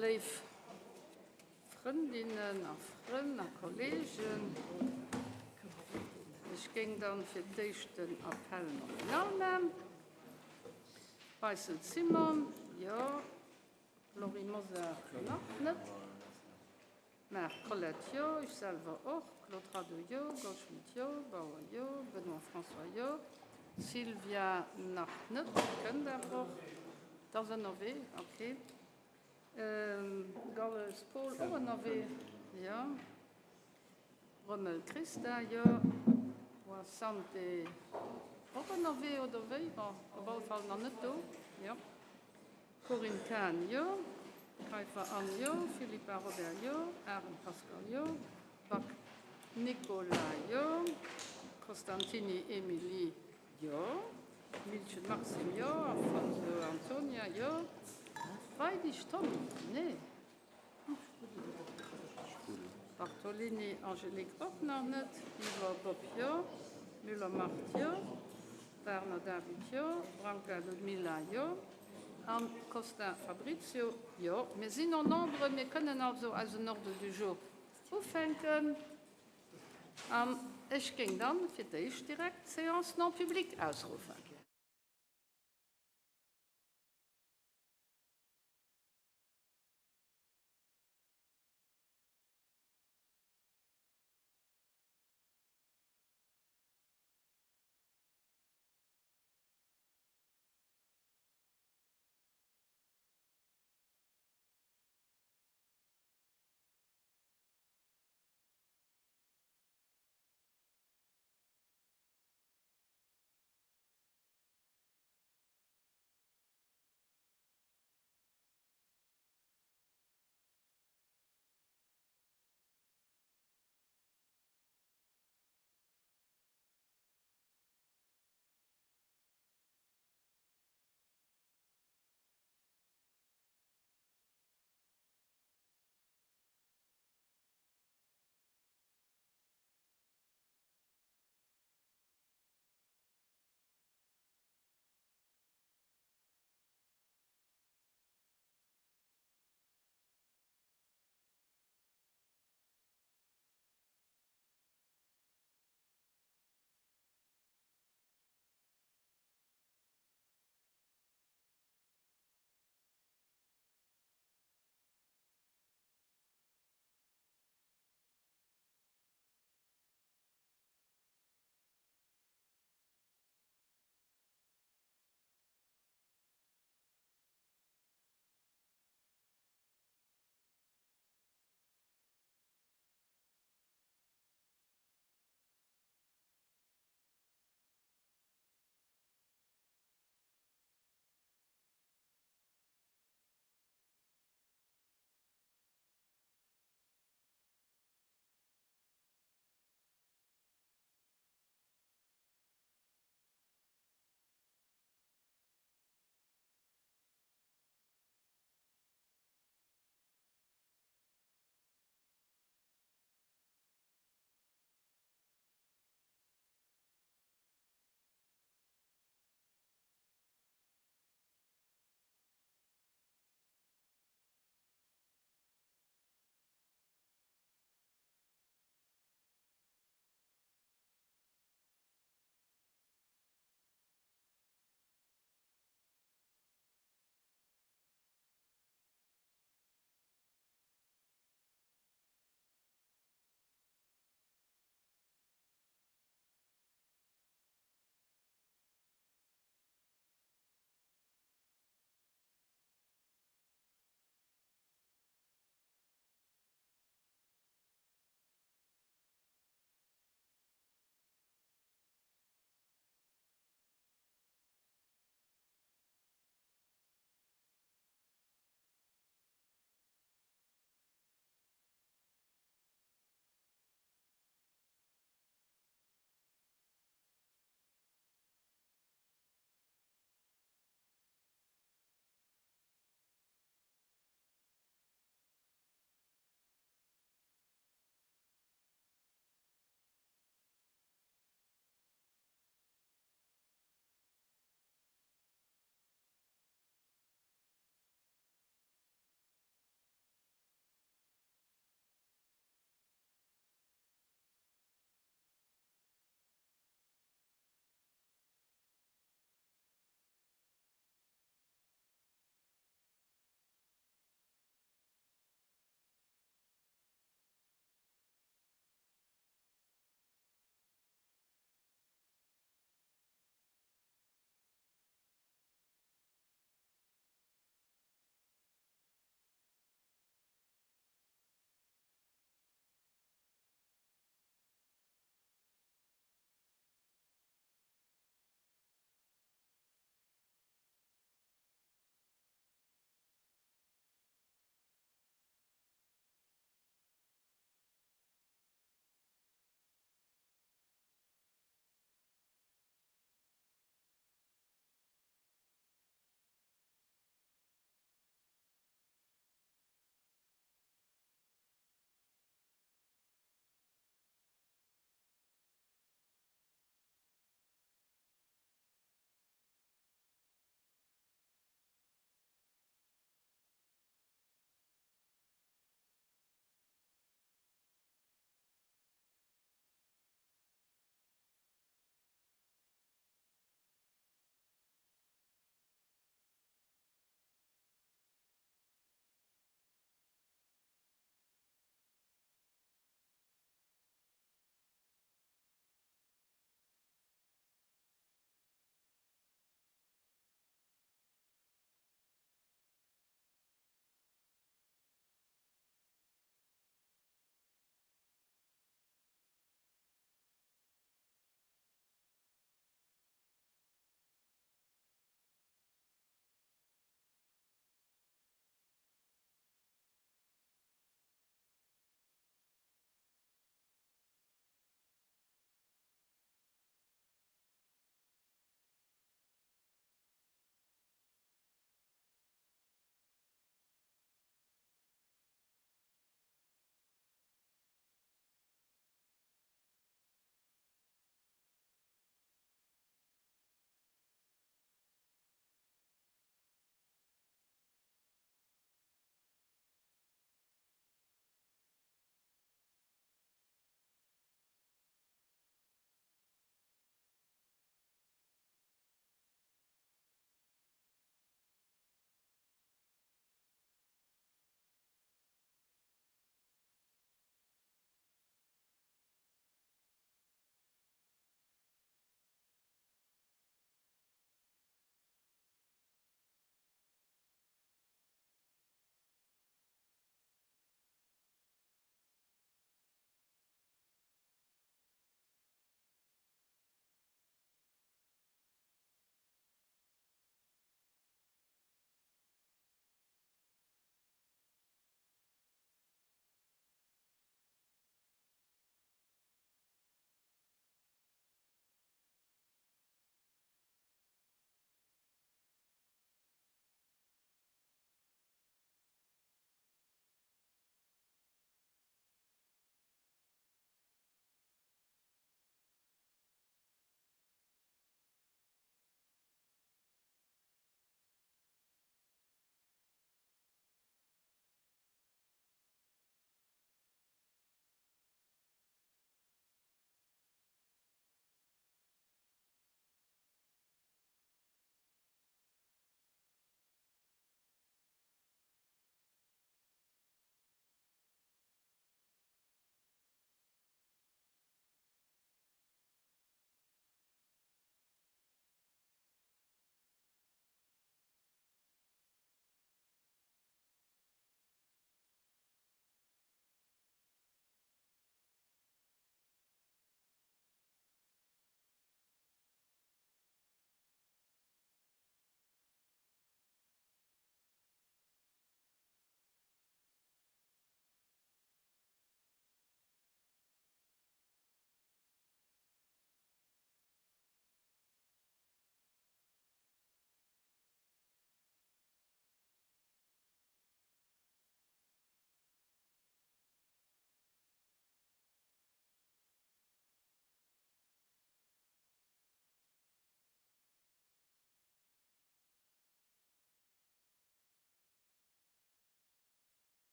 Léif Frëndinnen a Frënn a Kollegen, ech géing dann fir d'éischt den Appel nominal man. Beissel Simone, jo. Laurie Mosar, nach net. Marc Collette, jo. Ech selwer och. Claude Radoux, jo. Goldschmidt, jo. Bauer, jo. Benoy François, jo. Sylvia, nach net, kënnt awer och. Et ass ënnerwee, ok. Galles Paul, och ënnerwee, jo. Rommel Christa, jo. Boissante, och ënnerwee, oder wéi? Bon, op alle Fall nach net do, jo. Corinne Cahen, jo. Kaiffer Anne, jo. Philippa Robert, jo. Arendt Pascal, jo. Back Nicolas, jo. Costantini Émilie, jo. Milchen Maxime, jo. Afonso Antonia, jo. Weidig Tom, nee. Bartolini Angélique och nach net, Biwer Bob jo, Müller Marthe jo, Wagner David jo, Branca Ludmilla jo an Costa Fabrizio jo. Mir sinn en nombre, mir kënnen also eisen Ordre du jour ufänken an ech géing dann fir d'éischt direkt d'Séance non publique ausruffen.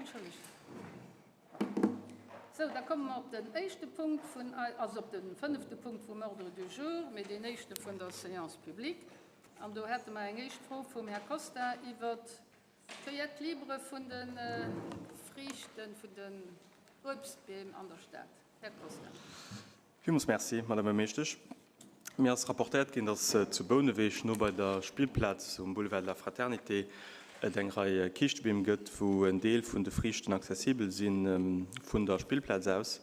Entschëllegt. Sou, da komme mer op den éischte Punkt vun, also op de fënnefte Punkt vum Ordre du jour, mee deen éischte vun der Séance publique. An do hätte mer eng éischt Fro vum Här Costa iwwert d'Cueillette libre vun de Friichten, vun den Uebstbeem an der Stad. Här Costa. Villmools Merci, Madame Buergermeeschtesch. Mir ass rapportéiert ginn, dass zu Bouneweg, no bei der Spillplaz um Boulevard de la Fraternité, et eng Rei Kiischtebeem gëtt, wou en Deel vun de Friichten accessibel si vun der Spillplaz aus.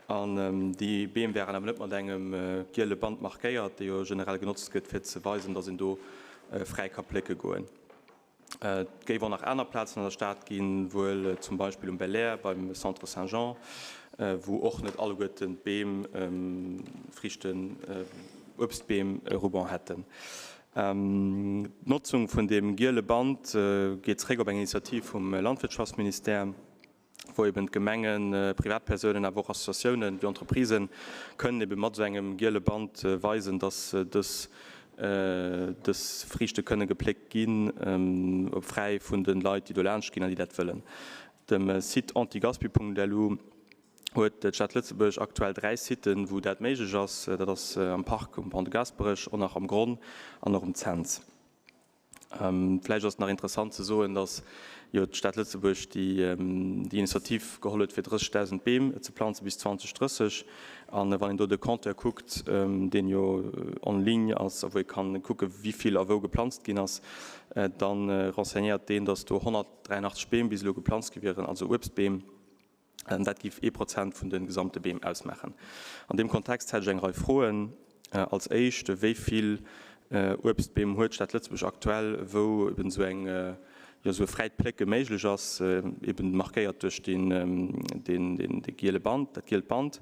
An déi Beem wären awer net mat engem giele Band markéiert, dee jo generell genotzt gëtt, fir ze weisen, dass een do fräi ka plécke goen. Et géif och nach aner Plazen an der Stad ginn, wuel zum Beispill um Belair beim Centre Saint-Jean, wou och net alleguerten d'Beem Friichten, Uebstbeem e Ruban hätten. D'Notzung vun deem giele Band geet zeréck op eng Initiativ vum Landwirtschaftsministère. wou eben d'Gemengen, Privatpersounen, awer och Associatiounen wéi Entreprisen kënnen ebe mat esou engem giele Band weisen, dass dës dës Friichte kënne gepléckt ginn, fräi vun de Leit, déi do laanscht ginn an déi dat wëllen. Dem Site antigaspi.lu huet d'Stad Lëtzebuerg aktuell 3 Siten, wou dat méiglech ass. Dat ass am Park um Pont de Gaasperech, och nach am Gronn an och um Cents. Vläicht ass et nach interessant ze soen, datt jo d'Stad Lëtzebuerg déi Initiativ geholl huet, fir 30.000 Beem ze planze bis 2030. A wann een do de Compteur kuckt, deen jo en ligne ass a wou ee kann kucke wéi vill a wou geplanzt ginn ass, da renseignéiert deen, datt do 183 Beem bis elo geplanzt gi wieren, also Uebstbeem. Dat géif ee Prozent vun de gesamte Beem ausmaachen. An deem Kontext hätt ech eng Rei Froen. Als éischt, Wéi vill Uebstbeem huet d'Stad Lëtzebuerg aktuell, wou eben esou eng, jo, esou e fräit Plécke méiglech ass, eben markéiert duerch deen, deen, dee giele Band, dat gielt Band?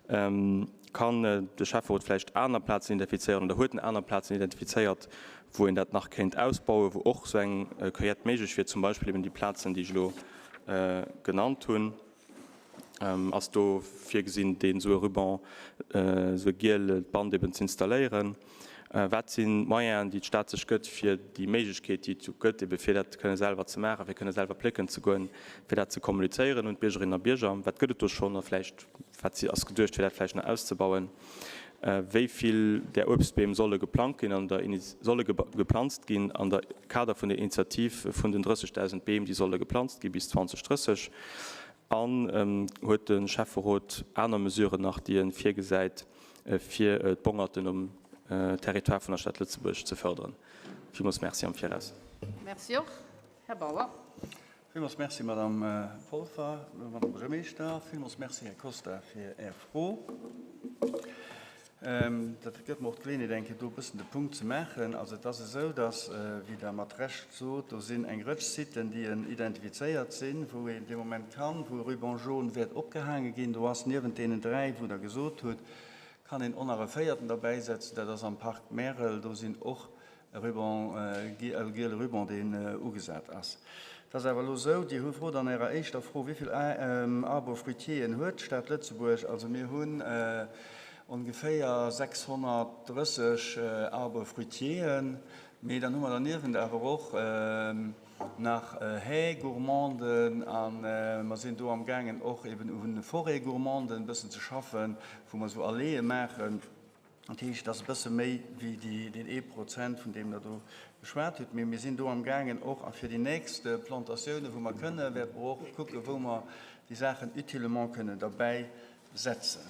Kann de Schäfferot vläicht aner Plazen identifizéieren oder huet en aner Plazen identifizéiert, wou een dat nach kéint ausbauen, wou och esou eng Cueillette méiglech wier, zum Beispill eben déi Plazen, déi ech elo genannt hunn, ass do virgesinn, deen esou e Ruban, esou e gielt Band eben ze installéieren? Wat sinn d'Moyenen, déi d'Stad sech gëtt, fir déi Méiglechkeet, déi et jo gëtt, ebe fir dat kënne selwer ze maachen, fir kënne selwer plécken ze goen, fir dat ze kommunizéieren un d'Biergerinnen a Bierger? Wat gëtt et do schonn a vläicht wat ass geduecht, fir dat vläicht nach auszebauen? Wéi vill där Uebstbeem solle geplangt ginn an der solle geplanzt ginn an der Kader vun der Initiativ vun den 30.000 Beem, déi solle geplanzt gi bis 2030? An huet de Schäfferot aner Mesuren nach, déi e virgesäit, fir d'Bongerten um Territoire vun der Stad Lëtzebuerg ze fërderen? Villmools Merci am Viraus. Merci och. Här Bauer. Villmools Merci, Madame Polfer, Madame Buergermeeschter. Villmools Merci, Här Costa, fir Är Fro. Dat gëtt mer och d'Geleeënheet, eng Kéier do e bëssen de Punkt ze maachen. Also et ass esou, dass, wéi Der mat Recht sot, do sinn eng Rëtsch Siten, déi identifizéiert sinn, wou een dee Moment kann, wou e Ruban jaune wäert opgehaange ginn. Do ass niewent deenen 3, wou Der gesot hutt, kann een och nach e véierten derbäisetzen, dat ass am Parc Märel. Do sinn och E Ruban, e giele Ruban, deen ugesat ass. Et ass awer elo esou, Dir hu frot an Ärer éischter Fro, wéi vill Arbres fruitieren huet d'Stad Lëtzebuerg. Also mir hunn ongeféier 630 Arbres fruitieren, mee dann hu mer derniewent awer och nach Haies gourmanden a mer sinn do amgaangen och eben un Forêts gourmanden e bëssen ze schaffen, wou mer esou Alléeë maachen. Dat heescht, et ass e bësse méi wéi deen ee Prozent, vun deem Der do geschwat hutt. Mee mir sinn do amgaangen och, a fir déi nächst Plantatiounen, wou mer kënnen, wäerte mer och kucken, wou mer déi Saachen utilement kënnen derbäi setzen.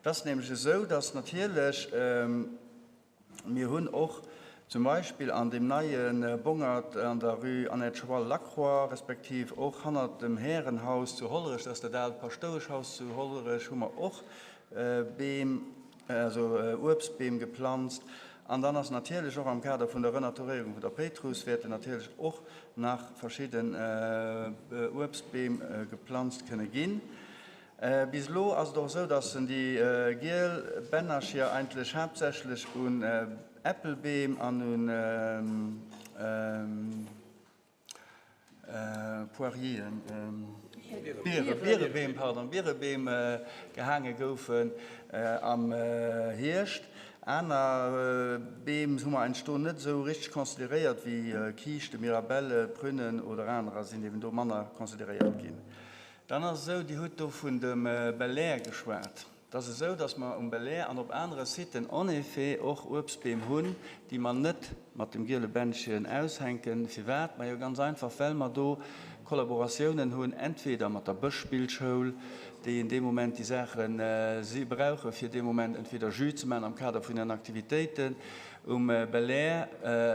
Et ass nämlech esou, dass natierlech, mir hunn och zum Beispill an deem neie Bongert an der Rue Annette Schwall-Lacroix, respektiv och hannert dem Härenhaus zu Hollerech, dat ass dat aalt Paschtoueschhaus zu Hollerech, hu mer och Beem, also Uebstbeem geplanzt. An dann ass natierlech och am Kader vun der Renaturéierung vun der Péitruss wäerten natierlech och nach verschidden Uebstbeem geplanzt kënne ginn. Bis elo ass et och esou, dass déi giel Bännercher eigentlech haaptsächlech un Äppelbeem an un Poirieren, Bierebeem, pardon, Bierebeem gehaange goufen am Hierscht. Aner Beem hu mer eigentlech do net esou richteg consideréiert, wéi Kiischte, Mirabelle, Prünnen oder anerer sinn eben do manner consideréiert ginn. Dann ass et esou, Dir hutt do vun dem Belair geschwat. Et ass esou, datt mer um Belair an op anere Siten en effet och Uebstbeem hunn, déi mer net mat dem giele Bändchen aushänken. Firwat? Majo ganz einfach, well mer do Kollaboratiounen hunn, entweder mat der Bëschspillschoul, déi en dee Moment déi Saache si brauche fir dee Moment entweder Jus ze maachen am Kader vun hiren Aktivitéiten. Um Belair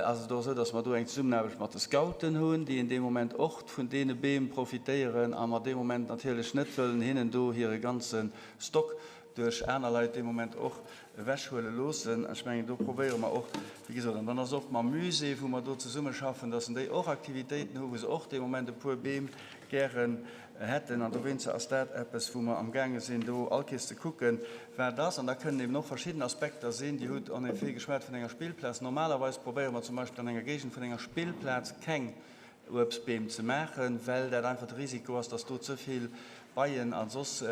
ass et och esou, datt mer do eng Zesummenaarbecht mat de Scouten hunn, déi en dee Moment och vun deene Beem profitéieren a mer dee Moment natierlech net wëllen hinnen do hire ganze Stock duerch aner Leit dee Moment och ewechhuele loossen. Ech mengen, do probéiere mer och, wéi gesot, an dann ass och mam Musée, wou mer do zesummeschaffen, datt en déi och Aktivitéiten hu wou se och dee Moment e puer Beem gären hätten. An dowéinster ass dat eppes, wou mer amgaange sinn, do all Kees ze kucken, wat ass. An da kënnen eben och verschidden Aspekter sinn. Dir hutt en effet geschwat vun enger Spillplaz. Normalerweis probéiere mer zum Beispill an enger Géigend vun enger Spillplaz keng Uebstbeem ze maachen, well dat einfach de Risiko ass, dass do ze vill Beien a soss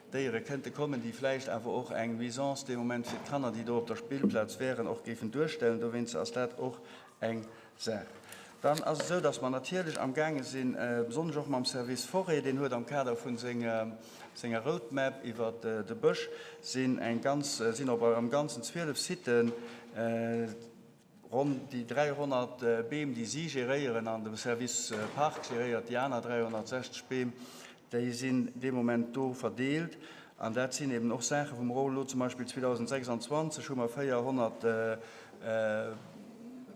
Déiere kënnte kommen, déi vläicht awer och eng Nuisance dee Moment fir d'Kanner, déi do op der Spillplaz wären, och géifen duerstellen. Dowéinster ass dat och eng Saach. Dann ass et esou, dass mer natierlech amgaange sinn, besonnesch och mam Service Forêt, deen huet am Kader vu senger Roadmap iwwert de Bësch, sinn eng ganz, sinn op am Ganzen 12 Siten, ronn déi 300 Beem, déi si geréieren, an de Service Parc geréiert déi aner 360 Beem, Déi sinn dee Moment do verdeelt. An dat sinn eben och Saachen, wou mer och elo zum Beispill 2026 hu mer 400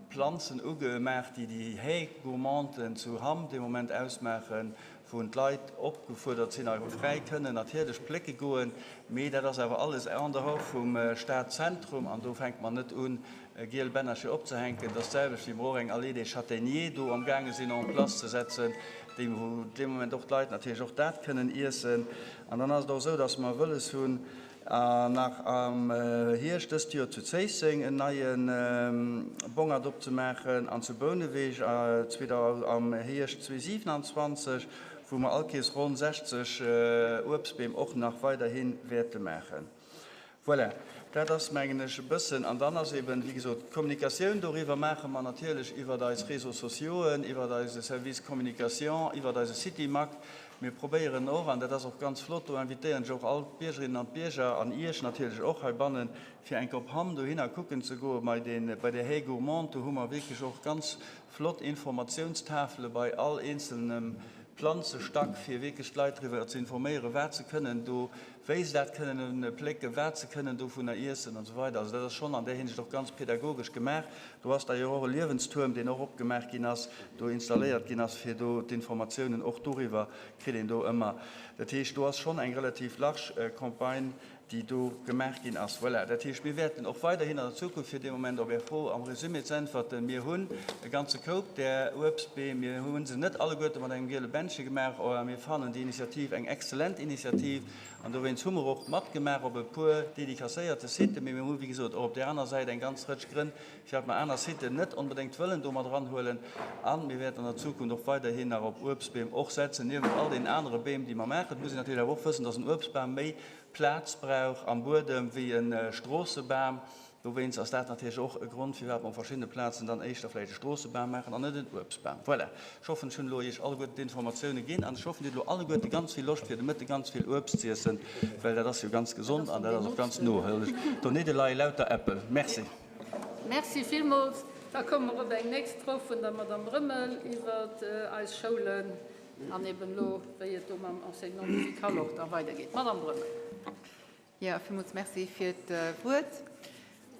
Planzen ugemaach, déi déi Haie gourmanden zu Hamm dee Moment ausmaachen, wou d'Leit opgefuerdert sinn, a fräi kënnen natierlech plécke goen. Mee dat ass awer alles en dehors vum Stadzentrum an do fänke mer net un, e giel Bännerche opzehänken. Et ass d'selwecht, wéi mer och eng Allée des Châtaigniers do amgaange sinn en place ze setzen, déi wou dee Moment och d'Leit natierlech och dat kënnen iessen. An dann ass et och esou, dass mer wëlles hunn, nach am Hierscht dëst Joer zu Zéisseng en neie Bongert opzemaachen an zu Bouneweg am Hierscht 2027, wou mer all Kees ronn 60 Uebstbeem och nach weiderhi wäerte maachen. Voilà, dat ass, mengen ech, e bëssen. An dann ass eben, wéi gesot, d'Kommunikatioun doriwwer maache mer natierlech iwwert eis Réseaux sociauxen, iwwert eise Service Communication, iwwert eise Citymag. Mir probéieren och, an dat ass och ganz flott, do invitéieren ech och all d'Biergerinnen an d'Bierger an Iech natierlech och heibannen, fir eng Kéier op Hamm dohinner kucken ze goe bei den, bei der Haie gourmande. Do hu mer wierklech och ganz flott Informatiounstafele bei all eenzelnem Planzestack, fir wierklech d'Leit driwwer ze informéieren, wat se kënnen do wéi se dat kënnen plécken, wat se kënnen dovunner iessen an esou weider. Also dat ass schonn an där Hinsicht och ganz pedagogesch gemaach. Do ass d'ailleurs och e Liewenstuerm, deen och opgemaach ginn ass, do installéiert ginn ass, fir do d'Informatiounen och doriwwer kritt een do ëmmer. Dat heescht, do ass schonn eng relativ large Campagne, déi do gemaach ginn ass. Voilà, dat heescht, mir wäerten och weiderhin an der Zukunft, fir dee Moment op Är Fro am Résumé ze äntwerten, mir hunn e ganze Koup där Uebstbeem, mir hu se net alleguerte mat engem giele Bändche gemaach, or mir fannen déi Initiativ eng exzellent Initiativ an dowéinst hu mer och matgemaach op e puer dedicacéierte Siten, mee mir hu wéi gesot och op där aner Säit eng ganz Rëtsch Grënn, firwat mer aner Siten net onbedéngt wëllen do mat eranhuelen. A mir wäerten an der Zukunft och weiderhin nach op Uebstbeem och setzen, niewent all deenen anere Beem, déi mer maachen. Et muss een natierlech awer och wëssen, dass en Uebstbam méi Plaz brauch am Buedem wéi e Stroossebam. Dowéinst ass dat natierlech och e Grond, firwat mer op verschiddene Plazen dann éischter vläicht e Stroossebam maachen an net en Uebstbam. Voilà, ech hoffen, ech hunn elo Iech alleguerten d'Informatioune ginn an ech hoffen, Dir hutt elo alleguerte ganz vill Loscht, fir de Mëtte ganz vill Uebst z'iessen, well dat ass jo ganz gesond an dat ass och ganz nohëlleg. Donidde leie lauter Äppel. Merci. Merci villmools. Da komme mer op eng nächst Fro vun der Madame Roemmel iwwer eis Schoulen. An eben elo, wéi et do mam Enseignement musical och da weidergeet. Madame Brömmel. Jo, villmools Merci fir d'Wuert.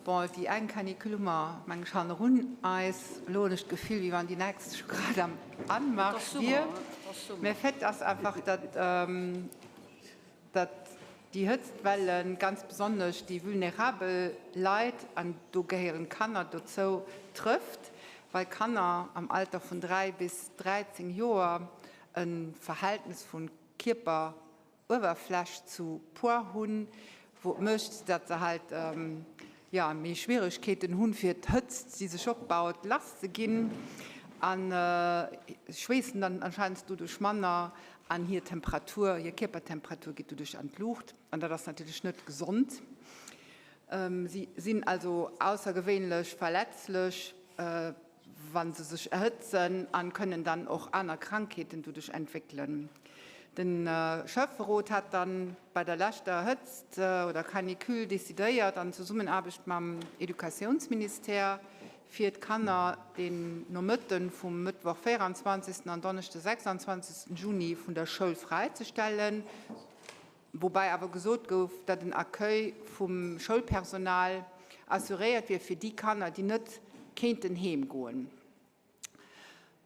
Bon, déi eng Canicule hu mer, meng ech, hannerun eis. Elo hunn ech d'Gefill, wéi wann déi nächst scho grad am Anmarsch wier. Mä Fait ass einfach, datt, datt déi Hëtztwelle ganz besonnesch déi vulnerabel Leit, an do gehéieren d'Kanner dozou, trëfft, well Kanner am Alter vun 3 bis 13 Joer e Verhältnes vu Kierperuewerfläch zu Poids hunn, wou et mécht, datt se halt jo méi Schwieregkeeten hunn, fir d'Hëtzt, déi sech opbaut, lass ze ginn a schweessen dann anscheinend doduerch manner an hir Temperatur, hir Kierpertemperatur geet doduerch an d'Luucht an dat ass natierlech net gesond. Si sinn also aussergewéinlech verletzlech, wa se sech erhëtzen a kënnen dann och aner Krankheeten doduerch entwéckelen. De Schäfferot hat dann bei der leschter Hëtzt oder Canicule decidéiert, an Zesummenaarbecht mam Educatiounsministère, fir d'Kanner den Nomëtte vum Mëttwoch 24. An Donneschde 26. Juni vun der Schoul fräizestellen, woubäi awer gesot gouf, datt en Accueil vum Schoulpersonal assuréiert wier fir déi Kanner, déi net kéinten heem goen.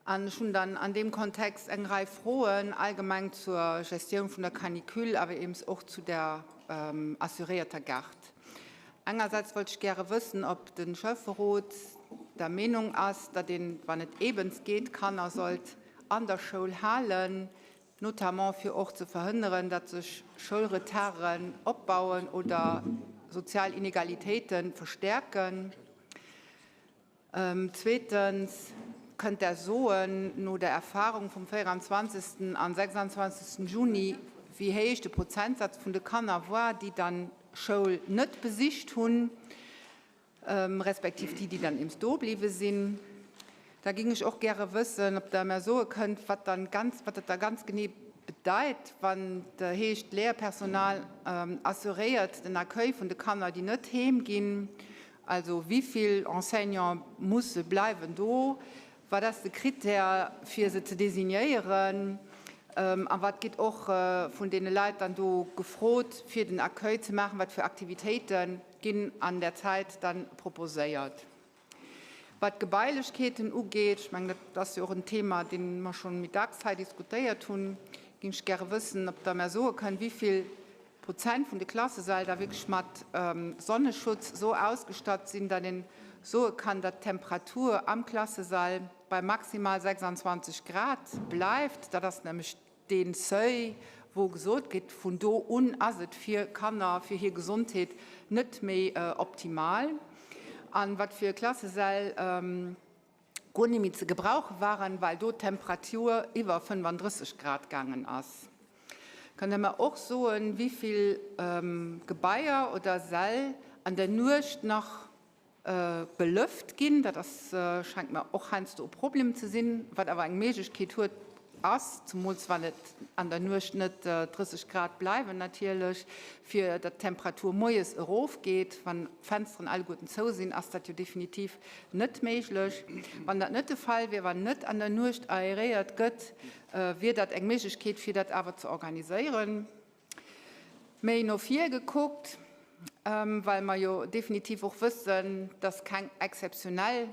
An ech hunn dann an deem Kontext eng Rei Froen, allgemeng zur Gestioun vun der Canicule, awer eems och zu der assuréierter Garde. Engersäits wollt ech gäre wëssen, ob de Schäfferot der Meenung ass, datt een, wann et eebens geet, d'Kanner sollt an der Schoul halen, notamment fir och ze verhënneren, datt sech Schoulretarden opbauen oder sozial Inegalitéite verstäerken. Zweetens, Kënnt Der soen, no der Erfahrung vum 24. an 26. Juni, wéi héich de Prozentsaz vun de Kanner war, déi dann d'Schoul net besicht hunn, respektiv déi, déi dann eems do bliwwe sinn? Da géing ech och gäre wëssen, ob Der mer soe kënnt, wat dann ganz, wat dat da ganz genee bedeit, wann et heescht, d'Léierpersonal assuréiert den Accueil vun de Kanner, déi net heem ginn. Also wéi vill Enseignante musse bleiwen do? Wat ass de Critère, fir se ze designéieren? A wat gétt och vun deene Leit dann do gefrot, fir den Accueil ze maachen? Wat fir Aktivitéite ginn an där Zäit da proposéiert? Wat d'Gebailechkeeten ugeet, ech mengen, dat ass jo och en Thema, dee mer schonn méi dacks hei diskutéiert hunn, géing ech gäre wëssen, ob Der mer soe kënnt, wéi vill Prozent vun de Klassesäll da wierklech mat Sonneschutz esou ausgestatt sinn, datt een soe kann, datt d'Temperatur am Klassesall bei maximal 26 Grad bleift. Dat ass nämlech dee Seuil, wou gesot gétt, vun do un ass et fir Kanner, fir hir Gesondheet net méi optimal. A wat fir Klassesäll guer net méi ze gebrauche waren, well do d'Temperatur iwwer 35 Grad gaangen ass. Kann Der mer och soen, wéi vill Gebaier oder Säll an der Nuecht nach belëft ginn? Dat ass, schengt mer och heiansdo e Problem ze sinn, wat awer eng Méiglechkeet huet, ass, zemools wann et an der Nuecht net 30 Grad bleiwen natierlech, fir datt d'Temperatur moies erofgeet. Wann d'Fensteren alleguerten zou sinn, ass dat jo definitiv net méiglech. Wann dat net de Fall wier, wann net an der Nuecht aeréiert gëtt, wier dat eng Méiglechkeet, fir dat awer ze organiséieren. Méi no vir gekuckt, well mer jo definitiv och wëssen, dass keng exzeptionell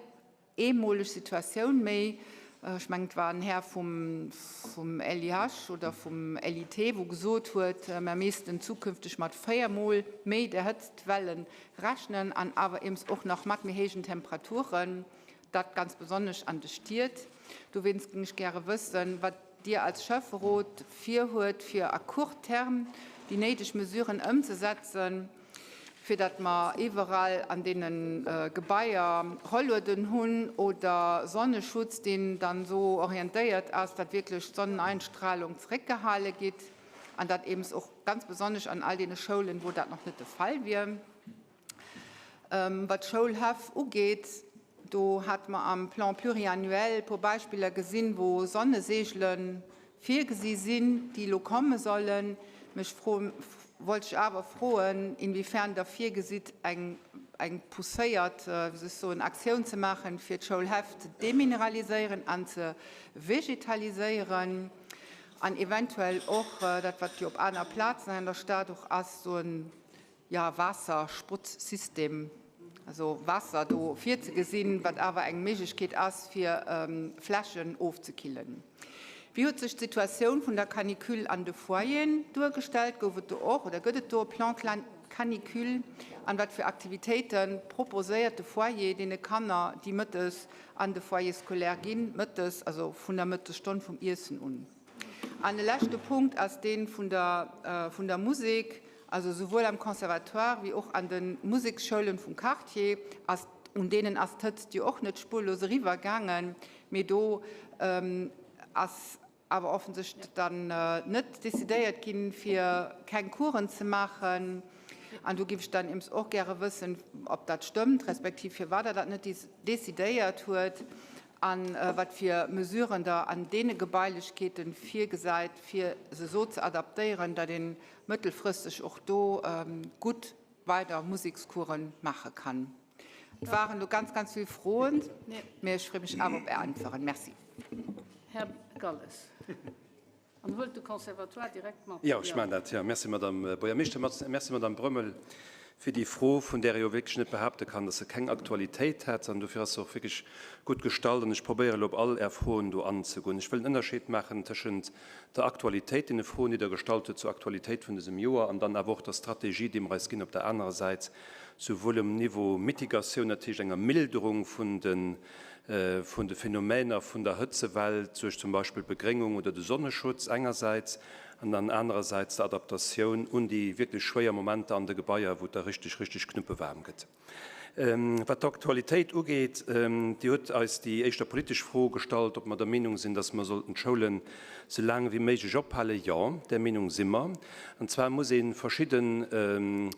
eemoleg Situatioun méi, ech mengen, et war en Här vum LIH oder vum LIT, wou gesot huet, mer missten zukünfteg mat véiermol méi der Hëtztwelle rechnen an awer eems och nach mat méi héijen Temperaturen, dat ganz besonnesch an de Stied. Dowéinst géing ech gäre wëssen, wat Dir als Schäfferot virhuet, fir à court terme déi néideg Mesuren ëmzesetzen, fir datt mer iwwerall an deene Gebaier Rollueden hunn oder Sonneschutz, deen dann esou orientéiert ass, datt wierklech d'Sonneneinstrahlung zeréckgehale gitt an dat eems och ganz besonnesch an all deene Schoulen, wou dat nach net de Fall wier. Wat d'Schoulhäff ugeet, do hate mer am Plan pluriannuel e puer Beispiller gesinn, wou Sonneseegele virgesi sinn, déi elo komme sollen. Mech fro, wollt ech awer froen, inwiefern Der virgesitt, eng, eng pousséiert, wéi soll ech soen, Aktioun ze maachen, fir d'Schoulhäff ze demineraliséieren an ze vegetaliséieren an eventuell och dat, wat jo op aner Plazen hei an der Stad och ass, esou en jo, Waassersprutzsystem, also Waasser do virzegesinn, wat awer eng Méiglechkeet ass, fir Flächen ofzekillen. Wéi huet sech d'Situatioun vun der Canicule an de Foyeren duergestellt? Gouf et do och oder gëtt et do e Plan canicule? An wat fir Aktivitéite proposéiert de Foyer deene Kanner, déi mëttes an de Foyer scolaire ginn, mëttes, also vun der Mëttesstonn vum Iessen un? An e leschte Punkt ass dee vun der, vun der Musek. Also souwuel am Conservatoire wéi och an de Museksschoulen vum Quartier ass, un deenen ass d'Hëtzt jo och net spurlos eriwwer gaangen, mee do ass awer offensichtlech dann net decidéiert ginn, fir keng Coursen ze maachen. An do géif ech dann ems och gäre wëssen, ob dat stëmmt, respektiv firwat Der dat net decidéiert huet a wat fir Mesuren Der an deene Gebailechkeete virgesäit, fir se esou ze adaptéieren, datt ee mëttelfristeg och do gutt weider Musekscoursen maache kann. Et waren elo ganz, ganz vill Froen, mee ech freeë mech awer op Är Äntweren. Merci. Här Galles. An huelt de Conservatoire direkt mat. Jo, ech maachen dat, jo. Merci, Madame Buergermeeschter. Merci, Madame Brömmel, fir déi Fro, vun där ee jo wierklech net behaapte kann, dass se keng Aktualitéit hätt. An dofir ass se och wierklech gutt gestallt. An ech probéiere elo op all Är Froen do anzegoen. Ech wëll en Ënnerscheed maachen tëschent der Aktualitéit, deene Froen, déi Der gestallt hutt zur Aktualitéit vun dësem Joer, an dann awer och der Strategie, déi mer eis ginn op der anerer Säit, souwuel um Niveau Mitigatioun, dat heescht enger Milderung vun de vun de Phänomäner vun der Hëtzewell duerch zum Beispill d'Begréngung oder de Sonneschutz engersäits an dann anerersäits der Adaptatioun un déi wierklech schwéier Momenter an de Gebaier, wou et da richtig, richtig knuppewaarm gëtt. Wat d'Aktualitéit ugeet, Dir hutt eis déi éischter politesch Fro gestallt, ob mer der Meenung sinn, dass mer sollten d'Schoulen esou laang wéi méiglech ophalen. Jo, där Meenung si mer. An zwar muss ee verschidden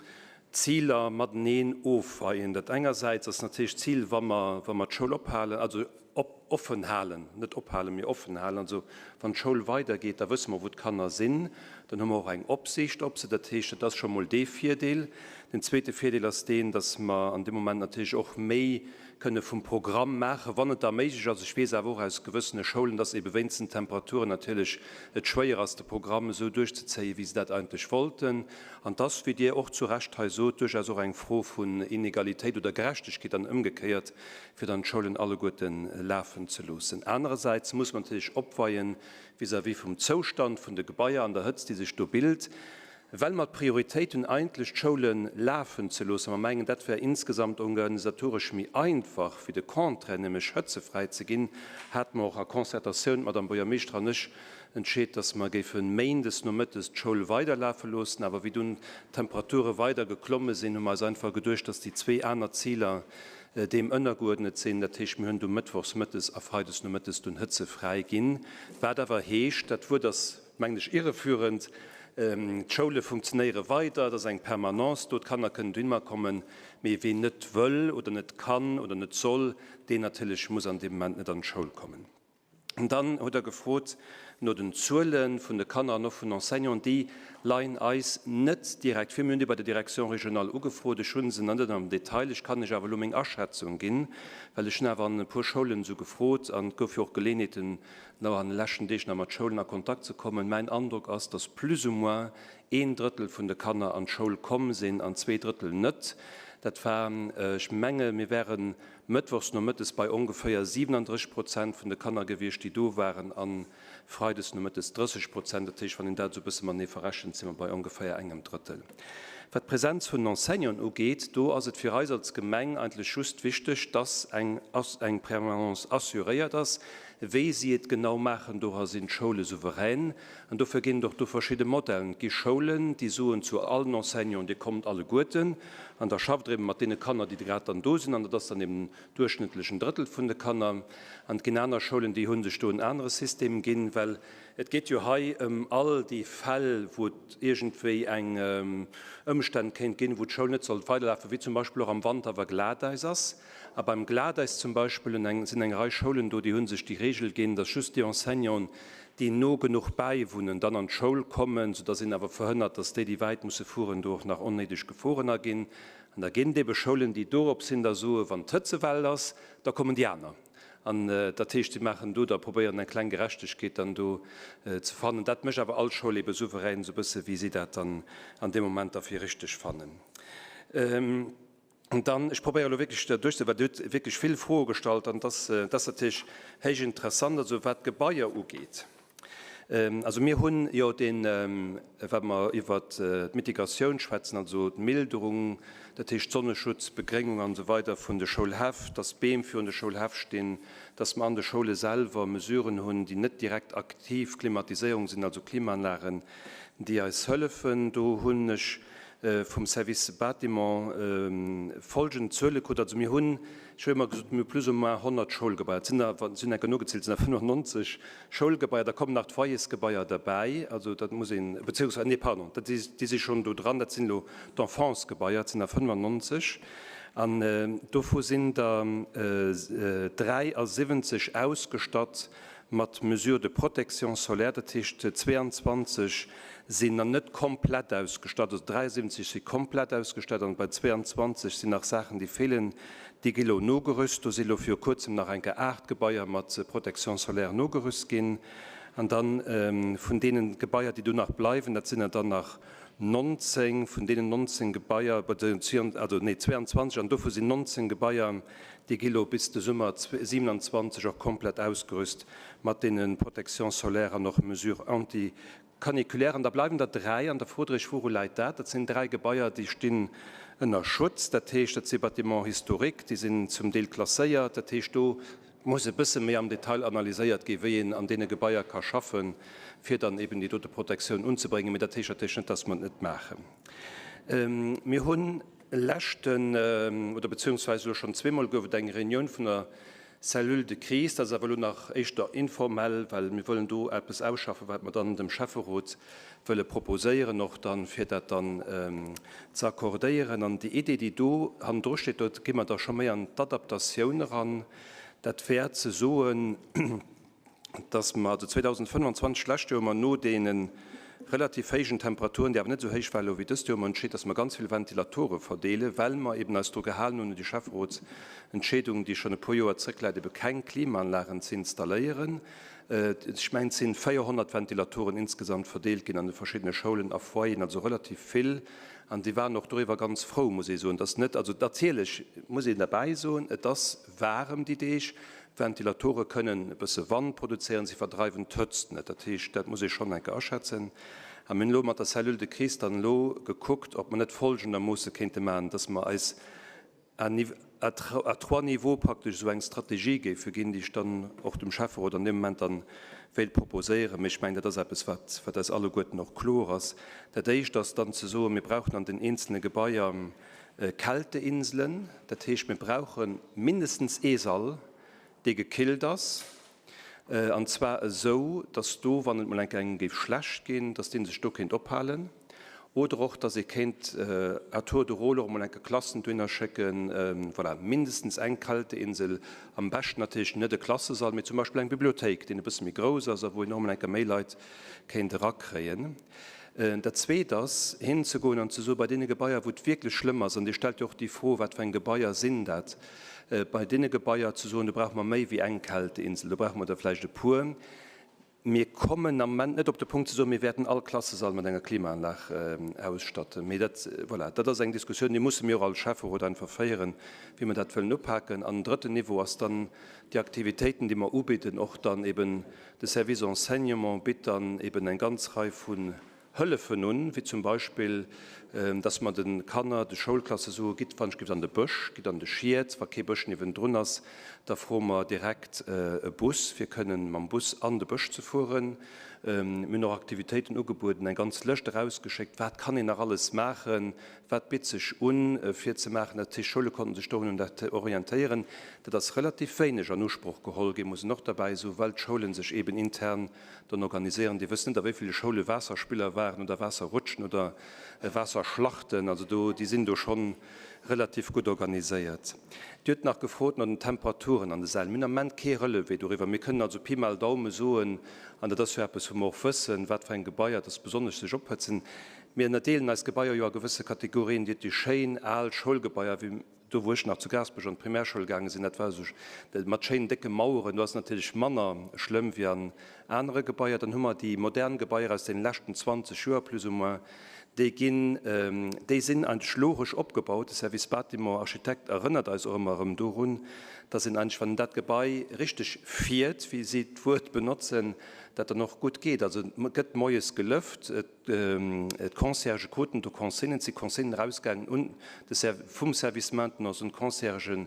Ziler mateneen ofweien. Dat engersäits ass natierlech d'Zil, wa mer, wa mer d'Schoul ophalen, also op, offen halen, net ophalen, mee offen halen, also wann d'Schoul weidergeet, da wësse mer, wou d'Kanner sinn, dann hu mer och eng Opsiicht op se. Dat heescht, dat ass scho mol dee Virdeel. Den zweete Virdeel ass deen, dass mer an deem Moment natierlech och méi kënne vum Programm maachen, wann et da méiglech ass. Ech weess awer och aus gewëssene Schoulen, dass ebe wéinst den Temperaturen natierlech et schwéier ass, de Programm esou duerchzezéien, wéi se dat eigentlech wollten. An 't ass, wéi Dir och zu Recht hei sot, duerchaus och eng Fro vun Inegalitéit oder Gerechtegkeet an ëmgekéiert, fir dann d'Schoulen alleguerte lafen ze loossen. Anerersäits muss mer natierlech opweien vis-à-vis vum Zoustand vun de Gebaier an der Hëtzt, déi sech do bilt, well mer d'Prioritéit hunn, eigentlech d'Schoule lafen ze loossen. Mer mengen, dat wär insgesamt organisatoresch méi einfach wéi de Contraire, nämlech hëtzefräi ze ginn, hate mer och a Concertatioun, d'Madame Buergermeeschter an ech, entscheet, dass mer géife méindes nomëttes d'Schoul weiderlafe loossen. Awer wéi dunn d'Temperature weider geklomme sinn, hu mer eis einfach geduecht, dass déi zwee aner Ziler deem ënnergeuerdnet sinn. Dat heescht, mir hunn du mëttwochs mëttes a freides nomëttes dunn hëtzefräi ginn. Wat awer heescht, dat Wuert ass, mengen ech, irreführend, d'Schoule funktionéiere weider, et ass eng Permanence do, d'Kanner kënnen dohinner kommen, mee ween net wëll oder net kann oder net soll, deen natierlech muss an deem Moment net an d'Schoul kommen. An dann hutt Der gefrot no den Zuele vun de Kanner an och vun Enseignanten. Déi leien eis net direkt vir. Mir hunn déi bei der Direction régionale ugefrot. Ech hu se nach net am Detail. Ech kann lech awer elo meng Aschätzung ginn, well ech hunn awer an e puer Schoulen esou gefrot an et gouf jo och Geleeënheeten, elo an de leschten Deeg nach mat Schoulen a Kontakt ze kommen. Mäin Androck ass, dass plus ou moins een Drëttel vun de Kanner an d'Schoul komm sinn an zwee Drëttel net. Dat war, ech menge mir wären Mëttwochs nomëttes bei ongeféier 37 Prozent vun de Kanner gewiescht, déi do waren, a freides nomëttes 30 Prozent. Dat heescht, wann een dat esou e bësse matenee verrechent, si mer bei ongeféier engem Drëttel. Wat d'Presenz vun den Enseignanten ugeet, do ass et fir eis als Gemeng eigentlech just wichteg, dass eng eng Permanence assuréiert ass. Wéi si et genau maachen, dora sinn d'Schoule souverän. An dofir ginn et och do verschidde Modellen. Et gi Schoulen, déi soen zu allen Enseignanten, Dir kommt alleguerten an da schafft Der eben mat deene Kanner, déi grad dann do sinn. An dat ass dann eben duerchschnëttlech en Drëttel vun de Kanner. An et ginn aner Schoulen, déi hu sech do en anere System ginn, well et geet jo hei ëm all déi Fäll, wou et iergendwéi eng Ëmstänn kéint ginn, wou d'Schoul net sollt weiderlafen, wéi zum Beispill och am Wanter, wa Glatäis ass. A beim Glatäis zum Beispill sinn eng Rei Schoulen do, déi hu sech déi Regel ginn, dass just déi Enseignanten, déi no genuch bäiwunnen, dann an d'Schoul kommen, soudass een awer verhënnert, dass déi, déi wäit musse fueren, do och nach onnéideg Geforen aginn. An da ginn et ebe Schoulen, déi dorops hin da soen, wann d'Hëtzewell ass, da kommen déi aner. An dat heescht, si maachen do da, probéieren eng kleng Gerechtegkeet dann do ze fannen. Dat mécht awer all Schoul ebe souverän esou e bësse wéi si dat dann an deem Moment da fir richteg fannen. An dann, ech probéiere elo wierklech dat duerchze, well Dir hutt wierklech vill Froe gestallt an dass, dat ass natierlech héich interessant. Also wat d'Gebaier ugeet, also mir hunn jo deen, wa mer iwwert d'Mitigatioun schwätzen, also d'Milderung, dat heescht Sonneschutz, Begréngung an esou weider vun de Schoulhäff, dass Beem virun de Schoulhäff stinn, dass mer an de Schoule selwer Mesuren hunn, déi net direkt aktiv Klimatiséierung sinn, also Klimaanlagen, déi eis hëllefen. Do hunn ech. vum Service Bâtiment folgend Zuele krut. Also mir hunn, ech hu ëmmer gesot, mir hu plus ou moins 100 Schoulgebaier. Et sinn der, si hunn enker nogezielt, et sinn der 95 Schoulgebaier. Da kommen nach d'Foyersgebaier derbäi. Also dat muss een, beziehungsweise, nee, pardon, dat si, déi si schonn do dran, dat sinn elo d'Enfantsgebaier, et sinn der 95. An dovu sinn der 73 ausgestatt mat Mesures de protection solaire, dat heescht 22 sinn nach net komplett ausgestatt, also 73 si komplett ausgestatt an bei 22 sinn nach Saachen, déi feelen, déi gi lo nogerüst. Do si lo viru kuerzem nach eng Kéier 8 Gebaier mat Protection solaire nogerüst ginn. An dann vun deene Gebaier, déi do nach bleiwen, dat sinn der dann nach 19, vun deenen 19 Gebaier, also nee 22, an dovu sinn 19 Gebaier, Déi gi lo bis de Summer 27 och komplett ausgerüst mat deene Protections solaires an och Mesures anti-caniculaires. An da bleiwen der 3. An da frot Der Iech, Wouru läit dat? Dat sinn 3 Gebaier, déi stinn ënner Schutz. Dat heescht, dat si Bâtiments historiques, déi sinn zum Deel klasséiert. Dat heescht, do muss e bësse méi am Detail analyséiert ginn, wéi een an deene Gebaier ka schaffen, fir dann eben déi dote Protektioun unzebréngen. Mee dat heescht natierlech net, dass mer et net maachen. Mir hunn Leschten, oder beziehungsweise elo schonn zweemol gouf et eng Reunioun vun der Cellule de crise. Dat ass awer elo nach éischter informell, well mir wëllen do eppes ausschaffen, wat mer dann dem Schäfferot wëlle proposéieren, och dann, fir dat dann ze accordéieren. An déi Idee, déi do hannendru steet, do gi mer da scho méi an d'Adaptatioun eran, dat wär ze soen, dass mer, also 2025, d'lescht Joer hu mer no deene relativ héijen Temperaturen, déi awer net esou héich waren elo wéi dëst Joer, hu mer entscheet, dass mer ganz vill Ventilatore verdeelen, well mer eben eis dru gehalen hunn, un déi Schäfferotsentscheedung, déi schonn e puer Joer zrëckläit, ebe keng Klimaanlagen ze installéieren. Ech mengen, et sinn 400 Ventilatoren insgesamt verdeelt ginn an de verschiddene Schoulen a Foyeren, also relativ vill. An déi waren och doriwwer ganz frou, muss ee soen. Et ass net, also natierlech muss een derbäi soen, et ass waarem déi Deeg, D'Ventilatore kënnen e bësse Wand produzéieren, si verdreiwen d'Hëtzt net. Dat heescht, dat muss ee schonn eng Kéier aschätzen. A mir hunn elo mat der Cellule de crise dann elo gekuckt, ob mer net folgendermoosse kéinte maachen, dass mer eis à trois niveaux praktesch esou eng Strategie géife ginn, déi ech dann och dem Schäfferot an deem Moment dann wéilt proposéieren. Mee ech mengen, dat ass eppes, wat, wat eis alleguerten och kloer ass. Dat Éischt ass dann ze soen, mir brauchen an den eenzelne Gebaier Kälteinselen, dat heescht mir brauche mindestens ee Sall, dee gekillt ass, an zwar esou, datt do, wann et mol eng Kéier engem géif schlecht ginn, datt dee sech do kéint ophalen, oder och, datt ee kéint à tour de rôle och mol eng Kéier Klassen dohinner schécken. Voilà, mindestens eng Kälteinsel, am beschten natierlech net e Klassesall, mee zum Beispill eng Bibliothéik, deen e bësse méi grouss ass a wou een och mol eng Kéier méi Leit kéint erakréien. Dat Zweet ass, hinzegoen an ze soen, bei deene Gebaier, wou et wierklech schlëmm ass, an Dir stellt jo och déi Fro, wat fir eng Gebaier sinn dat, bei deene Gebaier ze soen, do brauche mer méi wéi eng Kälteinsel, do brauche mer der vläicht e puer. Mir kommen am Moment net op de Punkt ze soen, mir wäerten all Klassesall mat enger Klimaanlag ausstatten. Mee dat, voilà, dat ass eng Diskussioun, déi musse mir och als Schäfferot einfach féieren, wéi mer dat wëllen upaken. An en drëtten Niveau ass dann déi Aktivitéiten, déi mer ubidden, och dann eben De Service Enseignement bitt dann eben eng ganz Rei vun Hëllefen un, wéi zum Beispill, dass mer de Kanner, de Schoulklasse soe, Gitt wann ech giff an de Bësch, gitt an de Schied. Wa kee Bësch niewendrun ass, da froe mer direkt e Bus, fir kënnen mam Bus an de Bësch ze fueren. Mir hunn och Aktivitéiten ugebueden, eng ganz Lëscht erausgeschéckt, wat kann een nach alles maachen, Wat bitt sech un, fir ze maachen? Dat heescht, d'Schoule konnten sech dorun orientéieren. Dat ass relativ wéineg an Usproch geholl ginn, muss een och derbäi soen, well d'Schoulen sech eeben intern dann organiséieren. Dir wësst net, a wéi ville Schoule Waasserspiller waren oder Waasserrutschen oder Waasserschlachten. Also do, déi sinn do schonn relativ gutt organiséiert. Dir hutt nach gefrot no den Temperaturen an de Säll. Mir hunn am Moment kee Relevé doriwwer. Mir kënnen also Pi mal Daume soen, an dat ass jo eppes, wou mer och wëssen, wat fir eng Gebaier dass besonnesch sech ophëtzen. Mir ënnerdeelen eis Gebaier jo a gewësse Kategorien. Dir hutt déi schéin al Schoulgebaier, wéi do wou ech nach zu Gaasperech an d'Primärschoul gaange sinn, dat war esou mat schéinen décke Maueren, do ass et natierlech manner schlëmm wéi an anere Gebaier. Dann hu mer déi modern Gebaier aus deene leschten 20 Joer plus ou moins, déi ginn, déi sinn eigentlech logesch opgebaut. De Service Bâtiment Architekt erënnert eis och ëmmer erëm dorun, dass een eigentlech, wann een dat Gebai richteg fiert, wéi si d'Wuert benotzen, dat dann och gutt geet. Also et gëtt moies gelëft, et. D'Conciergë kruten do Consignen, et si Consignen erausgaangen un de Ser vum Service Maintenance un d'Conciergen,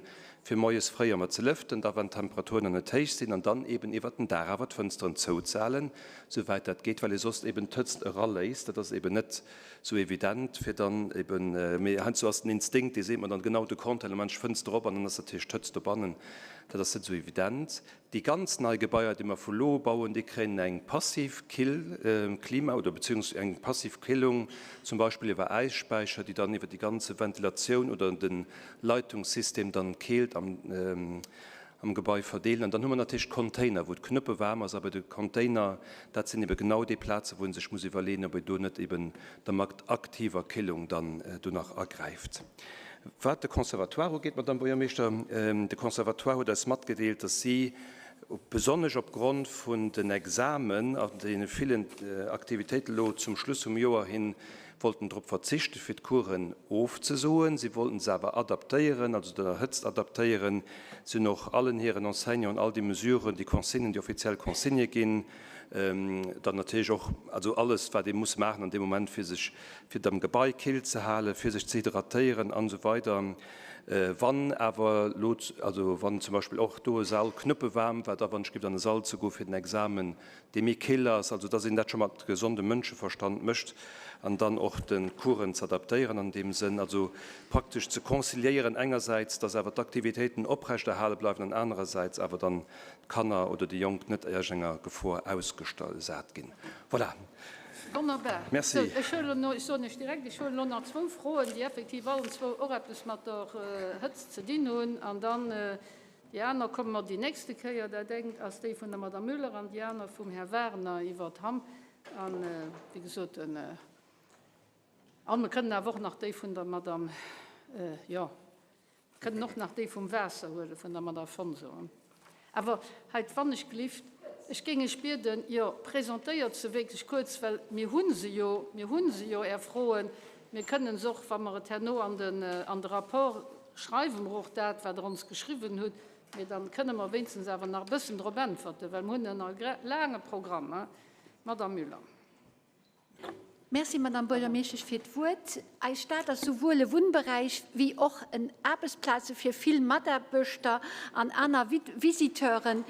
Fir moies fréi ëmmer ze lëften, da wann d'Temperaturen nach net héich sinn, an dann eben iwwert den Dag awer d'Fënsteren zouzehalen, souwäit dat geet, well ee soss eben d'Hëtzt eraléisst. Dat ass eben net sou evident, fir dann eben, mee heiansdo ass den Instinkt, dee seet mer dann genau de Contraire, elo maan ech d'Fënster op an dann ass natierlech d'Hëtzt dobannen. Dat ass net sou evident. Déi ganz nei Gebaier, déi mer vu lo u bauen, déi kréien eng passiv Kill Klima oder beziehungs eng passiv Killung, zum Beispill iwwer Äisspäicher, déi dann iwwer déi ganze Ventilatioun oder de Leitungssystem dann d'Keelt am am Gebai verdeelen. An dann hu mer natierlech d'Container, wou et knuppewaarm ass. A bei de Container, dat sinn ebe genau déi Plazen, wou ee sech muss iwwerleeën, ob ee do net eben da mat aktiver Killung dann do nach agräift. Wat de Conservatoire ugeet, Madame Buergermeeschter, de Conservatoire huet eis matgedeelt, dass si besonnesch opgrond vun den Examen an deene villen Aktivitéiten elo zum Schluss vum Joer hin wollten drop verzichten, fir d'Coursen ofzesoen. Si wollten se awer adaptéieren, also der Hëtzt adaptéieren. Si hunn och allen hiren Enseignanten all déi Mesuren, déi Consignen, déi offiziell Consignë ginn, dann natierlech och, also alles, wat ee muss maachen an deem Moment, fir sech, fir et am Gebai kill ze halen, fir sech ze hydratéieren an esou weider. Wann awer elo, also wann zum Beispill och do e Sall knuppewaarm war, da wann ech géif an e Sall ze goe fir den Examen, dee méi kill ass, also dass een dat scho mat gesondem Mënscheverstand mécht an dann och de Coursen z'adaptéieren an deem Sënn, also praktesch ze conciliéieren engersäits, dass awer d'Aktivitéiten oprechterhale bleiwen an anerersäits awer dann d'Kanner oder déi Jonk net iergendenger Gefor ausgesat ginn. Voilà. Wonnerbar. Merci. Sou, ech huelen elo, ech soen Iech direkt, ech huelen elo nach zwou Froen, déi effektiv allen zwou och eppes mat der Hëtzt ze dinn hunn, an dann déi aner komme mer déi nächste Kéier. Dat engt ass déi vun der Madame Müller an déi aner vum Här Werner iwwert Hamm. An, wéi gesot, den. A mer kënnen awer och nach déi vun der Madame, jo. Kënnen och nach déi vum Waasser huelen, vun der Madame Afonso. Awer hei d'Wannechgelift, ech géing Iech bieden, jo, presentéiert se wierklech kuerz, well mir hu se jo, mir hu se jo, Är Froen. Mir kënnen se och, wa mer et herno an den, an de Rapport schreiwen, mer och dat, wat Der ons geschriwwen hutt, mee dann kënnen mer wéinstens awer nach e bëssen drop äntwerten, well mir hunn en laange Programm, hein, Madame Müller. Merci, Madame Buergermeeschtesch, fir d'Wuert. Eis Stad ass souwuel e Wunnberäich wéi och en Aarbechtsplaze fir vill Mataarbechter an aner Visiteuren,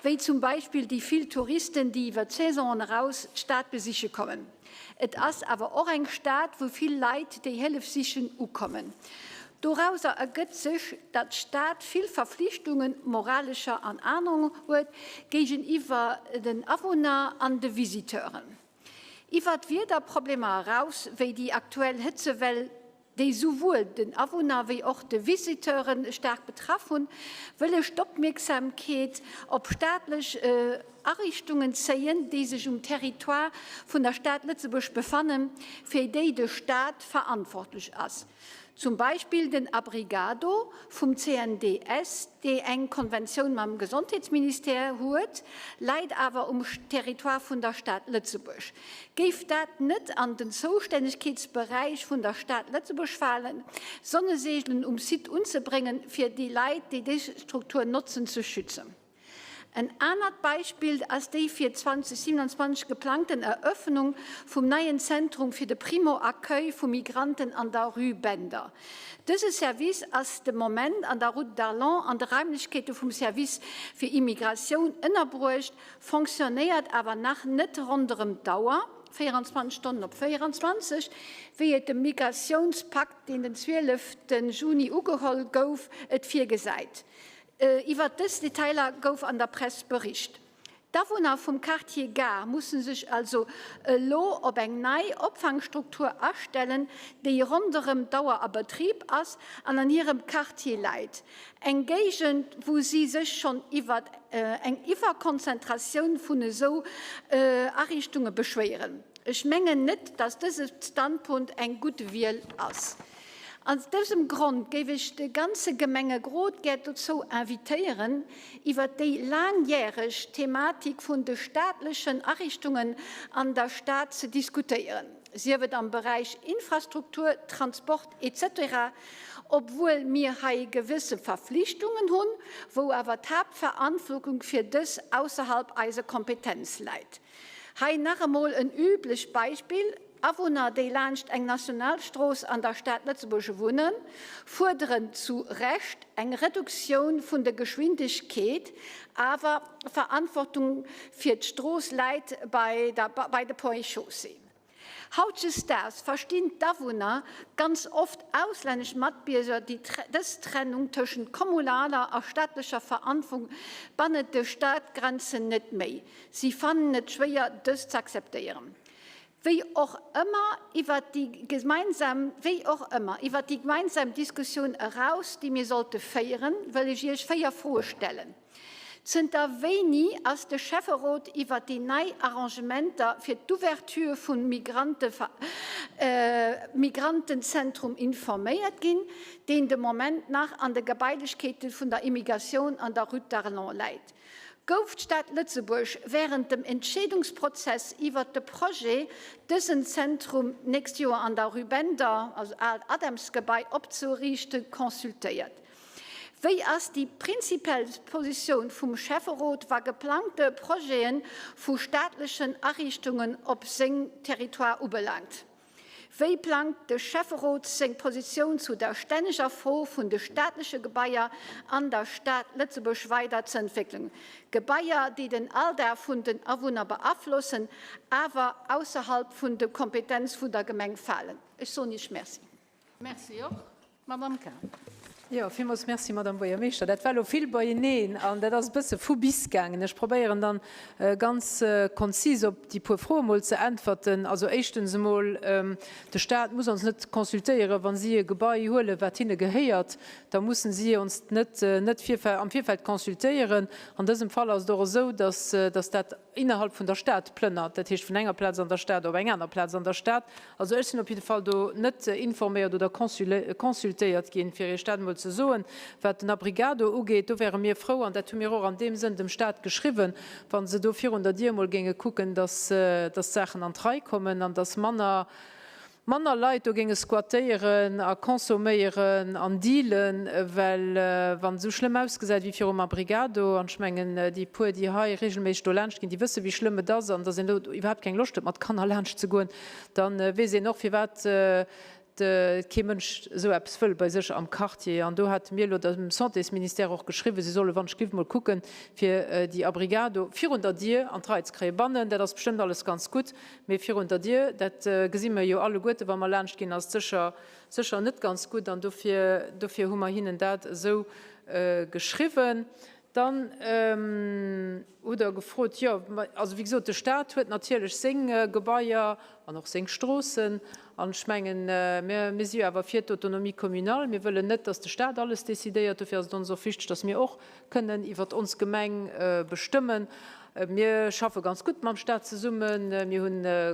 wéi zum Beispill déi vill Touristen, déi iwwer d'Saisonen eraus d'Stad besiche kommen. Et ass awer och eng Stad, wou vill Leit, déi Hëllef sichen, ukommen. Dorauser ergëtt sech, datt d'Stad vill Verflichtungen, moralescher an anerer, huet géigeniwwer den Awunner an de Visiteuren. Iwwer d'Wiederproblemer eraus, wéi déi aktuell Hëtzewell, déi souwuel den Awunner wéi och de Visiteure staark betraff hunn, wëll ech d'Opmierksamkeet op staatlech Ariichtungen zéien, déi sech um Territoire vun der Stad Lëtzebuerg befannen, fir déi de Staat verantwortlech ass. Zum Beispill den Abrigado vum CNDS, dee eng Konventioun mam Gesondheetsministère huet, läit awer um Territoire vun der Stad Lëtzebuerg. Géif dat net an den Zoustännegkeetsberäich vun der Stad Lëtzebuerg falen, Sonneseegelen um Site unzebréngen, fir déi Leit, déi déi Struktur notzen, ze schützen? En anert Beispill ass déi fir 2027 geplangten Eröffnung vum neien Zentrum fir de Primo-Accueil vu Migranten an der Rue Bender. Dëse Service ass de Moment an der Route d'Arlon an de Raimlechkeete vum Service fir Immigratioun ënnerbruecht, fonctionnéiert awer nach net ronderëm d'Auer, 24 Stonnen op 24, wéi et de Migratiounspakt, deen den 12 Juni ugeholl gouf, et virgesäit. Iwwert dës Detailer gouf an der Press bericht. D'Awunner vum Quartier Gare musse sech also elo op eng nei Opfangstruktur astellen, déi ronderëm d'Auer a Betrib ass an an hirem Quartier läit. Eng Géigend, wou si sech schonn iwwert eng Iwwerkonzentratioun vun esou Ariichtunge beschwéieren. Ech mengen net, datt dëse Standpunkt eng gutt Wiel ass. Aus dësem Grond géif ech de ganze Gemengerot gär dozou invitéieren, iwwert déi laangjäreg Thematik vun de staatlechen Ariichtungen an der Stad ze diskutéieren, sief et am Beräich Infrastruktur, Transport etc. Obwuel mir hei gewësse Verflichtungen hunn, wou awer d'Haaptverantwortung fir dës ausserhalb eiser Kompetenz läit. Hei nach emol en üblecht Beispill. Awunner, déi laanscht eng Nationalstrooss an der Stad Lëtzebuerg wunnen, fuerderen zu Recht eng Reduktioun vun der Geschwindegkeet, awer Verantwortung fir d'Strooss läit bei de Ponts et Chaussées. Hautdesdaags verstinn d'Awunner, ganz oft auslännesch Matbierger, déi dës Trennung tëschent kommunaler a staatlecher Verantwortung bannent de Stadgrenzen net méi. Si fannen et schwéier, dëst z'akzeptéieren. Wéi och ëmmer, iwwert déi gemeinsam, wéi och ëmmer, iwwert déi gemeinsam Diskussioun eraus, déi mir sollte féieren, wëll ech Iech 4 Froe stellen. Zënter wéini ass de Schäfferot iwwert déi nei Arrangementer fir d'Ouverture vum Migrante, Migrantenzentrum informéiert ginn, deen de Moment nach an de Gebailechkeete vun der Immigratioun an der Rue d'Arlon läit? Gouf d'Stad Lëtzebuerg wärend dem Entscheedungsprozess iwwert de Projet, dësen Zentrum d'nächst Joer an der Rue Bender, also aalt Adamsgebai, opzeriichten, consultéiert? Wéi ass déi prinzipiell Positioun vum Schäfferot, wa geplangte Projete vu staatlechen Ariichtungen op seng Territoire ubelaangt? Wéi plangt de Schäfferot seng Positioun zu der stänneger Fro vun de staatleche Gebaier an der Stad Lëtzebuerg weider ze entwéckelen? Gebaier, déi den Alldag vun den Awunner beaflossen, awer ausserhalb vun de Kompetenz vun der Gemeng falen? Ech soen Iech Merci. Merci och. Madamm Cahen. Jo, villmools Merci, Madamm Buergermeeschter. Dat war elo vill beieneen an dat ass e bësse vu bis gaangen. Ech probéieren dann ganz konzis op déi puer Froe mol ze äntwerten. Also éischtens emol, de Stat muss ons net consultéieren, wa si e Gebai huelen, wat hinne gehéiert. Da mussen si ons net net am Virfeld consultéieren. An dësem Fall ass et och esou, dass dass dat innerhalb vun der Stad plënnert, dat heescht vun enger Plaz an der Stad op eng aner Plaz an der Stad. Also ech sinn op jidde Fall do net informéiert oder consultéiert ginn, fir Iech dat emol ze soen. Wat den Abrigado ugeet, do wäre mir frou, an dat hu mir och an deem Sënn dem Stat geschriwwen, wa se do virun der Dier emol géinge kucken, dass d'Saachen an d'Rei kommen an dass manner manner Leit do géinge squattéieren a consomméieren an dealen, well wann et esou schlëmm ausgesäit wéi virum Abrigado, an ech mengen déi puer déi hei regelméisseg do laanscht ginn, déi wësse wéi schlëmm et ass an datt een do iwwerhaapt keng Loscht huet mat Kanner laanscht ze goen, da weess een och firwat kee Mënsch esou eppes wëll bei sech am Quartier. An do hate mir elo dem Santésministère och geschriwwen, si solle wann ech giff mol kucken, fir déi Abrigado virun der Dier an d'Rei ze kréien. Bannen, dat ass bestëmmt alles ganz gutt, Mee virun der Dier, dat gesi mer jo alleguerte wa mer laanscht ginn, ass et sécher, sécher net ganz gutt. An dofir, dofir hu mer hinnen dat esou geschriwwen. Dann hutt Der gefrot, jo, also wéi gesot, de Stat huet natierlech seng Gebaier an och seng Stroossen. An ech mengen, mir, mir si jo awer fir d'Autonomie communale. Mir wëllen net, datt de Stat alles decidéiert. Dofir ass et ons och wichteg, datt mir och kënnen iwwert ons Gemeng bestëmmen. Mir schaffe ganz gutt mam Stat zesummen. Mir hu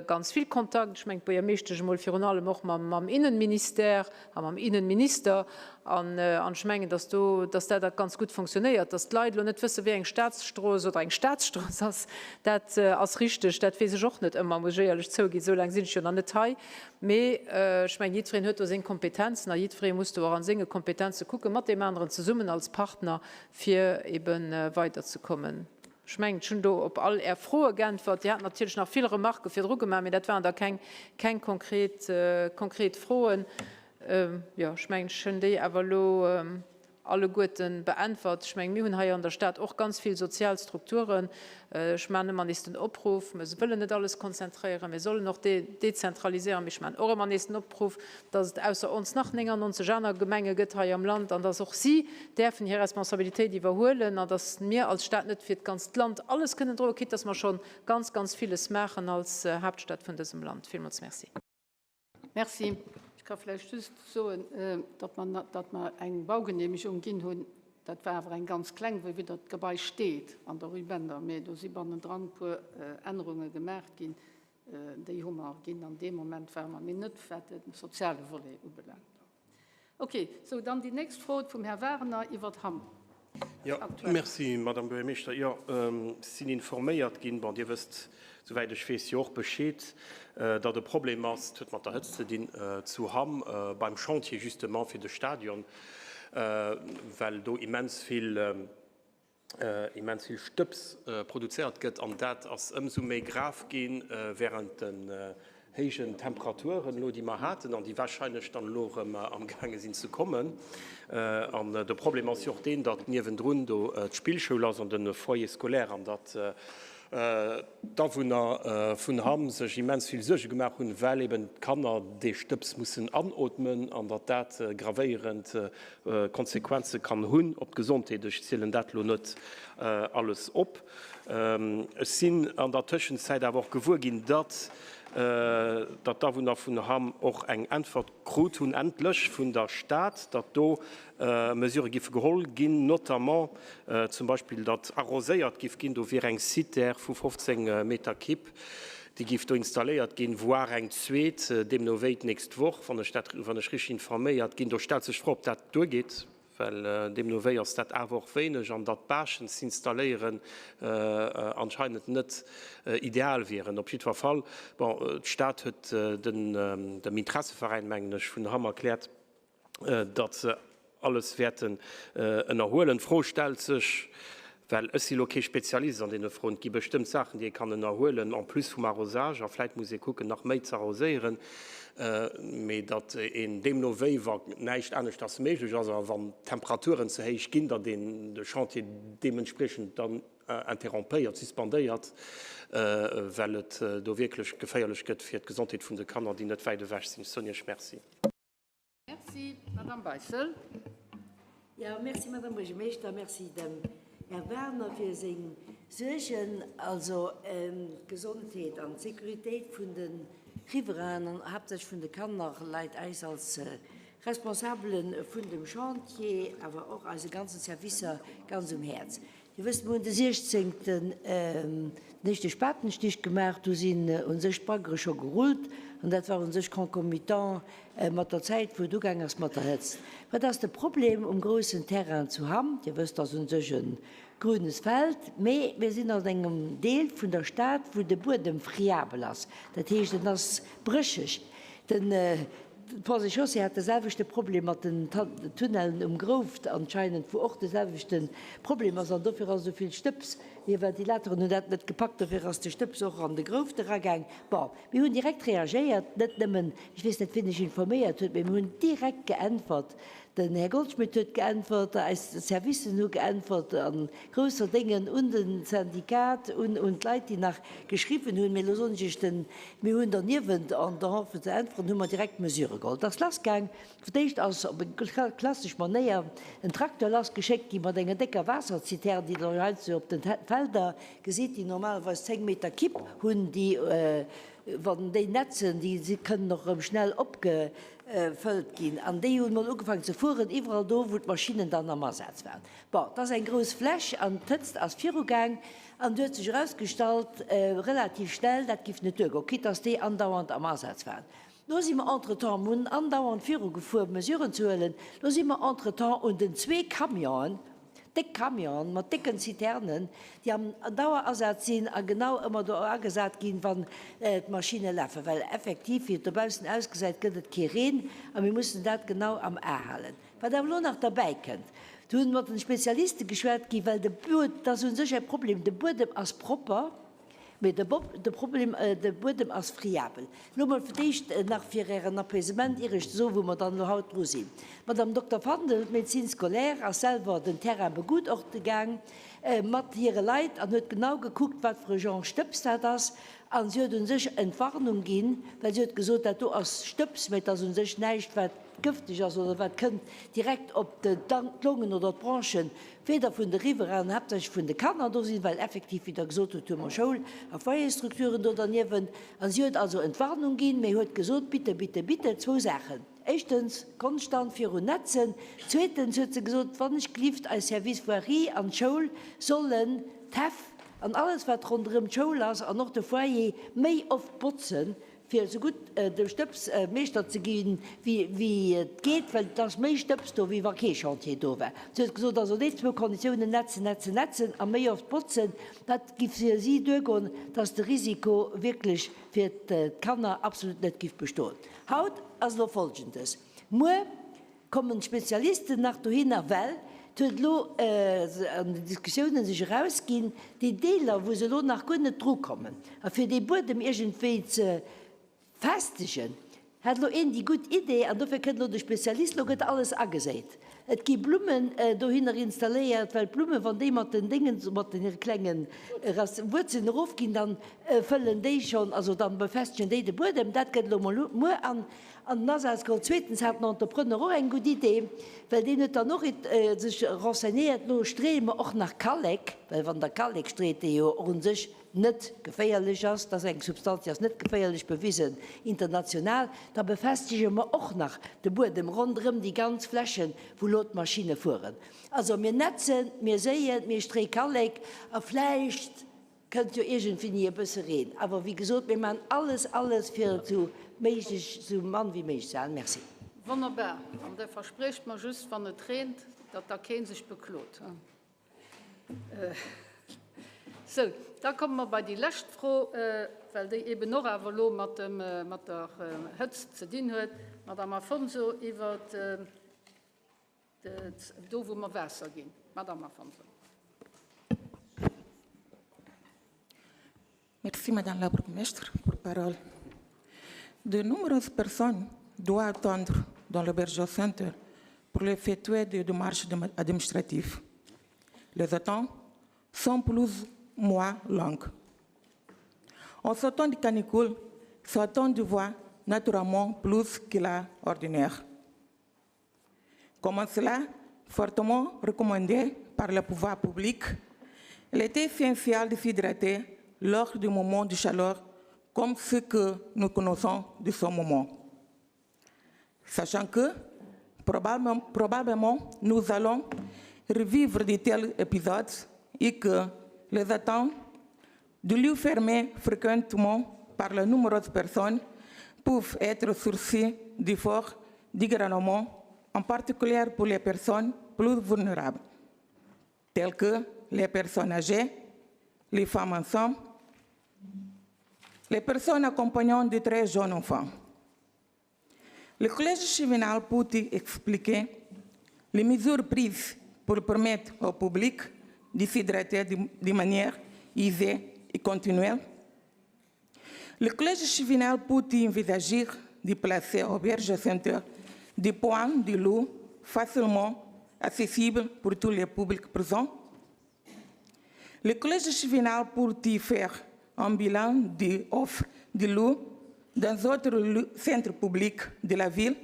ganz vill Kontakt, ech mengen d'Buergermeeschtesch emol virun allem och mam Innenministère a mam Innenminister. An ech mengen, datt do, datt dat ganz gutt fonctionnéiert. Datt d'Leit elo net wësse wéi eng Statsstrooss oder eng Statsstrooss ass, dat ass richteg. Dat weess ech och net ëmmer, muss ech éierlech zouginn. Esou laang sinn ech jo nach net hei. Mee ech mengen, jiddwereen huet do seng Kompetenzen a jiddweree muss do och a senge Kompetenze kucken, mat deem aneren zesummen als Partner, fir ebe weiderzekommen. Ech mengen, ech hunn do op all Är Froe geäntwert. Dir hat natierlech nach vill Remarquë virdru gemaach, mee dat waren da keng, keng konkret, konkret Froen. Jo, ech mengen, ech hunn déi awer elo alleguerten beäntwert. Ech mengen, mir hunn hei an der Stad och ganz vill sozial Strukturen. Ech maachen ëmmer nees den Opruff, mir wëllen net alles konzentréieren, mir sollen och dezentraliséieren, mee ech maachen och ëmmer nees den Opruff, dass et ausser ons nach 99 aner Gemenge gëtt hei am Land an dass och si däerfen hir Responsabilitéit iwwerhuelen an dass mir als Stad net fir d'ganzt Land alles kënnen droen, quitte dass mer scho ganz, ganz villes maachen als Haaptstad vun dësem Land. Villmools Merci. Merci. Ech ka vläicht just soen, datt mer, datt mer eng Baugenehmegung ginn hunn. Dat war awer eng ganz kleng, wou widder d'Gebai steet an der Rue Bender. Mee do si bannendran e puer Ännerunge gemaach ginn. Déi hu mer ginn an deem Moment ware mer, mee net wat de soziale Volet ubelaangt. Ok, sou dann déi nächst Fro vum Här Wagener iwwert Hamm. Jo, merci, Madame Buergermeeschter. Jo, ech sinn informéiert ginn, bon, Dir wësst, souwäit ech weess, jo och Bescheed, datt e Problem ass, et huet mat der Hëtzt ze dinn, zu Hamm beim Chantier justement fir de Stadion, well do immens vill, immens vill Stëbs produzéiert gëtt an dat ass ëmsou méi grav gi während den. héijen Temperaturen elo, déi mer haten an déi wahrscheinlech dann elo erëm amgaange sinn ze kommen. An de Problem ass jo och deen, datt niewendrun do d'Spillschoul ass an de Foyer scolaire an datt d'Awunner vun Hamm sech immens vill Suerge gemaach hunn, well eben d'Kanner dee Stëbs mussen anootmen an datt dat gravéierend Konsequenze kann hunn op d'Gesondheet. Ech zielen dat elo net alles op. Ech sinn an der Tëschenzäit awer och gewuer ginn, datt d'Awunner vun Hamm och eng Äntwert krut hunn, endlech vun der Stad, datt do Mesurë giffe geholl ginn, notamment zum Beispill, datt arroséiert giff ginn. Do wier eng Zitär vu 15 Meter Kipp, déi giff do installéiert ginn, voire eng zweet, deemno wéi d'nächst Woch, wann ech dat, wann ech richteg informéiert ginn. Do stellt sech d'Fro, ob dat duergeet, well deemno wéi ass dat awer och wéineg, an datt Bâchen z'installéieren anscheinend net ideal wieren. Op jiddwer Fall, bon, d'Stad huet den, dem Interesseveräin, mengen ech, vun Hamm erkläert, datt se alles wäerten ënnerhuelen. D'Fro stellt sech, well ech si lo kee Spezialist an deene Froen, et gi bestëmmt Saachen, déi ee kann ënnerhuelen, en plus vum Arrosage, a vläit muss ee kucken, nach méi ze arroséieren, mee datt een deemno wéi, wa näischt aneschters méiglech ass a wann d'Temperaturen ze héich ginn, datt een de Chantier deementspriechend dann interrompéiert, suspendéiert, well et do wierklech geféierlech gëtt fir d'Gesondheet vun de Kanner, déi net wäit ewech sinn. Ech soen Iech Merci. Merci, Madame Beissel. Jo, merci, Madame Buergermeeschter. Merci dem Här Werner fir seng Suergen. Also, d'Gesondheet an d'Sécuritéit vun de Riverainen an haaptsächlech vun de Kanner läit eis als Responsabele vun dem Chantier, awer och eise ganzen Servicer ganz um Häerz. Dir wësst, mir hunn de 16. den éischte Spatenstich gemaach. Du sinn u sech d'Baggere scho gerullt an dat war u sech concomitant mat der Zäit, wou et ugaang ass mat der Hëtzt. Wat ass de Problem um groussen Terrain zu Hamm? Dir wësst, ass u sech e grünes Feld, mee mir sinn an engem Deel vun der Stad, wou de Buedem friabel ass. Dat heescht, en ass brécheg. Den Ponts et Chaussées hat de selwechte Problem mat den Tunnellen um Grouft anscheinend, wou och de selwechte Problem ass an dofir ass esou vill Stëbs, déi Ventilateren hunn dat net gepackt, dofir ass de Stëbs och an de Grouft eragaang. Bon, mir hunn direkt reagéiert, net nëmmen, ech weess net wien ech informéiert huet, mee mir hunn direkt geäntwert, den Här Goldschmidt huet geäntwert, eis Servicen hu geäntwert a grousser Déngen un de Syndikat, un d'Leit, déi nach geschriwwen hunn. Mee elo soen ech Iech, den Mir hunn derniewent, an der Hoffnung ze äntweren, hu mer direkt Mesurë geholl. Et ass lassgaang. Fir d'éischt ass op eng klassesch Manéier en Trakteur lassgeschéckt gi mat enger décker Waasserzitern, déi Der heiansdo op de Felder gesitt, déi normalerweis 10 Meter Kipp hunn, déi, wann déi nätzen, déi si kënnen och erëm schnell opgefëllt ginn. An déi hunn mol ugefaangen ze fueren, iwwerall do, wou d'Maschinnen dann am Asaz waren. Bon, et ass eng grouss Fläch an d'Hëtzt ass virugaang. An et huet sech erausgestallt, relativ schnell, dat giff net duergoen, quitte dass déi andauernd am Asaz waren. Lo si mer entretemps, mir hunn andauernd virugefuer, Mesuren ze huelen, lo si mer entretemps un den zwee Camionen, déck Camionen mat décken Ziternen, déi am Dauerasaz sinn a genau ëmmer do agesat ginn, wann d'Maschinne lafen. Well effektiv, wéi et dobaussen ausgesäit, gëtt et kee Reen a mir mussen dat genau am A halen. Wat awer elo nach derbäi kënnt, do hunn mat den Spezialiste geschwat gi, well de Buedem, dat ass u sech e Problem, de Buedem ass propper, mee de de Problem, de Buedem ass friabel. Elo mol fir d'éischt nach fir Ären Apaisement, ier ech soen, wou mer dann elo haut dru sinn. D'Madame Dokter Fandel, d'Médecine scolaire, ass selwer den Terrain begutachte gaang mat hire Leit an huet genau gekuckt, wat fir e Genre Stëbs dat ass. A si huet u sech Entwarnung ginn, well si huet gesot, dat do ass Stëbs, mä et ass u sech näischt, wat gëfteg ass oder wat kënnt direkt op d'Longen oder d'Bronchen, weder vun de Riverainen, haaptsächlech vun de Kanner do sinn, well effektiv, wéi Der gesot hutt, hu mer Schoul a Foyersstrukturen do derniewent. A si huet also Entwarnung ginn, mä huet gesot, Bitte, bitte, bitte, zwou Saachen, éischtens, konstant virun netzen, zweetens huet se gesot, wann ech glift, eis Service Voirie an d'Schoul sollen d'Häff an alles wat ronderëm d'Schoul ass an och de Foyer méi oft botzen, fir esou gutt dem Stëbs Meeschter ze ginn, wéi et geet, well et ass méi Stëbs do, wéi wa kee Chantier do war. Si huet gesot, also déi zwou Konditiounen, netzen, netzen, netzen a méi oft botzen, dat giff fir si duergoen, dass de Risiko wierklech fir d'Kanner absolut net giff bestoen. Haut ass elo Folgendes, Muer kommen d'Spezialisten nach dohinner, well et huet elo an den Diskussiounen sech erausginn, déi Deeler, wou se elo nach guer net drukommen, a fir dee Buedem iergendwéi ze. Festegen hat elo een déi gutt Idee, an dofir kënnt elo de Spezialist, elo gëtt alles ageséit. Et gi Blummen dohinner installéiert, well d'Blummen, wann déi mat den Déngen, mat den hire klenge Wuerzelen erofginn, dann fëllen déi schonn, also dann befestegen déi de Buedem. Dat gëtt elo mol muer an den Asaz geholl. Zweetens hat den Entrepreneur och eng gutt Idee, well deen huet dann och sech renseignéiert, elo streeë mer och nach Kallek, well wann Der Kallek street, dee jo och u sech net geféierlech ass, dass eng Substanz, déi ass net geféierlech, bewisen international, da befestege mer och nach de Buedem ronderëm déi ganz Flächen, wou elo d'Maschinne fueren. Also mir netzen, mir séien, mir streë Kallek a vläicht kënnt jo iergendwéini e bësse Reen. Awer wéi gesot, mir maachen alles, alles, fir et esou méiglech, esou mann wéi méiglech ze halen. Merci. Wonnerbar. An Der verspriecht mer just, wann et reent, datt da kee sech beklot. Sou, da komme mer bei déi lescht Fro, well déi eben och awer elo mat dem, mat der Hëtzt ze dinn huet, Madame Afonso, iwwer do, wou mer Waasser ginn. Madame Afonso. Merci, Madame la bourgmestre, pour parole. De nombreuses personnes doivent attendre dans le Berger Center pour effectuer des démarches administratives. Les attentes sont plus ou moins longues. En sortant de canicule, sortant de voie naturellement plus que la ordinaire. Comme cela, fortement recommandé par le pouvoir public, il est essentiel de s'hydrater lors du moment de chaleur comme ce que nous connaissons de ce moment. Sachant que, probablement, probablement nous allons revivre de tels épisodes et que les attentes de lieux fermés fréquentement par de nombreuses personnes peuvent être source d'efforts dégradement, en particulier pour les personnes plus vulnérables, telles que les personnes âgées, les femmes enceintes, les personnes accompagnant de très jeunes enfants. Le collège cheminal peut expliquer les mesures prises pour permettre au public de s'hydrater de, de manière aisée et continuelle. Le collège cheminal peut envisager de placer au Berger Center des points de l'eau facilement accessibles pour tous les publics présents. Le collège chevinal peut y faire un bilan des offres de l'eau dans d'autres centres publics de la ville.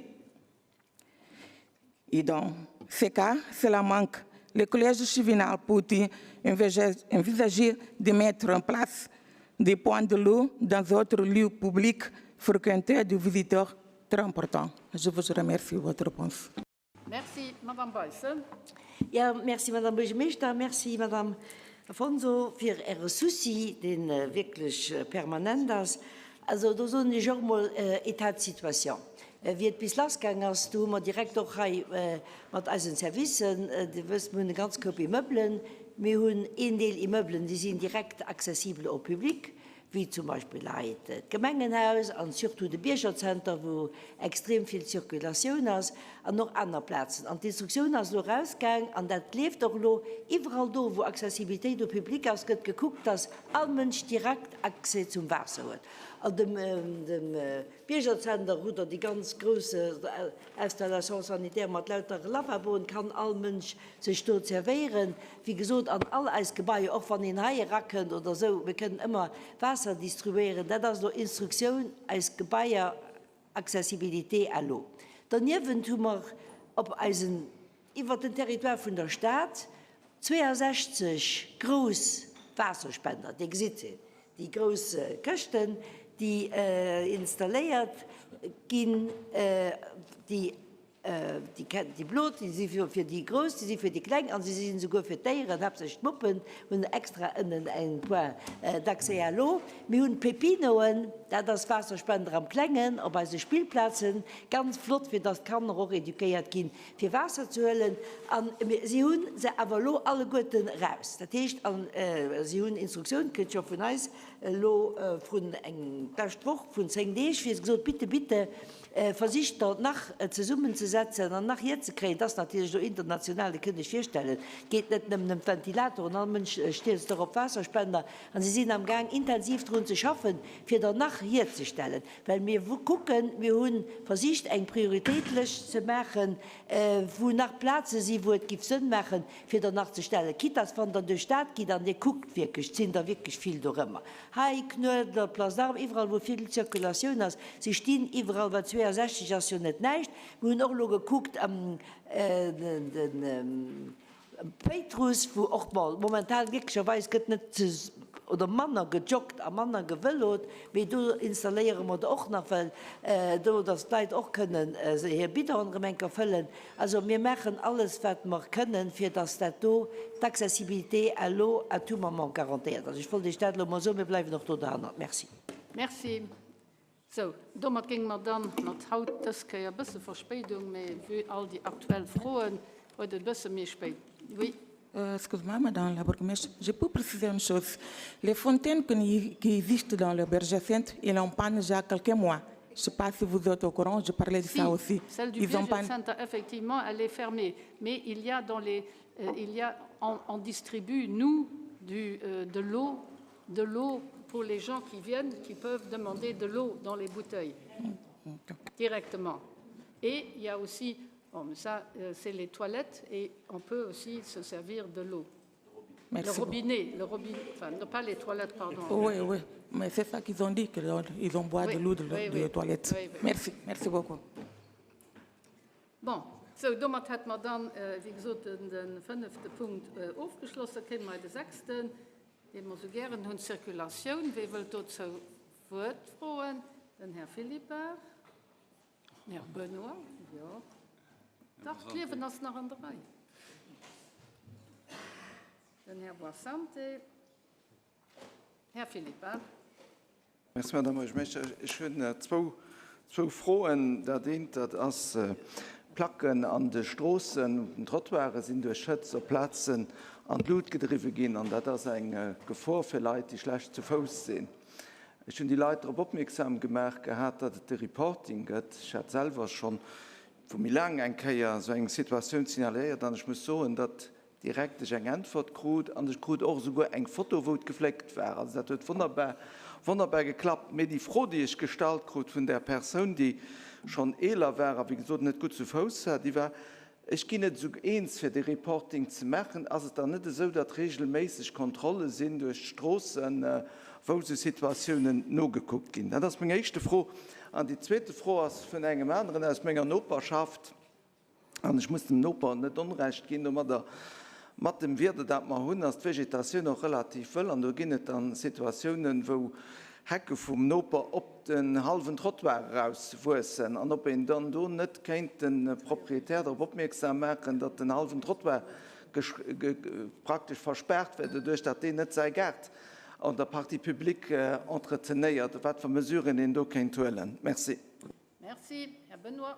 Et dans ce cas, cela manque. Le collège chevinal peut envisager de mettre en place des points de l'eau dans d'autres lieux publics fréquentés de visiteurs très importants. Je vous remercie de votre réponse. Merci, Madame Beissel. Ja, merci, Madame Buergermeeschter. Merci, Madame Afonso, fir Äre Souci, dee wierklech permanent ass. Also do soen ech och emol État de situation. Wéi et bis lassgaang ass, do hu mer direkt och hei mat eisen Servicen, Dir wësst, mir hunn e ganz Koup Immeublen, mir hunn een Deel Immeublen, déi sinn direkt accessible au public, wéi zum Beispill hei d'Gemengenhaus an surtout de Biergerzenter, wou extrem vill Circulatioun ass, an och aner Plazen. An d'Instruktioun ass elo erausgaang, an dat leeft och elo, iwwerall do, wou Accessibilitéit au public ass, gëtt gekuckt, dass all Mënsch direkt Accès zum Waasser huet. An dem Biergerzenter hutt Der déi ganz grouss Installation sanitaire mat lauter Lavaboen, kann all Mënsch sech do zerwéieren. Wéi gesot, an all eis Gebaier, och wann een hei erakënnt oder esou, mir kënnen ëmmer Waasser distribuéieren. Dat ass elo Instruktioun, eis Gebaier, Accessibilité à l'eau. Doniewent hu mer op eisen, iwwert den Territoire vun der Stad 62 grouss Waasserspender. Dir gesitt se, déi grouss Këschten, déi installéiert ginn, déi Déi blo, déi si fir déi Grouss, déi si fir déi Kleng an se sinn esouguer fir d'Déieren, haaptsächlech d'Muppen, hunn extra ënnen eng Point d'accès à l'eau. Mir hunn d'Pepinoen, dat ass Waasserspender am Klengen op eise Spillplazen, ganz flott, fir dass d'Kanner och eduquéiert ginn, fir Waasser ze huelen. A si hu se awer elo alleguerten eraus. Dat heescht, si hunn Instruktioun kritt scho vun eis. Elo vrun eng d'lescht Woch, vrun 10 Deeg, wéi se gesot, Bitte, bitte versicht der nach zesummenzesetzen an nach hierzekréien. Et ass natierlech elo international, Dir kënnt Iech virstellen, et geet net nëmmen ëm d'Ventilatoren, all Mënsch stierzt och op Waasserspender an si sinn amgaang intensiv drun ze schaffen, fir der nach hierzestellen. Well mir kucken, mir hu versicht eng Prioritéitlëscht ze maachen, wou nach Plaze si wou et giff Sënn maachen, fir der nach ze stellen, quitte dass wann der duerch d'Stad gitt an Dir kuckt wierklech, et sinn der wierklech vill dorëmmer, hei Knuedler, Place d'Armes, iwwerall wou vill Zirkulatioun ass, se stinn iwwerall, well 62 ass jo net näischt. Mir hunn och elo gekuckt am Péitruss, wou och, bon, momentan glécklecherweis gëtt net oder manner gejoggt a manner gewëllot, mee do installéiere mer der och nach, well do, dass d'Leit och kënnen hir Bidon erëm eng Kéier fëllen. Also mir maachen alles, wat mer kënnen, fir dass dat do, d'Accessibilité à l'eau à tout moment garantéiert ass. Ech wollt Iech dat elo emol soen. Mir bleiwen och do derhannert. Merci. Merci. Sou, domat géinge mer dann mat haut dës Kéier e bësse Verspéidung, mee vue all déi aktuell Froen huet et e bësse méi spéit. Oui. Excuse-moi, Madame la bourgmestre, je peux préciser une chose. Les fontaines qui existent dans le Berger Centre, ils en panne déjà quelques mois. Je ne sais pas si vous êtes au courant, je parlais de ça aussi. Celle du Ils ont Center, effectivement, elle est fermée. Mais il y a dans les, euh, il y a, on, on distribue, nous, du, euh, de l'eau, de l'eau pour les gens qui viennent, qui peuvent demander de l'eau dans les bouteilles directement. Et il y a aussi, bon, ça, euh, c'est les toilettes et on peut aussi se servir de l'eau. Le robinet, le robinet, enfin, non pas les toilettes, pardon. Oui, oui, mais c'est ça qu'ils ont dit, qu'ils ont boit oui, de l'eau de, oui, oui, toilettes. Oui, oui. Merci, merci beaucoup. Bon, sou, domat hätte mer dann, äh, wéi gesot, den, den fënnefte Punkt äh, ofgeschloss. Da kéime mer bei de sechsten, dee mer sou gären hunn, d'Circulatioun. Wee wëllt dozou Wuert froen? Den Här Philippart. Här Benoy, jo. Dach, d'Liewen ass nach an der Rei. Den Här Boissante. Här Philippart. Merci, Madame Buergermeeschter. Ech hunn zwou, zwou Froen. Dat eent, dat ass, D'Placken an de Stroossen, op den Trottoiren sinn duerch Hëtzt op Plazen an d'Lut gedriwwe ginn. An dat ass eng Gefor fir Leit, déi schlecht zu Fouss sinn. Ech hunn déi Leit drop opmierksam gemaach gehat, datt et de Reporting gëtt. Ech hat selwer schonn vu méi laang eng Kéier esou eng Situatioun signaléiert an ech muss soen, datt direkt ech eng Äntwert krut an ech krut och esouguer eng Foto, wou et gefléckt war. Also dat huet wonnerbar, wonnerbar geklappt. Mee déi Fro, déi ech gestallt krut vun där Persoun, déi schonn eeler war a wéi gesot net gutt zu Fouss war, déi war, Ech ginn net esou eens fir dee Reporting ze maachen. Ass et dann net esou, datt regelméisseg Kontrolle sinn duerch d'Stroossen, wou esou Situatiounen nogekuckt ginn? Dat ass meng éischte Fro. An déi zweete Fro ass vun engem aneren aus menger Noperschaft, an ech muss dem Noper net Onrecht ginn domadder, Mat dem Wieder, dat mer hunn, ass d'Vegetatioun och relativ wëll an do ginn et dann Situatiounen, wou Hecke vum Noper op den hallwen Trottoir eraus wuessen an ob een dann do net kéint de Proprietär drop opmierksam maachen, datt den hallwen Trottoir praktesch verspaart wär, doduerch datt deen net säi Gaart an der Partie publique entretenéiert, wat fir Mesuren een do kéint huelen. Merci. Merci. Här Benoy.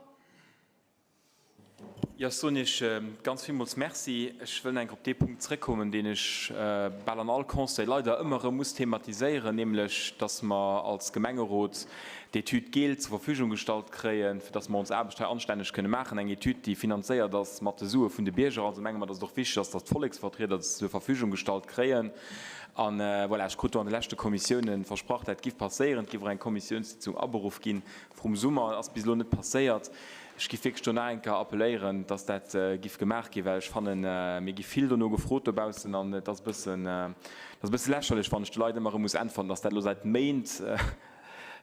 Jo, ech soen Iech ganz villmools Merci. Ech wëll nach eng Kéier op dee Punkt zrëckkommen, deen ech bal an all Conseil leider ëmmer erëm muss thematiséieren, nämlech dass mer als Gemengerot d'Etüd GEL zur Verfügung gestallt kréien, fir dass mer ons Aarbecht hei anstänneg kënne maachen. Eng Etüd, déi finanzéiert ass mat de Sue vun de Bierger. Also menge mer, dass et och wichteg ass, dass d'Volleksvertrieder se zur Verfügung gestallt kréien. A voilà, ech krut do an de leschte Kommissiounen versprach, dat giff passéieren. Et giff och eng Kommissiounssitzung aberuff ginn vrum Summer. Ass bis elo net passéiert. Ech giff wierklech do nach eng Kéier appelléieren, dass dat giff gemaach ginn, well ech fannen, mir gi vill dono gefrot dobaussen an et ass e bëssen, et ass e bësse lächerlech, wann ech de Leit ëmmer erëm muss äntwerten, dass dat elo säit Méint,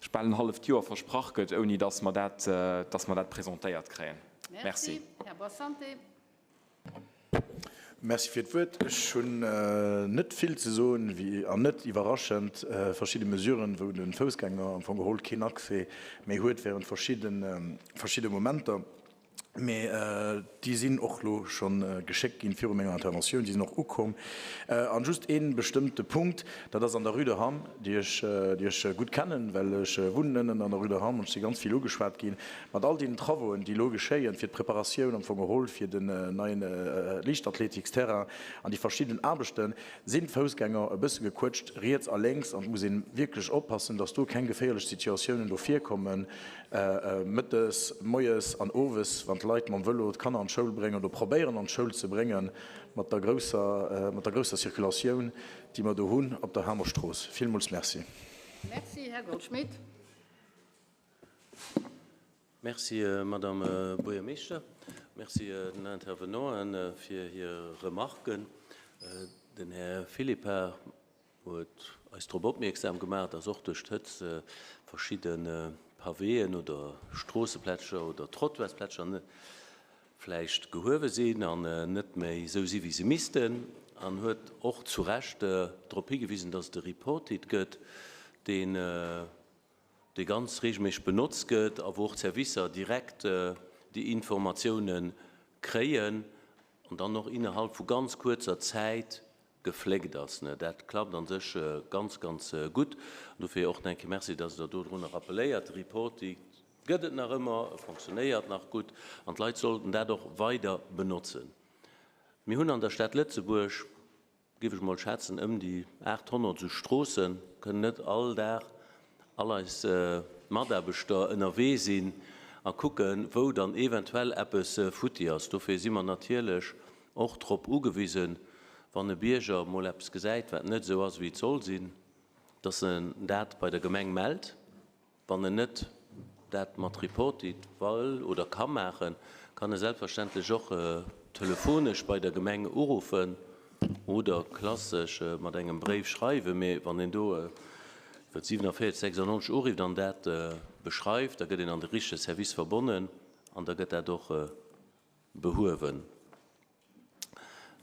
ech bal en halleft Joer versprach gëtt, ouni dass mer dat, dass mer dat presentéiert kréien. Merci. Merci. Här Boissante. Merci fir d'Wuert. Ech hunn net vill ze soen, wéi an net iwwerraschend verschidde Mesuren, wou de Foussgänger am Fong geholl keen Accès méi huet während verschidde verschidde Momenter. Mee déi sinn och elo scho geschéckt ginn viru menger Interventioun, déi sinn och ukomm. An just ee bestëmmte Punkt, dat ass an der Rue de Hamm, déi ech, déi ech gutt kennen, well ech wunnen ënnen an der Rue de Hamm an ech si ganz vill ugeschwat ginn, mat all deenen Travauxen, déi elo geschéien, fir d'Preparatioun am Fong geholl fir den neien Liichtathletiksterrain an déi verschidden Aarbechten, sinn d'Foussgänger e bësse gequëtscht riets a lénks an et muss ee wierklech oppassen, dass do keng geféierlech Situatiounen do virkommen, mëttes, moies an owes, wann d'Leit mam Vëlo d'Kanner an d'Schoul bréngen oder probéieren an d'Schoul ze bréngen, mat der grousser, mat der grousser Circulatioun, déi mer do hunn op der Hamer Strooss. Villmools Merci. Merci, Här Goldschmidt. Merci, Madame Buergermeeschter. Merci den Intervenanten fir hir Remarken. Den Här Philippart huet eis drop opmierksam gemaach, dass och duerch d'Hëtzt verschidde Paweeën oder Stroosseplätscher oder Trottoirsplätscher vläicht gehuewe sinn an net méi esou si wéi se missten, an huet och zu Recht drop higewisen, dass et e Reportit gëtt, deen dee ganz regelméisseg benotzt gëtt a wou och d'Servicer direkt déi Informatiounen kréien an dann och innerhalb vu ganz kuerzer Zäit gefléckt ass. Dat klappt a sech ganz, ganz gutt. An dofir och nach eng Kéier Merci, dass Der dodrunner rappelléiert. De Reporting gëtt et nach ëmmer, e fonctionnéiert nach gutt an d'Leit sollten dat och weider benotzen. Mir hunn an der Stad Lëtzebuerg, géif ech mol schätzen, ëm déi 800 esou Stroossen, kënnen net all Dag all eis Mataarbechter ënnerwee sinn a kucken, wou dann eventuell eppes futti ass. Dofir si mer natierlech och drop ugewisen, wann e Bierger mol eppes gesäit, wat net esou ass, wéi et soll sinn, dass en dat bei der Gemeng mellt. Wann en net dat mat Reportit wëll oder ka maachen, kann e selbstverständlech och telefonesch bei der Gemeng uruffen oder klassesch mat engem Bréif schreiwen. Mee wann een do iwwer 47 96 urifft an dat beschreift, da gëtt een an de richtege Service verbonnen an da gëtt dat och behuewen.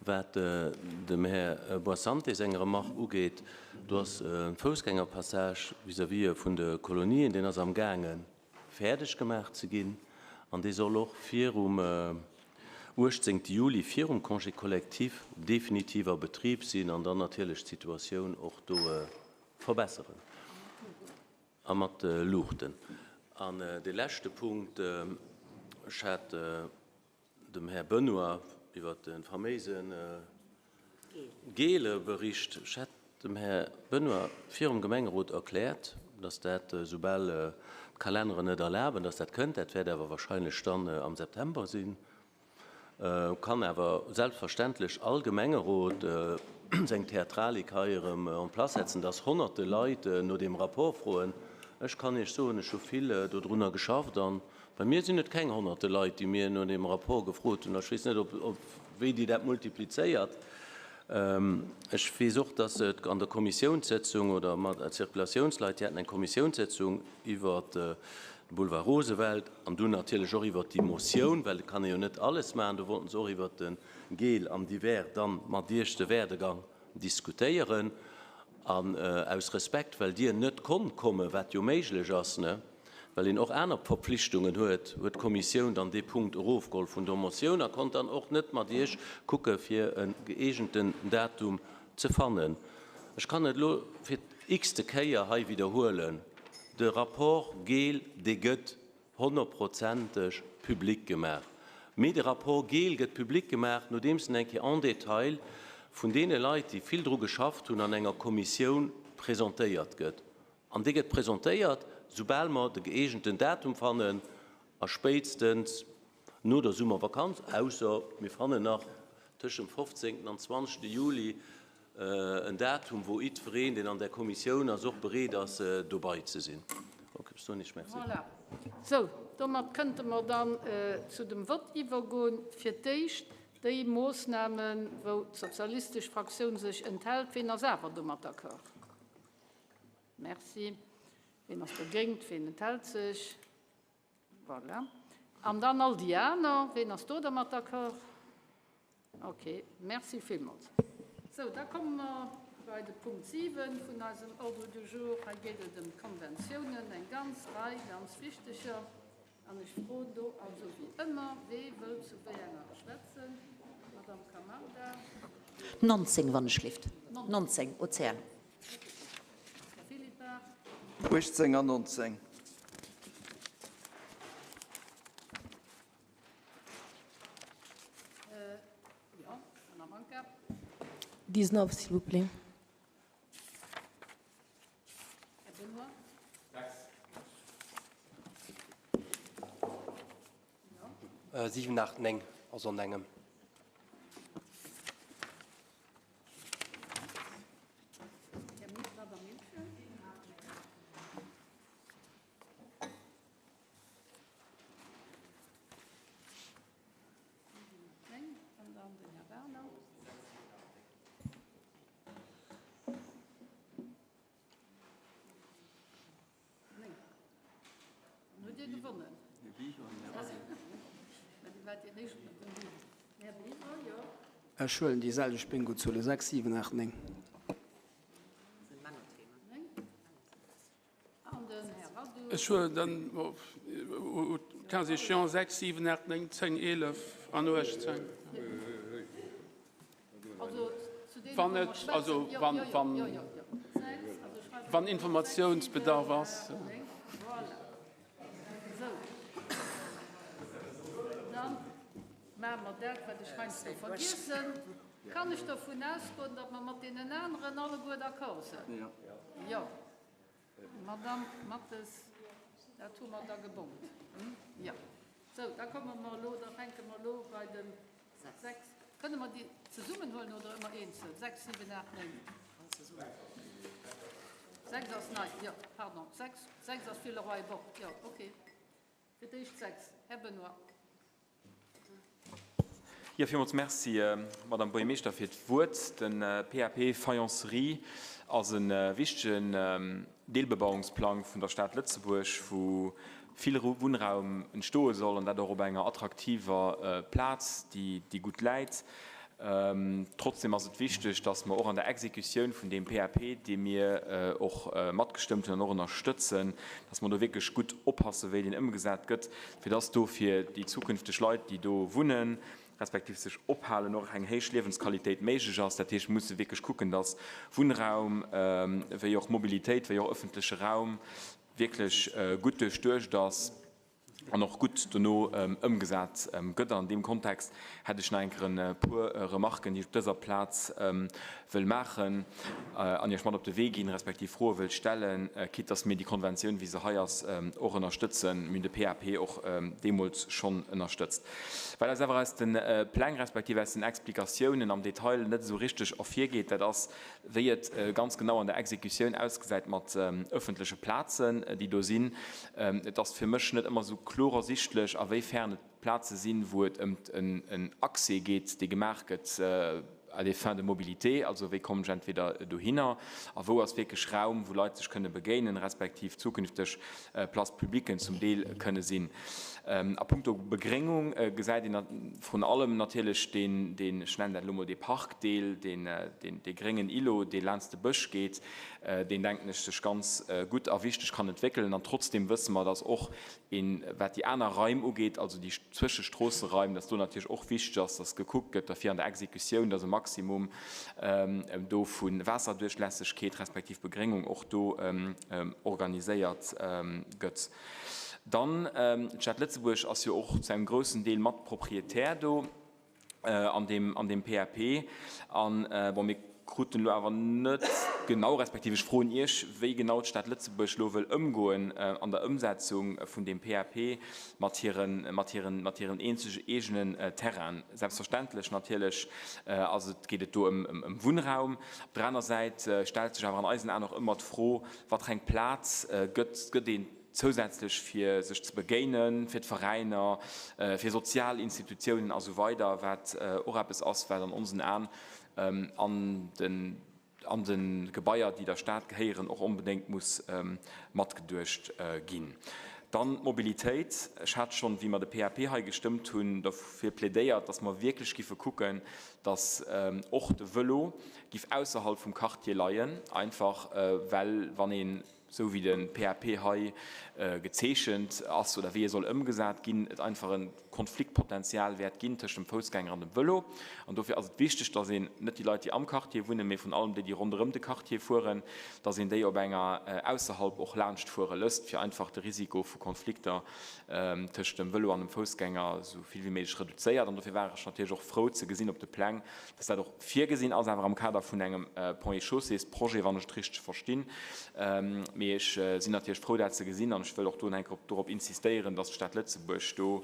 Wat dem Här Boissante seng Remarque ugeet, do ass e Foussgängerpassage vis-à-vis vun de Kolonien, deen ass amgaange fäerdeg gemaach ze ginn an dee soll och virum 18 Juli, virum Congé collectif, definitiv a Betrib sinn an dann natierlech d'Situatioun och do verbesseren. A mat Luuchten. An dee leschte Punkt, ech hat dem Här Benoy iwwert de faméise gele Bericht. Ech hat dem Här Benoy virum Gemengerot erkläert, dass dat, soubal d'Kalenneren et erlaben, dass dat kënnt. Dat wäert awer wahrscheinlech dann am September sinn. Kann awer selbstverständlech all Gemengerot seng Theatralik hei erëm en place setzen, dass honnerte Leit no deem Rapport froen. Ech kann Iech soen, ech hu vill dodrunner geschafft an bei mir sinn et keng honnerte Leit, déi mir no deem Rapport gefrot hunn. Ech weess net, ob wéi Dir dat multiplizéiert. Ech weess och, dass et an der Kommissiounssëtzung oder mat Zirkulatiounsleit, déi haten eng Kommissiounssëtzung iwwert de Boulevard Roosevelt an dunn natierlech och iwwert déi Motioun, well et kann ee jo net alles maachen, do wollten se och iwwert de Gel am Divers dann mat Iech de Werdegang diskutéieren. An aus Respekt, well Dir net konnt kommen, wat jo méiglech ass, ne, well een och aner Verpflichtungen huet, huet d'Kommissioun dann dee Punkt erofgeholl vun der Motioun a konnt dann och net mat Iech kucke fir e gëeegenten Datum ze fannen. Ech kann et elo fir d'x-te Kéier hei widderhuelen, De Rapport Gehl, dee gëtt honnertprozenteg public gemaach. Mee de Rapport Gehl gëtt public gemaach, nodeems en eng Kéier en détail vun deene Leit, déi vill dru geschafft hunn, an enger Kommissioun presentéiert gëtt. An dee gëtt presentéiert, soubal mer de gëeegenten Datum fannen a spéitstens no der Summervakanz, ausser mir fannen nach tëschent dem 15. an 20. Juli en Datum, wou jiddwereen, deen an där Kommissioun ass, och bereet ass, dobei ze sinn. Ok, bis dohin, Merci. Voilà. Sou, domat kënnte mer dann zu dem Vott iwwergoen. Fir d'éischt déi Moosnamen, wou d'sozialistesch Fraktioun sech enthält. Ween ass awer domat d'accord? Merci. Ween ass dogéint? Ween enthält sech? Voilà. An dann all déi aner. Ween ass do dermat d'accord? Ok, merci villmools. Sou, da komme mer bei de Punkt 7 vun eisem Ordre du jour. Hei geet et ëm d'Konventiounen, eng ganz Rei ganz wichteger. An ech froen do also wéi ëmmer, Wee wëllt zu wéi enger schwätzen? Madame Camarda. 19, wann ech lift. 19, OCL. Här Philippart. 18 an 19. Jo, Madame Manka. 19, s'il vous plaît. Här Benoy. 6. 7, 8, 9, also an engem. Här Madame Miltgen. 9, an dann den Här Werner. Dann hutt Dir gewonnen. Här Biwer, jo. Ech huelen déi selwecht Bingozuele, 6, 7, 8, 9. Ech huelen dann au cas échéant 6, 7, 8, 9, 10, 11 an 18. Wann et, also wann, wann, wann Informatiounsbedarf ass. Maache mer dat, wat ech heiansdo vergiessen. Kann ech dovun ausgoen, datt mer mat deenen aneren alleguer d'accord sinn? Jo. Madamm Mathes, dat hu mer da gebongt. Jo. Sou, da komme mer elo, da fänke mer elo bei dem 6. Kënne mer déi zesummen huelen oder ëmmer eenzel? 6, 7, 8, 9. 6 ass nei, jo, pardon. 6, 6 ass Villeroy-Boch. Jo, okay. Fir d'éischt 6. Här Benoy. Jo, villmools Merci, Madame Buergermeeschter, fir d'Wuert. De PAP Faïencerie ass e wichtegen Deelbebauungsplang vun der Stad Lëtzebuerg, wou vill Wunnraum entstoe soll, an dat och op enger attraktiver Plaz, déi gutt läit. Trotzdem ass et wichteg, dass mer och an der Exekutioun vun deem PAP, dee mir och matgestëmmt hunn an och ënnerstëtzen, dass mer do wierklech gutt oppassen, wéi deen ëmgesat gëtt, fir dass do fir déi zukünfteg Leit, déi do wunnen, respektiv sech ophalen, och eng héich Liewensqualitéit méiglech ass. Dat heescht, mir musse wierklech kucken, dass Wunnraum wéi och Mobilitéit, wéi och ëffentleche Raum wierklech gutt duerchduecht ass. an och gutt dono ëmgesat gëtt. An deem Kontext hätt ech nach eng Kéier e puer Remarken, déi ech op dëser Plaz wëll maachen an Iech mat op de Wee ginn, respektiv Froe wëll stellen, quitte dass mir déi Konventioun, wéi se hei ass, och ënnerstëtzen. Mir hunn de PAP och deemools schonn ënnerstëtzt. Wat eis awer aus de Pläng respektiv aus den Explikatiounen am Detail net esou richteg ervirgeet, dat ass, wéi et ganz genau an der Exekutioun ausgesäit mat öffentleche Plazen, déi do sinn. Et ass fir mech net ëmmer esou kloer ersichtlech, a wéi fern et Plaze sinn, wou et ëm en Accès geet, dee gemaach gëtt à des fins de mobilité, also wéi kommen ech entweder dohinner a wou ass wierklech Raum, wou Leit sech kënne begéinen, respektiv zukünfteg Places publiques zum Deel kënne sinn. A puncto Begréngung gesäit een vrun allem natierlech deen, deen, ech nennen dat elo mol dee Parkdeel, deen, dee gréngen Îlot, dee laanscht de Bësch geet, deen, denken ech, sech ganz gutt a wichteg kann entwéckelen. An trotzdeem wësse mer, dass och een, wat déi aner Raim ugeet, also déi Zwëschestroosseraim, dass do natierlech och wichteg ass, dass gekuckt gëtt derfir an der Exekutioun, dass e Maximum do vu Waasserduerchlässegkeet respektiv Begréngung och do organiséiert gëtt. Dann, d'Stad Lëtzebuerg ass jo och zu engem groussen Deel mat Proprietär do an deem, an deem PAP. An, bon, mir kruten elo awer net genau, respektiv ech froen Iech, wéi genau d'Stad Lëtzebuerg elo wëll ëmgoen an der Ëmsetzung vun deem PAP mat hiren, mat hiren, mat hiren eenzeg eegenen Terrainen. Selbstverständlech natierlech ass et, geet et do ëm, ëm Wunnraum. Op der aner Säit stellt sech awer an eisen Aen och ëmmer d'Fro, Wat fir eng Plaz gëtt, gëtt een zousätzlech fir sech ze begéinen, fir d'Veräiner, fir sozial Institutiounen a sou weider, wat och eppes ass, wat an onsen Aen an den an de Gebaier, déi der Stad gehéieren, och onbedéngt muss matgeduecht ginn. Dann d'Mobilitéit. Ech hat schonn, wéi mer de PAP hei gestëmmt hunn, derfir plädéiert, dass mer wierklech giffe kucken, dass och de Vëlo giff ausserhalb vum Quartier leien, einfach well wann ee. esou wéi de PAP hei gezeechent ass oder wéi e soll ëmgesat ginn, et einfach e Konfliktpotenzial wäert ginn tëscht dem Foussgänger an dem Vëlo. An dofir ass et wichteg, dass een net déi Leit, déi am Quartier wunnen, mee vrun allem déi, déi ronderëm de Quartier fueren, dass een déi op enger ausserhalb och laanscht fuere lësst, fir einfach de Risiko vu Konflikter tëscht dem Vëlo an dem Foussgänger esou vill wéi méiglech reduzéiert. An dofir war ech natierlech och frou ze gesinn op de Pläng, dass dat och virgesinn ass, awer am Kader vun engem Ponts et Chaussées-Projet, wann ech et richteg verstinn. Mee ech sinn natierlech frou, dat ze gesinn, an ech wëll och do nach eng Kéier dorop insistéieren, dass d'Stad Lëtzebuerg do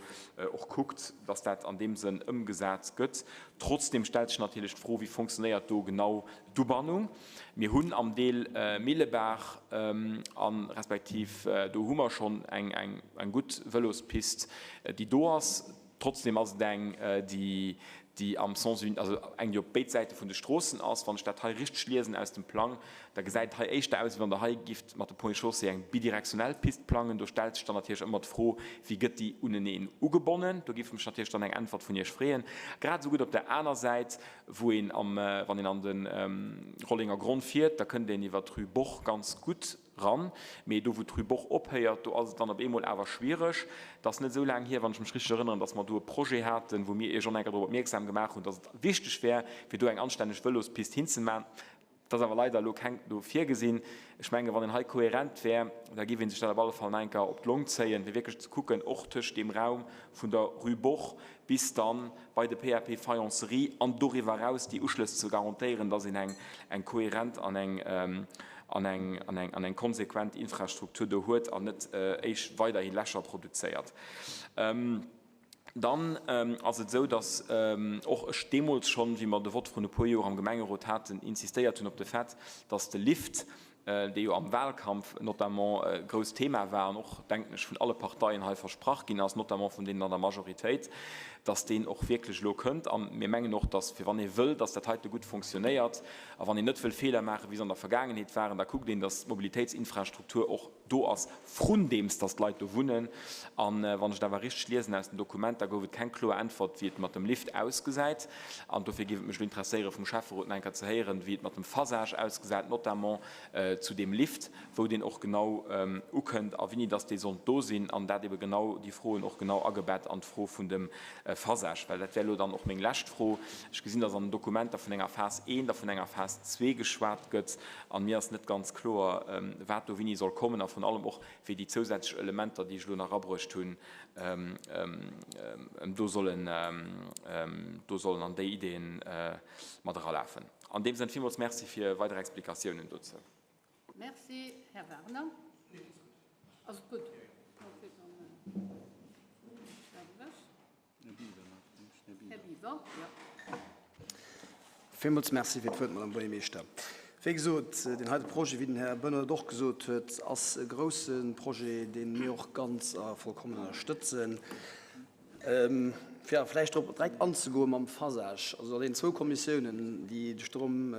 och kuckt, dass dat an deem Sënn ëmgesat gëtt. Trotzdeem stellt sech natierlech d'Fro, Wéi fonctionnéiert do genau d'Ubannung? Mir hunn am Deel Millebaach a respektiv do hu mer schonn eng gutt Vëlospist, déi do ass. Trotzdem ass et eng, déi, déi am Sens unique, also eng, déi op béid Säite vun de Stroossen ass. Wann ech dat hei richteg liesen aus dem Plang, da gesäit et hei éischter aus, wéi wann Der hei gifft mat de Ponts et Chaussées eng bidirektionell Pist plangen. Do stellt sech dann natierlech ëmmer d'Fro, Wéi gëtt déi uneneen ugebonnen? Do géif mech natierlech dann eng Äntwert vun Iech freeën. Grad esou gutt op der aner Säit, wou een am, wann een an de Rollenger Gronn fiert, da kënnt een iwwer d'Rue Boch ganz gutt Ran. Mee do wou d'Rue Boch ophéiert, do ass et dann op eemol awer schwiereg. Et ass net esou laang hier, wann ech mech richteg erënneren, datt mer do e Projet haten, wou mir Iech och nach eng Kéier drop opmierksam gemaach hunn, datt et wichteg wär, fir do eng anstänneg Vëlospist hinzemaachen. Et ass awer leider elo keng do virgesinn. Ech mengen, wann een hei kohärent wär, da géif ee sech dat op alle Fall nach eng Kéier op d'Long zéien, fir wierklech ze kucken, och tëscht deem Raum vun der Rue Boch bis dann bei de PAP Faïencerie an doriwwer eraus déi Uschlëss ze garantéieren, dass een eng eng kohärent an eng an eng an eng an eng konsequent Infrastruktur do huet an net éisch weiderhi Lächer produzéiert. Dann ass et esou, dass och ech deemools schonn, wéi mer de Vott vrun e puer Joer am Gemengerot haten, insistéiert hunn op de Fait, dass de Lift, dee jo am Wahlkampf notamment e grousst Thema war an och, denken ech, vun alle Parteien hei versprach ginn ass, notamment vun deenen an der Majoritéit, dass deen och wierklech elo kënnt. A mir mengen och, dass, fir wann ee wëll, dass dat heite gutt fonctionnéiert a wann een net wëll Feeler maachen, wéi se an der Vergaangenheet waren, da kuckt een, dass d'Mobilitéitsinfrastruktur och do ass, vrundeems dass d'Leit do wunnen. A wann ech et awer richteg liesen aus den Dokumenter, gouf et keng kloer Äntwert, wéi et mat dem Lift ausgesäit. An dofir géif et mech elo interesséieren, vum Schäfferot nach eng Kéier ze héieren, wéi et mat dem Phasage ausgesäit, notamment zu deem Lift, wou deen och genau ukënnt a wéini dass dee sollt do sinn. An dat ebe genau déi Froen och genau agebett an d'Fro vun dem Phasage. Well dat wär elo dann och meng lescht Fro. Ech gesinn, dass an den Dokumenter vun enger Phas I a vun enger Phas ii geschwat gëtt. An mir ass net ganz kloer, wat do wéini soll kommen a vrun allem och, wéi déi zousätzlech Elementer, déi ech elo nach erabruecht hunn, do sollen, do sollen an déi Ideeën mat eralafen. An deem Sënn villmools Merci fir weider Explikatiounen dozou. Merci. Här Werner. Ass et gutt? Okay, dann ech dat ewech. Här Biwer, jo. Villmools Merci fir d'Wuert, Madame Buergermeeschter. Wéi gesot, deen heite Projet, wéi den Här Benoy et och gesot huet, ass e grouse Projet, dee mir och ganz a vollkommen ënnerstëtzen. Fir awer vläicht drop direkt anzegoe mam Phasage, also an deenen zwou Kommissiounen, déi sech drëm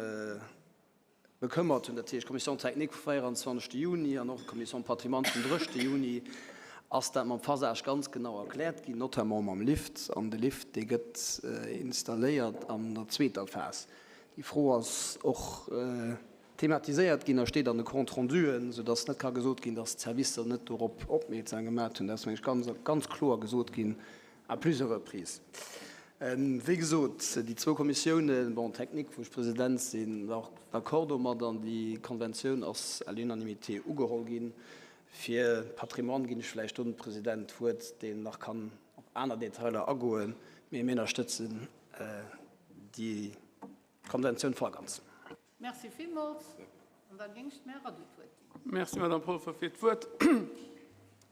bekëmmert hunn, dat heescht d'Commission technique vum 24. Juni an och d'Commission patrimoine vum 3. Juni, ass dat mam Phasage ganz genau erkläert ginn, notamment mam Lift. An de Lift, dee gëtt installéiert an der zweeter Phas. Déi Fro ass och thematiséiert ginn a steet an de Compte-renduen, soudass net ka gesot ginn, dass d'Servicer net dorop opmierksam gemaat hunn. Dat ass, meng ech, ganz, ganz kloer gesot ginn À plusieurs reprises. Wéi gesot, déi zwou Kommissiounen, bon, d'Technique, wou ech President sinn, war och d'accord domat an déi Konventioun ass à l'unanimité ugeholl ginn. Fir Patrimoine ginn ech vläicht do dem President d'Wuert, deen nach kann op aner Detailer agoen, mee mir ënnerstëtzen déi Konventioun voll a ganz. Merci villmools. An da géing ech dem Här Radu d'Wuert ginn. Merci, Madame Polfer, fir d'Wuert.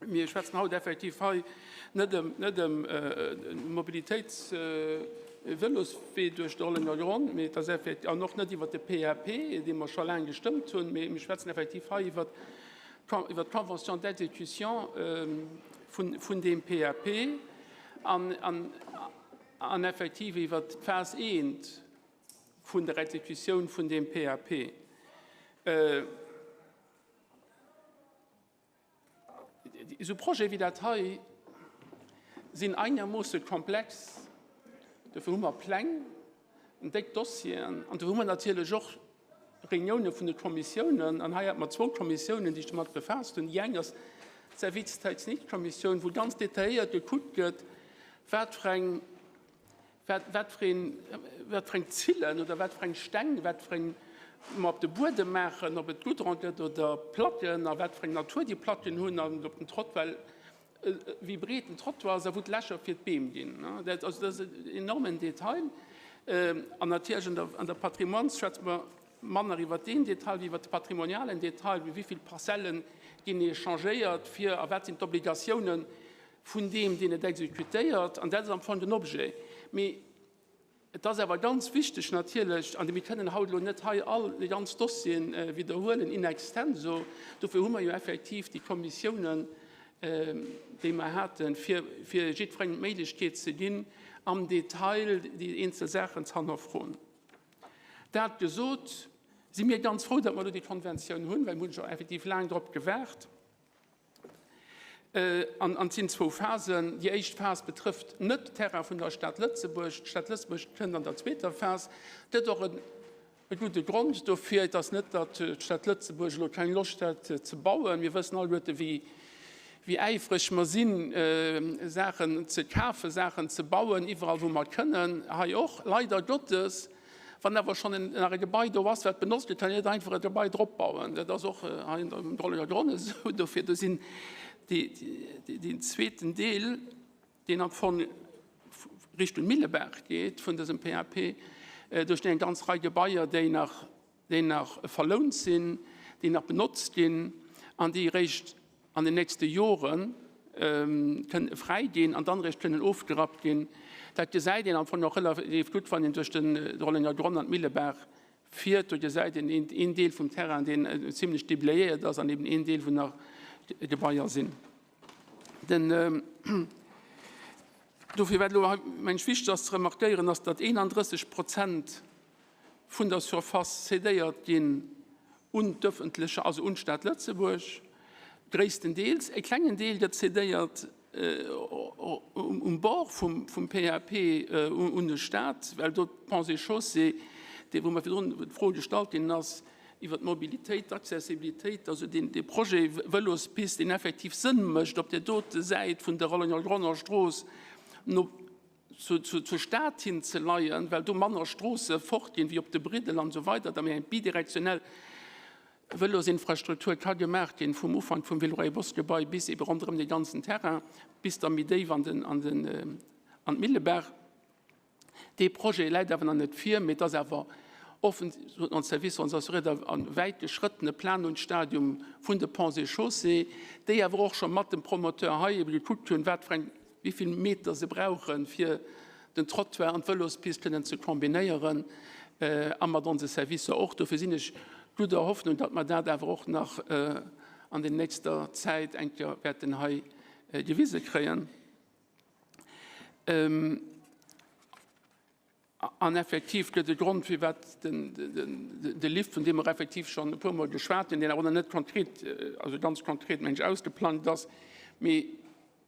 Mir schwätzen haut effektiv hei net ëm, net ëm e Mobilitéitsvëloswee duerch de Rollenger Gronn, mee et ass effektiv, an och net iwwert de PAP, dee mer scho laang gestëmmt hunn, mee mir schwätzen effektiv hei iwwert iwwert d'Convention d'exécution vun, vun deem PAP an, an, an effektiv iwwert d'Phas I. vun der Exekutioun vun deem PAP. Esou Projete wéi dat hei sinn einermoosse komplex. Dofir hu mer Pläng, déck Dossieren an dofir hu mer natierlech och. Reunioune vun de Kommissiounen, an hei hate mer zwou Kommissiounen, déi sech domat befaasst hunn. Déi eng ass d'Service-technique-Kommissioun, wou ganz detailléiert gekuckt gëtt, wat fir eng, wat, wat fir een, wat fir eng Zillen oder wat fir eng Steng, wat fir eng mer op de Buedem maachen, ob et Goudron gëtt oder Placken a wat fir eng Natur déi Placken hunn an ob den Trottoir, wéi breet den Trottoir ass a wou d'Lächer fir d'Beem ginn. Dat, also dat ass en enormen Detail. An natierlech an der, an der Patrimoines schwätze mer manner iwwert deen Detail wéi iwwert de patrimonialen Detail, wéi vill Parcellë ginn échangéiert fir a wat sinn d'Obligatiounen vun deem, deen et exekutéiert. An dat ass am Fong den Objet. Mee Et ass awer ganz wichteg natierlech, an mir kënnen haut elo net hei all déi ganz Dossieren widderhuelen in extenso, dofir hu mer jo effektiv déi Kommissiounen, déi mer haten, fir jiddwerengem d'Méiglechkeet ze ginn, am Detail déi eenzel Saachen ze hannerfroen. Dat gesot, si mir ganz frou, datt mer elo déi Konventioun hunn, well mir hunn scho effektiv laang drop gewaart. An et sinn zwou Phasen. Déi éischt Phas betrëfft net d'Terrain vun der Stad Lëtzebuerg. D'Stad Lëtzebuerg kënnt an der zweeter Phas. Et gëtt och e gudde Grond dofir. Et ass net, datt d'Stad Lëtzebuerg elo keng Loscht hätt ze bauen. Mir wëssen alleguerte wéi äifreg mer sinn, Saachen ze kafen, Saachen ze bauen, iwwerall wou mer kënnen. Hei och, leider Gottes. Wann awer schonn en nach e Gebai do ass, wat benotzt gëtt, kann een net einfach e Gebai drop bauen. Dat ass och hei am Rollenger Gronn esou. Dofir, do sinn déi, deen zweeten Deel, deen am Fong Richtung Millebaach geet vun dësem PAP, do stinn eng ganz Rei Gebaier, déi nach, déi nach verlount sinn, déi nach benotzt ginn an déi eréischt an den nächste Jore kënnen fräi ginn an dann eréischt kënnen ofgerappt ginn. Dat gesäit een am Fong och relativ gutt, wann een duerch de Rollenger Gronn an d'Millebaach fiert. Do gesäit een een Deel vum Terrain, deen zimlech déblayéiert ass an eben een Deel, wou nach Gebaier sinn. Den, dofir, wat elo hei, meng ech, wichteg ass ze remarkéieren, ass, datt 31 Prozent vun der Surface cédéiert ginn un d'öffentleche, also un d'Stad Lëtzebuerg, gréisstendeels. E klengen Deel gëtt cédéiert um Bord vum PAP un de Stat, well do d'Ponts et Chaussées, dee wou mer virdrun d'Fro gestallt ginn ass iwwert d'Mobilitéit, d'Accessibilitéit, also deen dee Projet Vëlospist, deen effektiv Sënn mécht op där dote Säit vun der Rollengergronner Strooss no zur Stad hin ze leien, well do manner Stroosse fort ginn wéi op de Briddel an esou weider, da méi eng bidirektionell Vëlosinfrastruktur ka gemaach ginn, vum Ufank vum Villeroy-et-Boch-Gebai bis ebe ronderëm dee ganzen Terrain, bis da méi déif an den, an den, an d'Millebaach. Dee Projet läit awer nach net vir, mee et ass awer offen, soten ons Servicer ons assuréiert, a wäit geschrëttene Planungsstadium vun de Ponts et Chaussées, déi awer och scho mat dem Promoteur hei ebe gekuckt hunn, wat fir eng wéi vill Meter se brauchen, fir den Trottoir an d'Vëlospist kënnen ze kombinéieren, a mat onse Servicer och. Dofir sinn ech gudder Hoffnung, datt mer dat awer och nach an der nächster Zäit eng Kéier wäerten hei gewise kréien. An effektiv gëtt e Grond, firwat de Lift, vun deem mer effektiv schonn e puermol geschwat hunn, deen awer nach net konkret, also ganz konkret, meng ech, ausgeplangt ass, mee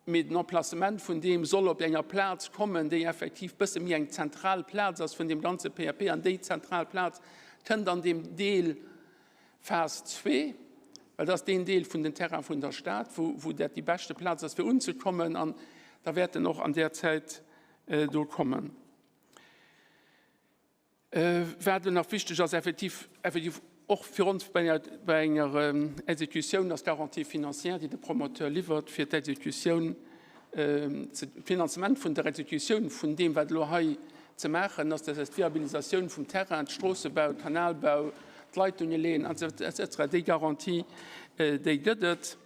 den Emplacement vun deem soll op enger Plaz kommen, déi effektiv bësse méi eng zentral Plaz ass vun deem ganze PAP. An déi zentral Plaz kënnt an deem Deel Phas zwee, well dat ass deen Deel vun den Terrain vun der Stad, wou dat déi beschte Plaz ass, fir unzekommen. An da wäert en och an där Zäit do kommen. Wat elo nach wichteg ass, effektiv, effektiv och fir ons bei enger, bei enger Exekutioun, ass d'Garantie financière, déi de Promoteur liwwert, fir d'Exekutioun, d'Finanzement vun der Exekutioun vun deem, wat elo hei ze maachen ass, dat heißt d'Viabilisatioun vum Terrain, d'Stroossebau, d'Kanalbau, d'Leitunge leeën, et cetera. Déi Garantie, déi gëtt et.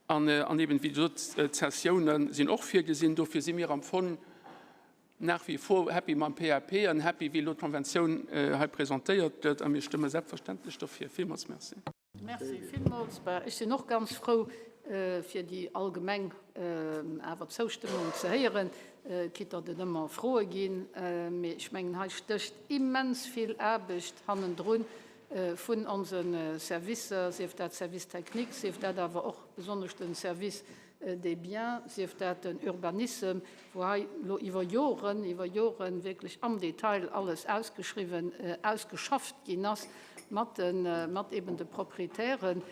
An, an eben, wéi gesot, d'Zessiounen sinn och virgesinn. Dofir si mir am Fong nach wie vor happy mam PAP an happy, wéi elo d'Konventioun hei presentéiert gëtt. A mir stëmme selbstverständlech dofir. Villmools merci. Merci villmools. Bah, ech sinn och ganz frou, fir déi allgemeng awer Zoustëmmung ze héieren, quitte datt et ëmmer Froe ginn. Mee ech mengen, hei stécht immens vill Aarbecht hannendrun vun onse Servicer, sief dat Service technique, sief dat awer och besonnesch de Service. des Biens, sief dat den Urbanissem, wou hei elo iwwer Joren, iwwer Joren wierklech am Detail alles ausgeschriwwen, ausgeschafft ginn ass mat de, mat eben de Proprietären.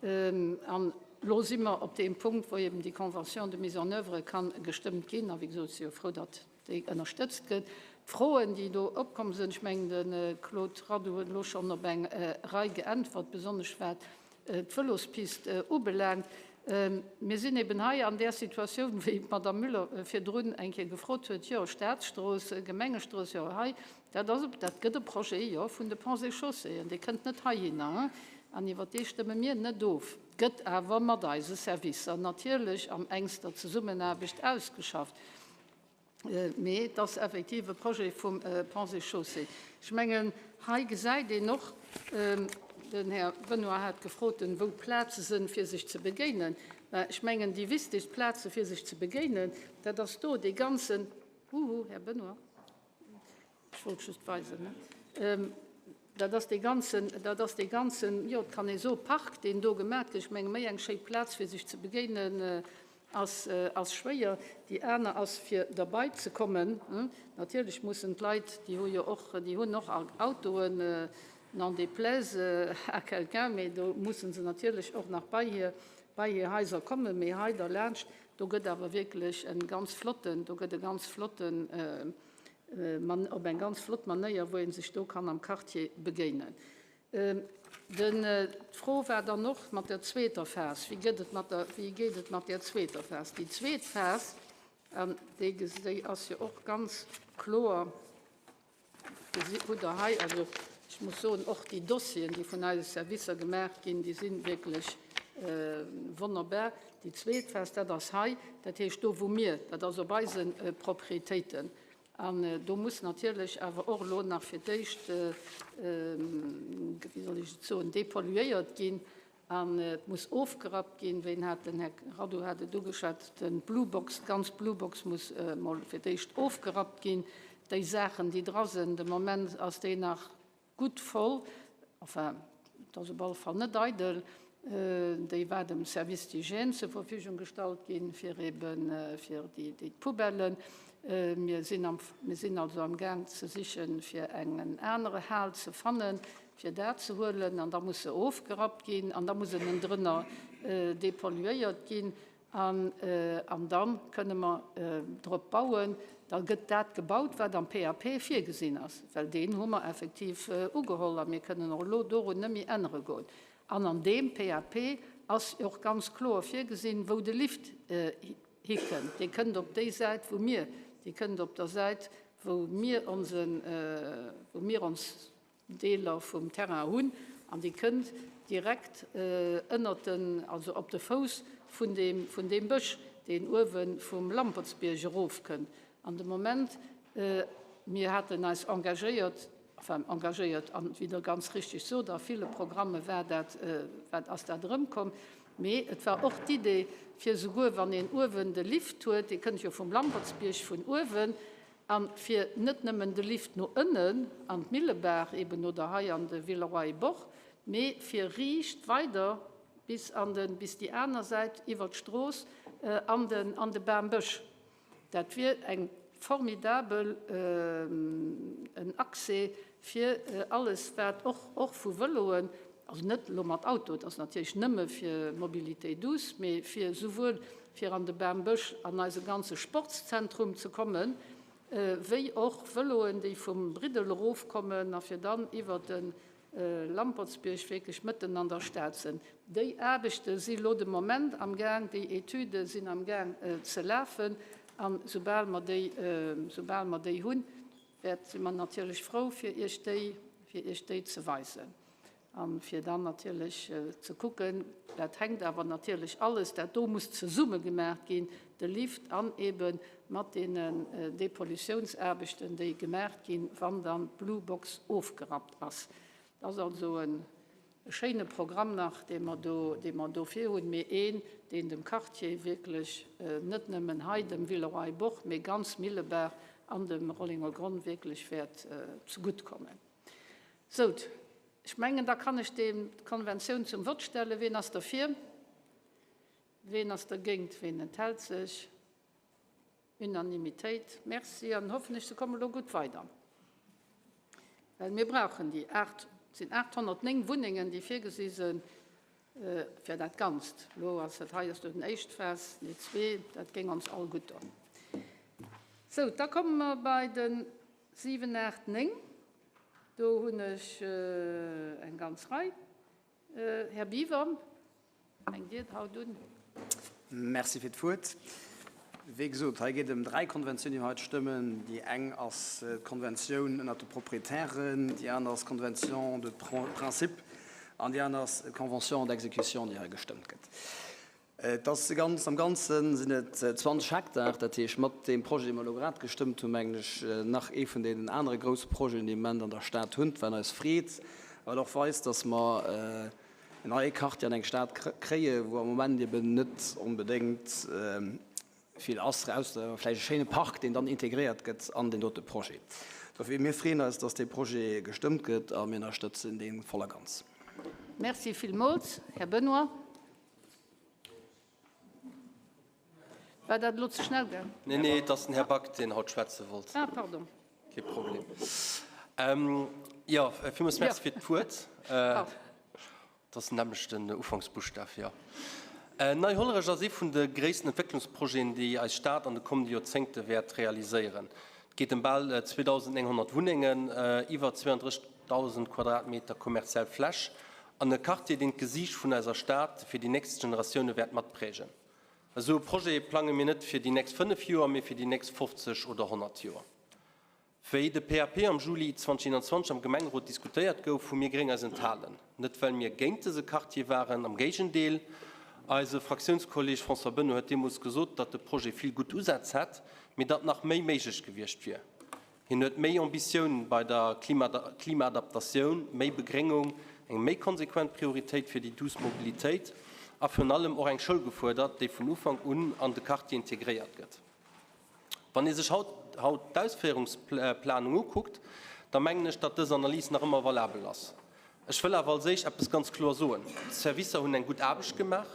An elo si mer op deem Punkt, wou eben déi Convention de mise en œuvre ka gestëmmt ginn. A wéi gesot, si jo frou, datt déi ënnerstëtzt gëtt. D'Froen, déi do opkomm sinn, ech mengen, de Claude Radu huet elo schonn op eng Rei geäntwert, besonnesch wat d'Vëlospist ubelaangt. Mir sinn eben hei an där Situatioun, wéi d'Madame Müller virdrun eng Kéier gefrot huet, jo, Staatsstrooss, Gemengestrooss, jo, hei, dat ass, dat gëtt e Projet, jo, vun de Ponts et Chaussées, dee kënnt net heihinner, an iwwert dee stëmme mir net of, gëtt awer mat eise Servicer natierlech am engster Zesummenaarbecht ausgeschafft. Mee et ass effektiv e Projet vum Ponts et Chaussées. Ech mengen, hei gesäit een och, den Här Benoy hat gefrot, wou d'Plaze sinn, fir sech ze begéinen. Mä ech mengen, déi wichtegst Plaze fir sech ze begéinen, dat ass do dee ganzen, huhu, Här Benoy, ech wollt just weisen, dat ass dee ganzen, dat ass dee ganzen, jo, et kann ee soe Park, deen do gemaach gëtt. Ech menge méi eng schéi Plaz, fir sech ze begéinen, ass ass schwéier. Déi aner ass fir derbei ze kommen. Natierlech mussen d'Leit, déi hu jo och, déi hunn och Autoen, n'en déplaise à quelqu'un, mee do musse se natierlech och nach bei hir, bei hir Haiser kommen. Mee hei derlaanscht, do gëtt awer wierklech e ganz flotten, do gëtt e ganz flotten, op eng ganz flott Manéier, wou ee sech do kann am Quartier begéinen. D'Fro war dann och mat der zweeter Phas, Wéi gëtt et mat der, wéi geet et mat där zweeter Phas? Déi zweet Phas, an déi, déi ass jo och ganz kloer, gesi hutt Der hei, also ech muss soen, och déi Dossieren, déi vun eise Servicer gemaach ginn, déi si wierklech wonnerbar. Déi zweet Phas, dat ass hei, dat heescht do, wou mir, dat ass op eise Proprietéiten, An do muss natierlech awer och elo nach fir d'éischt, wéi soll ech et soen, dépolluéiert ginn an et muss ofgerappt ginn. Ween hat, den Här Radu hat et ugeschwat, den Blue Box, d'ganz Blue Box muss emol fir d'éischt ofgerappt ginn. Déi Saachen, déi dra sinn, de Moment ass déi nach Gutt voll, enfin, et ass op alle Fall net eidel, déi war dem Service d'hygiène zur Verfügung gestallt ginn, fir eben fir déi d'Poubellen. Mir sinn am, mir sinn also am Gaang ze sichen, fir eng anere Hal ze fannen, fir dat ze huelen. An da muss se ofgerappt ginn an da muss ënnendrënner dépolluéiert ginn. An da kënne mer drop bauen, da gëtt dat gebaut, wat am PAP virgesinn ass, well deen hu mer effektiv ugeholl a mir kënnen och elo dorun net méi ännere goen. An an deem PAP ass och ganz kloer virgesinn, wou de Lift hikënnt. Dee kënnt op déi Säit, wou mir, dee kënnt op der Säit, wou mir onsen, wou mir ons Deeler vum Terrain hunn an déi kënnt direkt ënnert den, also op de Fouss vun deem, vun deem Bësch, deen uewe vum Lampertsbierg erofkënnt. An de Moment, mir haten eis engagéiert, enfin engagéiert, an wéi Der ganz richtig sot, a ville Programme war dat, war, ass dat erëmkomm, mee et war och d'Idee, fir souguer wann een uewen de Lift huet, dee kënnt jo vum Lampertsbierg vun uewen, A fir net nëmmen de Lift no ënnen an d'Millebaach eben oder hei an de Villeroy-et-Boch, mee fir riicht weider bis an de, bis déi aner Säit iwwert d'Strooss an den, an de Bambësch. Dat wier eng formidabel, en Accès fir alles wat och, och vu Vëloen, also net elo mat Auto, et ass natierlech nëmme fir Mobilité douce, mee fir souwuel fir an de Bambësch an eise ganze Sportszentrum ze kommen, wéi och Vëloen, déi vum Briddel erofkommen a fir dann iwwer de Lampertsbierg wierklech mëtten an der Stad sinn. Déi Aarbechte si lo de Moment am Gaang, déi Etüde sinn am Gaang ze lafen a soubal mer déi, soubal mer déi hunn, wäert, si mer natierlech frou fir Iech déi, fir Iech déi ze weisen. A fir dann natierlech ze kucken, dat hänkt awer natierlech alles, dat do muss zesumme gemaach ginn, de Lift an eebe mat deenen Depollutiounsaarbechten, déi gemaach ginn, wann dann d'Blue Box ofgerappt ass. Dat ass also e schéine Programm nach, dee mer do, dee mer do virhunn, mee een, deen dem Quartier wierklech, net nëmmen hei dem Villeroy-Boch, mee ganz Millebaach an dem Rollengergronn wierklech wäert zeguttkommen. Sout, ech mengen, da kann ech déi Konventioun zum Vott stellen. Wien ass derfir? Ween ass dergéint? Ween enthält sech? Unanimitéit. Merci an hoffen ech, se komme lo gutt weider, well mir brauchen déi 8, et sinn 809 Wunnengen, déi virgesi se fir dat Ganzt. Lo ass dat hei ass do den éischt Phas, déi zwee, dat géing ons all gutt doen. Sou, da komme mer bei de 7, 8, 9. Do hunn ech eng ganz Rei. Här Biwer, fänkt Dir haut un. Merci fir d'Wuert. Wéi gesot, hei geet et ëm dräi Konventiounen, déi mer haut stëmmen. Déi eng ass d'Konventioun ënnert de Proprietären, déi aner ass d'Convention de principe an déi aner ass d'Convention d'exécution, déi hei gestëmmt gëtt. Et ass ganz, am Ganze sinn et 20 Hektar, dat heescht mat deem Projet, dee mer elo grad gestëmmt hunn, mengen ech, nach ee vun deenen anere grousse Projeten, déi mer am Moment an der Stad hunn, wat eis freet, wat och weist, dass mer en neie Quartier an eng Stad kréien, wou am Moment eben net onbedéngt vill ass, ausser vläicht e schéine Park, deen dann integréiert gëtt an deen dote Projet. Dofir, mir freeën eis, dass dee Projet gestëmmt gëtt a mir ënnerstëtzen dee voll a ganz. Merci villmools, Här Benoy. War dat elo ze schnell gaang? Nee, nee, et ass den Här Back, deen haut schwätze wollt. Ah, pardon. Kee Problem. Jo, villmools Merci fir d'Wuert. Et ass den nämmlechten Ufanksbuschtaf, jo. Nei Hollerech ass ee vun de gréissten Entwécklungsprojeten, déi eis Stad an de kommende Joerzéngte wäert realiséieren. Et geet ëm bal 2.900 Wunnengen, iwwer 32.000 Quadratmeter kommerziell Fläch an e Quartier, deen d'Gesiicht vun eiser Stad fir déi nächst Generatioune wäert matprägen. Esou e Projet plange mir net fir déi nächst 5 Joer, mee fir déi nächst 50 oder 100 Joer. Wéi de PAP am Juli 2021 am Gemengerot diskutéiert gouf, hu mir Gréng eis enthalen. Net well mir géint dëse Quartier waren, am Géigendeel. Eise Fraktiounskolleg François Benoy huet deemools gesot, datt de Projet vill gutt Usätz hätt, mee datt nach méi méiglech gewiescht wier. Hien huet méi Ambitioun bei der Klimaadaptatioun, méi Begréngung, eng méi konsequent Prioritéit fir déi douce Mobilitéit a virun allem och eng Schoul gefuerdert, déi vun Ufank un an de Quartier integréiert gëtt. Wann ee sech haut haut d'Ausféierungsplanung ukuckt, da mengen ech, datt dës Analys nach ëmmer valabel ass. Ech wëll awer als éischt eppes ganz kloer soen, D'Servicer hunn eng gutt Aarbecht gemaach.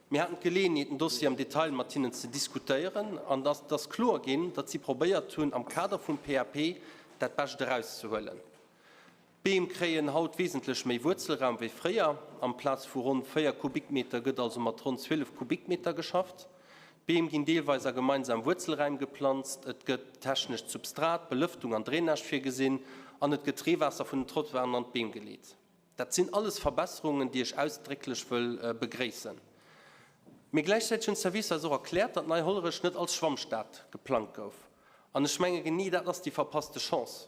Mir haten d'Geleeënheet, den Dossier am Detail mat hinnen ze diskutéieren an et ass kloer ginn, datt si probéiert hunn, am Kader vum PAP dat Bescht erauszehuelen. D'Beem kréien haut wesentlech méi Wuerzelraum wéi fréier. Amplaz vu ronn 4 Kubikmeter gëtt also mat ronn 12 Kubikmeter geschafft. D'Beem ginn deelweis a gemeinsam Wuerzelräim geplanzt, et gëtt technescht Substrat, Belëftung an Drainage virgesinn an et gëtt Reewaasser vun den Trottoiren an d'Beem geleet. Dat sinn alles Verbesserungen, déi ech ausdrécklech wëll begréissen. Mee gläichzäiteg hunn d'Servicer eis och erkläert, datt Nei-Hollerech net als Schwammstad geplangt gouf. An ech menge genee dat ass déi verpasste Chance.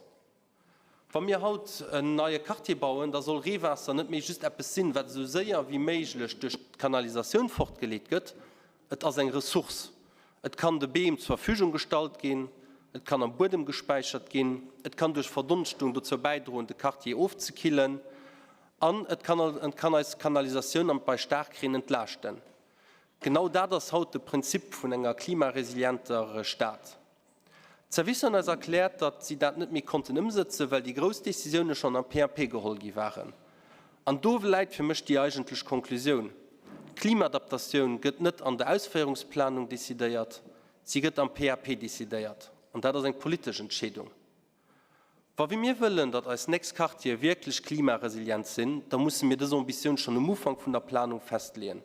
Wa mir haut en neie Quartier bauen, da soll Reewaasser net méi just eppes sinn, wat esou séier wéi méiglech duerch d'Kanalisatioun fortgeleet gëtt. Et ass eng Ressource. Et kann de Beem zur Verfügung gestallt ginn, et kann am Buedem gespäichert ginn, et kann duerch Verdonschtung dozou bäidroen, de Quartier ofzekillen an et kann eis Kanalisatioun am bei Staarkreen entlaaschten. Genau dat ass haut de Prinzip vun enger klimaresilienter Stad. D'Servicer hunn eis erkläert, datt si dat net méi konnten ëmsëtzen, well déi grouss Decisioune schonn am PAP geholl gi waren. An do läit fir mech déi eigentlech Konklusioun, D'Klimaadaptatioun gëtt net an der Ausféierungsplanung decidéiert, si gëtt am PAP decidéiert. An dat ass eng politesch Entscheedung. Wa mir wëllen, datt eis nächst Quartiere wierklech klimaresilient sinn, da musse mir dës Ambitioun schonn um Ufank vun der Planung festleeën.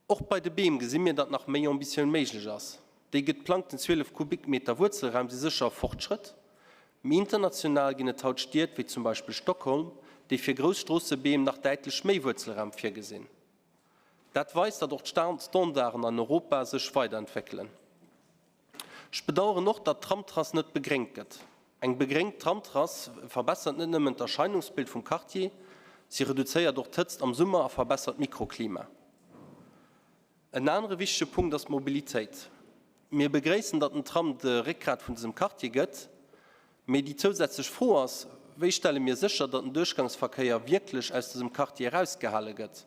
Och bei de Beem gesi mir, datt nach méi Ambitioun méiglech ass. Déi geplangten 12 Kubikmeter Wuerzelraum si sécher e Fortschrëtt, mee international ginn et haut Stied, wéi zum Beispill Stockholm, déi fir grouss Stroossebeem nach däitlech méi Wuerzelraum virgesinn. Dat weist, datt och d'Standarden an Europa sech weiderentwéckelen. Ech bedauern och, datt d'Tramtrass net begréngt gëtt. Eng begréngt Tramtrass verbessert net nëmmen d'Erscheinungsbild vum Quartier, si reduzéiert och d'Hëtzt am Summer a verbessert d'Mikroklima. En anere wichtege Punkt ass d'Mobilitéit. Mir begréissen, datt den Tram de Réckgrat vun dësem Quartier gëtt, mee déi zousätzlech Fro ass, Wéi stelle mir sécher, datt den Duerchgangsverkéier wierklech aus dësem Quartier erausgehale gëtt?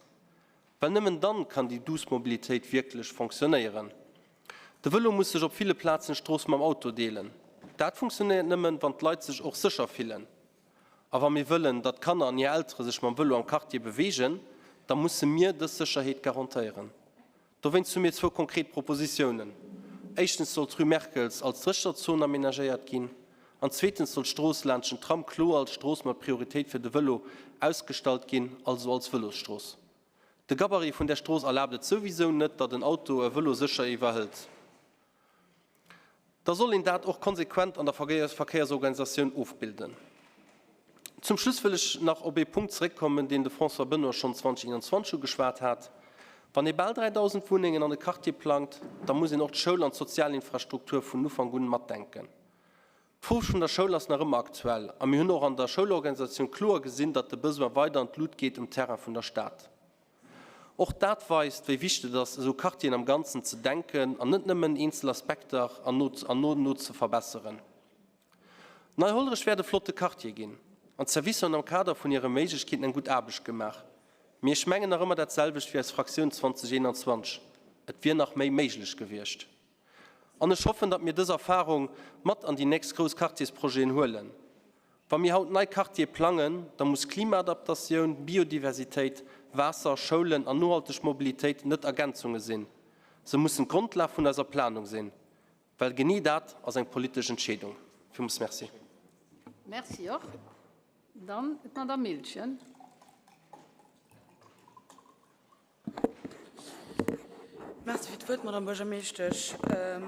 Well nëmmen dann kann déi douce Mobilitéit wierklech fonctionnéieren. De Vëlo muss sech op ville Plazen d'Strooss mam Auto deelen. Dat funktionéiert nëmmen, wann d'Leit sech och sécher fillen. A wa mir wëllen, datt d'Kanner an hir Eltere sech mam Vëlo am Quartier beweegen, da musse mir dës Sécherheet garantéieren. Dowéinst hu mir zwou konkret Propositiounen, Éischtens soll d'Rue Merkels als Drécherzon amenagéiert ginn an zweetens soll d'Strooss laanscht den Tram kloer als Strooss mat Prioritéit fir de Vëlo ausgestallt ginn, also als Vëlosstrooss. De Gabarit vun där Strooss erlaabt et souwisou net, datt en Auto e Vëlo sécher iwwerhëlt. Da soll een dat och konsequent an der Verkéiersorganisatioun ofbilden. Zum Schluss wëll ech nach op ee Punkt zeréckkommen, deen de François Benoy schonn 2021 ugeschwat hat. Wann ee bal 3.000 Wunnengen an e Quartier plangt, da muss een och d'Schoul an d'Sozialinfrastruktur vun Ufank un matdenken. D'Fro vun der Schoul ass nach ëmmer aktuell a mir hunn och an der Schoulorganisatioun kloer gesinn, datt de Besoin weider an d'Lut geet um Terrain vun der Stad. Och dat weist, wéi wichteg et ass, esou Quartieren am Ganzen ze denken an net nëmmen eenzel Aspekter an no an no no ze verbesseren. Nei-Hollerech wäert e flotte Quartier ginn an d'Servicer hunn am Kader vun hire Méiglechkeeten eng gutt Aarbecht gemaach. Mee ech mengen nach ëmmer dat selwecht wéi eis Fraktioun 2021, Et wier nach méi méiglech gewiescht. An ech hoffen, datt mir dës Erfahrung mat an déi nächst grouss Quartiersprojeten huelen. Wa mir haut nei Quartiere plangen, da muss Klimaadaptatioun, Biodiversitéit, Waasser, Schoulen an nohalteg Mobilitéit net Ergänzunge sinn. Se mussen d'Grondlag vun eiser Planung sinn. Well genee dat ass eng politesch Entscheedung. Villmools Merci. Merci och. Dann d'Madame Miltgen. Merci fir d'Wuert, Madame Buergermeeschtesch.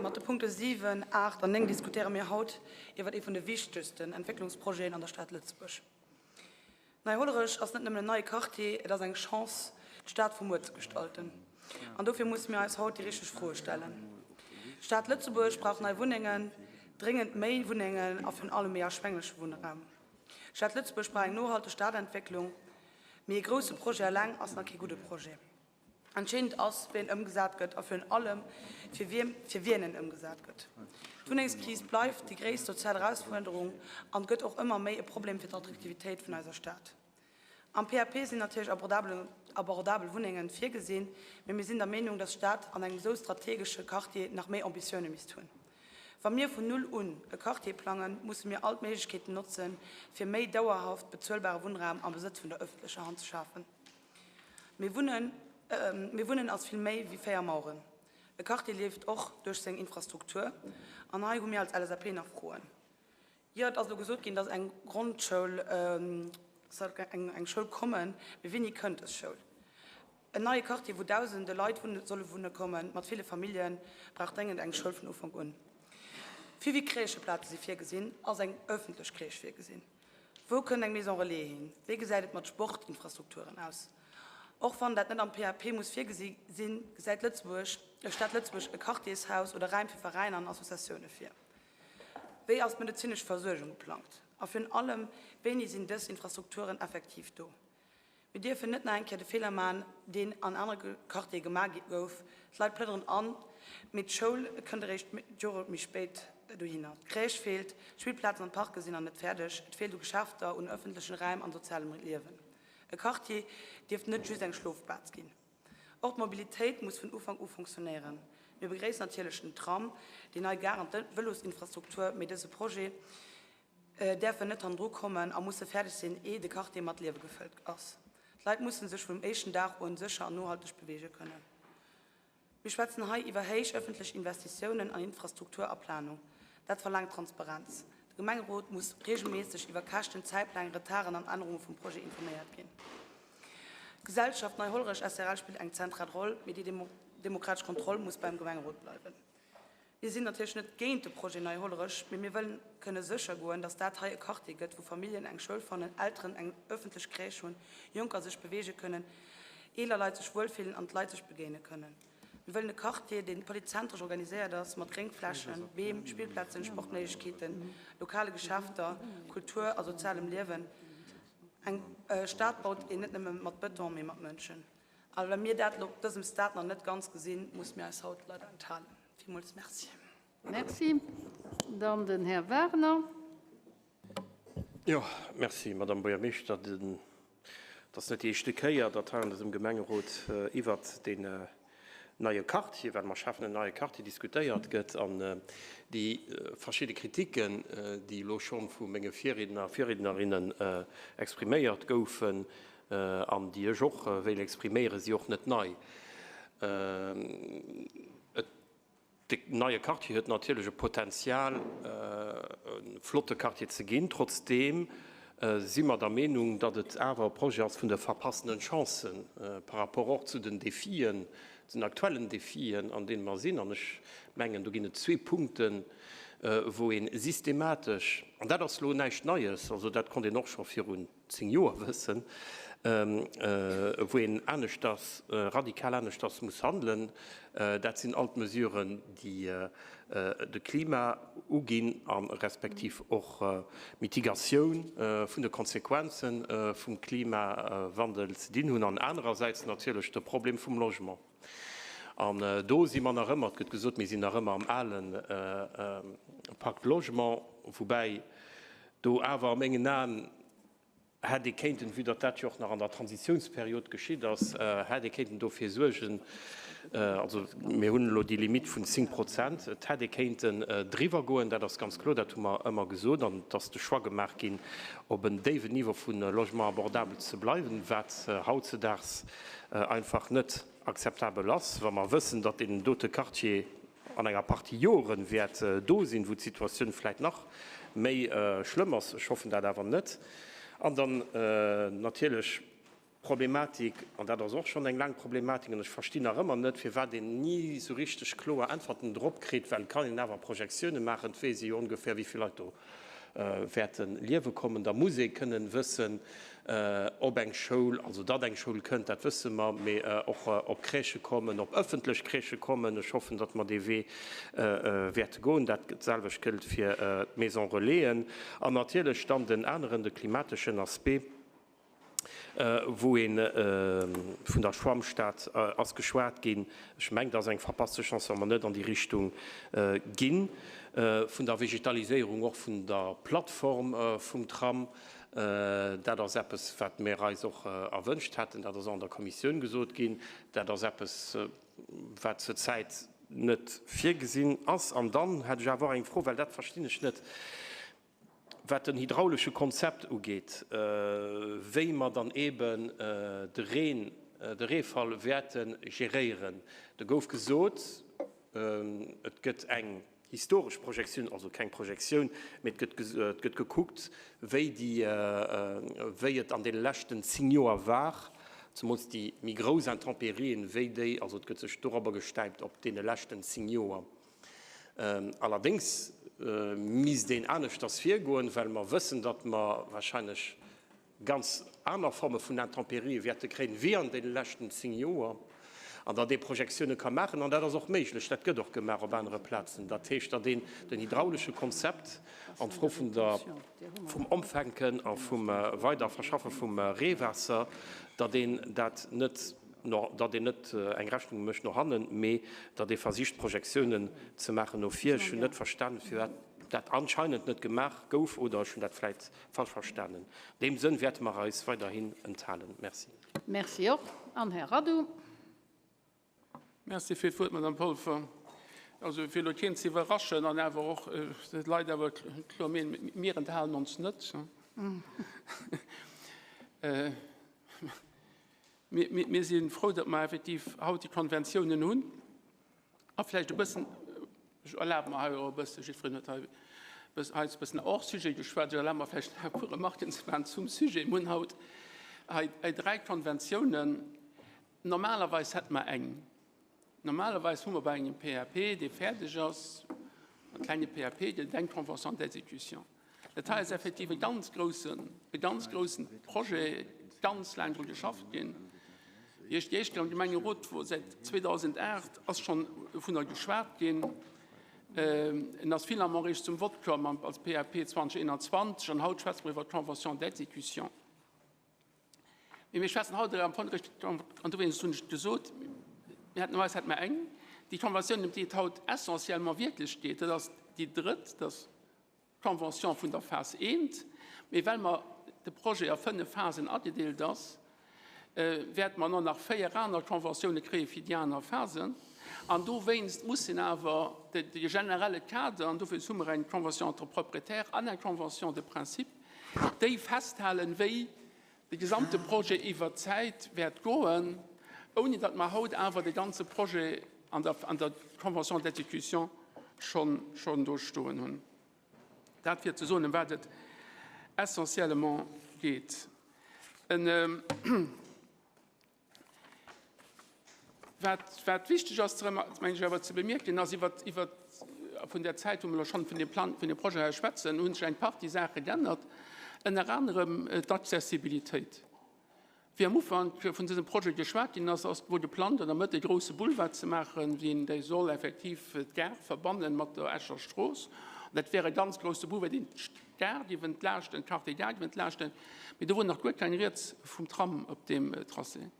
Mat de Punkte 7, 8 an 9 diskutéiere mir haut iwwer ee vun de wichtegsten Entwécklungsprojeten an der Stad Lëtzebuerg. Nei-Hollerech ass net nëmmen en neie Quartier, et ass eng Chance, d'Stad vu muer ze gestalten. An dofir musse mir eis haut déi richteg Froe stellen. D'Stad Lëtzebuerg brauch nei Wunnengen, dréngend méi Wunnengen a virun allem méi erschwéngleche Wunnraum. D'Stad Lëtzebuerg brauch eng nohalteg Stadentwécklung. Mee ee grousse Projet eleng ass nach kee gudde Projet. Entscheedend ass, wéi en ëmgesat gëtt a virun allem, fir wiem, fir wien en ëmgesat gëtt. D'Wunnengskris bleift déi gréisst sozial Erausfuerderung an gëtt och ëmmer méi e Problem fir d'Attraktivitéit vun eiser Stad. Am PAP sinn natierlech abordabel, abordabel Wunnengen virgesinn, mee mir sinn der Meenung, dass d'Stad an engem esou strategesche Quartier nach méi Ambitioune misst hunn. Wa mir vun Null un e Quartier plangen, musse mir all d'Méiglechkeeten notzen, fir méi dauerhaft bezuelbare Wunnraum am Besëtz vun der ëffentlecher Hand ze schafen. Mee Wunnen, mee Wunnen ass vill méi wéi 4 Maueren. E Quartier lieft och duerch seng Infrastruktur. An hei hu mir als LSAP nach Froen. Jo, et ass elo gesot ginn, dass eng Grondschoul, soll eng Schoul kommen. Mee wéini kënnt dës Schoul? En neie Quartier, wou dausende Leit wunne solle wunne kommen, mat ville Familljen, brauch dréngend eng Schoul vun Ufank un. Fir wéi Crècheplaze si virgesinn? Ass eng ëffentlech Crèche virgesinn? Wou kënnt eng Maison relais hin? Wéi gesäit et mat Sportinfrastrukturen aus? Och wann dat net am PAP muss virgesi sinn, gesäit Lëtzebuerg, d'Stad Lëtzebuerg e Quartiershaus oder Räim fir Veräiner an Associatioune vir? Wéi ass d'medezinesch Versuergung geplangt? A virun allem, wéini sinn dës Infrastrukturen effektiv do? Mir dierfen net nach eng Kéier de Feeler maachen, deen an anere Quartiere gemaach gouf, D'Leit plënneren an, mee d'Schoul kënnt eréischt Jore méi spéit dohinner. D'Crèche feelt, d'Spillplazen an d'Parke sinn nach net fäerdeg, et feelt u Geschäfter, un ëffentlechen Räim an sozialem Liewen. E Quartier dierf net just eng Schlofplaz ginn. Och d'Mobilitéit muss vun Ufank u funktionéieren. Mir begréissen natierlech den Tram, déi nei Gare an d'Vëlosinfrastruktur, mee dëse Projet däerfen net hannendru kommen a musse fäerdeg sinn, ee de Quartier mat Liewe gefëllt ass. D'Leit musse sech vum éischten Dag un sécher an nohalteg beweege kënnen. Mir schwätzen hei iwwer héich ëffentlech Investitiounen an Infrastruktur a Planung. Dat verlaangt Transparenz. De Gemengerot muss reegelméisseg iwwer Käschten, Zäitpläng, Retarden an Ännerunge vum Projet informéiert ginn. D'Gesellschaft Nei Hollerech srl spillt eng zentral Roll, mee déi demokratesch Kontroll muss beim Gemengerot bleiwen. Mir sinn natierlech net géint de Projet Nei Hollerech, mee mir wëllen kënne sécher goen, dass dat hei e Quartier gëtt, wou Familljen eng Schoul fannen, Elteren eng ëffentlech Crèche hunn, Jonker sech beweege kënnen, eeler Leit sech wuelfillen an d'Leit sech begéine kënnen. Mir wëllen e Quartier, dee polyzentresch organiséiert ass, mat Gréngflächen, Beem, Spillplazen, Sportméiglechkeeten, lokale Geschäfter, Kultur a sozialem Liewen. Eng Stad baut een net nëmme mat Bëton, mee mat Mënschen. A well mir dat elo op dësem Stade nach net ganz gesinn, musse mir eis haut leider enthalen. Villmools Merci. Merci. Dann den Här Wagner. Jo, merci, Madame Buergermeeschter. Et ass net déi éischte Kéier, datt hei an dësem Gemengerot iwwert deen neie Quartier, well mer schafen en neie Quartier, diskutéiert gëtt. An déi verschidde Kritiken, déi elo scho vu menge Virriedner a Virriednerinnen expriméiert goufen, an déi ech och wéilt expriméieren, si och net nei. Et, de neie Quartier huet natierlech e Potenzial, e flotte Quartier ze ginn. Trotzdeem si mer der Meenung, datt et awer e Projet ass vun de verpassenen Chancen par rapport och zu den Defien, den aktuellen Defien, an deene mer sinn. An ech mengen, do ginn et zwee Punkten, wou ee systematesch, an dat ass elo näischt Neies, also dat konnt een och scho virun 10 Joer wëssen, wou een aneschters, radikal aneschters muss handelen. Dat sinn all d'Mesuren, déi de Klima uginn a respektiv och d'Mitigatioun vun de Konsequenze vum Klimawandel ze dinn hunn an anerersäits natierlech de Problem vum Logement. An do si mer nach ëmmer, et gëtt gesot, mir sinn nach ëmmer am ale Pacte Logement, woubäi do awer a mengen Aen hätt ee kéinten, vue datt dat jo och nach an der Transitionsperiod geschitt ass, hätt ee kéinten dofir suergen, also mir hunn elo déi Limite vun 10 Prozent, et hätt ee kéinten driwwer goen, dat ass ganz kloer, dat hu mer ëmmer gesot, an et ass de Choix gemaach ginn, op en déiwen Niveau vu Logement abordable ze bleiwen, wat hautzedaags einfach net akzeptabel ass, wa mer wëssen, datt deen dote Quartier an enger Partie Jore wäert do sinn, wou d'Situatioun vläicht nach méi schlëmm ass. Ech hoffen dat awer net. An dann natierlech d'Problematik, an dat ass och schonn eng laang Problematik, an ech verstinn nach ëmmer net, firwat een ni esou richteg kloer Äntwerten drop kritt, well et kann een awer Projektiounen maachen, et weess ee jo ongeféier, wéi vill Leit do wäerte liewe kommen, da muss ee kënnen wëssen, ob eng Schoul, also datt eng Schoul kënnt, dat wësse mer, mee och ob Crèchë kommen, ob ëffentlech Crèchë kommen. Ech hoffen, datt mer dee Wee wäerte goen. Dat selwecht gëllt fir d'Maison-relaisen. An natierlech dann den aneren, de klimateschen Aspect. wou ee vun der Schwammstad ass geschwat ginn. Ech mengen, dat ass eng verpasste Chance, wa mer net an déi Richtung ginn. Vun der Vegetaliséierung och vun der Plattform vum Tram, dat ass eppes, wat mir eis och erwënscht hätten. Dat ass och an der Kommissioun gesot ginn. Dat ass eppes, wat zurzäit net virgesinn ass. An dann hätt ech awer och eng Fro, well dat verstinn ech net. Wat den hydraulesche Konzept ugeet, wéi mer dann eeben de Reen, de Reefall wäerte geréieren, do gouf gesot, et gëtt eng historesch Projektioun, also keng Projektioun, mee et gëtt, et gëtt gekuckt, wéi déi, wéi et an deene leschten 10 Joer war, zemools déi méi grouss Intempérien, wéi déi, also et gëtt sech dorobber gestäipt op deene leschten 10 Joer. Allerdéngs misst een aneschters virgoen, well mer wëssen, datt mer wahrscheinlech ganz aner Forme vun Intempérië wäerte kréien, wéi an deene leschten 10 Joer, an datt ee Projektioune ka maachen. An dat ass och méiglech, dat gëtt och gemaach op anere Plazen. Dat heescht, datt een den hydraulesche Konzept an d'Fro vun der, vum Opfänken a vum Weiderverschaffe vum Reewaasser, datt een dat net, datt een net eng Rechnung mécht no hannen, mee datt ee versicht, Projektiounen ze maachen no vir. Ech hunn net verstanen, firwat dat anscheinend net gemaach gouf, oder ech hunn dat vläicht falsch verstanen. An deem Sënn wäerte mer eis weiderhin enthalen. Merci. Merci och. An Här Radu. Merci fir d'Wuert, Madame Polfer. Also fir elo keen ze iwwerraschen an awer och d'Leit awer kloer meen, mir enthalen ons net. Mir si frou, datt mer effektiv haut déi Konventiounen hunn a vläicht e bëssen, ech erlabe mer hei och e bëssen, jiddwereen huet hei hei e bëssen hors sujet geschwat, ech erlabe mer vläicht nach e puer Remarken ze maachen zum Sujet. Mir hunn haut hei dräi Konventiounen. Normalerweis hätte mer eng. Normalerweis hu mer bei engem PAP, dee fäerdeg ass, e klenge PAP, gëtt et eng Convention d'exécution. Dat hei ass effektiv e ganz groussen, e ganz groussen Projet, ganz laang dru geschafft ginn. Wéi ech déi éischt Kéier am Gemengerot wor, säit 2008, ass schonn dovunner geschwat ginn. En ass finalement eréischt zum Vott komm als PAP 2021 an haut schwätze mer iwwer d'Convention d'exécution. Mee mir schwätzen haut am Fong réischt, an dowéinst hunn ech et gesot, mir hätten eis hätte mer eng, déi Konventioun, ëm déi et haut essentiellement wierklech geet, dat ass déi drëtt, dat ass d'Convention vun der Phas I. Mee well mer de Projet a fënnef Phasen agedeelt ass, wäerte mer nach véier aner Conventiounen kréie fir déi aner Phasen. An dowéinst mussen awer de generelle Kader, an dofir hu mer eng Convention entre propriétaires an eng Convention de principe, déi festhalen, wéi de gesamte Projet iwwert d'Zäit wäert goen. ouni datt mer haut awer de ganze Projet an der, an der Convention d'exécution schonn, schonn do stoen hunn. Dat fir ze soen, ëm wat et essentiellement geet. En, Wat, wat wichteg ass, meng ech awer ze bemierken, ass iwwer, iwwer vun der Zäit, wou mer elo schonn vun deem Plan, vun deem Projet hei schwätzen, hu sech eng Partie Saache geännert, ënner anerem d'Accessibilitéit. Wéi am Ufank vun dësem Projet geschwat ginn ass, ass wor geplant, an der Mëtt e grouse Boulevard ze maachen, deen déi soll effektiv d'Gare verbannen mat der Escher Strooss. Dat wär e ganz grouse Boulevard, deen d'Gare géif entlaaschten, d'Quartier Gare géif entlaaschten, mee do wor nach guer keng Rieds vum Tram op deem Tracé.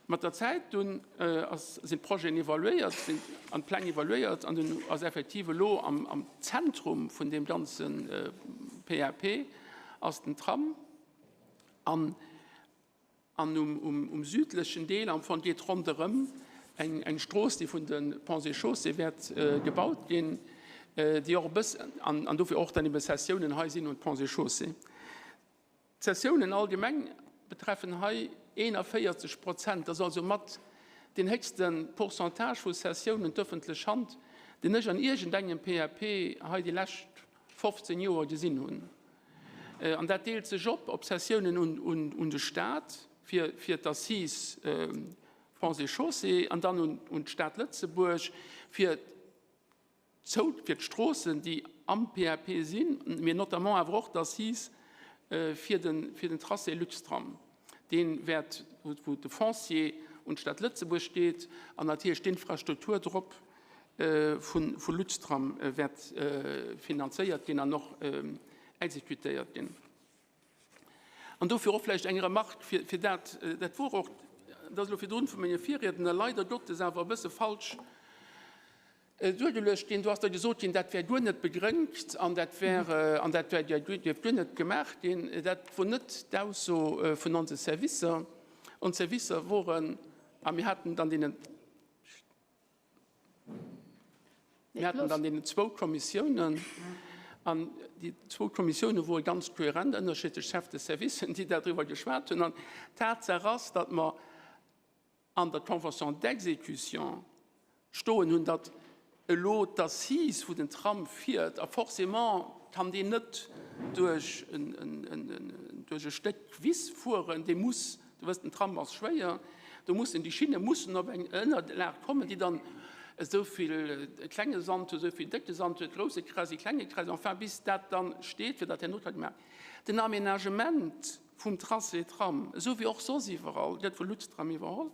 Mat der Zäit dunn ass, sinn d'Projeten evaluéiert, sinn an d'Pläng evaluéiert an dunn ass effektiv elo am, am Zentrum vun deem ganze PAP ass den Tram an, an um, um, um südlechen Deel am Fong geet ronderëm eng, eng Strooss, déi vun de Ponts et Chaussées wäert gebaut ginn, déi och e bëssen, an, an dofir och dann ebe Cessiounen hei sinn un d'Ponts et Chaussées. D'Cessiounen allgemeng betreffen hei 41 Prozent, dat ass also mat deen héchste Pourcentage vu Cessiounen d'öffentlech Hand, deen ech an iergendengem PAP hei déi lescht 15 Joer gesinn hunn. An dat deelt sech op op Cessiounen un de Stat fir d'Assise Ponts et Chaussées an dann un d'Stad Lëtzebuerg fir Zou fir d'Stroossen, déi am PAP sinn, mee notamment awer och d'Assise fir de fir den Tracé Luxtram, dee wäert, wou de Foncier un d'Stad Lëtzebuerg geet an natierlech d'Infrastruktur drop vu vu Luxtram wäert finanzéiert ginn an och exekutéiert ginn. An dofir och vläicht eng Remarque fir, fir dat, dat wor och, dat ass elo virdrun vu menge Virriedner leider Gottes awer e bësse falsch duergeluecht ginn. Do ass da gesot ginn, dat wär guer net begréngt an dat wär, an dat wär, dierft guer net gemaach ginn. Dat wor net d'Ausso vun onse Servicer. Ons Servicer woren, a mir haten dann deenen, Mir haten dann deenen zwou Kommissiounen, an déi zwou Kommissioune wore ganz kohärent, ënnerschiddlech Chefs de servicen, déi dadriwwer geschwat hunn. An Tatsaach ass, datt mer an der Convention d'exécution stoen hunn, datt elo d'Assise, wou den Tram fiert, a forcément kann deen net duerch e Stéck Wiss fueren, dee muss Du wëss, den Tram ass schwéier, do mussen déi Schinne mussen op eng Ënnerlag kommen, déi dann esou vill klenge Sand huet, esou vill décke Sand huet, grousse Kräsi, klenge Kräsi, enfin bis dat dann steet, fir datt herno ka gemaach. Den Aménagement vum Tracé Tram, esou wéi och soss iwwerall, gëtt vu Luxtram iwwerholl.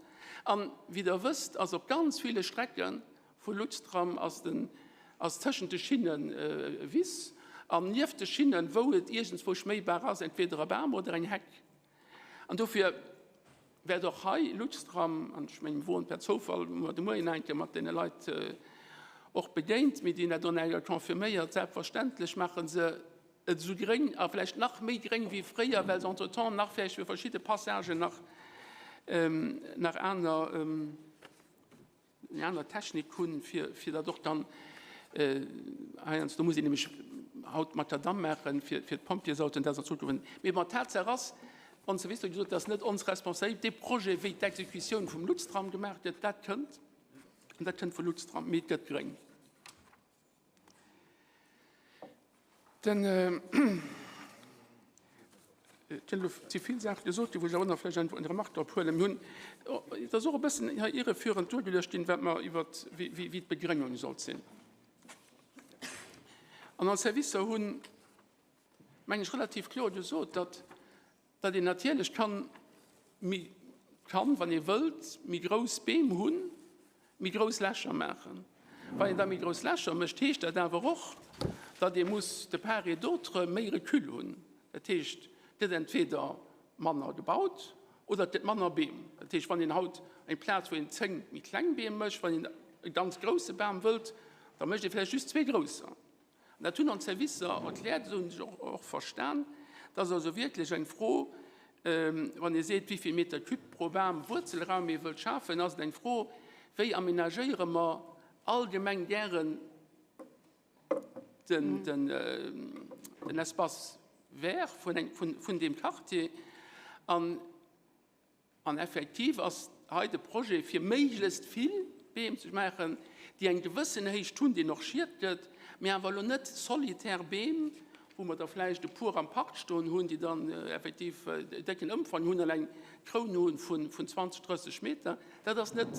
An, wéi Der wësst, ass op ganz ville Strecke vu Luxtram ass den, ass tëschent de Schinne Wiss an nieft de Schinnen, wou et iergendswou schméibar ass, entweder e Bam oder eng Heck. An dofir wäert och hei Luxtram, an ech mengen, mir woren per Zoufall muer de Moien eng Kéier mat deene Leit och begéint, mee déi hunn dat och nach eng Kéier confirméiert, selbstverständlech maache se et esou gréng a vläicht nach méi gréng wéi fréier, well se entretemps nach vläicht fir verschidde Passagen nach aner, eng aner Technik hunn, fir, fir dat och dann heiansdo muss een nämlech haut Makadamm maachen, fir, fir d'Pompjeesautoen, dat ass an Zukunft. Mee bon, Tatsaach ass, ons Servicer hu gesot, dat ass net ons Responsabilitéit, dee Projet, wéi d'Exekutioun vum Luxtram gemaach gëtt, dat kënnt, an dat kënnt vu Luxtram, mee et gëtt gréng. Den, et sinn elo ze vill Saache gesot ginn, wou ech awer nach vläicht eng Remarque drop huelen. Mir hunn, et ass och e bëssen hei irreführend duergeluecht ginn, wat mer iwwert, wéi, wéi d'Begréngung sollt sinn. An ons Servicer hunn, meng ech, relativ kloer gesot, datt Datt een natierlech kann méi, kann, wann ee wëllt, méi grouss Beem hunn, méi grouss Lächer maachen. Wann een da méi grouss Lächer mécht, heescht dat awer och, datt ee muss de part et d'autre méi Recul hunn. Dat heescht, et gëtt entweder manner gebaut oder et gëtt manner Beem. Dat heescht, wann een haut eng Plaz, wou een 10 méi kleng Beem mécht, wann een e ganz grousse Bam wëllt, da mécht ee vläicht just zwee grousser. An dat hunn ons Servicer erkläert, esou hunn ech och och verstan. Dat ass also wierklech eng Fro, wann ee seet, wéi vill Meter cube pro Bam Wuerzelraum ee wëllt schafen, ass et eng Fro, wéi amenagéiere mer allgemeng gären den, den, den Espace vert vun, vun deem Quartier. An An effektiv ass hei de Projet, fir méiglechst vill Beem ze maachen, déi eng gewëssen Héicht hunn, déi och Schied gëtt, mee awer elo net solitär Beem, wou mer der vläicht e puer am Park stoen hunn, déi dann effektiv e décken Ëmfang hunn an eng Kroun hu vun 20, 30 Meter. Dat ass net,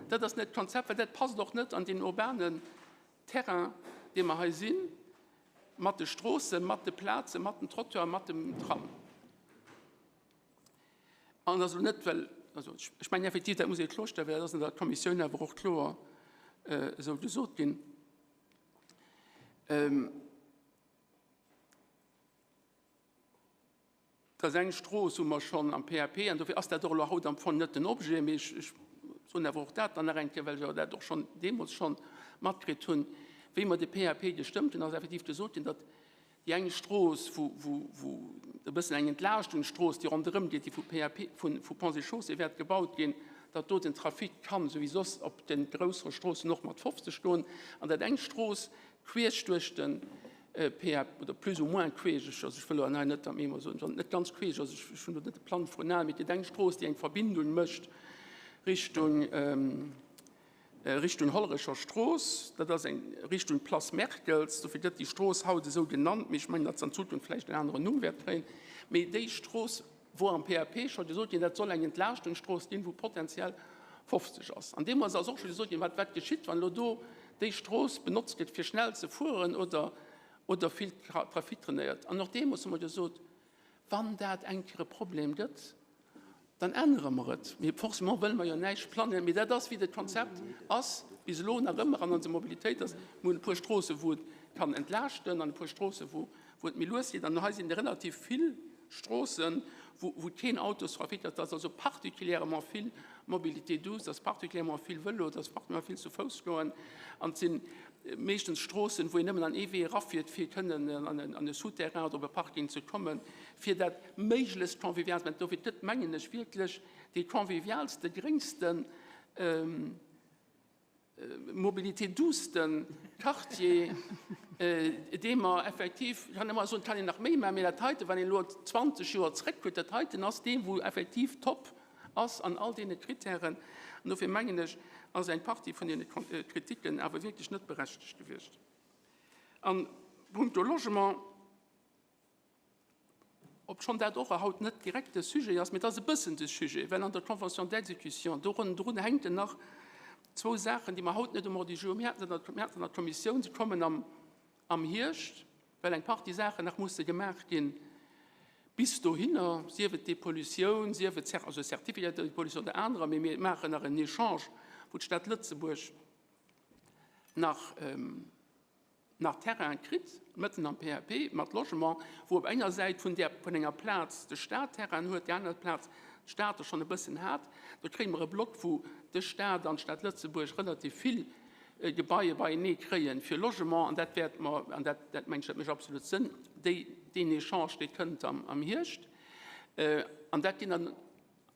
dat ass net d'Konzept, well dat passt och net an deen urbanen Terrain, dee mer hei sinn, mat de Stroossen, mat de Plazen, mat den Trottoiren, mat dem Tram. An ass elo net, well, also ech mengen effektiv, dat muss ee klorstellen, well dat ass an der Kommissioun awer och kloer esou gesot ginn. Dat ass eng Strooss, wou mer schonn am PAP, an dofir ass dat och elo haut am Fong net den Objet, mee ech soen awer och dat dann nach eng Kéier, well ech awer dat och schonn deemools schonn matkritt hunn, wéi mer de PAP gestëmmt hunn, ass effektiv gesot ginn, datt déi eng Strooss, wou, wou, wou e bëssen eng Entlaaschtungsstrooss, déi ronderëm geet, déi vu PAP, vu, vu Ponts et Chaussées wäert gebaut ginn, datt do den Trafic kann, esou wéi soss op de groussere Stroossen och, mat 50 goen, an datt eng Strooss queesch duerch de PAP, oder plus ou moins queesch, ech, also ech wëll elo hei net am Eemer soen, net ganz queesch ass, ech, ech hunn do net de Plang vrun Aen, mee et gëtt eng Strooss, déi eng Verbindung mécht Richtung, Richtung Hollerecher Strooss, dat ass eng Richtung Place Merkels, dofir gëtt déi Strooss haut esou genannt, mee ech mengen, datt se an Zukunft vläicht en aneren Numm wäert kréien. Mee déi Strooss wor am PAP scho gesot ginn, dat soll eng Entlaaschtungsstrooss ginn, wou potenziell 50 ass. An deemools ass och scho gesot ginn, wat, wat geschitt, wann elo do déi Strooss benotzt gëtt, fir schnell ze fueren oder, oder vill Trafic trainéiert. An och deemools hu mer gesot, wann dat eng Kéier e Problem gëtt, dann ännere mer et. Mee forcément wëlle mer jo näischt plangen. Mee dat ass, wéi dat Konzept ass bis elo nach ëmmer an onser Mobilitéit ass. Mir hunn e puer Stroosse wou et kann entlaaschten an e puer Stroosse wou, wou et méi lues geet. An hei sinn relativ vill Stroossen, wou, wou keen Autostrafic ass. Dat ass also particulièrement vill Mobilité douce, dat ass particulièrement vill Vëlo, dat ass particulièrement vill zu Fouss goen. An et si meeschtens Stroossen, wou een nëmmen an ee Wee erafiert, fir kënnen an e Souterrain oder op e Parking ze kommen, fir dat méiglechst convivial ze maachen. Dofir gëtt, mengen ech, wierklech dee convivialste, gréngsten, Mobilité douce de Quartier, dee mer effektiv, ech kann ëmmer soen, et kann een nach méi maachen, mee dat heiten, wann een elo 20 Joer zréckkuckt, dat heiten ass dee wou effektiv top ass an all deene Kritären. An dofir mengen ech, ass eng Partie vun deene Kritiken awer wierklech net berechtegt gewiescht. A punkto Logement, Obschonn dat och haut net direkt de Sujet ass, mee et ass e bëssen de Sujet, well an der Convention d'exécution, dorun drun hänken nach zwou Saachen, déi mer haut net um Ordre du jour, mir haten se an der, mir haten se an der Kommissioun, se kommen am, am Hierscht, well eng Partie Saachen nach musse gemaach ginn bis dohinner, sief et Depollutioun, sief et Cer, also Certificat de dépollution oder anerer, mee mir maachen nach en Echange, wou d'Stad Lëtzebuerg nach, nach Terrain kritt, mëtten am PAP, mat Logement, wou op enger Säit vun där, vun enger Plaz de Stat Terrain huet, déi aner Plaz d'Stad der schonn e bëssen hat. Do kréie mer e Block, wou de Stat an d'Stad Lëtzebuerg relativ vill Gebaie beienee kréie fir Logement. An dat wäerte mer, an dat, dat mengen ech, dat mécht absolut Sënn, déi, deen Echange, dee kënnt am, am Hierscht. An dat ginn dann,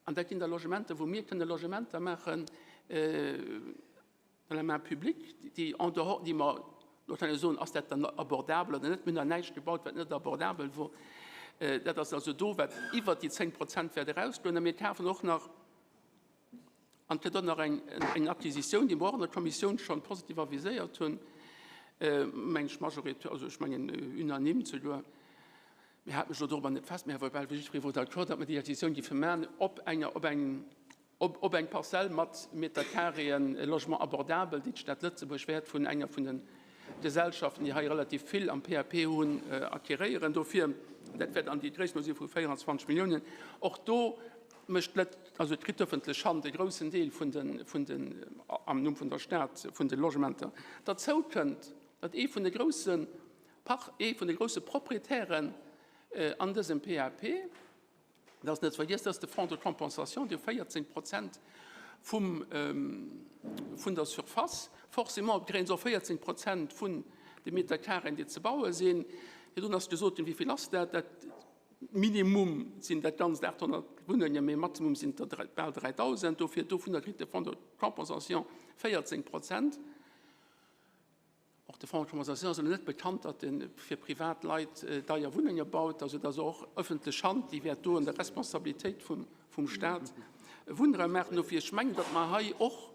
an dat ginn da Logementer, wou mir kënne Logementer maachen, Dans la main publique, déi en dehors, déi mer, do kann ee soen, ass dat dann abordabel oder net, mir hunn nach näischt gebaut, wat net abordabel wor. Dat ass also do, wat iwwert déi 10 Prozent wäert erausgoen. A mir kafen och nach, an et gëtt och nach eng, eng Acquisitioun, déi mer och an der Kommissioun schonn positiv aviséiert hunn, meng ech majoritaire, also ech mengen unanime souguer, mir hate mech elo dorobber net fest, mä awer bal wéi jiddweree wor d'accord, datt mer déi Acquisitioun géife maachen op enger, op engem, Op eng Parzell mat Meterkareeën, e Logement abordabel, déi d'Stad Lëtzebuerg wäert vun enger vun de Gesellschaften, déi hei relativ vill am PAP hunn, acquéréieren. Dofir, dat wäert an déi Gréisstenordnung si vu 24 Milliounen. Och do mécht d'Lët, also kritt d'öffentlech Hand e groussen Deel vun de, vun den, am Numm vun der Stad, vun de Logementer. Derzou kënnt, datt ee vun de grousse Par, ee vun de grousse Proprietären an dësem PAP, Et ass net ze vergiessen, dass de Fonds de compensation, dee 14 Prozent vum, vun der Surface, forcément kréie se och 14 Prozent vun de Meterkareën, déi ze baue sinn. Virdrun ass gesot ginn, wéi vill ass dat? Dat Minimum sinn dat Ganzt 800 Wunnengen, mee Maximum sinn et der bal 3.000. Dofir, dovunner kritt de Fonds de compensation 14 Prozent. Och de Fonds de compensation ass elo net bekannt, datt e fir privat Leit deier Wunnenge baut. Also et ass och ëffentlech Hand, déi wäert do an der Responsabilitéit vum Stat. Wunnraum maachen. Dofir, ech mengen, datt mer hei och,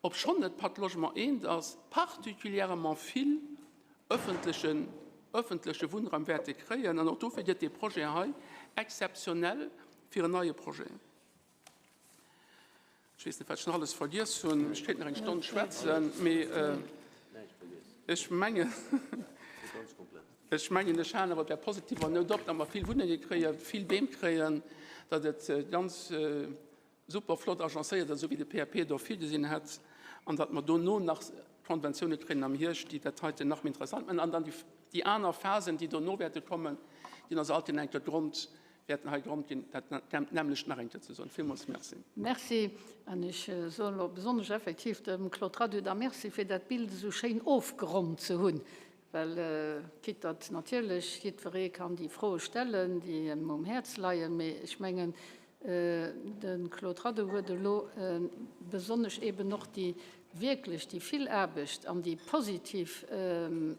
obschonn et Pacte Logement eent ass, particulièrement vill öffentlechen, öffentleche Wunnraum wäerte kréien. An och dofir gëtt dee Projet hei exzeptionell fir en neie Projet. Ech weess net, wat ech nach alles vergiess hunn. Ech kéint nach eng Stonn schwätzen, mee ech mengen, ech mengen, ech halen awer op där positiver Nout op, datt mer vill Wunnenge kréien, vill Beem kréien, datt et ganz super flott agencéiert ass, esou wéi de PAP et och virgesinn hätt, an datt mer dono nach Konventioune kréien am Hierscht, déi dat heiten nach méi interessant maachen. An dann déi aner Phasen, déi dono wäerte kommen, ginn also alt eng Kéier d'Grond wäerten hei Grond ginn, dat nämmlecht nach eng Kéier ze soen. Villmools Merci. Merci. An ech soen elo besonnesch effektiv dem Claude Radoux da Merci, fir dat Bild esou schéin ofgeronnt ze hunn, well quitte datt natierlech jiddweree kann déi Froe stellen, déi em um Häerz leien, mee ech mengen, de Claude Radoux huet elo besonnesch eeben och déi wierklech déi vill Aarbecht an déi positiv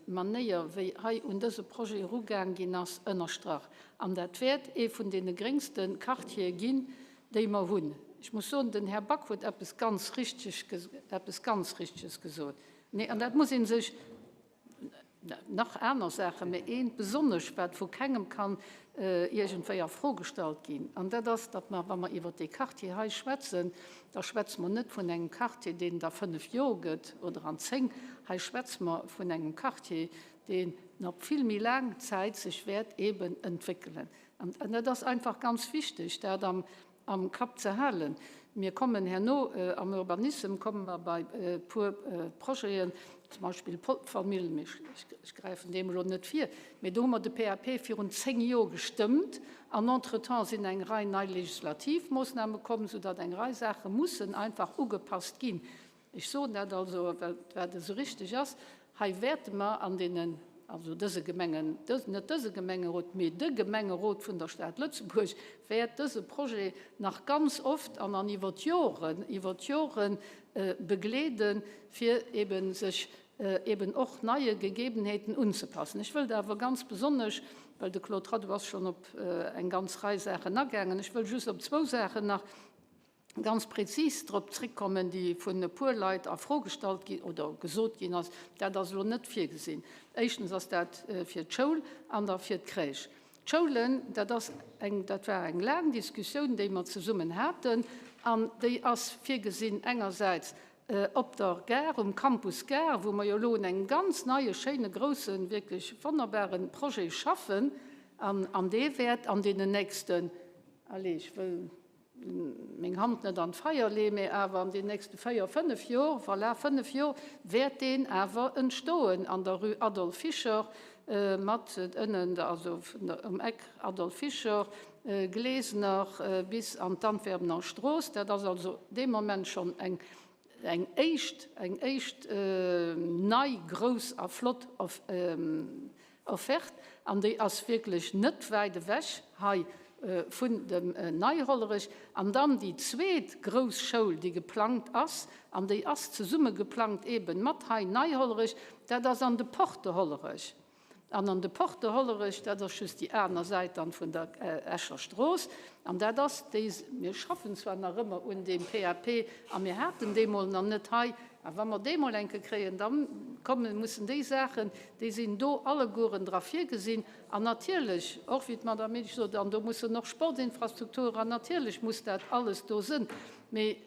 Manéier, wéi hei un dëse Projet erugaang ginn ass, ënnerstrach. An dat wäert ee vun deene gréngste Quartiere ginn, déi mer hunn. Ech muss soen, den Här Back huet eppes ganz Richteges, eppes ganz Richteges gesot. Nee, an dat muss ee sech, nach aner Saachen, mä eent besonnesch, wat vu kengem kann iergendwéi a Fro gestallt ginn, an dat ass, datt mer, wa mer iwwert dee Quartier hei schwätzen, da schwätze mer net vun engem Quartier, deen et a fënnf Jor gëtt oder an zéng. Hei schwätze mer vun engem Quartier, deen op vill méi laang Zäit sech wäert eeben entwéckelen. An dat ass einfach ganz wichteg, dat am Kapp ze halen. Mir kommen herno am Urbanissem, komme mer bei e puer Projeten, zum Beispill Polfermillen, mee ech gräifen deem elo net vir, mee do hu mer de PAP virun zéng Joer gestëmmt an entretemps sinn eng Rei nei legislativ Moosname komm, soudatt eng Rei Saache mussen einfach ugepasst ginn. Ech soen dat also, well wat esou richtig ass, hei wäerte mer an deenen, also dëse Gemengen, net dëse Gemengerot, mee de Gemengerot vun der Stad Lëtzebuerg wäert dëse Projet nach ganz oft an an iwwer d'Joren, iwwer d'Jore begleeden, fir eben sech eben och neie Gegebenheeten unzepassen. Ech wëllt awer ganz besonnesch, well de Claude Radoux ass schonn op eng ganz Rei Saachen agaangen, ech wëll just op zwou Saachen nach ganz prezis drop zréckkommen, déi vun e puer Leit a Fro gestallt ginn oder gesot ginn ass, dat ass elo net virgesinn. Éischtens ass dat fir d'Schoul an da fir d'Crèche. D'Schoulen, dat ass eng, dat war eng laang Diskussioun, déi mer zesummen haten, an déi ass virgesinn engersäits op der Gare, um Campus Gare, wou mer jo elo un engem ganz neie, schéine, groussen, wierklech wonnerbare Projet schaffen, an, an dee wäert an deenen nächsten, allez, ech wëll meng Hand net an d'Feier leeën, mä awer an den nächste véier, fënnef Jor, voilà, fënnef Jor, wäert deen awer entstoen an der Rue Adolphe Fischer mat ënnen, also um Eck Adolphe Fischer, Glesener bis an d'Antwerpener Strooss. Dat ass also dee Moment schonn eng Eng éischt, eng éischt nei grouss a flott Offerte, an déi ass wierklech net wäit ewech hei vun dem Neihollerech. An dann déi zweet grouss Schoul, déi geplangt ass, an déi ass zesumme geplangt eeben mat hei Neihollerech, dat ass an de Porte Hollerech. An an de Porte Hollerech, dat ass just déi aner Säit dann vun der Escher Strooss, an dat ass déi, mir schaffen zwar nach ëmmer un deem PAP a mir haten dee mol nach net hei, a wa mer dee mol eng Kéier kréien, da kommen, mussen déi Saachen, déi sinn do allegueren dra virgesinn. An natierlech, och wéi d'Madame Mutsch sot, an do mussen och Sportinfrastrukturen, an natierlech muss dat alles do sënn, mee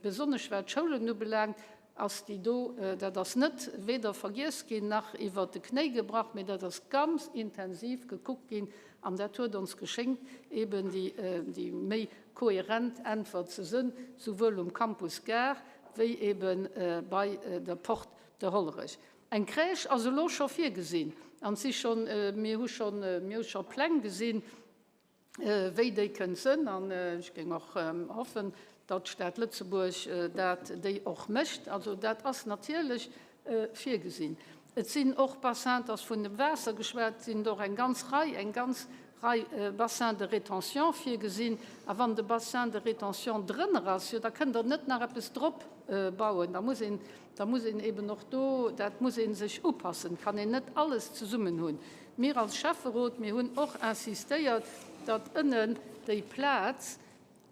besonnesch wat d'Schoulen ubelaangt, Ass déi do, dat ass net weder vergiess ginn nach iwwert de Knéi gebrach, mee dat ass ganz intensiv gekuckt ginn an dat huet ons geschéngt eben déi méi kohärent Äntwert ze sënn, souwuel um Campus Gare wéi ebe bei der Porte de Hollerech. Eng Crèche ass elo scho virgesinn an si schonn, mir hu schonn, mir hu scho Pläng gesinn, wéi déi kënnt sënn, an ech géing och hoffen, datt d'Stad Lëtzebuerg dat déi och mécht. Also dat ass natierlech virgesinn. Et sinn och Bassins, et ass vun dem Waasser geschwat, et sinn och eng ganz Rei, eng ganz Rei Bassins de rétention virgesinn. A wann de Bassin de rétention drënner ass, jo da kënnt Der net nach eppes drop bauen. Da muss een, da muss een eben och do, dat muss ee sech upassen, et kann een net alles zesummen hunn. Mir als Schäfferot, mir hunn och insistéiert, datt ënnen déi Plaz.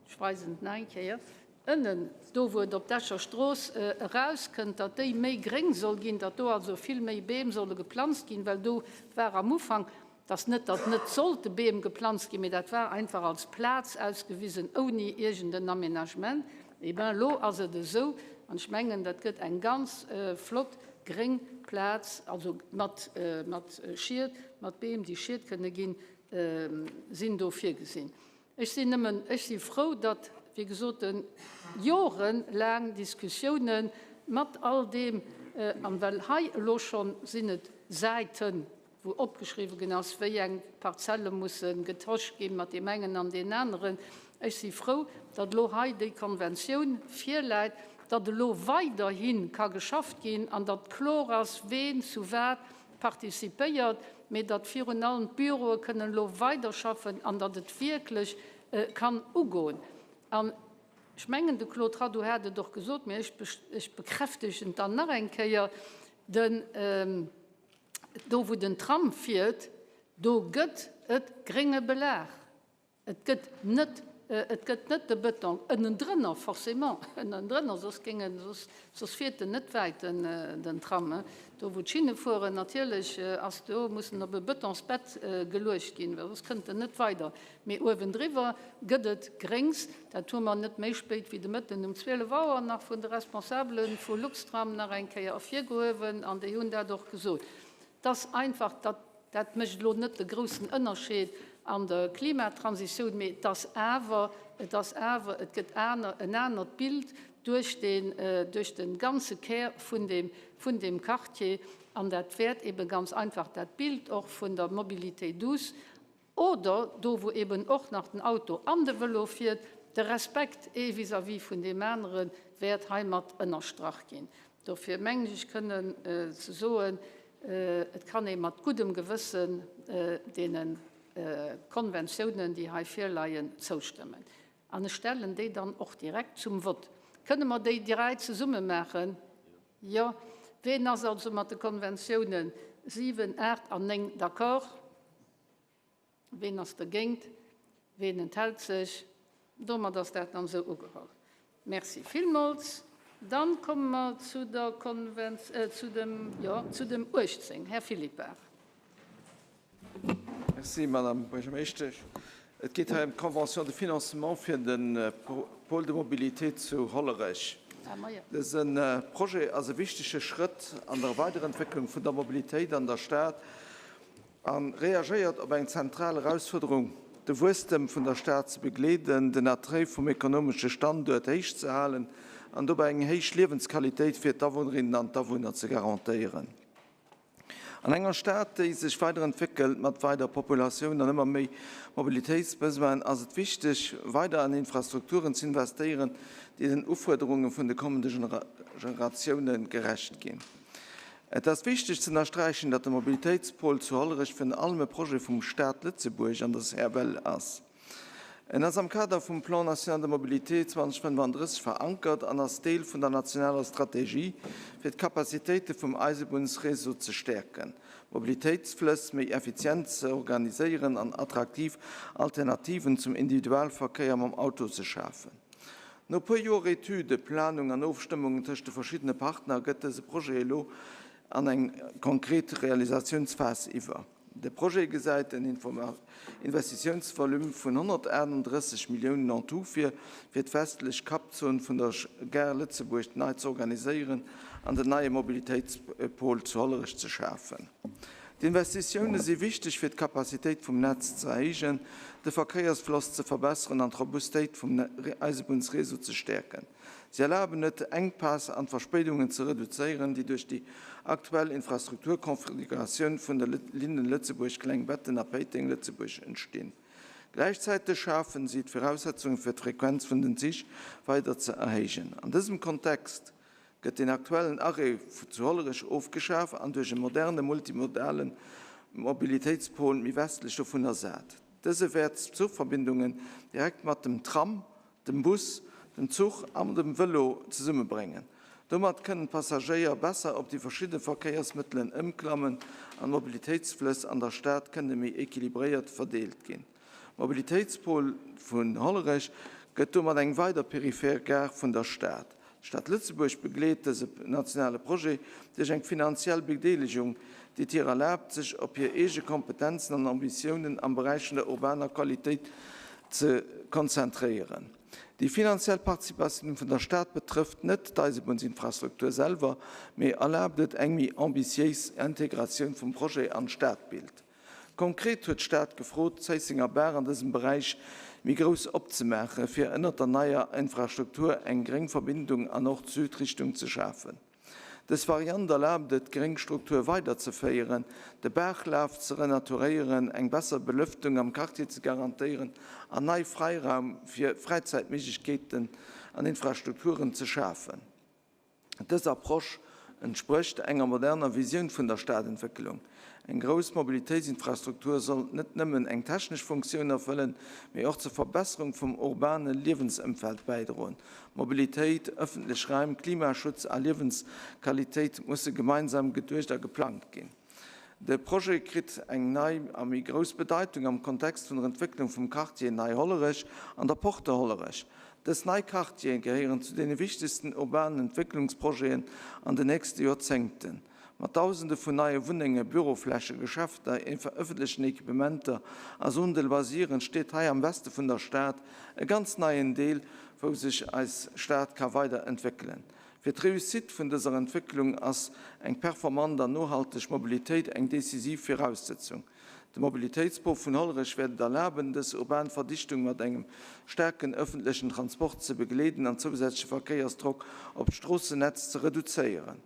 Ech weisen et nach eng Kéier, ënnen do wou et op d'Escher Strooss erauskënnt, datt déi méi gréng soll ginn, datt do also vill méi Beem solle geplanzt ginn, well do war am Ufank, dass net, datt net sollte Beem geplanzt ginn, mee dat war einfach als Plaz ausgewisen ouni iergend en Aménagement. Eh ben, elo ass et esou, an ech mengen, dat gëtt eng ganz flott gréng Plaz, also mat, mat Schied, mat Beem, déi Schied kënne ginn, sinn do virgesinn. Ech sinn nëmmen, ech si frou, datt, wéi gesot, jorelaang Diskussiounen mat all deem, an well hei elo schonn sinn et Säiten, wou opgeschriwwen ginn ass, wéi eng Parzelle musse getosch ginn mat deem engen an deen aneren. Ech si frou, datt elo hei déi Konventioun virläit, datt elo weiderhi ka geschafft ginn an datt kloer ass, ween zu wat participéiert, mee datt virun allem d'Büroe kënnen elo weiderschaffen an datt et wierklech kann ugoen. An ech mengen, de Claude Radoux hat et och gesot, mee ech bekräftegen et dann nach eng Kéier, den, do wou den Tram fiert, do gëtt et grénge Belag. Et gëtt net, et gëtt net de Bëtong ënnendrënner, forcément ënnendrënner, soss géing en, soss, soss fiert en net wäit, den, den Tram. Do wou d'Schinne fueren, natierlech ass do, muss en op e Bëtonsbett geluecht ginn, well soss kënnt en net weider. Mee uewendriwwer gëtt et Gréngs. Dat hu mer net méi spéit wéi de Mëtten um 12 Auer nach vun de Responsabele vu Luxtram nach eng Kéier ervirgehuewen an déi hunn dat och gesot. Dass einfach, datt Dat mécht elo net de groussen Ënnerscheed an der Klimatransitioun, mee et ass awer, et ass awer, et gëtt aner, en anert Bild duerch deen, duerch de ganze Kär vun deem, vun deem Quartier. An dat wäert eebe ganz einfach dat Bild och vun der Mobilité douce oder do wou eeben och nach den Auto an de Vëlo fiert, de Respekt ee vis-à-vis vun deem anere wäert heimat ënnerstrach ginn. Dofir mengen ech kënnen ze soen, et kann ee mat guddem Gewëssen deene Konventiounen, déi hei virleien, zoustëmmen. An ech stellen déi dann och direkt zum Vott. Kënne mer déi dräi zesumme maachen? Jo. Ween ass also mat de Konventiounen 7, 8 an 9 d'accord? Ween ass dergéint? Ween enthält sech? Domat ass dat dann esou ugeholl. Merci villmools. Dann komme mer zu der Konven-, zu dem, jo, zu dem 18. Här Philippart. Merci, Madame Buergermeeschtesch. Et geet hei ëm d'Convention de financement fir de Pôle de mobilité zu Hollerech. Dëse Projet ass e wichtege Schrëtt an der Weiderentwécklung vun der Mobilitéit an der Stad a reagéiert op eng zentral Erausfuerderung, de Wuesstem vun der Stad ze begleeden, den Attrait vum ekonomesche Standuert héich ze halen an dobäi eng héich Liewensqualitéit fir d'Awunnerinnen an d'Awunner ze garantéieren. An enger Stad, déi sech weiderentwéckelt, mat weider Populatioun an ëmmer méi Mobilitéitsbesoinen, ass et wichteg, weider an Infrastrukturen ze investéieren, déi den Ufuerderunge vun de kommende Generatioune gerecht ginn. Et ass wichteg z'ënnersträichen, datt de Mobilitéitspol zu Hollerech virun allem e Projet vum Staat Lëtzebuerg an der CFL ass. En ass am Kader vum Plan national de mobilité 2035 verankert an ass Deel vun der nationaler Strategie, fir d'Capacitéite vum Eisebunnsreseau ze stäerken, d'Mobilitéitsflëss méi effizient ze organiséieren an attraktiv Alternativen zum Individualverkéier mam Auto ze schafen. No puer Joer Etüde, Planung an Ofstëmmungen tëscht de verschiddene Partner gëtt dëse Projet elo an eng konkret Realisatiounsphas iwwer. De Projet gesäit en Investitiounsvolume vun 138 Milliounen en tout vir, fir d'westlech Kappzon vun der Gare Lëtzebuerg nei ze organiséieren an den neie Mobilitéitspol zu Hollerech ze schafen. D'Investitioune si wichteg fir d'Capacitéit vum Netz ze erhéijen, de Verkéiersfloss ze verbesseren an d'Robustéit vum Eisebunnsreseau ze stäerken. Si erlaben et, Enkpäss an Verspéidungen ze reduzéieren, déi duerch déi aktuell Infrastrukturkonfiguratioun vun de Linnen Lëtzebuerg-Klengbetten a Péiteng-Lëtzebuerg entstinn. Gläichzäiteg schafen si d'Viraussetzunge fir d'Frequenz vun den Zich weider ze erhéijen. An dësem Kontext gëtt den aktuellen Arrêt zu Hollerech ofgeschaf an duerch e moderne multimodale Mobilitéitspol méi westlech dovun ersat. Dëse wäert d'Zuchverbindungen direkt mat dem Tram, dem Bus, dem Zuch an dem Vëlo zesummebréngen. Domat kënnen d'Passagéier besser op déi verschidde Verkéiersmëttelen ëmklammen an d'Mobilitéitsflëss an der Stad kënne méi equilibréiert verdeelt ginn. Mobilitéitspol vun Hollerech. gëtt domat eng weider peripher Gare vun der Stad. D'Stad Lëtzebuerg begleet dëse nationale Projet duerch eng finanziell Bedeelegung, déi et hir erlaabt, sech op hir eege Kompetenzen an Ambitiounen am Beräich vun der urbaner Qualitéit ze konzentréieren. Déi finanziell Participatioun vun der Stad betrëfft net d'Eisebunnsinfrastruktur selwer, mee erlaabt et eng méi ambitiéis Integratioun vum Projet an d'Stadbild. Konkret huet d'Stad gefrot, d'Zéissenger Baach an dësem Beräich méi grouss opzemaachen, fir ënnert der neier Infrastruktur eng gréng Verbindung an Nord-Süd-Richtung ze schafen. Dës Variant erlaabt et, d'gréng Struktur weiderzeféieren, de Baachlaf ze renaturéieren, eng besser Belëftung am Quartier ze garantéieren an nei Fräiraum fir Fräizäitméiglechkeeten an Infrastrukturen ze schafen. Dës Approche entsprécht enger moderner Visioun vun der Stadentwécklung. Eng grouss Mobilitéitsinfrastruktur soll net nëmmen eng technesch Funktioun erfëllen, mee och zur Verbesserung vum urbane Liewensëmfeld bäidroen. Mobilitéit, ëffentlech Raim, Klimaschutz a Liewensqualitéit musse gemeinsam geduecht a geplangt ginn. De Projet kritt eng nei a méi grouss Bedeitung am Kontext vun der Entwécklung vum Quartier Nei Hollerech an der Porte Hollerech. Dës nei Quartiere gehéieren zu deene wichtegsten urbanen Entwécklungsprojeten an den nächste Joerzéngten. Mat Dausende vun neie Wunnenge, Büroflächen, Geschäfter, ëffentlechen Equipementer a Zones de loisirs entsteet hei am Weste vun der Stad e ganz neien Deel, wou sech eis Stad ka weider entwéckelen. Fir d'Réussite vun dëser Entwécklung ass eng performant an nohalteg Mobilitéit eng decisiv Viraussëtzung. De Mobilitéitspol vun Hollerech wäert et erlaben, dës urban Verdichtung mat engem staarken ëffentlechen Transport ze begleeden an zousätzleche Verkéiersdrock op d'Stroossennetz ze reduzéieren.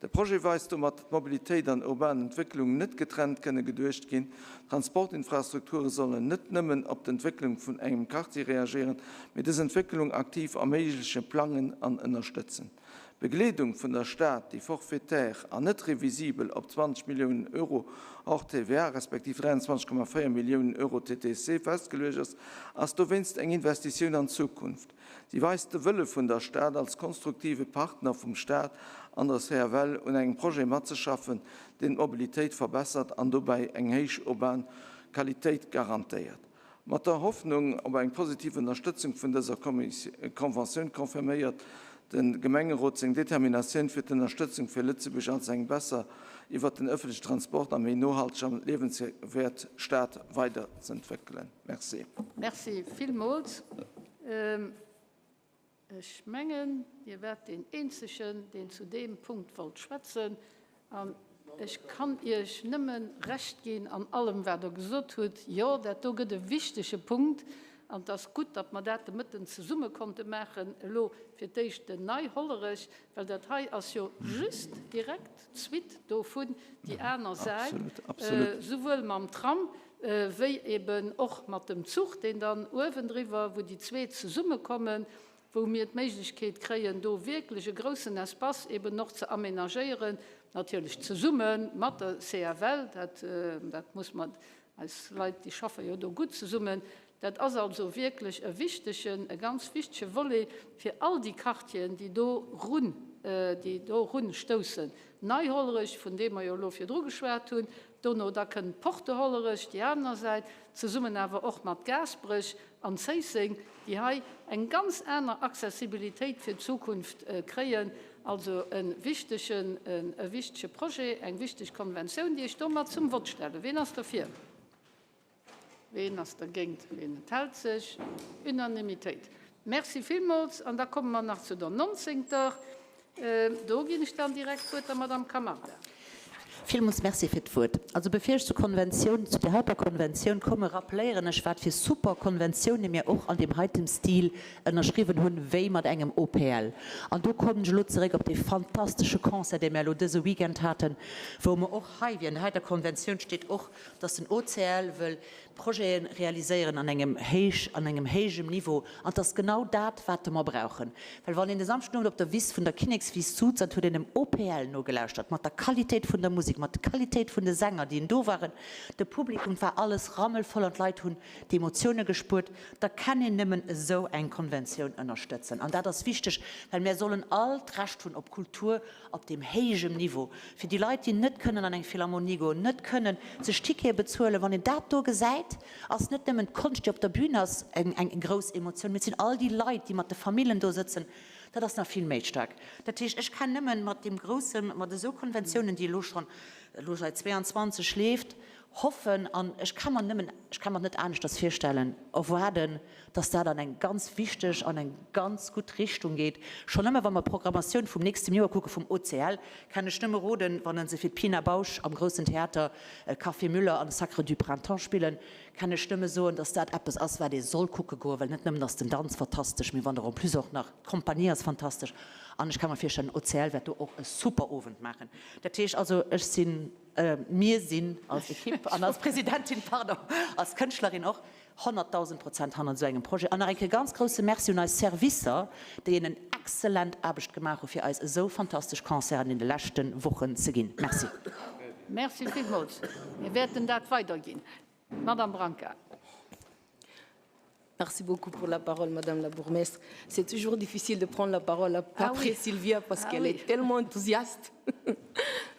De Projet weist domat, datt Mobilitéit an urban Entwécklung net getrennt kënne geduecht ginn. D'Transportinfrastrukture sollen net nëmmen op d'Entwécklung vun engem Quartier reagéieren, mee dës Entwécklung aktiv erméiglechen, plangen an ënnerstëtzen. D'Begleedung vun der Stad, déi forfaitaire an net revisibel op 20 Milliounen Euro hors TVA respektiv 23,4 Milliounen Euro TTC festgeluecht ass, ass dowéinst eng Investitioun an d'Zukunft. Si weist de Wëlle vun der Stad, als konstruktive Partner vum Staat an der CFL un engem Projet matzeschaffen, deen d'Mobilitéit verbessert an dobäi eng héich urban Qualitéit garantéiert. Mat der Hoffnung op eng positiv Ënnerstëtzung vun dëser Conventioun confirméiert de Gemengerot seng Determinatioun fir d'Ënnerstëtzung fir Lëtzebuerg als eng besser iwwert den ëffentlechen Transport a méi nohalteg an liewenswäert Stad weiderzëentwéckelen. Merci. Merci villmools. Ech mengen, Dir waart deen Eenzegen, deen zu deem Punkt wollt schwätzen. An ech kann Iech nëmme Recht ginn an allem, wat Der gesot hutt. Jo, dat do gëtt e wichtege Punkt. An et ass gutt, datt mer dat de Mëtten zesumme konnte maachen. Elo fir d'éischt den Nei-Hollerech, well dat hei ass jo just direkt d'Suite dovun, déi aner Säit, souwuel mam Tram wéi eben och mat dem Zuch, deen dann uewendriwwer, wou déi zwee zesummekommen, wou mir d'Méiglechkeet kréien, do wierklech e groussen Espace eben och ze aménagéieren, natierlech zesumme mat der CFL, dat, dat muss mer, eis Leit, déi schaffe jo do gutt zesummen. Dat ass also wierklech e wichtegen, e ganz wichtege Volet fir all déi Quartieren, déi dorun, déi dorun stoussen. Nei-Hollerech, vun deem mer jo elo virdru geschwat hunn, Dono da kënnt d'Porte Hollerech, déi aner Säit, zesummen awer och mat Gaasperech an Zéisseng, déi hei eng ganz aner Accessibilitéit fir d'Zukunft kréien. Also e wichtegen, e wichtege Projet, eng wichteg Konventioun, déi ech domat zum Vott stellen. Ween ass derfir? Ween ass dergéint? Ween enthält sech? Unanimitéit. Merci villmools. An da komme mer nach zu der nonzéngter. Do ginn ech dann direkt d'Wuert der Madame Camarda. Villmools Merci fir d'Wuert. Also bevir ech zur Konventioun, zu där heiter Konventioun kommen, rappeléieren ech, wat fir super Konventioune mir och an deem heiten Stil ënnerschriwwen hunn, wéi mat engem OPL. An do kommen ech elo zeréck op dee fantastesche Concert, dee mir elo dëse Weekend haten, wou mer och hei, wéi an der heiter Konventioun steet, och dass den OCL wëll Projete realiséieren an engem héich, an engem héijem Niveau. An 't ass genau dat, wat mer brauchen. Well wann een de Samschdenowend op der Wiss vun der Kinnekswiss sutz an 't huet een dem OPL nogelauschtert, mat der Qualitéit vun der Musek. Musek, mat der Qualitéit vun de Sänger, déi do waren, de Publikum, et war alles rammelvoll an d'Leit hunn d'Emotioune gespuert, da kann een nëmmen esou eng Konventioun ënnerstëtzen. An dat ass wichteg, well mär sollen all d'Recht hunn op Kultur op deem héijem Niveau. Fir déi Leit, déi net kënnen an eng Philharmonie goen, net kënnen sech Tickete bezuelen, wann een dat do gesäit, ass net nëmmen d'Konscht, déi op der Bühn ass, eng eng grouss Emotioun, mee et sinn all déi Leit, déi mat de Famillen do sëtzen. Dat ass nach vill méi staark. Dat heescht, ech kann nëmmen mat deem groussen, mat esou Konventiounen, déi elo schonn elo säit 22 leeft, hoffen an ech ka mer nëmmen, ech ka mer et net aneschters virstellen, erwaarden, dass dat an eng ganz wichteg an eng ganz gutt Richtung geet. Schonn nëmme wa mer d'Programmatioun vum nächstem Joer kucke vum OCL, kann ech nëmme roden, wann se fir d'Pina Bausch am groussen Theater Café Müller an Sacre du Printemps spillen, kann ech nëmme soen, dass dat eppes ass, wat ee soll kucke goen, well net nëmmen ass den Danz fantastesch, mee wann der en plus och nach d'Kompanie ass fantastesch an ech ka mer virstellen, OCL wäert do och e super Owend maachen. Dat heescht also, ech sinn, mir sinn als Equipe an als Presidentin, pardon, als Kënschtlerin och 100.000 Prozent hannert esou engem Projet. An nach eng Kéier ganz grousse Merci un eis Servicer, déi en exzellent Aarbecht gemaach hu fir eis esou fantastesch Concerten in de leschte Wochen ze ginn. Merci. Merci villmools. Mir wäerten dat weiderginn. Madame Branca. Merci beaucoup pour la parole, Madame la bourgmestre. C'est toujours difficile de prendre la parole après ah oui. Sylvia parce ah qu'elle oui. est tellement enthousiaste.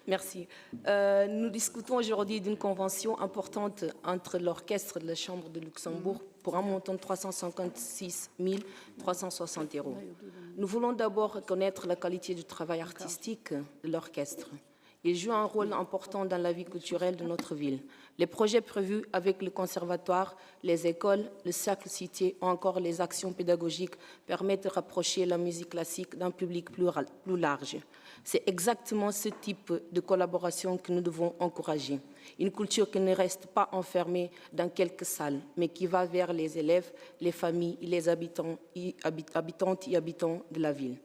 Merci. Euh, nous discutons aujourd'hui d'une convention importante entre l'orchestre de la Chambre de Luxembourg pour un montant de 356 360 euros. Nous voulons d'abord reconnaître la qualité du travail artistique de l'orchestre. Il joue un rôle important dans la vie culturelle de notre ville. Les projets prévus avec le conservatoire, les écoles, le cercle cité ou encore les actions pédagogiques permettent de rapprocher la musique classique d'un public plus, plus large. C'est exactement ce type de collaboration que nous devons encourager. Une culture qui ne reste pas enfermée dans quelques salles, mais qui va vers les élèves, les familles et les habitants, habitantes et habitants de la ville.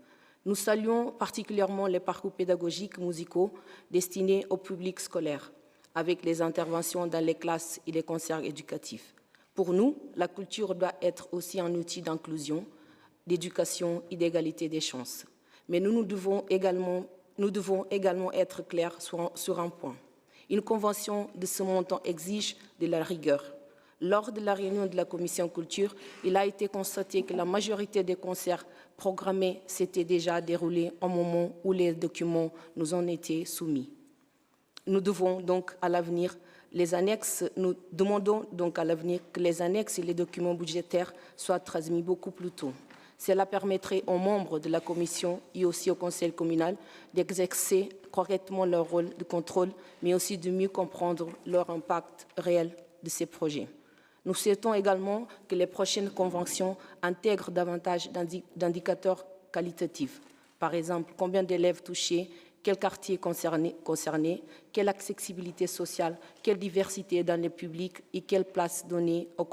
Nous saluons particulièrement les parcours pédagogiques musicaux destinés au public scolaire, avec les interventions dans les classes et les concerts éducatifs. Pour nous, la culture doit être aussi un outil d'inclusion, d'éducation et d'égalité des chances. Mais nous, nous, devons également, nous devons également être clairs sur, sur un point. Une convention de ce montant exige de la rigueur. Lors de la réunion de la commission culture, il a été constaté que la majorité des concerts programmés s'étaient déjà déroulés au moment où les documents nous ont été soumis. Nous devons donc à l'avenir les annexes, nous demandons donc à l'avenir que les annexes et les documents budgétaires soient transmis beaucoup plus tôt. Cela permettrait aux membres de la commission et aussi au conseil communal d'exercer correctement leur rôle de contrôle, mais aussi de mieux comprendre leur impact réel de ces projets. Nous souhaitons également que les prochaines conventions intègrent davantage d'indicateurs qualitatifs. Par exemple, combien d'élèves touchés, quel quartier concerné, concerné, quelle accessibilité sociale, quelle diversité dans le public et quelle place donner aux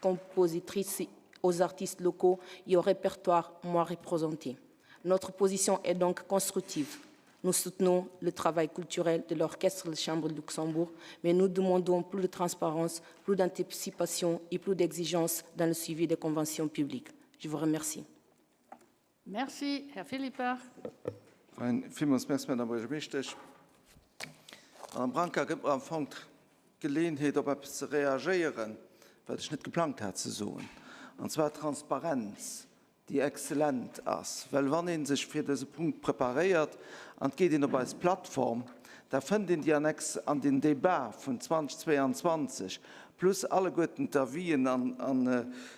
compositrices, aux artistes locaux et au répertoire moins représenté. Notre position est donc constructive. Nous soutenons le travail culturel de l'Orchestre de Chambre de Luxembourg, mais nous demandons plus de transparence, plus d'anticipation et plus d'exigences dans le suivi des conventions publiques. Je vous remercie. Merci, Här Philippart. Villmools Merci, Madame Buergermeeschtesch. Madame Branca gëtt mer am Fong d'Geleeënheet, op eppes ze reagéieren, wat ech net geplangt hat ze soen, an zwar d'Transparenz. déi exzellent ass, well wann ee sech fir dëse Punkt preparéiert an et geet een op eis Plattform, da fënnt een déi Annexe an den Débat vun 2022 plus alleguerten d'Avisen an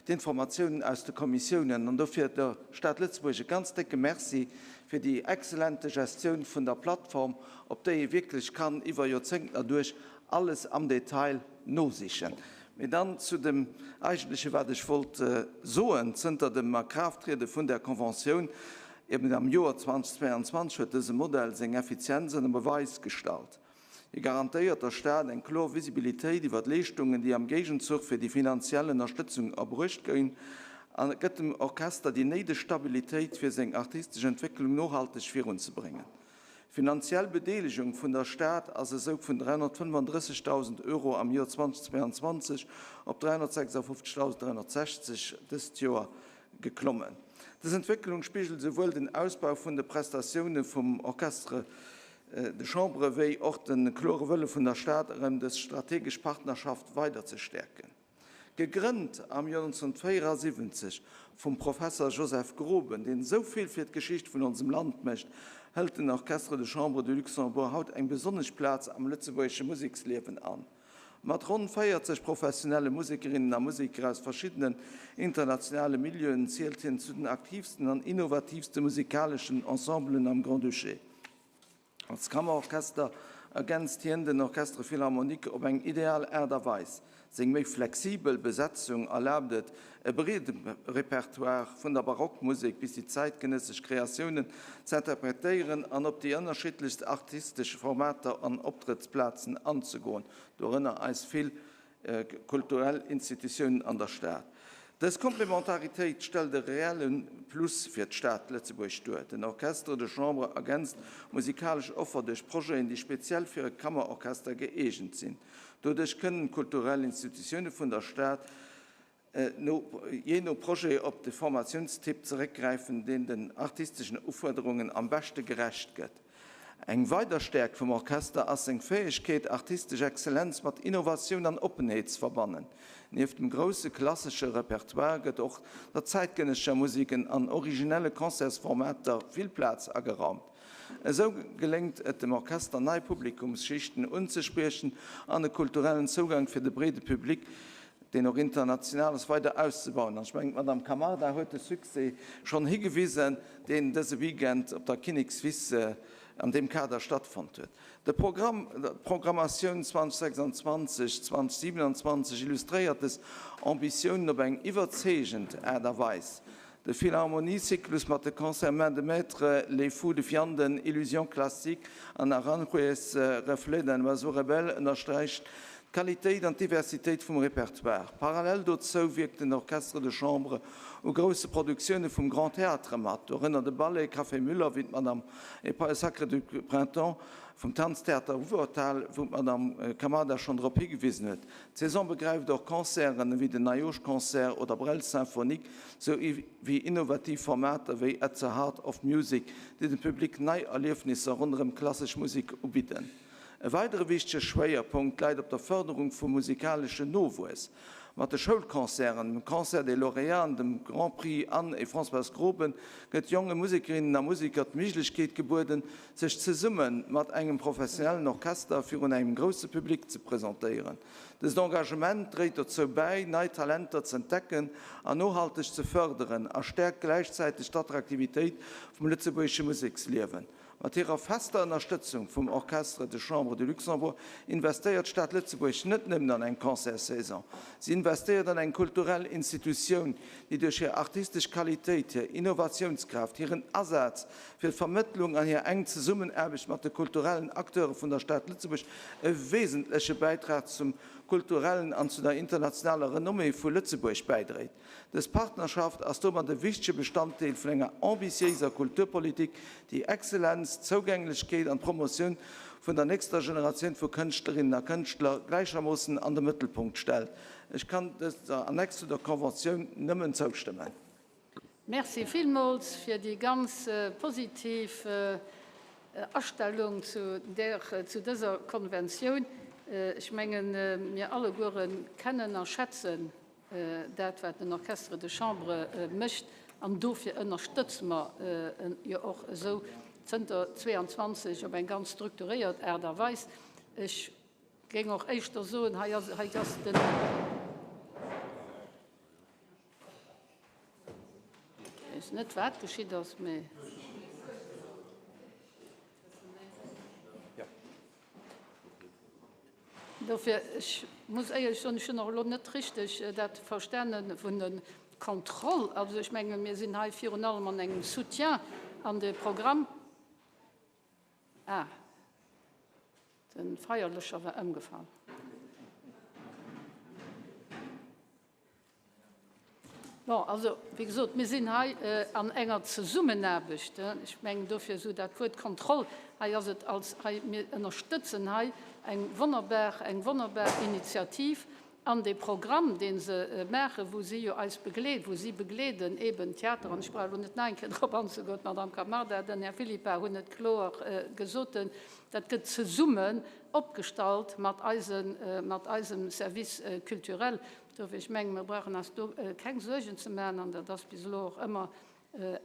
d'Informatiounen aus de Kommissiounen. An dofir der Stad Lëtzebuerg e ganz décke Merci fir déi exzellente Gestioun vun der Plattform, op déi ee wierklech kann iwwer Joerzéngten erduerch alles am Detail nosichen. Mee dann zu dem Eigentlechen, wat ech wollt soen, Zënter dem A-Kraaft-Triede vun där Conventioun, eben am Joer 2022, huet dëse Modell seng Effizienz ënner Beweis gestallt. Hie garantéiert der Stad eng kloer Visibilitéit iwwer d'Leeschtungen, déi am Géigenzuch fir déi finanziell Ënnerstëtzung erbruecht ginn, a gëtt dem Orchester déi néideg Stabilitéit, fir seng artistesch Entwécklung nohalteg virunzebréngen. D'finanziell Bedeelegung vun der Stad ass esou vun 335.000 Euro am Joer 2022 op 356.360 dëst Joer geklommen. Dës Entwécklung spigelt esouwuel den Ausbau vun de Prestatioune vum Orchestre. de Chambre wéi och de klore Wëlle vun der Stad erëm dës strategesch Partnerschaft weider ze stäerken. Gegrënnt am Joer 1974 vum Professer Joseph Groben, deen esou vill fir d'Geschicht vun onsem Land mécht, hëlt den Orchestre de Chambre du Luxembourg haut eng besonnesch Plaz am lëtzebuergesche Museksliewen an. Mat ronn 40 professionelle Musekerinnen a Museker aus verschiddenen internationale Milieuen zielt hien zu den aktiivsten an innovatiivste musikaleschen Ensemblen am Grand-Duché. Als Kammerorchester ergänzt hien den Orchestre Philharmonique op eng ideal Aart a Weis. Seng méi flexibel Besetzung erlaabt et, e breede Repertoire vun der Barockmusek bis déi zäitgenëssesch Kreatiounen ze interpretéieren an op déi ënnerschiddlechst artistesch Formater an Optrëttsplazen anzegoen, dorënner eis vill kulturell Institutiounen an der Stad. Dës Komplementaritéit stellt e reelle Plus fir d'Stad Lëtzebuerg duer. Den Orchestre de Chambre ergänzt d'musikalesch Offer duerch Projeten, déi speziell fir e Kammerorchester gëeegent sinn. Doduerch kënnen d'kulturell Institutioune vun der Stad no jee no Projet op de Formatiounstyp zeréckgräifen, deen den artisteschen Ufuerderungen am beschte gerecht gëtt. Eng weider Stäerkt vum Orchester ass seng Fäegkeet, artistesch Exzellenz mat Innovatioun an Oppenheet ze verbannen. Nieft dem grousse klassesche Repertoire gëtt och der zäitgenëssescher Musek an originelle Concertsformater vill Plaz ageraumt. Esou geléngt et dem Orchester, nei Publikumsschichten unzespriechen an e kulturellen Zougang fir de breede Public, deen och international ass, weider auszebauen. An ech mengen, d'Madame Camarda huet de Succès schonn higewisen, deen dëse Weekend op der Kinnekswiss an deem Kader stattfonnt huet. De Programm, d'Programmatioun 2026, 2027 illustréiert dës Ambitiounen op eng iwwerzeegend Aart a Weis. De Philharmonie-Zyklus mat de Concerts Main de Maître, Les Fous de Vianden, Illusions classiques an Aranjuez, Reflets d'un oiseau rebelle ënnersträicht d'Qualitéit an d'Diversitéit vum Repertoire. Parallel dozou wierkt den Orchestre de Chambre u grousse Produktioune vum Grand Théâtre mat, dorënner de Ballet Café Müller, wéi d'Madame et Sacre du Printemps vum Tanztheater Wuppertal, wou d'Madame Camarda schonn drop higewisen huet. D'Saison begräift och Concerten ewéi den Neijoschconcert oder Brel Symphonique, sou wéi innovativ Formater wéi At the Heart of Music, déi dem Public nei Erliefnisser ronderëm klassesch Musek ubidden. E weidere wichtege Schwéierpunkt läit op der Fërderung vum musikaleschen Nowuess. Mat de Schoulconcerten, dem Concert des Lauréats an dem Grand Prix Anne et Françoise Groben gëtt jonge Musekerinnen a Museker d'Méiglechkeet gebueden, sech zesumme mat engem professionellen Orchester virun engem grousse Public ze presentéieren. Dëst Engagement dréit dozou bäi, nei Talenter z'entdecken an nohalteg ze fërderen a stäerkt gläichzäiteg d'Attraktivitéit vum lëtzebuergesche Museksliewen. Mat hirer fester Ënnerstëtzung vum Orchestre de Chambre du Luxembourg investéiert d'Stad Lëtzebuerg net nëmmen an eng Concertssaison, si investéiert an eng kulturell Institutioun, déi duerch hir artistesch Qualitéit, hir Innovatiounskraaft, hiren Asaz fir d'Vermëttlung an hir enk Zesummenaarbecht mat de kulturellen Acteure vun der Stad Lëtzebuerg e wesentleche Bäitrag zum kulturellen an zu der internationaler Renommée vu Lëtzebuerg bäidréit. Dës Partnerschaft ass domat e wichtege Bestanddeel vun enger ambitiéiser Kulturpolitik, déi Exzellenz, Zougänglechkeet an d'Promotioun vun der nächster Generatioun vu Kënschtlerinnen a Kënschtler gläichermoossen an de Mëttelpunkt stellt. Ech kann dëser Annex zu der Conventioun nëmmen zoustëmmen. Merci villmools fir déi ganz positiv Astellung zu där, zu dëser Konventioun. Ech mengen, mir alleguere kennen a schätzen dat, wat den Orchestre de Chambre mécht, an dofir ënnerstëtze mer en jo och esou zënter 22 op eng ganz strukturéiert Aart a Weis. Ech géing och éischter soen, hei ass, hei ass den. Weess net wat geschitt ass, mee. Dofir, ech muss éierlech soen, ech hunn och elo net richteg dat verstane vun der Kontroll. Also ech menge mir sinn hei virun allem an engem Soutien an de Programm. Ah, de Feierlöscher war ëmgefall. Bon, also, wéi gesot, mir sinn hei an enger Zesummenaarbecht. Ech mengen dofir esou dat Wuert Kontroll, hei ass et als, hei, mir ënnerstëtzen hei eng wonnerbar, eng wonnerbar Initiativ. An dee Programm, dee se maachen, wou si jo eis begleeden, wou si begleeden eben Theater, an ech brauch elo net nach eng Kéier drop anzegoen, d'Madame Camarda, den Här Philippart hunn et kloer gesot, dat gëtt zesummen opgestallt mat eise, mat eisem Service culturel. Dofir, ech mengen, mir brauchen eis do keng Suergen ze maachen an dat ass bis elo och ëmmer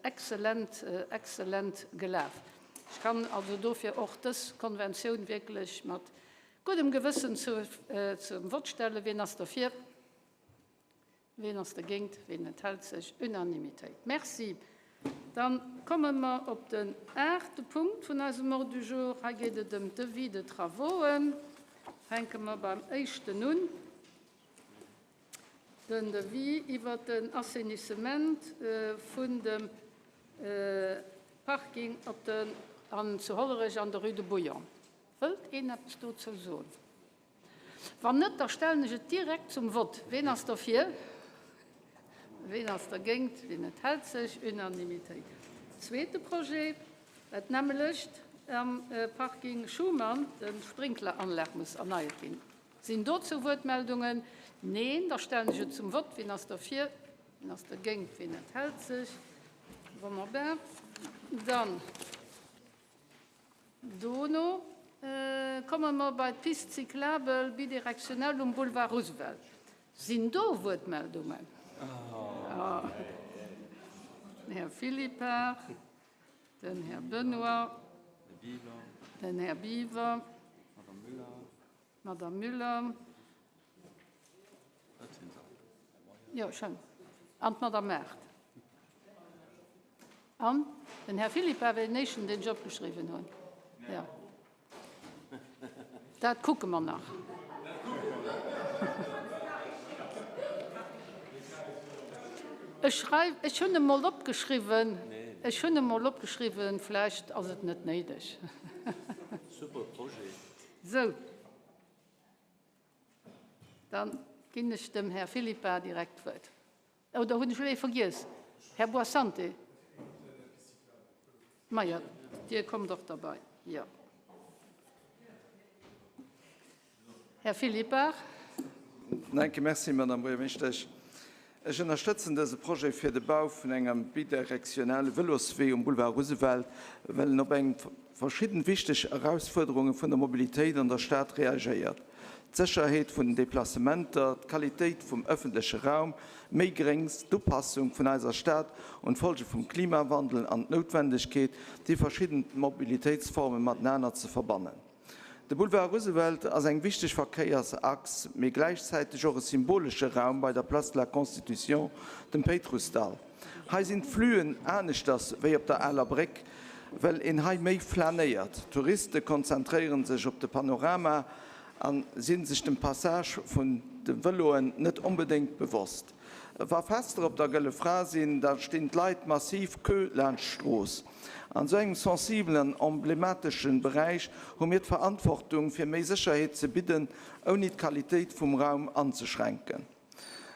exzellent, exzellent gelaf. Ech kann also dofir och dës Konventioun wierklech mat Guddem Gewëssen zum Vott stellen. Wien ass derfir? Wien ass dergéint? Wien enthält sech? Unanimitéit. Merci. Da komme mer op den aachte Punkt vun eisem Ordre du jour. Hei geet et ëm d'Devis de travauxen. Fänke mer beim éischten un, den Devis iwwert den Assainissement vun dem Parking op de, an zu Hollerech an der Rue de Bouillon. Wëllt een eppes dozou soen? Wann net, da stellen ech et direkt zum Vott. Ween ass derfir? Ween ass dergéint? Ween enthält sech? Unanimitéit. Zweete Projet, dat nämmelecht am Parking Schuman, de Sprinkleranlag muss erneiert ginn. Sinn dozou Wuertmeldungen? Neen. Da stellen ech et zum Vott. Ween ass derfir? Ween ass dergéint? Ween enthält sech? Wonnerbar. Dann. Dono komme mer bei d'Piste cyclable bidirectionnelle um Boulevard Roosevelt. Sinn do Wuertmeldungen? Den Här Philippart, den Här Benoy, den Här Biwer, d'Madame Müller. Jo, schonn. An d'Madame Mart. An den Här Philippart war deen éischten, deen ech opgeschriwwen hunn. Jo. Dat kucke mer nach. Ech schreiw, ech hunn emol opgeschriwwen, ech hunn emol opgeschriwwen, vläicht ass et net néideg. Super Projet. Sou. Dann ginn ech dem Här Philippart direkt d'Wuert. Oder hunn ech elo ee vergiess? Här Boissante. Majo, Dir kommt och derbei, jo. Här Philippart. Danke, merci, Madame Buergermeeschtesch. Ech ënnerstëtzen dëse Projet fir de Bau vun engem bidirektionale Vëloswee um Boulevard Roosevelt, well en op eng verschidden wichteg Erausfuerderunge vun der Mobilitéit an der Stad reagéiert, d'Sécherheet vun den Deplacementer, d'Qualitéit vum ëffentleche Raum, méi Gréngs, d'Upassung vun eiser Stad un d'Folge vum Klimawandel an d'Noutwendegkeet, déi verschidden Mobilitéitsforme matenaner ze verbannen. De Boulevard Roosevelt ass eng wichteg Verkéiersachs, mee gläichzäiteg och e symbolesche Raum bei der Place de la Constitution, dem Péitrussdall. Hei sinn d'Fluen aneschters wéi op der Aler Bréck, well een hei méi flanéiert. D'Touriste konzentréiere sech op de Panorama a si sech dem Passage vun de Vëloen net onbedéngt bewosst. Wa Fester op der Gëlle Fra sinn, da stinn d'Leit massiv Queue laanscht d'Strooss. An esou engem sensibelen an emblematesche Beräich hu mir d'Verantwortung, fir méi Sécherheet ze bidden, ouni d'Qualitéit vum Raum anzeschränken.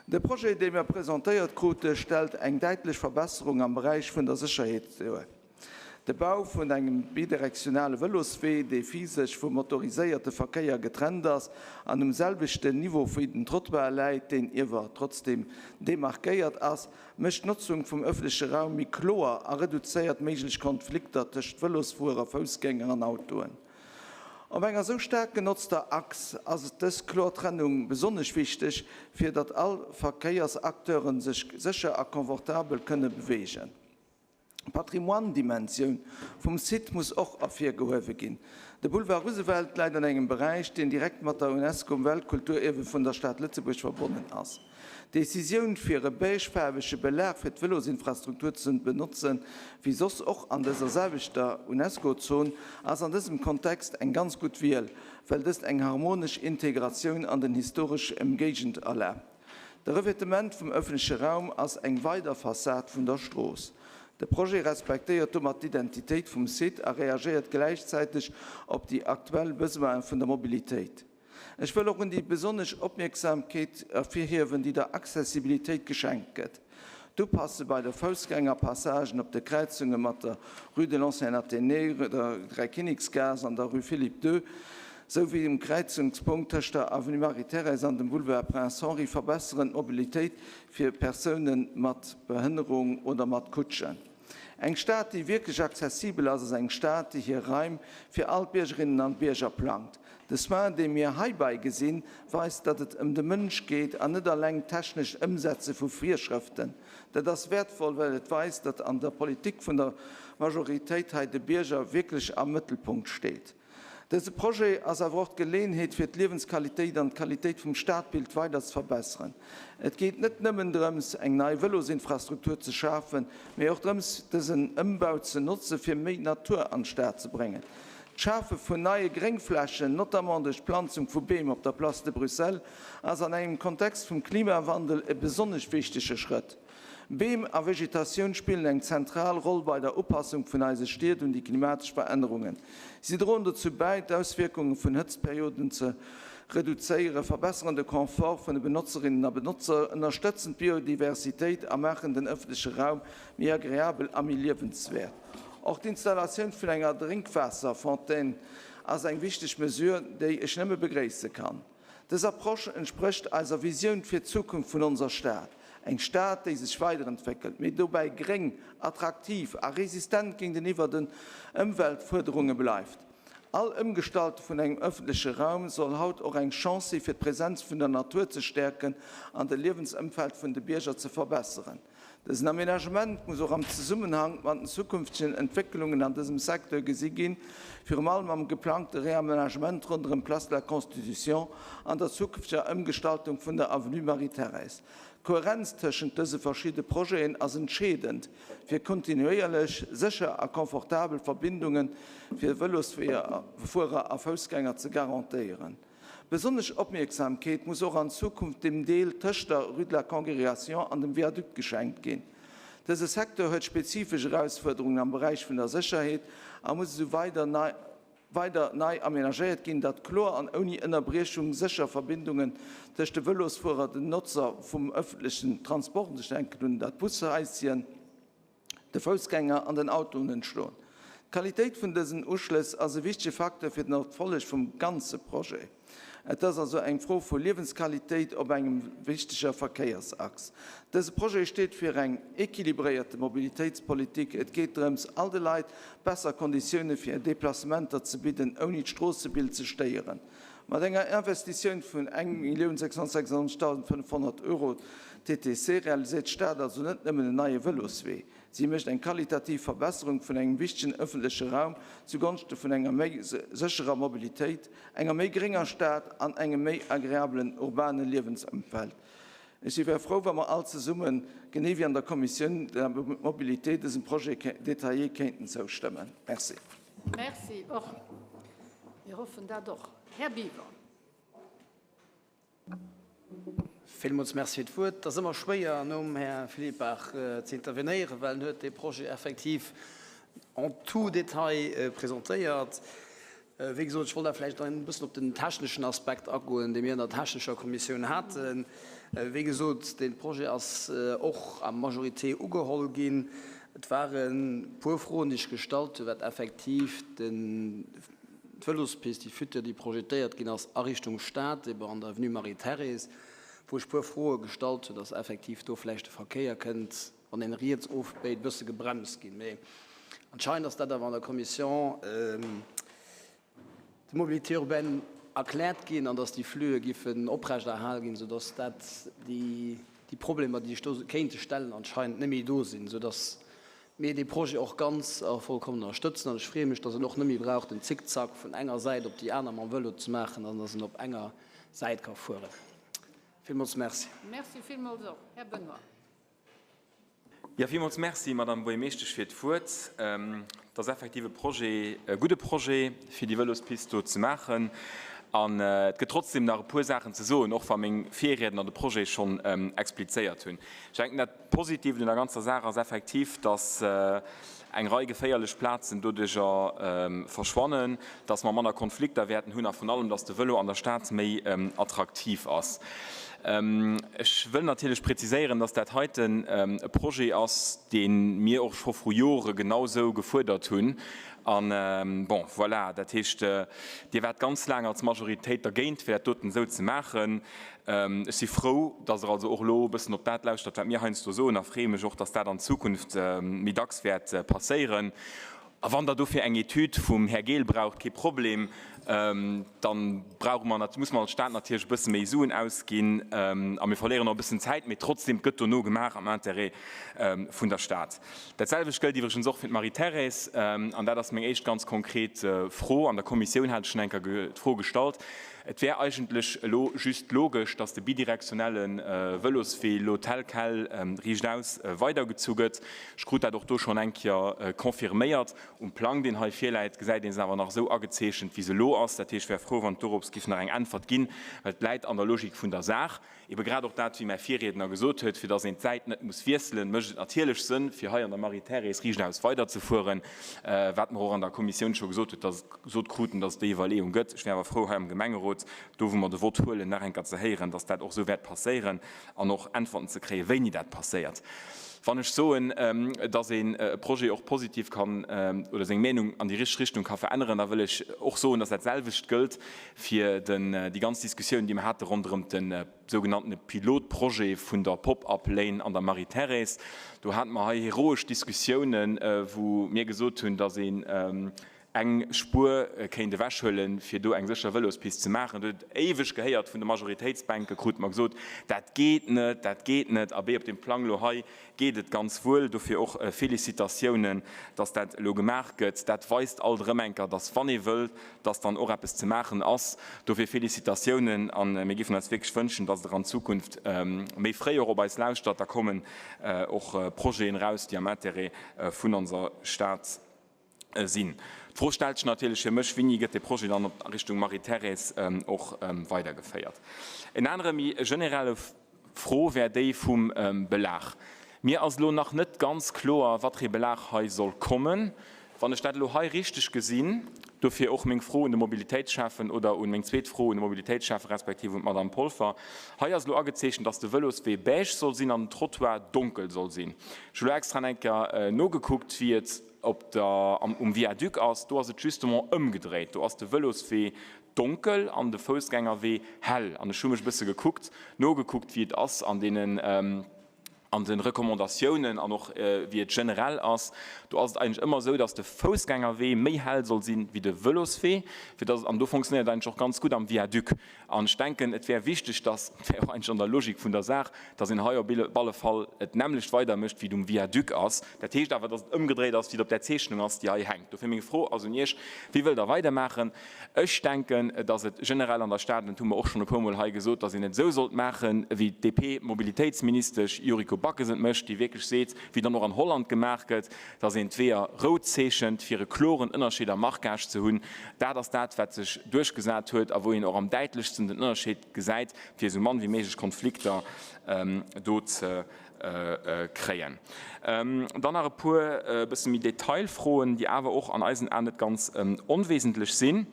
De Projet, dee mir presentéiert krute, stellt eng däitlech Verbesserung am Beräich vun der Sécherheet duer. De Bau vun engem bidirektionale Vëloswee, dee physesch vum motoriséierte Verkéier getrennt ass an um selwechten Niveau wéi den Trottoir läit, deen iewer trotzdeem demarkéiert ass, mécht d'Notzung vum ëffentleche Raum méi kloer a reduzéiert méiglech Konflikter tëscht Vëlosfuerer, Foussgänger an Autoen. Op enger esou staark genotzter Achs ass dës kloer Trennung besonnesch wichteg, fir datt all Verkéiersacteure sech sécher a confortabel kënne beweegen. D'Patrimoine-Dimensioun vum Site muss och ervirgehuewe ginn. De Boulevard Roosevelt läit an engem Beräich, deen direkt mat der UNESCO-Weltkulturierwe vun der Stad Lëtzebuerg verbonnen ass. D'Decisioun, fir e beige-faarwege Belag fir d'Vëlosinfrastruktur ze benotzen, wéi soss och an dëser selwechter UNESCO-Zon, ass an dësem Kontext eng ganz gutt Wiel, well dëst eng harmonesch Integratioun an den historesch Emgéigend erlaabt. De Revêtement vum ëffentleche Raum ass eng weider Fassad vun der Strooss. De Projet respektéiert domat d'Identitéit vum Site a reagéiert gläichzäiteg op déi aktuell Besoine vun der Mobilitéit. Ech wëll och un déi besonnesch Opmierksamkeet ervirhiewen, déi der Accessibilitéit geschenkt gëtt. D'Upasse bei de Foussgängerpassagen op de Kräizunge mat der Rue de l'Ancien Athénée, der Dräikinneksgaass an der Rue Philippe II. sou wéi um Kräizungspunkt tëscht der Avenue Marie-Thérèse an dem Boulevard Prince Henri verbesseren d'Mobilitéit fir Persoune mat Behënnerung oder mat Kutschen. Eng Stad, déi wierklech accessibel ass, ass eng Stad, déi hir Raim fir all d'Biergerinnen an d'Bierger plangt. De Soin, dee mir heibäi gesinn, weist, datt et ëm de Mënsch geet an net alleng d'technescht Ëmsetze vu Virschrëften. Dat ass wäertvoll, well et weist, datt an der Politik vun der Majoritéit hei de Bierger wierklech am Mëttelpunkt steet. Dëse Projet ass awer och d'Geleeënheet, fir d'Liewensqualitéit an d'Qualitéit vum Stadbild weider ze verbesseren. Et geet net nëmmen drëms, eng nei Vëlosinfrastruktur ze schafen, mee och drëms, dësen Ëmbau ze notze fir méi Natur an d'Stad ze bréngen. D'Schafe vun neie Gréngflächen, notamment duerch d'Planzung vu Beem op der Place de Bruxelles, ass an engem Kontext vum Klimawandel e besonnesch wichtege Schrëtt. Beem a Vegetatioun spillen eng zentral Roll bei der Upassung vun eise Stied un déi klimatesch Verännerungen. Si droen dozou bäi, d'Auswierkunge vun Hëtztperioden ze reduzéieren, verbesseren de Confort vun de Benotzerinnen a Benotzer, ënnerstëtzen d'Biodiversitéit a maachen den ëffentleche Raum méi agreabel a méi liewenswäert. Och d'Installatioun vun enger Drénkwaasserfontaine ass eng wichteg Mesure, déi ech nëmme begréisse kann. Dës Approche entsprécht eiser Visioun fir d'Zukunft vun onser Stad, eng Stad, déi sech weiderentwéckelt, mee dobäi gréng, attraktiv a resistent géinteniwwer den Ëmweltfuerderunge bleift. All Ëmgestalte vun engem ëffentleche Raum soll haut och eng Chance si fir d'Präsenz vun der Natur ze stäerken an de Liewensëmfeld vun de Bierger ze verbesseren. Dësen Aménagement muss och am Zesummenhank mat den zukünftegen Entwécklungen an dësem Secteur gesi ginn, virum allem am geplangte Réaménagement ronderëm d'Place de la Constitution an der zukünfteger Ëmgestaltung vun der Avenue Marie-Thérèse. D'Kohärenz tëschent dëse verschidde Projeten ass entscheedend fir kontinuéierlech, sécher a confortabel Verbindunge fir Vëlosfuerer a Foussgänger ze garantéieren. Besonnesch Opmierksamkeet muss och an Zukunft dem Deel tëscht der Rue de la Congrégation an dem Viaduc geschenkt ginn. Dëse Secteur huet spezifesch Erausfuerderungen am Beräich vun der Sécherheet a muss esou weider weider nei amenagéiert ginn, datt kloer an ouni Ënnerbriechung sécher Verbindungen tëscht de Vëlosfuerer, den Notzer vum ëffentlechen Transport, ech denken un dat Bushaischen, de Foussgänger an den Autoen entstoen. D'Qualitéit vun dësen Uschlëss ass e wichtege Facteur fir den Erfolleg vum ganze Projet. Et ass also eng Fro vu Liewensqualitéit op engem wichteger Verkéiersachs. Dëse Projet steet fir eng équilibréierte Mobilitéitspolitik. Et geet drëms, all de Leit besser Konditioune fir hir Deplacementer ze bidden, ouni d'Stroossebild ze stéieren. Mat enger Investitioun vun 1.696.500 Euro TTC realiséiert d'Stad also net nëmmen en neie Vëloswee, si mécht eng qualitativ Verbesserung vun engem wichtegen ëffentleche Raum zugonschte vun enger méi sécherer Mobilitéit, enger méi grénger Stad an engem méi agreabelen urbane Liewensëmfeld. Ech si wär frou, wa mer all zesummen, genee wéi an der Kommissioun de la Mobilité, dësem Projet détaillé kéinten zoustëmmen. Merci. Merci och. Mir hoffen dat och. Här Biever. Villmools Merci fir d'Wuert. Et ass ëmmer schwéier, nom Här Philippart ze intervenéieren, well en huet dee Projet effektiv en tout détail presentéiert. Wéi gesot, ech wollt awer vläicht nach e bëssen op den techneschen Aspekt agoen, dee mir an der technescher Kommissioun haten. Wéi gesot, dee Projet ass och à majorité ugeholl ginn. Et ware puer Froen, déi ech gestallt hunn, wat effektiv den, d'Vëlospist, déi futur, déi projetéiert ginn ass a Richtung Stad, ebe an der Avenue Marie-Thérèse, wou ech puer Froe gestallt hunn, dass effektiv do vläicht de Verkéier kënnt, wann een riets ofbéit, e bësse gebremst ginn. Mee anscheinend ass dat awer an der Commission de mobilité urbaine erkläert ginn an dass déi Flüe giffen oprechterhal ginn, soudass dat déi Problemer, déi sech do kéinte stellen, anscheinend net méi do sinn, soudass mir dee Projet och ganz a vollkommen ënnerstëtzen. An ech freeë mech, dass en och net méi brauch den Zickzack vun enger Säit op déi aner mam Vëlo ze maachen an dass en op enger Säit ka fueren. Villmools Merci. Merci villmools och. Här Benoy. Jo, villmools Merci, Madame Buergermeeschtesch, fir d'Wuert. Et ass effektiv e Projet, e gudde Projet, fir déi Vëlospist do ze maachen. An et gëtt trotzdem nach e puer Saachen ze soen, och wa meng Virriedner de Projet schonn explizéiert hunn. Ech denken, dat Positiivt un der ganzer Saach ass effektiv, dass eng Rei geféierlech Plazen doduerjer verschwannen, dass mer manner Konflikter wäerten hunn a vrun allem, dass de Vëlo an der Stad méi attraktiv ass. Ech wëll natierlech präziséieren, dass dat heiten e Projet ass, dee mir och scho vru Jore genau sou gefuerdert hunn. An, bon, voilà, dat heescht, Dir waart ganz laang als Majoritéit dergéint, fir dat doten esou ze maachen. Ech si frou, dass Der also och elo e bëssen op dat lauschtert, wat mir heiansdo soen, a freeë mech och, dass dat an Zukunft méi dacks wäert passéieren. A wann Der dofir eng Etüd vum Här Gehl braucht, kee Problem, dann brauche mer, muss mer als Stad natierlech e bësse méi Suen ausginn a mir verléieren och e bëssen Zäit, mee trotzdem, et gëtt dono gemaach am Intérêt vun der Stad. Dat selwecht gëllt iwwregens och fir d'Marie-Thérèse, an dat ass meng éischt ganz konkret Fro. An der Kommissioun hat ech schonn eng Kéier d'Fro gestallt. Et wär eigentlech elo just logesch, dass de bidirektionelle Vëloswee elo tel quel riichtaus weidergezu gëtt. Ech krut dat och do schonn eng Kéier confirméiert. Um Plang, deen hei virläit, gesäit ee se awer nach esou agezeechent, wéi se elo ass. Dat heescht, ech wär frou, wann et dorops giff nach eng Äntwert ginn, well et läit an der Logik vun der Saach. Ebe grad och dat, wéi mäi Virriedner gesot huet, fir datt een d'Säit net muss wiesselen, mécht et natierlech Sënn, fir hei an der Marie-Thérèse riichtaus weiderzefueren, wat mer och an der Kommissioun scho gesot huet, datt, gesot kruten, datt et déi Iwwerleeung gëtt. Ech wär awer frou, hei am Gemengerot, do wou mer de Vott huelen, nach eng Kéier ze héieren, datt dat och esou wäert passéieren an och Äntwerten ze kréien, wéini dat passéiert. Wann ech soen, datt een e Projet och positiv kann oder seng Meenung an déi richteg Richtung ka veränneren, da wëll ech och soen, datt dat selwecht gëllt fir den, déi ganz Diskussioun, déi mer hate ronderëm de sougenanntene Pilotprojet vun der Pop-up-Lane an der Marie-Thérèse. Do hate mer hei heroesch Diskussiounen, wou mir gesot hunn, datt een eng Spuer kéint ewechhuelen, fir do eng sécher Vëlospist ze maachen. Do huet et éiweg gehéiert vun de Majoritéitsbänke, krute mer gesot, dat geet net, dat geet net. Abee, op deem Plang elo hei geet et ganz wuel. Dofir och Félicitatiounen, dass dat elo gemaach gëtt. Dat weist alt erëm eng Kéier, dass wann ee wëll, dass dann och eppes ze maachen ass. Dofir Félicitatiounen a mir géifen eis wierklech wënschen, dass Der an Zukunft méi fréi och op eis lauschtert. Da kommen och Projeten eraus, déi am Intérêt vun onser Stad sinn. D'Fro stellt sech natierlech fir mech, Wéini gëtt dee Projet dann a Richtung Marie-Thérèse och weidergeféiert? En anere méi generelle Fro wär déi vum Belag. Mir ass elo nach net ganz kloer, wat fir ee Belag hei soll kommen. Wann ech dat elo hei richteg gesinn, dofir och meng Fro un de Mobilitéitsschäffen oder un meng zweet Fro un de Mobilitéitsschäffen respektiv un d'Madame Polfer, hei ass elo agezeechent, dass de Vëloswee beige soll sinn an den Trottoir donkel soll sinn. Ech hu elo extra eng Kéier nogekuckt, wéi et op der, am, um Viaduc ass, do ass et justement ëmgedréit. Do ass de Vëloswee donkel an de Foussgängerwee hell. An ech hu mech e bësse gekuckt, nogekuckt, wéi et ass an deenen, an de Recommandatiounen an och wéi et generell ass. Do ass et eigentlech ëmmer esou, dass de Foussgängerwee méi hell soll sinn wéi de Vëloswee, fir dass et, an do fonctionnéiert et eigentlech och ganz gutt am Viaduc. An ech denken, et wär wichteg, dass, et wär och eigentlech an der Logik vun der Saach, dass een hei op alle Fall et d'nämmlecht weidermécht, wéi et um Viaduc ass. Dat heescht awer, dass et ëmgedréit ass, wéi et op där Zeechnung ass, déi hei hänkt. Dofir meng Fro ass un Iech, Wéi wëllt Der weidermaachen? Ech denken, dass et generell an der Stad, an dat hu mer och schonn e puermol hei gesot, dass een et esou sollt maachen, wéi d'DP-Mobilitéitsministesch Yuriko Backes et mécht, déi wierklech seet, wéi dann och an Holland gemaach gëtt, dass een d'Weeër rout zeechent, fir e kloren Ënnerscheed am Marquage ze hunn. Dat ass dat, wat sech duerchgesat huet a wou een och am däitlechsten den Ënnerscheed gesäit, fir esou mann wéi méiglech Konflikter do ze kréien. Dann nach e puer e bësse méi Detailfroen, déi awer och an eisen Aen net ganz onwesentlech sinn.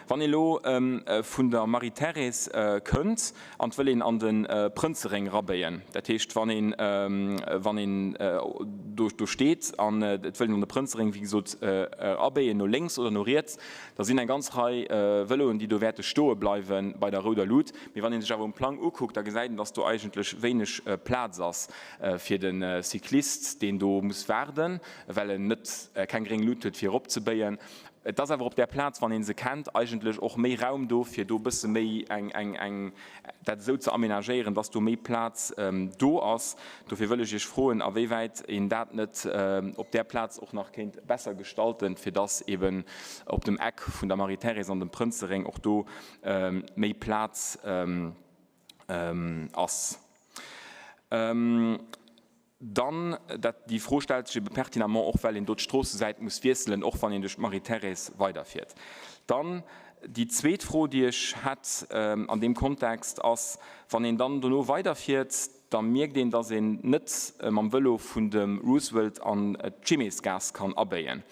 Wann ee lo vun der Marie-Thérèse kënnt an et wëll een an de Prënzeréng rabéien, dat heescht wann een, wann een do do steet an et wëll een an de Prënzeréng wéi gesot erabéien, no lénks oder no riets, da sinn eng ganz Rei Vëloen, déi do wäerte stoe bleiwe bei der rouder Lut. Mee wann ee sech awer um Plang ukuckt, da gesäit een, dass do eigentlech wéineg Plaz ass fir de Cyclist, deen do muss waarden, well en net keng gréng Lut huet fir eropzebéien. Et ass awer op där Plaz, wann ee se kennt, eigentlech och méi Raum do, fir do e bësse méi eng, eng, eng, dat esou ze aménagéieren, dass do méi Plaz do ass. Dofir wëll ech Iech froen, awéiwäit een dat net op där Plaz och nach kéint besser gestalten, fir dass eben op dem Eck vun der Marie-Thérèse an dem Prënzeréng och do méi Plaz ass. Dann, dat, déi Fro stellt sech ebe pertinemment och, well een do d'Stroossesäit muss wiesselen, och wann een duerch d'Marie-Thérèse weiderfiert. Dann déi zweet Fro, déi ech hätt an deem Kontext, ass, Wann een dann dono weiderfiert, da mierkt een, dass een net mam Vëlo vun dem Roosevelt an d'Chimesgaass kann abéien.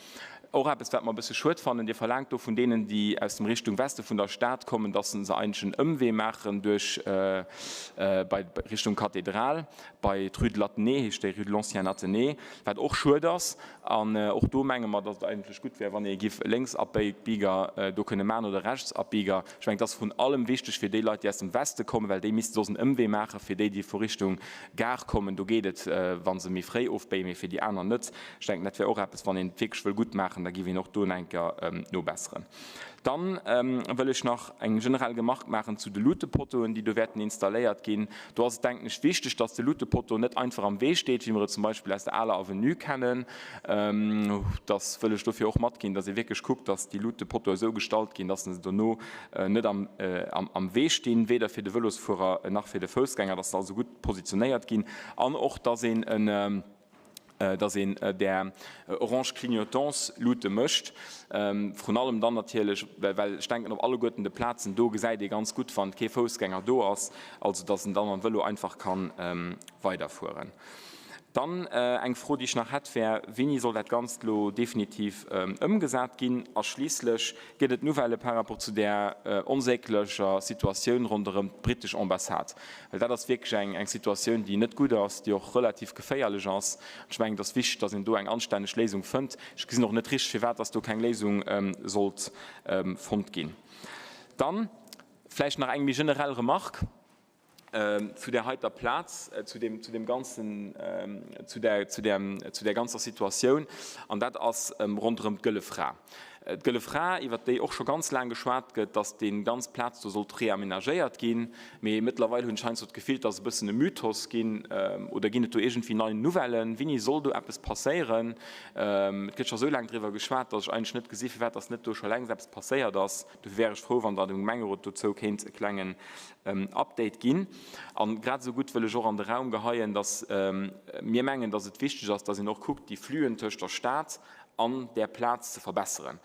Och eppes, wat mer e bësse schued fannen, Dir verlaangt do vun deenen, déi aus dem Richtung Weste vun der Stad kommen, dass se eigentlech en Ëmwee maachen duerch bei Richtung Kathedral, bei d'Rue de l'Athénée heescht déi, Rue de l'Ancien Athénée, wat och schued ass. An och do menge mer, dass et eigentlech gutt wär, wann ee giff Lénksabbieger do kënne maachen oder Rechtsabbieger. Ech mengen, et ass vrun allem wichteg fir déi Leit, déi aus dem Weste kommen, well déi misste soss en Ëmwee maachen. Fir déi, déi vu Richtung Gare kommen, do geet et, wa se méi fréi ofbéien, mee fir déi aner net. Ech denken, dat wär och eppes, wann een et wierklech wëll gutt maachen, da giff een och do eng Kéier nobesseren. Dann wëll ech nach eng generell Gemark maachen zu de Luutepottoen, déi do wäerten installéiert ginn. Do ass et, denken ech, wichteg, dass de Luutepotto net einfach am Wee steet, wéi mer et zum Beispill aus der aler Avenue kennen. Dass wëll ech dofir och matginn, dass ee wierklech kuckt, dass déi Luutepottoe esou gestallt ginn, dass se dono net am Wee stinn, weder fir de Vëlosfuerer nach fir de Foussgänger, dass se also gutt positionéiert ginn an och, dass een en dass een där orange Clignotants Luute mécht, vrun allem dann natierlech, well ech denken op alleguerten de Plazen do gesäit ee ganz gutt, wann kee Foussgänger do ass, also dass en dann mam Vëlo einfach ka weiderfueren. Dann eng Fro, déi ech nach hätt, wär, Wéini soll dat Ganzt elo definitiv ëmgesat ginn? A schliisslech gëtt et Nouvellë par rapport zu där onsäglecher Situatioun ronderëm d'brittesch Ambassade? Well dat ass wierklech eng eng Situatioun, déi net gutt ass, déi och relativ geféierlech ass. An ech mengen, et ass wichteg, datt een do eng anstänneg Léisung fënnt. Ech gesinn och net richteg, firwat datt do keng Léisung sollt fonnt ginn. Dann vläicht nach eng méi generell Remarque zu där heiter Plaz, zu deem, zu deem ganzen, zu där, zu där, zu där ganzer Situatioun, an dat ass ronderëm d'Gëlle Fra. D'Gëlle Fra, iwwert déi och scho ganz laang geschwat gëtt, datt déi ganz Plaz do sollt reamenagéiert ginn. Mee mëttlerweil hunn ech heiansdo d'Gefill, et ass e bëssen e Mythos ginn. Oder ginn et do iergendwéi nei Nouvellen? Wéini soll do eppes passéieren? Et gëtt scho sou laang driwwer geschwat, datt ech eigentlech net gesi firwat datt net do scho längst eppes passéiert ass. Dofir wär ech frou, wann Der dem Gemengerot dozou kéint e klengen Update ginn. A grad esou gutt wëll ech och an de Raum geheien, datt mir mengen, datt et wichteg ass, datt een och kuckt, déi Flüen tëscht der Stad an där Plaz ze verbesseren.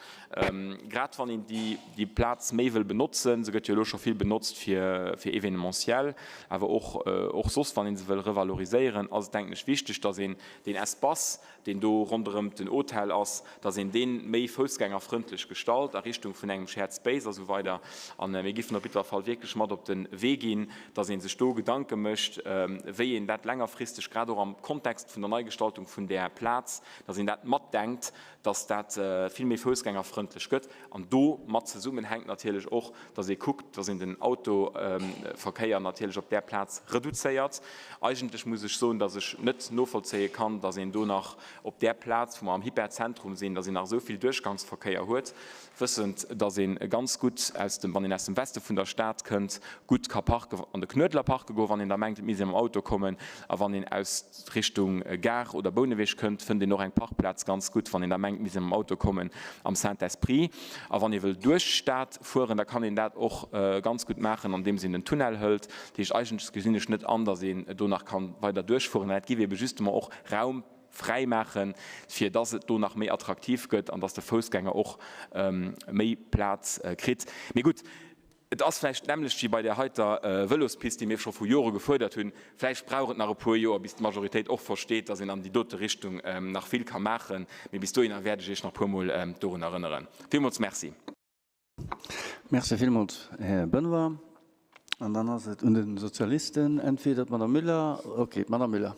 Grad wann een déi Plaz méi wëll benotzen, se gëtt jo elo scho vill benotzt fir Événementiel, awer och och soss, wann ee se wëll revaloriséieren, ass et, denken ech, wichteg, dass een deen Espace, deen do ronderëm den Hotel ass, dass een dee méi foussgängerfrëndlech gestalt a Richtung vun engem Shared Space a sou weider. A mir giffen op jiddwer Fall wierklech mat op de Wee ginn, dass ee sech do Gedanke mécht, wéi een dat längerfristeg, grad och am Kontext vun der Neigestaltung vun där Plaz, dass een dat matdenkt, dass dat vill méi foussgängerfrëndlech gëtt. An domat zesummenhänkt natierlech och, dass ee kuckt, dass een den Autoverkéier natierlech op där Plaz reduzéiert. Eigentlech muss ech soen, dass ech net novollzéie kann, dass een do nach op där Plaz, wou mer am Hyperzentrum sinn, dass een nach esou vill Duerchgangsverkéier huet. Wëssend, dass ee ganz gutt aus dem, wann een aus dem Weste vun der Stad kënnt, gutt ka parken, an de Knuedler parke goen, wann een da mengt, et misst ee mam Auto kommen. A wann een aus Richtung Gare oder Bouneweg kënnt, fënnt een och eng Parkplaz ganz gutt, wann een da mengt, et misst ee mam Auto kommen, am Saint-Esprit. A wann ee wëll duerch d'Stad fueren, da kann een dat och ganz gutt maachen, andeems een den Tunnel hëlt. Dat heescht, eigentlech gesinn ech net an, dass een do nach ka weider duerchfueren. An dat géif eebe justement och Raum fräi maachen, fir dass et do nach méi attraktiv gëtt an dass de Foussgänger och méi Plaz kritt. Mee gutt, et ass vläicht d'nämmlecht wéi bei där heiter Vëlospist, déi mir scho vu Jore gefuerdert hunn. Vläicht brauch et nach e puer Joer, bis d'Majoritéit och versteet, dass een an déi dote Richtung nach vill ka maachen. Mee bis dohinner wäert ech Iech nach e puermol dorun erënneren. Villmools Merci. Merci villmools, Här Benoy. An dann ass et un de Sozialisten, entweder d'Madame Müller, okay, d'Madame Müller.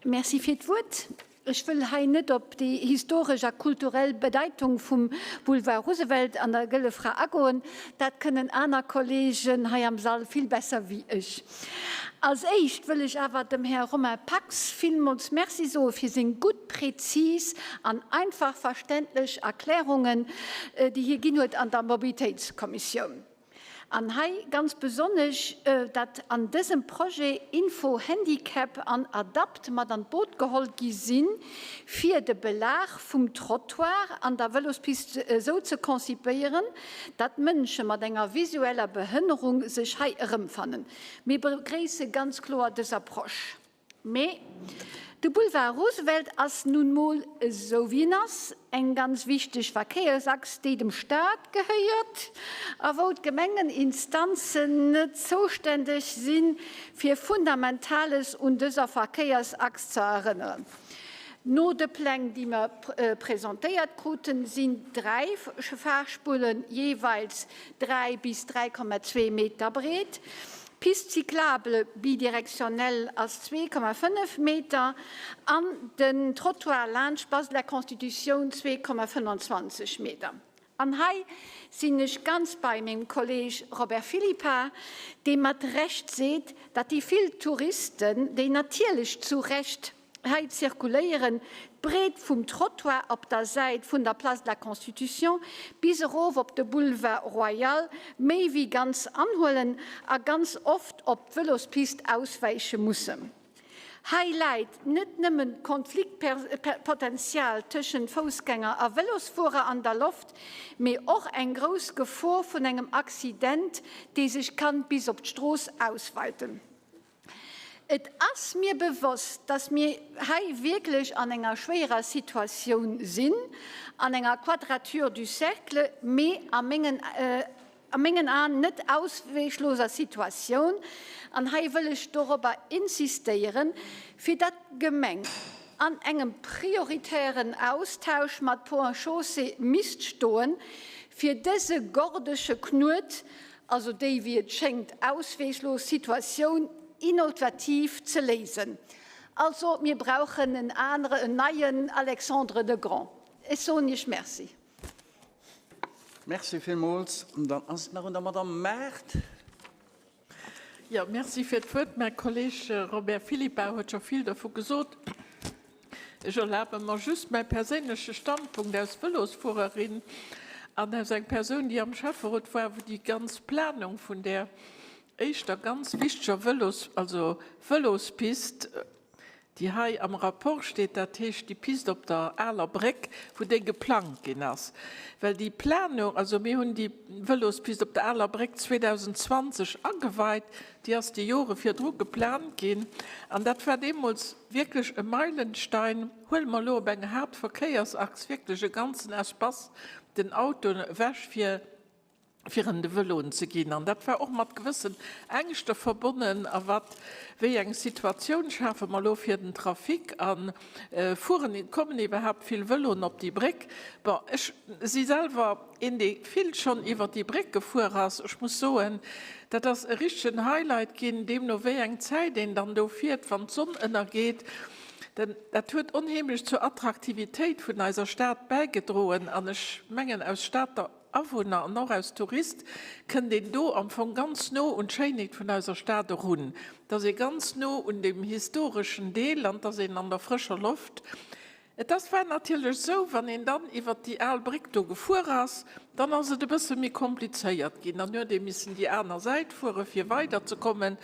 Merci fir d'Wuert. Ech wëll hei net op déi historesch a kulturell Bedeitung vum Boulevard Roosevelt an der Gëlle Fra agoen. Dat kënnen aner Kollegen hei am Sall vill besser wéi ech. Als éischt wëll ech awer dem Här Romain Pax villmools Merci soe fir seng gutt, prezis an einfach verständlech Erklärungen, déi hie ginn huet an der Mobilitéitskommissioun. An hei ganz besonnesch, datt an dësem Projet Info Handicap an Adapt mat an d'Boot geholl gi sinn, fir de Belag vum Trottoir an der Vëlospist esou ze concipéieren, datt Mënsche mat enger visueller Behënnerung sech hei erëmfannen. Mir begréisse ganz kloer dës Approche. Mee de Boulevard Roosevelt ass nun mol esou wéi en ass, eng ganz wichteg Verkéiersachs, déi dem Staat gehéiert a wou d'Gemengeninstanzen net zouständeg sinn, fir Fundamentales un dëser Verkéiersachs ze erënneren. No de Pläng, déi mer presentéiert kruten, sinn 3 Fahrspulle jeeweils 3 bis 3,2 Meter breet. D'Piste cyclable bidirectionnelle ass 2,5 Meter an den Trottoir laanscht Place de la Constitution 2,25 Meter. An hei sinn ech ganz bei mengem Kolleg Robert Philippart, dee mat Recht seet, datt déi vill Touristen, déi natierlech zu Recht hei zirkuléieren, d'Breet vum Trottoir op der Säit vun der Place de la Constitution bis erof op de Boulevard Royal méi wéi ganz anhuelen a ganz oft op d'Vëlospist auswäiche mussen. Hei läit net nëmmen d'Konfliktpotential tëschent Foussgänger a Vëlosfuerer an der Loft, mee och eng grouss Gefor vun engem Accident, dee sech kann bis op d'Strooss ausweiten. Et ass mir bewosst, dass mir hei wierklech an enger schwéierer Situatioun sinn, an enger Quadrature du cercle, mee a mengen a mengen Aen net auswegloser Situatioun, an hei wëll ech dorobber insistéieren, fir datt d'Gemeng an engem prioritären Austausch mat Ponts et Chaussées misst stoen, fir dëse gordesche Knuet, also déi wéi et schéngt ausweglos Situatioun, innovativ ze léisen. Also mir brauchen en anere, en neien Alexandre de Grand. Ech soen Iech Merci. Merci villmools. Dann ass et nach un der Madamm Maart. Jo, merci fir d'Wuert. Mäi Kolleeg Robert Philippart huet scho vill dervu gesot. Ech erlabe mer just, mäi perséinleche Standpunkt aus Vëlosfuererin an aus eng Persoun, déi am Schäfferot war, wou déi ganz Planung vun där éischter ganz wichteger Vëlos, also Vëlospist, déi hei am Rapport steet, dat heescht déi Pist op der aler Bréck, wou déi geplangt ginn ass. Well déi Planung, also mir hunn déi Vëlospist op der aler Bréck 2020 ageweit, déi ass déi Jore virdru geplant ginn an dat war deemools wierklech e Meilenstein. Huele mer elo op enger Haaptverkéiersachs wierklech e ganzen Espace den Autoen ewech fir fir en de Vëloen ze ginn. An dat war och mat gewëssen Ängschte verbonnen, a wat, wéi eng Situatioun schafe mer elo fir den Trafic a fueren, kommen iwwerhaapt vill Vëloen op déi Bréck? Bon, ech si selwer een, dee vill schonn iwwer déi Bréck gefuer ass. Ech muss soen, dat ass e richtegen Highlight ginn, deemno wéi eng Zäit een dann do fiert, wann d'Sonn ënnergeet. Denn dat huet onheemlech zur Attraktivitéit vun eiser Stad bäigedroen an ech mengen, aus Stater Awunner an och aus Tourist kënnt een do am Fong ganz no un d'Schéinheet vun eiser Stad erun. Et ass ee ganz no un deem historeschen Deel an et ass een an der frëscher Loft. Et ass war natierlech esou, wann een dann iwwert déi al Bréck do gefuer ass, dann ass et e bësse méi komplizéiert ginn. Dann huet ee missen déi aner Säit fuere fir weiderzekommen.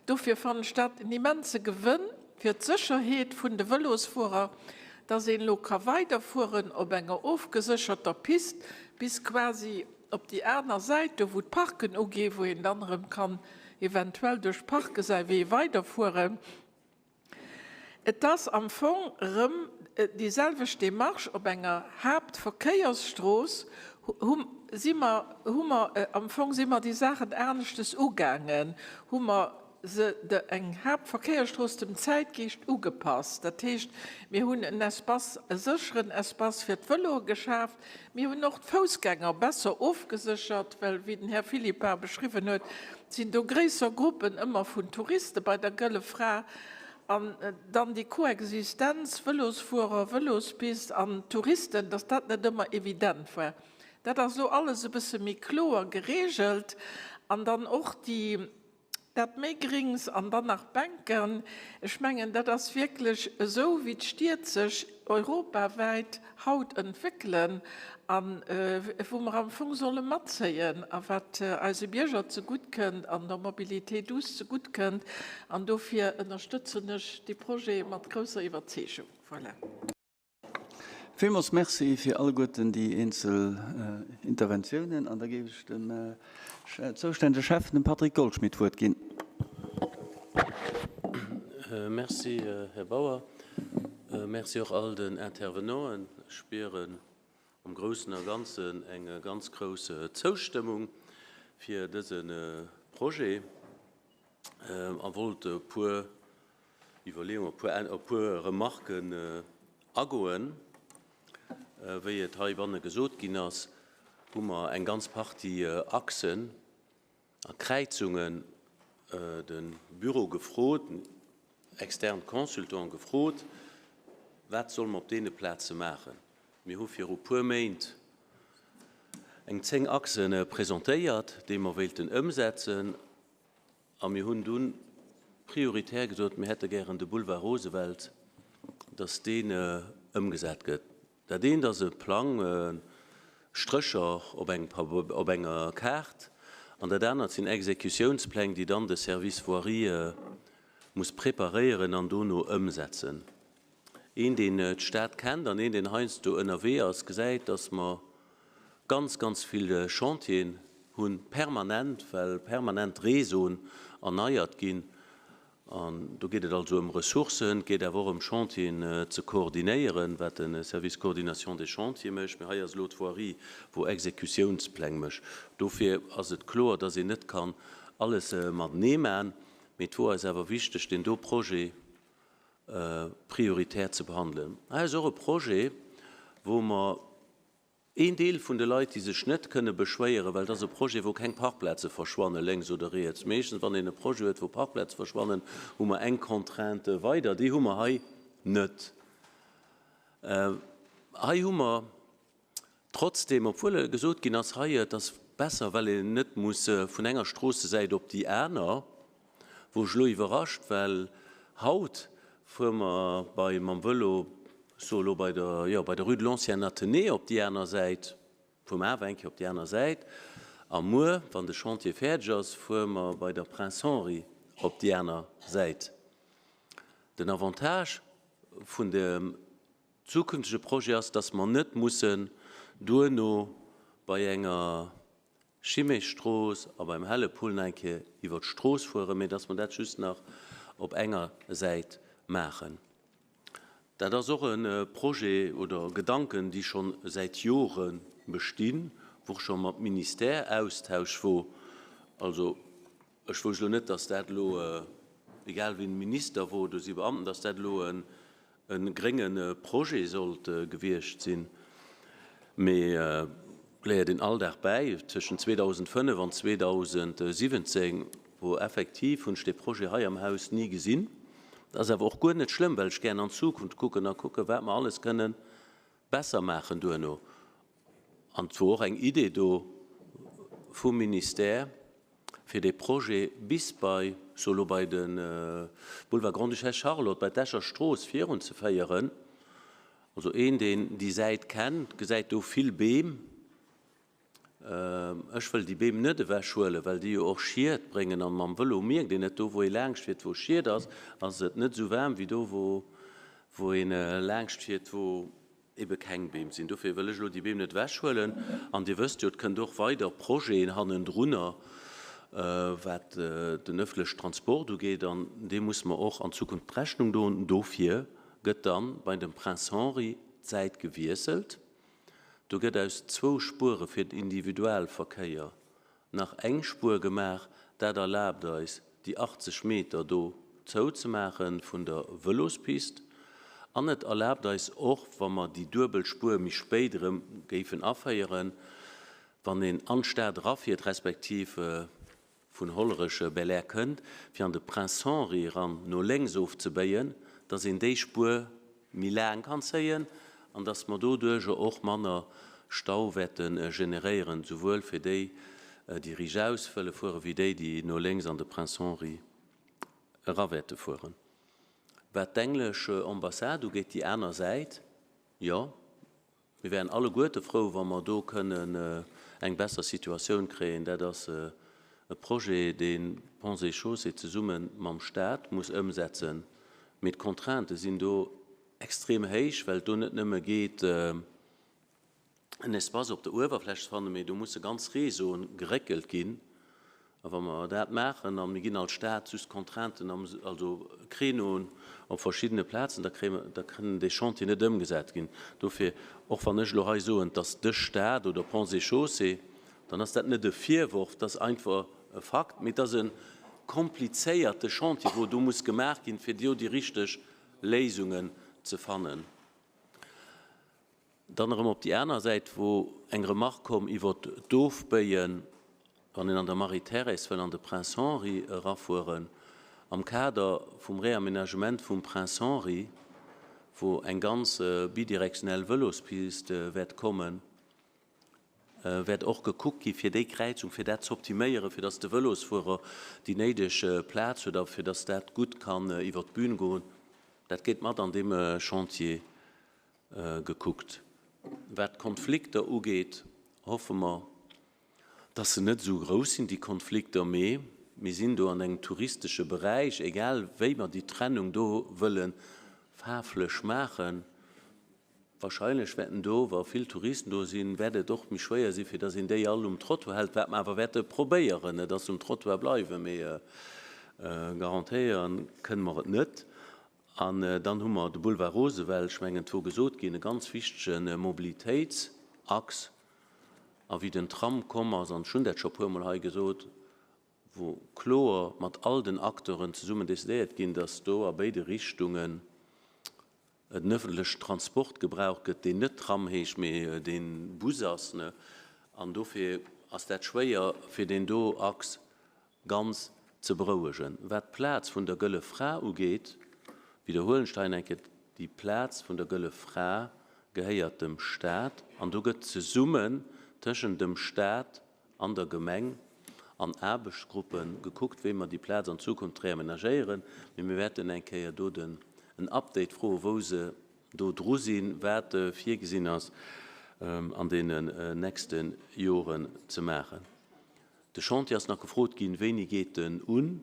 Dofir fannen ech dat en immense Gewënn fir d'Sécherheet vun de Vëlosfuerer, dass een elo ka weiderfueren op enger ofgesécherter Pist bis quasi op déi aner Säit, do wou d'Parken uginn, wou een dann erëm kann eventuell duerch d'Parke säi Wee weiderfueren. Et ass am Fong erëm déi selwecht Démarche op enger Haaptverkéiersstrooss, hu si mer, hu mer, am Fong si mer déi Saachen aneschtes ugaangen, hu mer se de eng Haaptverkéiersstrooss dem Zäitgeescht ugepasst. Dat heescht, mir hunn en Espace, e sécheren Espace fir d'Vëloe geschaaft. Mir hunn och d'Foussgänger besser ofgeséchert, well, wéi den Här Philippart beschriwwen huet, sinn do gréisser Gruppen ëmmer vun Touriste bei der Gëlle Fra. An dann déi Koexistenz Vëlosfuerer, Vëlospist an Touristen, dass dat net ëmmer evident war. Dat ass elo alles e bësse méi kloer geregelt. An dann och déi. Dat méi Grings an dann nach Bänken, ech mengen, dat ass wierklech esou, wéi d'Stied sech europawäit haut entwéckelen a wou mer am Fong solle matzéien a wat eise Bierger zegutt kënnt an der Mobilité douce zegutt kënnt. An dofir ënnerstëtzen ech dee Projet mat grousser Iwwerzeegung. Voilà. Villmools Merci fir alleguerten déi eenzel Interventiounen. An da géif ech dem zoustännege Schäffen, dem Patrick Goldschmidt, d'Wuert ginn. Merci, Här Bauer. Merci och all den Intervenanten. Ech spieren am Groussen a Ganzen eng ganz grouss Zoustëmmung fir dëse Projet a wollt e puer Iwwerleeungen, e puer Remarken. agoen. Wéi et heibanne gesot ginn ass, hu mer eng ganz Partie Achsen a Kräizungen de Büro gefrot, den externe Consultant gefrot, wat solle mer op deene Plaze maachen. Mir hu viru puer Méint eng 10 Achse presentéiert, déi mer wéilten ëmsetzen. A mir hunn dunn prioritär gesot, mir hätte gären de Boulevard Roosevelt, dass deen ëmgesat gëtt. Dat eent ass e Plang, Strécher op op enger Kaart, an dat anert sinn Exekutiounspläng, déi dann de Service Voirie muss preparéieren an dono ëmsetzen. Een, deen d'Stad kennt an een, deen heiansdo ënnerwee ass, gesäit, dass mer ganz, ganz vill Chantieren hunn, permanent, well permanent d'Réseauen erneiert ginn. An do geet et also ëm Ressourcen, et geet awer och ëm Chantieren ze koordinéieren, wat de Service Coordination des chantiers mécht. Mee hei ass elo d'Voirie, wou Exekutiounspläng mécht. Dofir ass et kloer, dass een net kann alles matenee maachen. Mee et wor eis awer wichteg, deen do Projet prioritär ze behandelen. Hei ass och e Projet, wou mer een Deel vun de Leit, déi sech net kënne beschwéieren, well et ass e Projet, wou keng Parkplaze verschwanne lénks oder riets. Meeschtens, wann een e Projet huet, wou Parkplaze verschwannen, hu mer eng Contrainte weider. Déi hu mer hei net. Hei hu mer Trotzdem, obwuel gesot ginn ass, hei, et ass besser, well een net muss vun enger Stroossesäit op déi aner, wor ech elo iwwerrascht, well haut fuere mer bei mam Vëlo, ech soe elo bei der, jo, bei der Rue de l'Ancien Athénée op déi aner Säit, fuere mer awer eng Kéier op déi aner Säit, a muer, wann de Chantier fäerdeg ass, fuere mer bei der Prince Henri op déi aner Säit. Den Avantage vun dem Zukünftege Projet ass, dass mer net mussen duerno bei enger Chimesstrooss a beim Hellepull nach eng Kéier iwwer d'Strooss fueren, mee dass mer dat just nach op enger Säit maachen. Dat ass och e Projet oder Gedanken, déi scho säit Jore bestinn, wou och scho mat Ministère Austausch wor. Also ech wousst elo net, dass dat elo, egal wien Minister wor, do si Beamten, dass dat elo e E grénge Projet sollt gewiescht sinn, mee léiert een all Dag bäi. Tëschent 2005 an 2017 wor effektiv, hunn ech dee Projet hei am Haus ni gesinn. Dat ass awer och guer net schlëmm, well ech gären an d'Zukunft kucken a kucken, wat mer alles kënne besser maachen duerno. An et wor och eng Idee do vum Ministère, fir dee Projet bis bei, ech soe lo bei de Boulevard Grande-Duchesse Charlotte, bei d'Escher Strooss virunzeféieren. Also een, deen déi Säit kennt, gesäit do vill Beem. Ech wëll déi Beem net ewechhuelen, well déi jo och Schied bréngen. An mam Vëlo mierkt een et, do wou ee laangscht fiert, wou Schied ass, ass et net esou waarm wéi do wou een laangscht fiert, wou ebe keng Beem sinn. Dofir wëll ech elo déi Beem net ewechhuelen. An Dir wësst jo, et kënnt och weider Projeten hannendrunner, wat den öffentlechen Transport ugeet, an deem musse mer och an Zukunft Rechnung doen. Dofir gëtt dann bei dem Prince Henri d'Säit gewiesselt. Do gëtt aus zwou Spuere fir den Individualverkéier nach eng Spuer gemaach. Dat erlaabt eis, déi 80 Meter do zouzemaache vun der Vëlospist. An et erlaabt eis och, wa mer déi duebel Spuer méi spéit erëm géifen aféieren, wann een an d'Stad erafiert, respektiv vun Hollerech Belair kënnt, fir an de Prince Henri eran no lénks ofzebéien, dass een déi Spuer méi laang kann zéien an dass mer doduerjer och manner Stau wäerte generéieren, souwuel fir déi, déi riichtaus wëlle fueren, wéi déi, déi no lénks an de Prince Henri era wäerte fueren. Wat d'englesch Ambassade ugeet, déi aner Säit, jo, Mir wären alleguerte frou, wa mer do kënnen eng besser Situatioun kréien. Dat ass e Projet, dee Ponts et Chaussées zesumme mam Stat muss ëmsetzen. Mee d'Contraintë sinn do extrem héich, well et do net nëmme geet, en Espace op der Uewerfläch ze fannen, mee do musse ganz Réseauen geréckelt ginn. A wa mer dat maachen a mir ginn als Stad just Contrainten, also Créneauen op verschiddene Plazen, da kréie mer, da kënnen déi Chantieren net ëmgesat ginn. Dofir, och wann ech elo hei soen, dass de Stat oder Ponts et Chaussées, dann ass dat net e Virworf, dat ass einfach e Fakt, mee et ass e komplizéierte Chantier, wou do muss gemaach ginn, fir do déi richteg Léisungen ze fannen. Dann erëm op déi aner Säit wor eng Remarque komm iwwert d'Ofbéien, wann een an der Marie-Thérèse wëll an de Prince Henri erafueren. Am Kader vum Réaménagement vum Prince Henri, wou eng ganz bidirektionell Vëlospiste wäert kommen, wäert och gekuckt gi fir déi Kräizung, fir dat z'optiméieren, fir dass de Vëlosfuerer déi néideg Plaz huet a fir dass dat gutt kann iwwert d'Bün goen. Dat gétt mat an deem Chantier gekuckt. Wat d'Konflikter ugeet, hoffe mer, dass se net esou grouss sinn, déi Konflikter, mee mir sinn do an engem touristesche Beräich, egal wéi mer déi Trennung do wëlle faarflech maachen, wahrscheinlech wäerten do, wa vill Touristen do sinn, wäert et och méi schwéier sinn, fir dass een déi all um Trottoir hält, wat mer awer wäerte probéieren, dass se um Trottoir bleiwen, mee garantéieren kënne mer et net. An dann hu mer de Boulevard Roosevelt, ech mengen, et wor gesot ginn, e ganz wichtege Mobilitéitsachs. A wéi den Tram komm ass, an ech hunn dat scho e puermol hei gesot, wor kloer mat all den Acteuren zesummen decidéiert ginn, dass do a béide Richtungen den öffentlechen Transport gebraucht gëtt, deen net Tram heescht, mee dee Bus ass. An dofir ass dat schwéier, fir deen do Achs ganz ze berouegen. Wat d'Plaz vun der Gëlle Fra ugeet, widderhuelen ech hei eng Kéier, déi Plaz vun der Gëlle Fra gehéiert dem Stat an do gëtt zesummen tëschent dem Stat an der Gemeng an Aarbechtsgruppe gekuckt, wéi mer déi Plaz an Zukunft reamenagéieren. Mee mir wäerten eng Kéier do den en Update froen, wou se do dru sinn, wat virgesinn ass an deenen nächste Joren ze maachen. De Chantier ass nach gefrot ginn, wéini geet en un?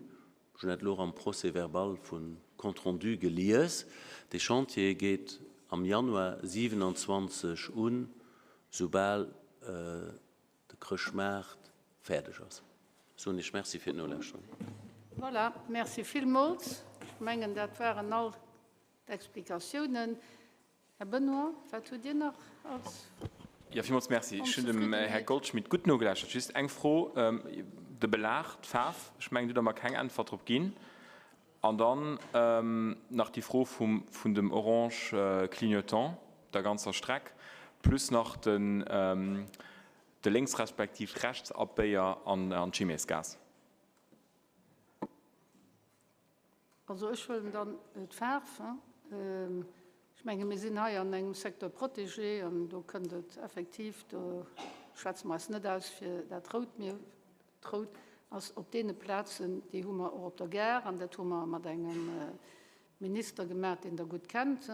Ech hunn dat elo och am Procès-verbal vun Compte rendu gelies. De Chantier geet am Januar 27 un, soubal de Chrëschtmaart fäerdeg ass. Ech soen Iech Merci fir d'Nolauschteren. Voilà, Merci villmools. Ech mengen, dat waren all d'Explikatiounen. Här Benoy, wat hutt Dir nach als Jo, villmools Merci. Ech hunn dem Här Goldschmidt gutt nogelauschtert. Just eng Fro, de Belag, d'Faarf, ech mengen, do hutt Der mer keng Äntwert drop ginn. An dann nach déi Fro vum, vun dem orange Clignotant, der ganzer Streck, plus nach den, de lénks respektiv rechtsabbéier an d'Chimiesgaass. Also ech huelen dann d'Faarf. Ech menge mir sinn hei an engem Secteur protégé an do kënnt et effektiv, do schwätze mer eis net aus fir dat Rout, mee d'Rout ass op deene Plazen, déi hu mer och op der Gare an dat hu mer mat engem Minister gemaach, deen Der gutt kennt.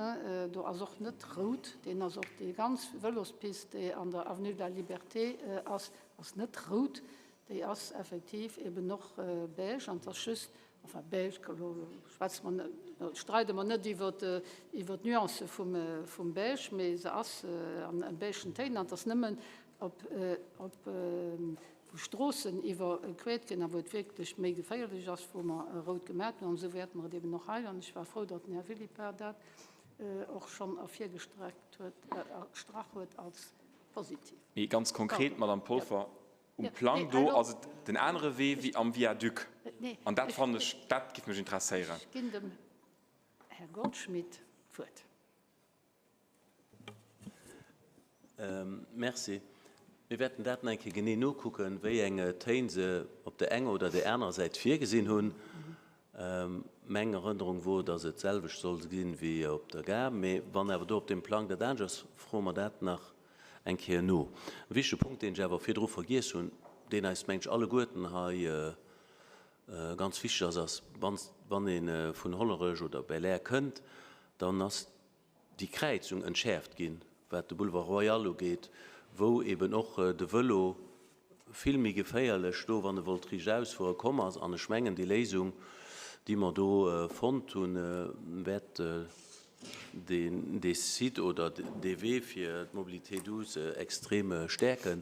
Do ass och net rout, deen ass och déi ganz Vëlospist, déi an der Avenue de la Liberté ass, ass net rout, déi ass effektiv eben och beige an et ass just Enfin, beige, elo schwätze mer net, streide mer net iwwer d'Nuancë vum Beige, mee se ass an beigen Téin an et ass nëmmen op wou Stroossen iwwerquert ginn a wou et wierklech méi geféierlech ass, wou mer rout gemat hunn. An esou wäerte mer et eben och hei, an ech war frou, datt den Här Philippart dat och schonn ervirgestreckt huet, erstrach huet als positiv. Mee ganz konkret, Madame Polfer, Um Plang do ass et den anere Wee wéi am Viaduc. An dat fannen ech, dat giff mech interesséieren. Ech ginn dem Här Goldschmidt d'Wuert. Merci. Mir wäerten dat nach eng Kéier genee nokucken, wéi eng Téin se op der enger oder där anerer Säit virgesinn hunn. Meng Erënnerung wor, datt et d'selwecht soll sinn wéi op der Gare. Mee wann awer do op deem Plang dat anescht ass, froe mer dat nach eng Kéier no. E wichtege Punkt, deen ech awer virdru vergiess hunn, deen eis, mengen ech, alleguerten hei ganz wichteg ass, ass, wann ee vun Hollerech oder Belair kënnt, dann ass déi Kräizung entschäerft ginn, wat de Boulevard Royal ugeet, wou eben och de Vëlo vill méi geféierlech do, wann e wollt riicht ausfueren, komm ass. An ech mengen, déi Léisung, déi mer do fonnt hunn, wäert dee Site oder dee Wee fir d'Mobilité douce extrem stäerken.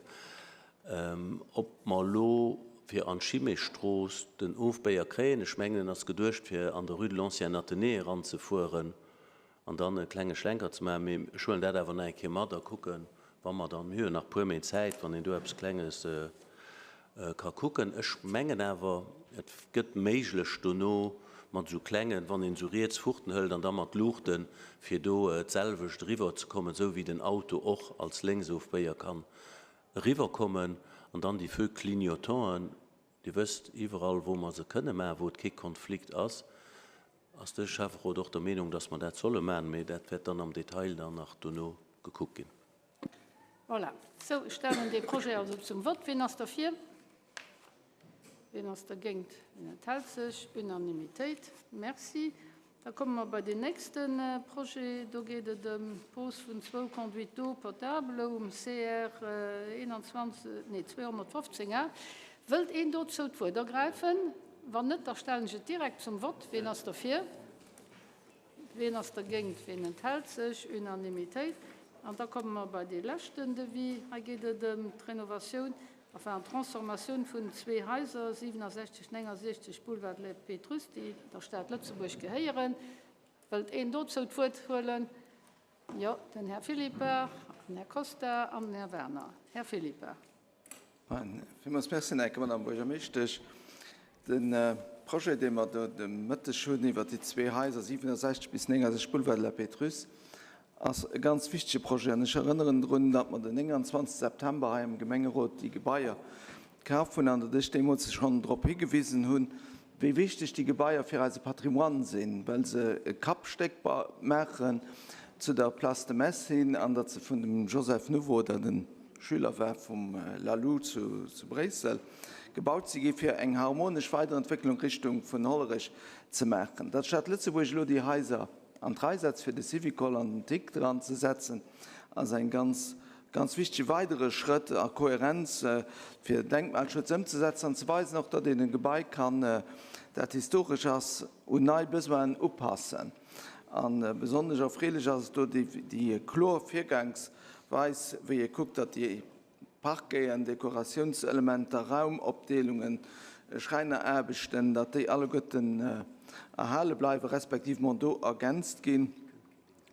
Ob mer elo fir an d'Chimay-Strooss den Ofbéier kréien, ech mengen, en ass geduecht, fir an der Rue de l'Ancien Athénée eranzefueren, an dann e klenge Schlenker ze maachen. Mee ech huelen dat awer nach eng Kéier mat a kucken, wa mer dann, mir hu jo nach e puer Méint Zäit, wann een do eppes Klenges ka kucken. Ech mengen awer, et gëtt méiglech dono. Mat esou klengen, wann een esou riets Furten hëlt an da mat Luuchten, fir do d'selwecht eriwwer ze kommen, esou wéi den Auto och als Lénksofbéier kann eriwwer kommen. An dann déi Feux clignotants, Dir wësst, iwwerall wou mer se kënne maachen, wou et kee Konflikt ass, ass de Schäfferot och der Meenung, dass mer dat solle maachen, mee dat wäert dann am Detail dann nach dono gekuckt ginn. Voilà. Sou, ech stellen dee Projet also zum Vott. Wien ass derfir? Wien ass dergéint? Wien enthält sech? Unanimitéit. Merci. Da komme mer bei deen nächste Projet. Do geet et ëm d'Pose vun zwou Conduites d'eau potable um CR 21, nee, 215 A. Wëllt een dozou d'Wuert ergräifen? Wann net, da stellen ech et direkt zum Vott. Wien ass derfir? Wien ass dergéint? Wien enthält sech? Unanimitéit. An da komme mer bei dee leschten Devis. Hei geet et ëm d'Renovatioun Enfin, d'Transformatioun vun zwee Haiser, 67, 69 Boulevard de la Pétrusse, déi der Stad Lëtzebuerg gehéieren. Wëllt een dozou d'Wuert huelen? Jo, den Här Philippart, den Här Costa an den Här Werner. Här Philippart. Villmools Merci nach eng Kéier, Madame Buergermeeschtesch. De Projet, dee mer do de Mëtteg hunn iwwert déi zwee Haiser, 67 bis 69 Boulevard de la Pétrusse, ass e ganz wichtege Projet. An ech erënneren drun, datt mer den 29 September hei am Gemengerot déi Gebaier kaf hunn an datt ech deemools schonn drop higewisen hunn, wéi wichteg déi Gebaier fir eise Patrimoine sinn, well se e Kappstéck maachen zu der Place de Metz hin an datt se vun dem Joseph Nouveau, dat e Schüler war vum Laloux zu Bréissel, gebaut si gi fir eng harmonesch Weiderentwécklung Richtung vun Hollerech ze maachen. Datt d'Stad Lëtzebuerg elo déi Haiser an d'Rei setzt, fir de Syvicol an den TICE dran ze setzen, ass eng ganz, ganz wichtege weidere Schrëtt a Kohärenz, fir Denkmalschutz ëmzesetzen an ze weisen och, datt een e Gebai kann, dat historesch ass, un nei Besoinen upassen. A besonnesch erfreelech ass et do déi kloer Virgangsweis, wéi ee kuckt, datt déi Parqueten, Dekoratiounselementer, Raumopdeelungen, Schräineraarbechten, datt déi alleguerten erhale bleiwen, respektivement do ergänzt ginn,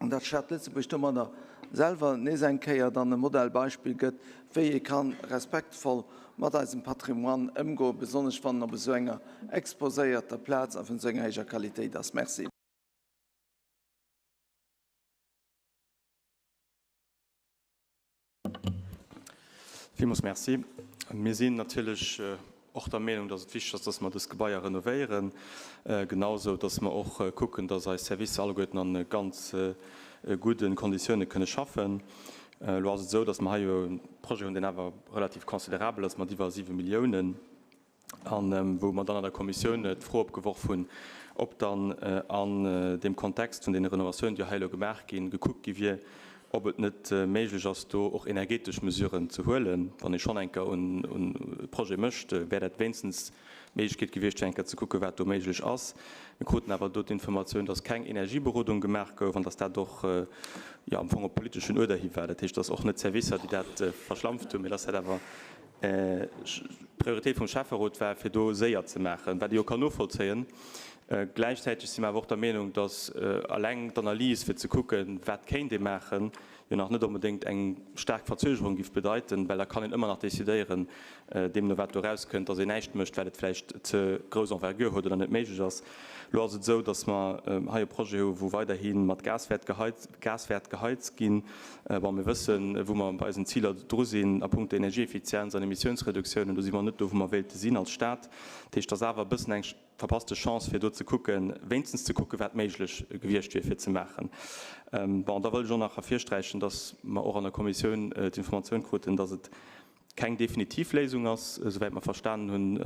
an datt d'Stad Lëtzebuerg domadder selwer nees eng Kéier dann e Modellbeispill gëtt, wéi ee ka respektvoll mat eisem Patrimoine ëmgoen, besonnesch wann en op esou enger exposéierter Plaz a vun esou enger héijer Qualitéit ass. Merci. Villmools Merci. Mir sinn natierlech och der Meenung, dass et wichteg ass, dass mer dës Gebaier renovéieren, genausou dass mer och kucken, dass eis Servicer alleguerten a ganz gudde Konditioune kënne schaffen. Elo ass et esou, dass mer hei jo e Projet hunn, deen awer relativ considerabel ass, mat iwwer 7 Milliounen. a wou mer dann an der Kommissioun d'Fro opgeworf hunn, ob dann an deem Kontext vun deene Renovatiounen, déi hei elo gemaach ginn, gekuckt gi wier, ob et net méiglech ass, do och energetesch Mesuren ze huelen. Wann ee schonn eng Kéier e Projet mécht, wär dat wéinstens d'Méiglechkeet gewiescht, fir eng Kéier ze kucken, wat do méiglech ass. Mir kruten awer do d'Informatioun, dass keng Energieberodung gemaach gouf an dass dat och, jo, am Fong op politeschen Uerder hi war. Dat heescht, dass och net d'Servicer, déi dat verschlampft hunn, mee dass dat awer D'Prioritéit vum Schäfferot war, fir do séier ze maachen, wat ee jo kann novollzéien. Gläichzäiteg si mer awer och der Meenung, datt eleng d'Analys, fir ze kucken, wat kéint ee maachen, jo nach net onbedéngt eng staark Verzögerung giff bedeiten, well da kann een ëmmer nach decidéieren, deemno wat do erauskënnt, datt een näischt mécht, well et vläicht ze grouss Envergure huet oder net méiglech ass. Elo ass et esou, datt mer hei e Projet hu wou weiderhi mat Gas wäert Gas wäert geheizt ginn. Bon, mir wëssen, wou mer bei eisen Ziler dru sinn a punkto Energieeffizienz an Emissiounsreduktiounen. Do si mer net do, wou mer wéilte sinn als Stad. Dat heescht, et ass awer e bëssen eng verpasste Chance, fir do ze kucken, wéinstens ze kucken, wat méiglech gewiescht wier, fir ze maachen. Bon, da wëll ech och nach ervirsträichen, datt mer och an der Kommissioun d'Informatioun kruten, datt et keng definitiv Léisung ass. Esouwäit mer verstanen hunn,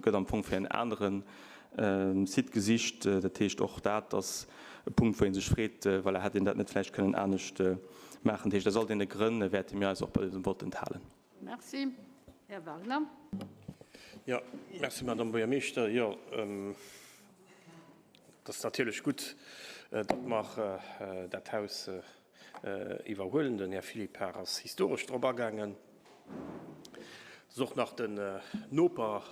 gëtt am Fong fir en anere Site gesicht. Dat heescht, och dat ass e Punkt, wou ee sech freet, voilà, hätt een dat net vläicht kënnen anescht maachen. Dat heescht, aus all deene Grënn wäerte mir eis och bei dësem Vott enthalen. Merci. Här Wagner. Jo, merci, Madame Buergermeeschter. Jo, et ass natierlech gutt, datt mer dat Haus iwwerhuelen. Den Här Philippart ass historesch drop agaangen. Et ass och nach den Noper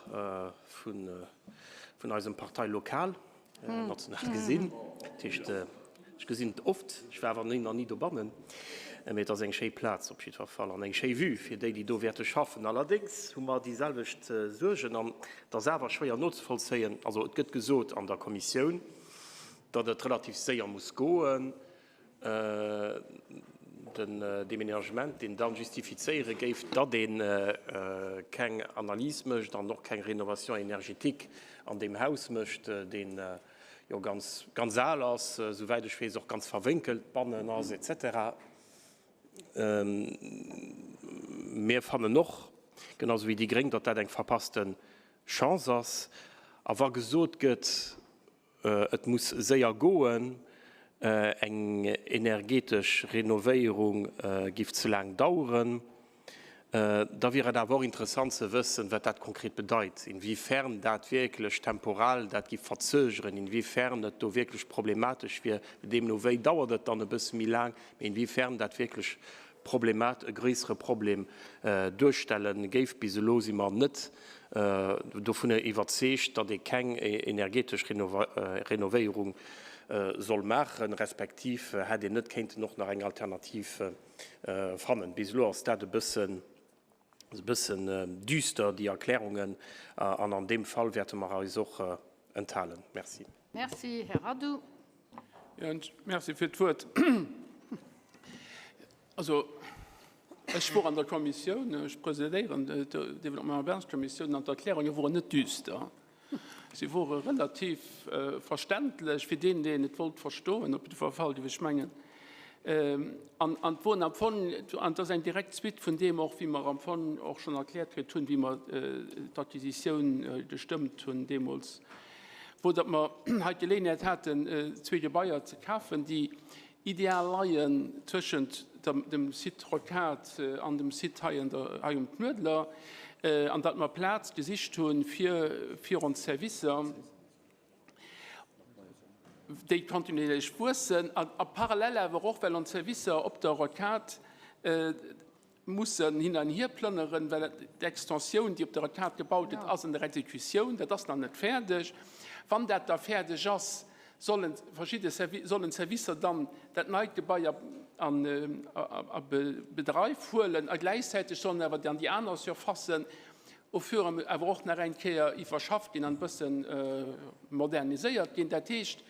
vun eisem Parteilokal, national gesinn. Dat heescht. Ech gesinn et oft, ech war awer nach ni dobannen. Mee et ass eng schéi Plaz op jiddwer Fall an eng schéi Vue fir déi, déi do wäerte schaffen. Allerdéngs hu mer déi selwecht Suergen an et ass awer schwéier nozevollzéien. Also et gëtt gesot an der Kommissioun, datt et relativ séier muss goen. Den Deménagement, deen da justifizéiere géif, datt ee keng Analys mécht an och keng Rénovation énergétique an deem Haus mécht, dee jo ganz, ganz al ass, souwäit ech weess och ganz verwénkelt bannen ass et cetera. Mir fannen och, genau sou wéi déi Gréng, datt dat eng verpasste Chance ass. A wa gesot gëtt, Et muss séier goen, eng energetesch Renovéierung giff ze laang daueren. Da wier et awer och interessant ze wëssen, wat dat konkret bedeit, inwiefern dat wierklech temporal dat giff verzögeren, inwiefern et do wierklech problematesch wier. Deemno wéi dauert et dann e bësse méi laang, mee inwiefern dat wierklech problemat e gréissere Problem duerstelle géif. Bis elo si mer net dovunner iwwerzeegt, datt ee keng energetesch Renovéierung soll maachen, respektiv hätt een net kéinten och nach eng Alternativ fannen. Bis elo ass dat e bëssen e bëssen düster, déi Erklärungen, an an deem Fall wäerte mer eis och enthalen. Merci. Merci, Här Addou. Merci fir d'Wuert. Also, ech wor an der Kommissioun, ech presidéieren d'Développement urbain-Kommissioun, an d'Erklärunge woren net düster. Si wore relativ verständlech fir deen, deen et wollt verstoen, op jiddwer Fall, géif ech mengen. An et woren am Fong, an et ass eng direkt Suite vun deem och, wéi mer am Fong och schonn erkläert kritt hunn, wéi mer d'Acquisitioun gestëmmt hunn deemools, wou datt mer hei d'Geleeënheet haten, zwee Gebaier ze kafen, déi ideal leien tëschent dem Site Rocade an dem Site hei an der, hei um Knuedler, an datt mer Plaz gesicht hu fir, fir ons Servicer, déi kontinuierlech wuessen, a, a parallel awer och, well ons Servicer op der Rocade mussen hin an hier plënneren, well d'Extensioun, déi op der Rocade gebaut gëtt, ass an der Exekutioun, dat ass nach net fäerdeg. Wann dat da fäerdeg ass, sollen verschidde sollen d'Servicer dann dat neit Gebai a Bedreif huelen a gläichzäiteg sollen awer dann déi aner Surfacen au fur et à awer och nach eng Kéier iwwerschafft ginn an e bësse moderniséiert ginn. Dat heescht,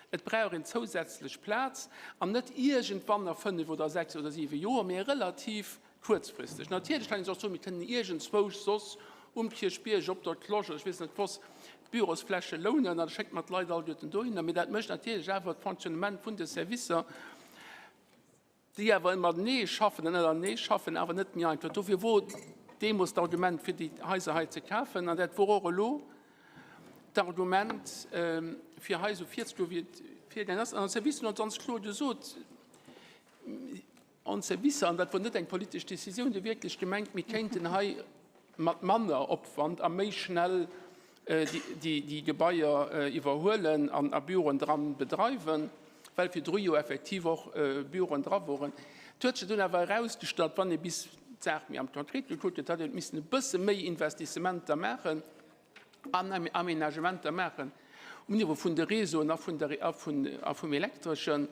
Et brauch een zousätzlech Plaz, an net iergendwann a fënnef oder sechs oder siwe Joer, mee relativ kuerzfristeg. Natierlech kann een och soen, mir kënnen iergendzwousch soss um Kierchbierg op der Cloche oder ech weess net wos d'Bürosfläche lounen an da schéckt mer d'Leit alleguerten dohinner. Mee dat mécht natierlech awer d'Fonctionnement vun de Servicer, déi awer matenee schaffen an ënnerenee schaffen, awer net méi einfach. Dofir wor deemools d'Argument, fir déi Haiser hei ze kafen, an dat wor och elo d'Argument, fir hei esou virzegoen, wéi et virgaangen ass. An ons Servicer hunn ons ganz kloer gesot, ons Servicer, an dat wor net eng politesch Décisioun, déi wierklech gemengt, mir kéinten hei mat manner Opwand a méi schnell déi Gebaier iwwerhuelen an a Büroen dran bedreiwen, well virdru jo effektiv och Büroen dra woren. Et huet sech dunn awer erausgestallt, wann ee bis d'Saach méi am Konkret gekuckt huet, datt een huet missen e bësse méi Investissementer maachen an Aménagementer maachen um Niveau vun de Réseauen a vun der, a vun, a vum Elektreschen.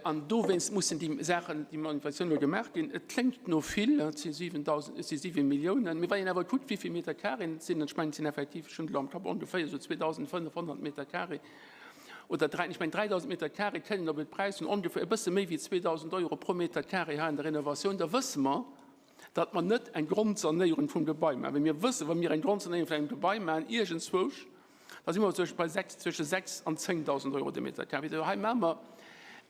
An dowéinst mussen déi Saachen, déi Manifestatioun elo gemaach ginn. Et kléngt no vill, et si 7.000, et si 7 Milliounen, mee wann een awer kuckt, wéi vill Meter carré et sinn, ech mengen, et sinn effektiv, ech hunn et elo am Kapp, ongeféier esou 2.500 Meter carré oder dräi, ech mengen 3.000 Meter carré kënnen op e Präis vun ongeféier e bësse méi wéi 2.000 Euro pro Meter carré hei an der Renovatioun, da wësse mer, datt mer net eng Grondsanéierung vum Gebai maachen. Well mir wëssen, wa mir eng Grondsanéierung vun engem Gebai maachen, iergendzwousch, Da si mer bei 6, zwësche 6 an 10.000 Euro de Meter carré. Also hei maache mer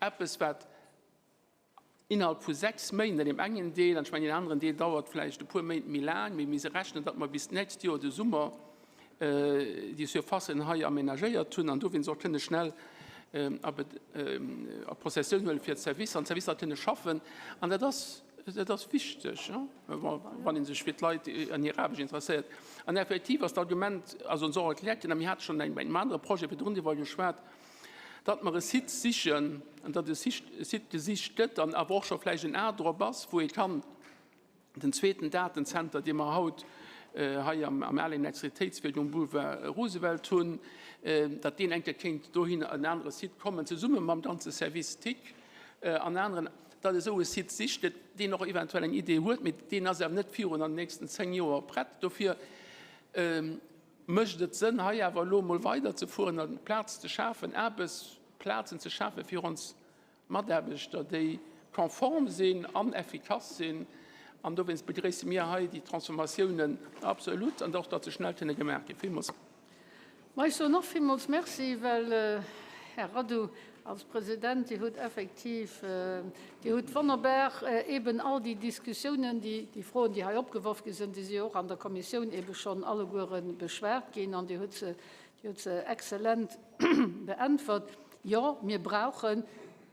eppes, wat innerhalb vu 6 Méint an deem engen Deel, an ech mengen deen aneren Deel dauert vläicht e puer Méint méi laang, mee mir rechnen, datt mer bis d'nächst Joer de Summer déi Surfacen hei aménagéiert hunn an dowéinst och kënne schnell a Possessioun huele fir d'Servicer an d'Servicer kënne schaffen. An dat ass, dat ass wichteg, wann ee sech fir d'Leit an hir Aarbecht interesséiert. An effektiv ass d'Argument, also ons och erkläert ginn, a mir hate schonn bei engem anere Projet virdrun driwwer geschwat, datt mer e Site sichen an datt e Site gesicht gëtt an awer och scho vläicht en A drop ass, wou ee kann den zweeten Datenzenter, dee mer haut. hei am alen Elektrizitéitswierk um Boulevard Roosevelt hunn, datt deen eng Kéier kéint dohin en anere Site kommen, zesumme mam ganze Service TIC an aneren, datt esou e Site sicht gëtt, deen och eventuell eng Idee huet, mee deen ass awer net virun an den nächsten 10 Joer prett. Dofir mécht et Sënn, hei awer elo emol weiderzefueren an Plaz ze schafen, Aarbechtsplazen ze schafe fir ons Mataarbechter, déi konform sinn an effikass sinn. An dowéinst begréisse mir hei déi Transformatiounen absolut an och, datt se schnell kënne gemaach ginn. Villmools. Ma ech soen och villmools Merci, well, Här Radu, als President, Dir hutt effektiv, Dir hutt wonnerbar eeben all déi Diskussiounen, déi, déi Froen, déi hei opgeworf gi sinn, déi si jo och an der Kommissioun eebe schonn alleguere beschwat ginn an Dir hutt se, Dir hutt se exzellent beäntwert. Jo, mir brauchen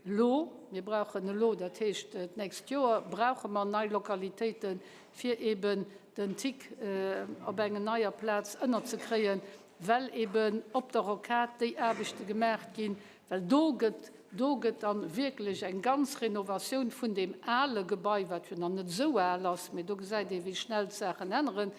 elo, mir brauchen elo, dat heescht d'nächst Joer, brauche mer nei Lokalitéiten, fir eben den TICE op enger neier Plaz ënnerzekréien, well eben op der Rocade déi Aarbechte gemaach ginn, well do gëtt, do gëtt dann wierklech eng ganz Renovatioun vun deem ale Gebai, wat jo nach net esou al ass, mee do gesäit ee wéi schnell d'Saachen änneren.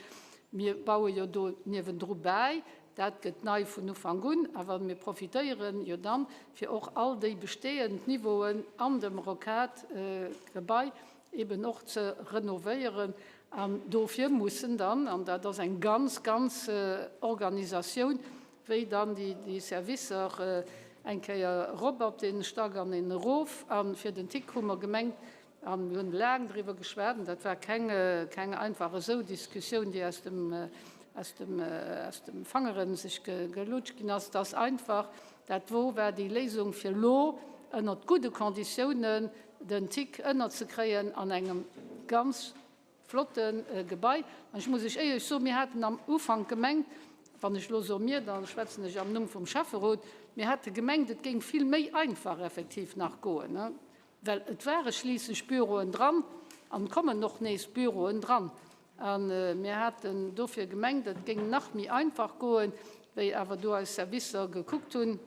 Mir baue jo do niewendru bäi, Dat gëtt nei vun Ufank un, awer mir profitéieren jo dann, fir och all déi bestehend Niveauen an dem Rocade-Gebai eben och ze renovéieren. An dofir mussen dann, an dat ass eng ganz, ganz Organisatioun, wéi dann déi Servicer eng Kéier erop op dee Stack an een erof. A fir den TICE hu mer gemengt, A mir hunn laang driwwer geschwat, an dat war keng, keng einfach esou Diskussioun, déi aus dem, aus dem, aus dem Fangere sech gelutscht ginn ass, dass einfach dat wor war déi Léisung, fir elo ënnert gudde Konditiounen den TICE ënnerzekréien an engem ganz flotte Gebai. An ech muss lech éierlech soen, mir haten am Ufank gemengt, wann ech elo soe mir, da schwätzen ech am Numm vum Schäfferot, mir hate gemengt, et géing vill méi einfach effektiv nach goen. Well et ware schliisslech Büroen dran an kommen och nees Büroen dran. A mir haten dofir gemengt, et géing nach méi einfach goen. Wéi awer do eis Servicer gekuckt hunn,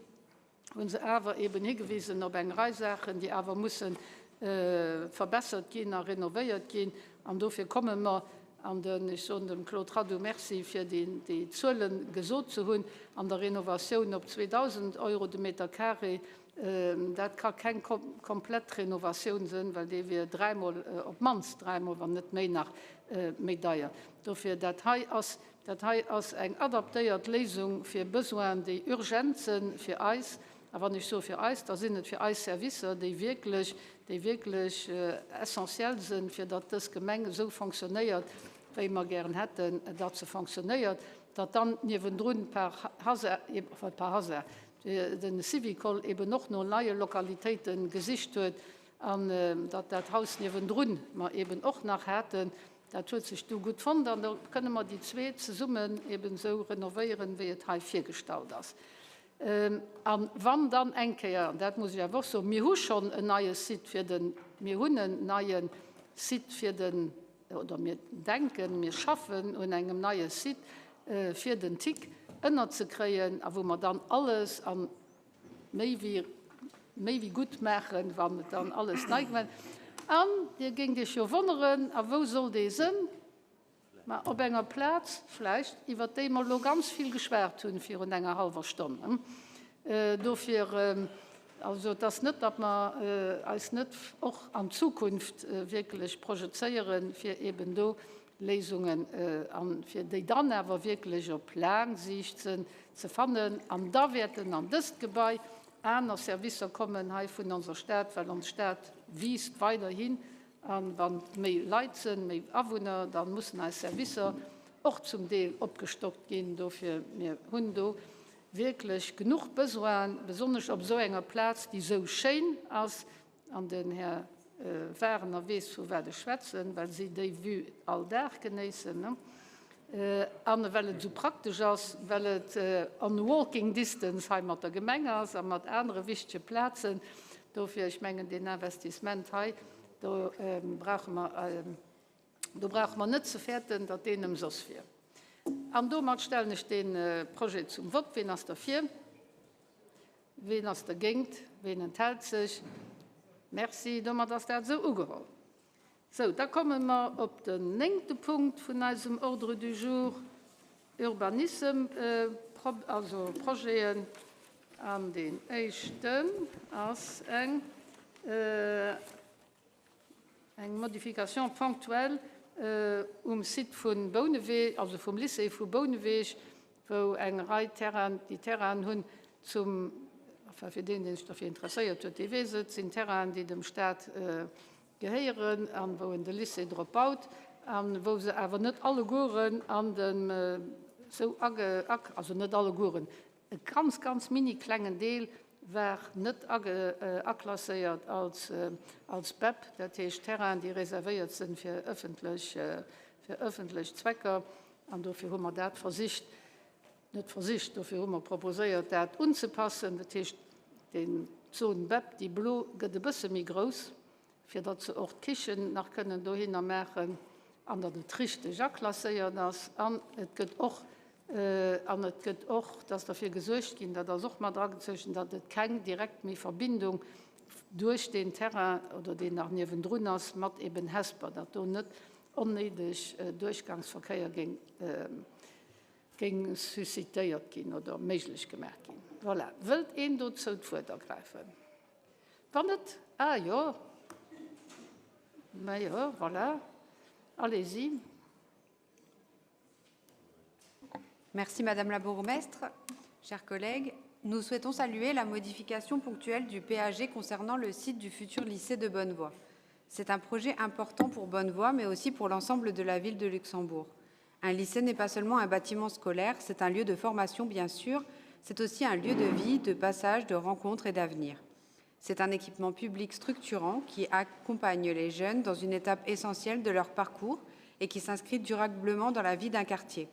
hu se awer eeben higewisen op eng Rei Saachen, déi awer musse verbessert ginn a renovéiert ginn. An dofir komme mer, an den, ech soen dem Claude Radu Merci, fir déi Zuele gesot ze hunn, an der Renovatioun op 2.000 Euro de Meter carré Dat ka keng komplett Renovatioun sënn, well déi wier dräimol, op d'mannst dräimol, wann net méi nach, méi deier. Dofir, dat hei ass, dat hei ass eng adaptéiert Léisung fir Besoinen, déi urgent sënn fir eis. A wann ech soe fir eis, da sinn et fir eis Servicer, déi wierklech, déi wierklech essentiell sënn, fir datt dës Gemeng esou fonctionnéiert, wéi mer gären hätten, datt se fonctionnéiert. Datt dann niewendrun par hasard, enfin par hasard, de Syvicol eben och no neie Lokalitéite gesicht huet an datt dat Haus niewendrun mer eben och nach haten, dat huet sech du gutt fonnt an do kënne mer déi zwee zesummen eben esou renovéieren, wéi et hei virgestallt ass. A wann dann eng Kéier, an dat muss ech awer och soen, mir hu schonn en neie Site fir den, mir hunn en neie Site fir den, oder mir denken, mir schaffen un engem neie Site fir den TICE ënnerzekréien a wou mer dann alles a méi wéi, méi wéi gutt maachen, wann et dann alles nei gemaach ass. An Dir géingt Iech jo wonneren, a wou soll dee sënn? Ma op enger Plaz vläicht, iwwert déi mer elo ganz vill geschwat hunn virun enger hallwer Stonn. Dofir, also et ass net, datt mer eis net och an d'Zukunft wierklech projezéieren, fir eeben do Léisungen a fir déi dann awer wierklech op laang Siicht ze fannen. An da wäerten an dëst Gebai aner Servicer kommen hei vun onser Stad, well ons Stad wiisst weiderhin. A wa méi Leit sënn, méi Awunner, da mussen eis Servicer och zum Deel opgestockt ginn. Dofir, mir hunn do wierklech genuch Besoinen, besonnesch op esou enger Plaz, déi esou schéin ass. An den Här Wagener weess, vu wat ech schwätzen, well si déi Vue all Dag genéissen. A well et esou praktesch ass, well et on walking distance hei mat der Gemeng ass a mat anere wichtege Plazen. Dofir, ech mengen, deen Investissement hei, do brauche mer, do brauche mer net ze fäerten, datt deen ëmsoss wier. An domat stellen ech dee Projet zum Vott. Ween ass derfir? Ween ass dergéint? Ween enthält sech? Merci. Domat ass dat esou ugeholl. Sou, da komme mer op den néngte Punkt vun eisem Ordre du jour, Urbanissem, also Projeten. An deen éischten ass eng eng Modification ponctuelle um Site vu Bouneweg, also vum Lycée vu Bouneweg, wou eng Rei Terrainen, déi Terrainen hunn zum, enfin fir deen, dee sech derfir interesséiert huet, dee weess et, sinn Terrainen, déi dem Stat gehéieren an wou en de Lycée drop baut an wou se awer net allegueren an dem sou age, also net allegueren, e ganz, ganz mini klengen Deel war net aklasséiert als als BEP, dat heescht Terrainen, déi reservéiert sinn fir ëffentlech, fir ëffentlech Zwecker. An dofir hu mer dat versicht, net versicht, dofir hu mer proposéiert, dat unzepassen. Dat heescht, deen d'Zon BEP, déi blo, gëtt e bësse méi grouss, fir datt se och d'Kichen nach kënnen dohinner maachen an datt et richteg aklasséiert ass. An et gëtt och, an et gëtt och, dass derfir gesuergt ginn, dat ass och mat agezeechent, datt et keng direkt méi Verbindung duerch deen Terrain oder deen nach niewendrun ass mat eben Hesper, datt do net onnéideg Duerchgangsverkéier géing, géing suscitéiert ginn oder méiglech gemaach ginn. Voilà. Wëllt een dozou d'Wuert ergräifen? Wann net, ah jo, ma jo, voilà, allez-y. Merci Madame la bourgmestre. Chers collègues, nous souhaitons saluer la modification ponctuelle du PAG concernant le site du futur lycée de Bonnevoie. C'est un projet important pour Bonnevoie, mais aussi pour l'ensemble de la ville de Luxembourg. Un lycée n'est pas seulement un bâtiment scolaire, c'est un lieu de formation bien sûr, c'est aussi un lieu de vie, de passage, de rencontre et d'avenir. C'est un équipement public structurant qui accompagne les jeunes dans une étape essentielle de leur parcours et qui s'inscrit durablement dans la vie d'un quartier.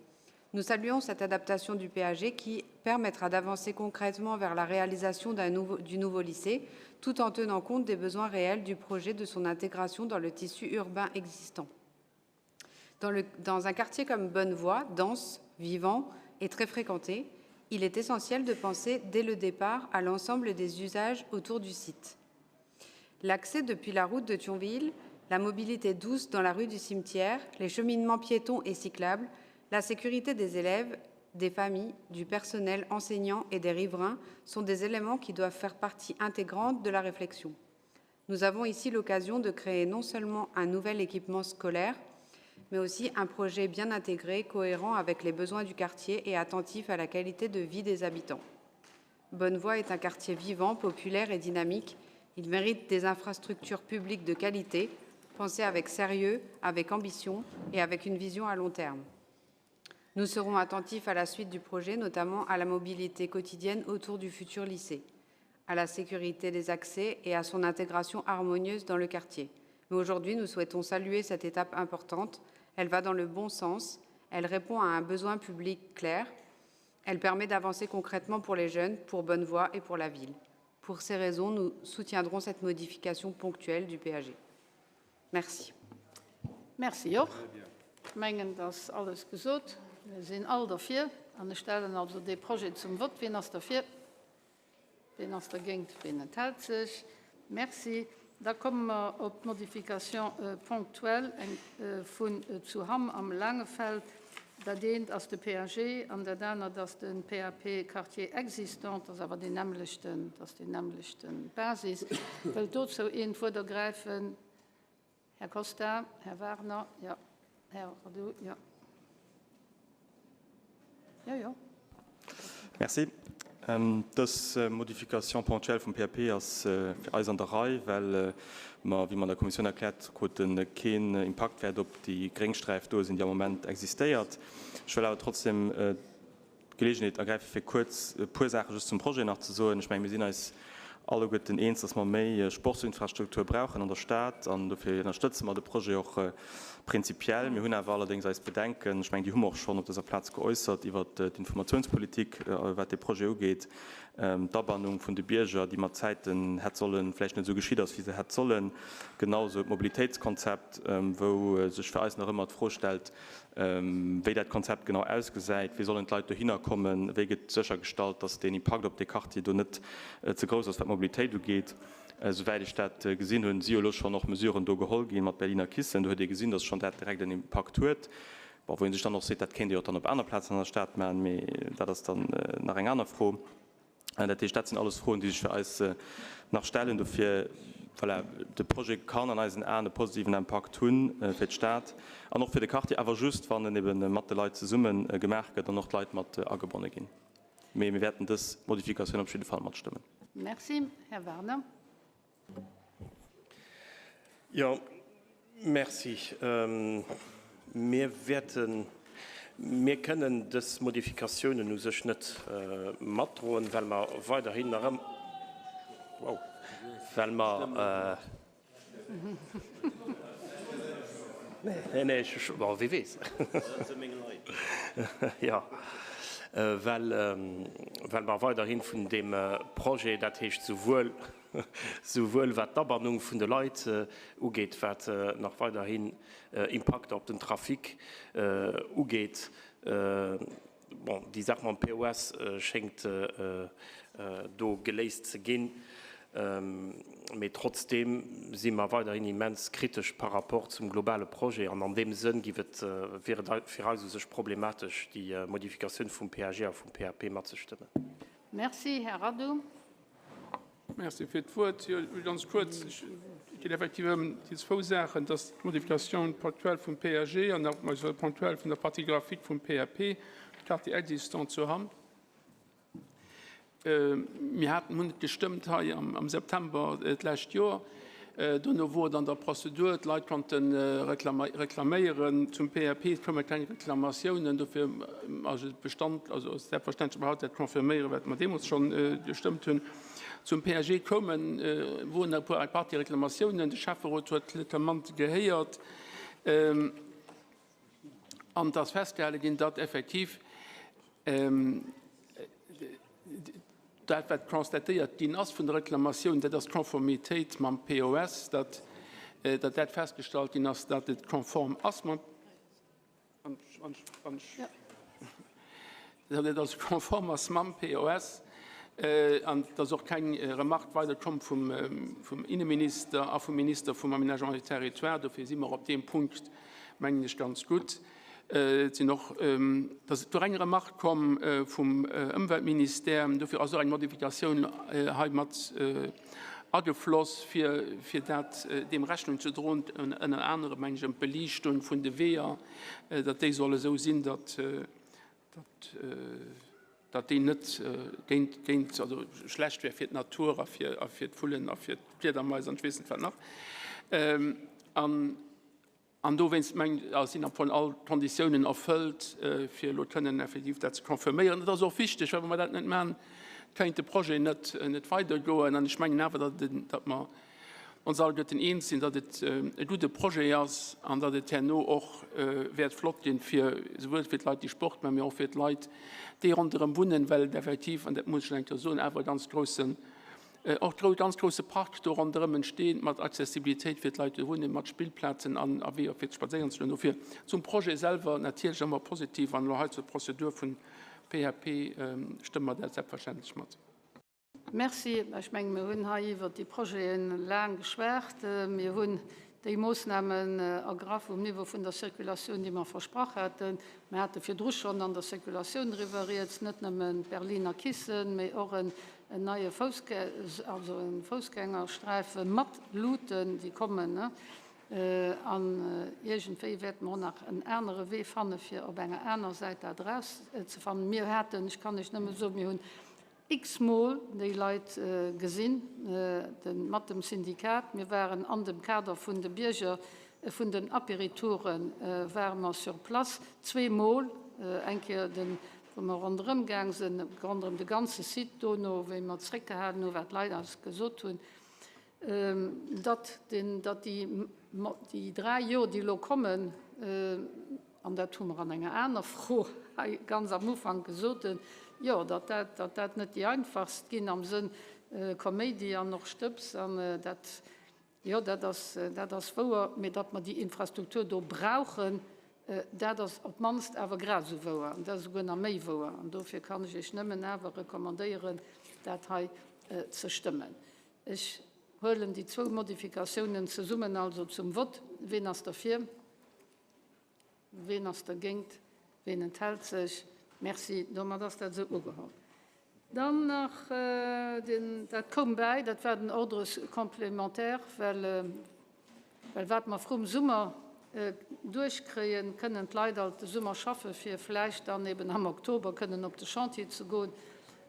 Nous saluons cette adaptation du PAG qui permettra d'avancer concrètement vers la réalisation nouveau, du nouveau lycée, tout en tenant compte des besoins réels du projet de son intégration dans le tissu urbain existant. Dans, le, dans un quartier comme Bonnevoie, dense, vivant et très fréquenté, il est essentiel de penser dès le départ à l'ensemble des usages autour du site. L'accès depuis la route de Thionville, la mobilité douce dans la rue du cimetière, les cheminements piétons et cyclables, la sécurité des élèves, des familles, du personnel enseignant et des riverains sont des éléments qui doivent faire partie intégrante de la réflexion. Nous avons ici l'occasion de créer non seulement un nouvel équipement scolaire, mais aussi un projet bien intégré, cohérent avec les besoins du quartier et attentif à la qualité de vie des habitants. Bonnevoie est un quartier vivant, populaire et dynamique. Il mérite des infrastructures publiques de qualité, pensées avec sérieux, avec ambition et avec une vision à long terme. Nous serons attentifs à la suite du projet, notamment à la mobilité quotidienne autour du futur lycée, à la sécurité des accès et à son intégration harmonieuse dans le quartier. Mais aujourd'hui, nous souhaitons saluer cette étape importante. Elle va dans le bon sens, elle répond à un besoin public clair, elle permet d'avancer concrètement pour les jeunes, pour Bonnevoie et pour la ville. Pour ces raisons, nous soutiendrons cette modification ponctuelle du PAG. Merci. Merci och. Ech mengen, et ass alles gesot. Mir sinn all derfir an ech stellen also dee Projet zum Vott. Wien ass derfir? Wien ass dergéint? Wien enthält sech? Merci. Da komme mer op d'Modification ponctuelle vun zu Hamm am Laangefeld. Dat eent ass de PAG an dat anert ass de PAP Quartier existant. Dat ass awer deen nämmlechten, dat ass déi nämmlechte Basis. Wëllt dozou een d'Wuert ergräifen? Här Costa, Här Wagner, jo. Här Radu, jo. Jo, jo. Merci. Dës Modification ponctuelle vum PAP ass fir eis an der Rei, well mer, wéi mer an der Kommissioun erkläert kruten, keen Impakt wäert op déi Gréngsträif do sinn, déi am Moment existéiert. Ech wëll awer trotzdem d'Geleegenheet ergräifen, fir kuerz e puer Saache just zum Projet nach ze soen. Ech mengen, mir sinn eis alleguerten eens, dass mer méi Sportsinfrastruktur brauchen an der Stad, an dofir ënnerstëtze mer de Projet och prinzipiell. Mir hunn awer allerdéngs eis Bedenken, ech mengen, déi hu mer och schonn op dëser Plaz geäussert, iwwert d'Informationspolitik, wat dee Projet ugeet, d'Abannung vun de Bierger, déi mat Zäiten hätt sollen, vläicht net esou geschitt ass, wéi se hätt sollen, genausou d'Mobilitéitskonzept, wou sech fir eis nach ëmmer d'Fro stellt, Wéi dat Konzept genau ausgesäit, wéi sollen d'Leit dohinner kommen, wéi gëtt séchergestallt, datt deen Impakt op dee Quartier do net ze grouss ass, wat d'Mobilitéit ugeet. Souwäit ech dat gesinn hunn, si jo elo schonn och Mesuren do geholl ginn mat Berliner Kissen. Do huet ee gesinn, datt schonn dat direkt en Impakt huet. Bon, wou ee sech dann och seet, dat kéint ee jo och dann op aner Plazen an der Stad maachen, mee dat ass dann nach eng aner Fro. Dat heescht, dat sinn alles Froen, déi sech fir eis nach stellen. Dofir, voilà, de Projet kann an eisen Aen e positiven Impakt hu fir d'Stad an och fir de Quartier, awer just, wann en ebe mat de Leit zesumme gemaach gëtt an och d'Leit mat agebonne ginn. Mee mir wäerten dës Modifikatioun op jidde Fall matstëmmen. Merci. Här Werner. Jo, merci. Mir wäerten, mir kënnen dës Modifikatiounen u sech net matdroen, well mer weiderhin nach ëm, wow, well mer, Nee, nee, ech, bon, wie weess. Jo, well, well mer weiderhin vun deem Projet, dat heescht souwuel, souwuel wat d'Abannung vun de Leit ugeet, wat nach weiderhin Impakter op den Trafic ugeet, Bon, déi Saach mam POS schéngt do geléist ze ginn, mee trotzdeem si mer weiderhin immens kritesch par rapport zum globale Projet an an deem Sënn giff et, wier et fir eis u sech problematesch, déi Modifikatioun vum PAG a vum PAP matzestëmmen. Merci, Här Radu. Merci fir d'Wuert. Jo, ganz kuerz, et geet effektiv ëm déi zwou Saachen, dass d'Modification ponctuelle vum PAG an och d'Modification ponctuelle vun der Partie graphique vum PAP, Quartier existant zu Hamm. Mir haten, hunn et gestëmmt hei am September d'lescht Joer. Dono wor et an der Prozedur, d'Leit konnte reklaméieren zum PAP. Et koume keng Reklamatiounen, dofir ass et Bestand, also ass selbstverständlech mer haut dat confirméieren, wat mer deemools schonn gestëmmt hunn. Zum PAG koumen, woren e puer, eng Partie Reklamatiounen. De Schäfferot huet d'Reklamante gehéiert an et ass festgehale ginn, datt effektiv Dat, wat constatéiert ginn ass vun der Reklamatioun, dat ass d'Konformitéit mam POS, datt dat festgestallt ginn ass, datt et konform ass mam, datt et also konform ass mam POS an et ass och keng Remarque weider komm vum Inneminister a vum Minister vum Aménagement du Territoire. Dofir si mer op deem Punkt, mengen ech, ganz gutt. Et sinn och, et ass do eng Remarque komm vum Ëmweltministère, dofir ass och eng Modifikatioun hei mat agefloss, fir, fir dat, deem Rechnung ze droen, ënner anerem, meng ech, ëm d'Beliichtung vun de Weeër, datt déi soll esou sinn, datt, datt, datt déi net géint, géint, also schlecht wär fir d'Natur a fir, a fir d'Vullen a fir d'Fliedermais an ech weess net wat nach. An An dowéinst mengen ech, sinn am Fong all d'Konditiounen erfëllt, fir elo kënnen effektiv dat ze confirméieren. Et ass och wichteg, well wa mer dat net maachen, kéint de Projet net, net weidergoen. An ech mengen awer, datt et, datt mer ons alleguerten eens sinn, datt et e gudde Projet ass an datt et herno och wäert flott ginn, fir souwuel fir d'Leit, déi Sport maachen, mee och fir d'Leit, déi ronderëm wunnen, well et effektiv, an dat muss ech nach eng Kéier soen, awer e ganz groussen Och e ganz grousse Park do ronderëm entsteet, mat Accessibilitéit fir d'Leit déi do wunnen, mat Spillplazen an a Weeër fir spadséieren ze goen. Dofir zum Projet selwer natierlech ëmmer positiv an elo hei zur Prozedur vun PAP stëmme mer dat selbstverständlech mat. Merci. Ech mengen, mir hunn hei iwwert déi Projete laang geschwat. Mir hunn déi Moossnamen ergraff um Niveau vun der Circulatioun, déi mer versprach haten. Mir hate virdru schonn an der Circulatioun driwwer rieds, net nëmmen d'Berliner Kissen, mee och en En neie also e Foussgängersträife mat Luuten, déi kommen. An iergendwéi wäerte mer och nach en anere Wee fanne fir op enger aner Säit dat erauszefannen. Mir haten, ech kann lech nëmme soen, mir hunn x-mol déi Leit gesinn, de mat dem Syndikat. Mir waren an dem Kader vun de Bierger, vun den Apéritouren ware mer sur place, zweemol, eng Kéier den wou mer ronderëm gaang sinn, ronderëm de ganze Site, dono wéi mer zréckgehalen hunn, wat d'Leit eis gesot hunn, datt den, datt déi, déi dräi Joer, déi elo kommen, an dat hu mer an enger aner Fro hei ganz am Ufank gesot, jo, datt dat, datt dat net déi einfachst ginn am Sënn Koméidi an och Stëbs an dat, jo, dat ass, dat ass wouer, mee datt mer déi Infrastruktur do brauchen. Dat ass op d'mannst awer grad esou wouer, an dat ass esouguer nach méi wouer. An dofir kann ech Iech nëmmen awer recommandéieren, dat hei ze stëmmen. Ech huelen déi zwou Modifikatiounen zesummen also zum Vott. Ween ass derfir? Ween ass dergéint? Ween enthält sech? Merci. Domat ass dat esou ugeholl. Dann nach den, dat koum bäi, dat war den Ordre complémentaire, well, well wat mer vrum Summer duerchkréien, kënnen d'Leit alt de Summer schaffe fir vläicht dann eben am Oktober kënnen op de Chantier ze goen.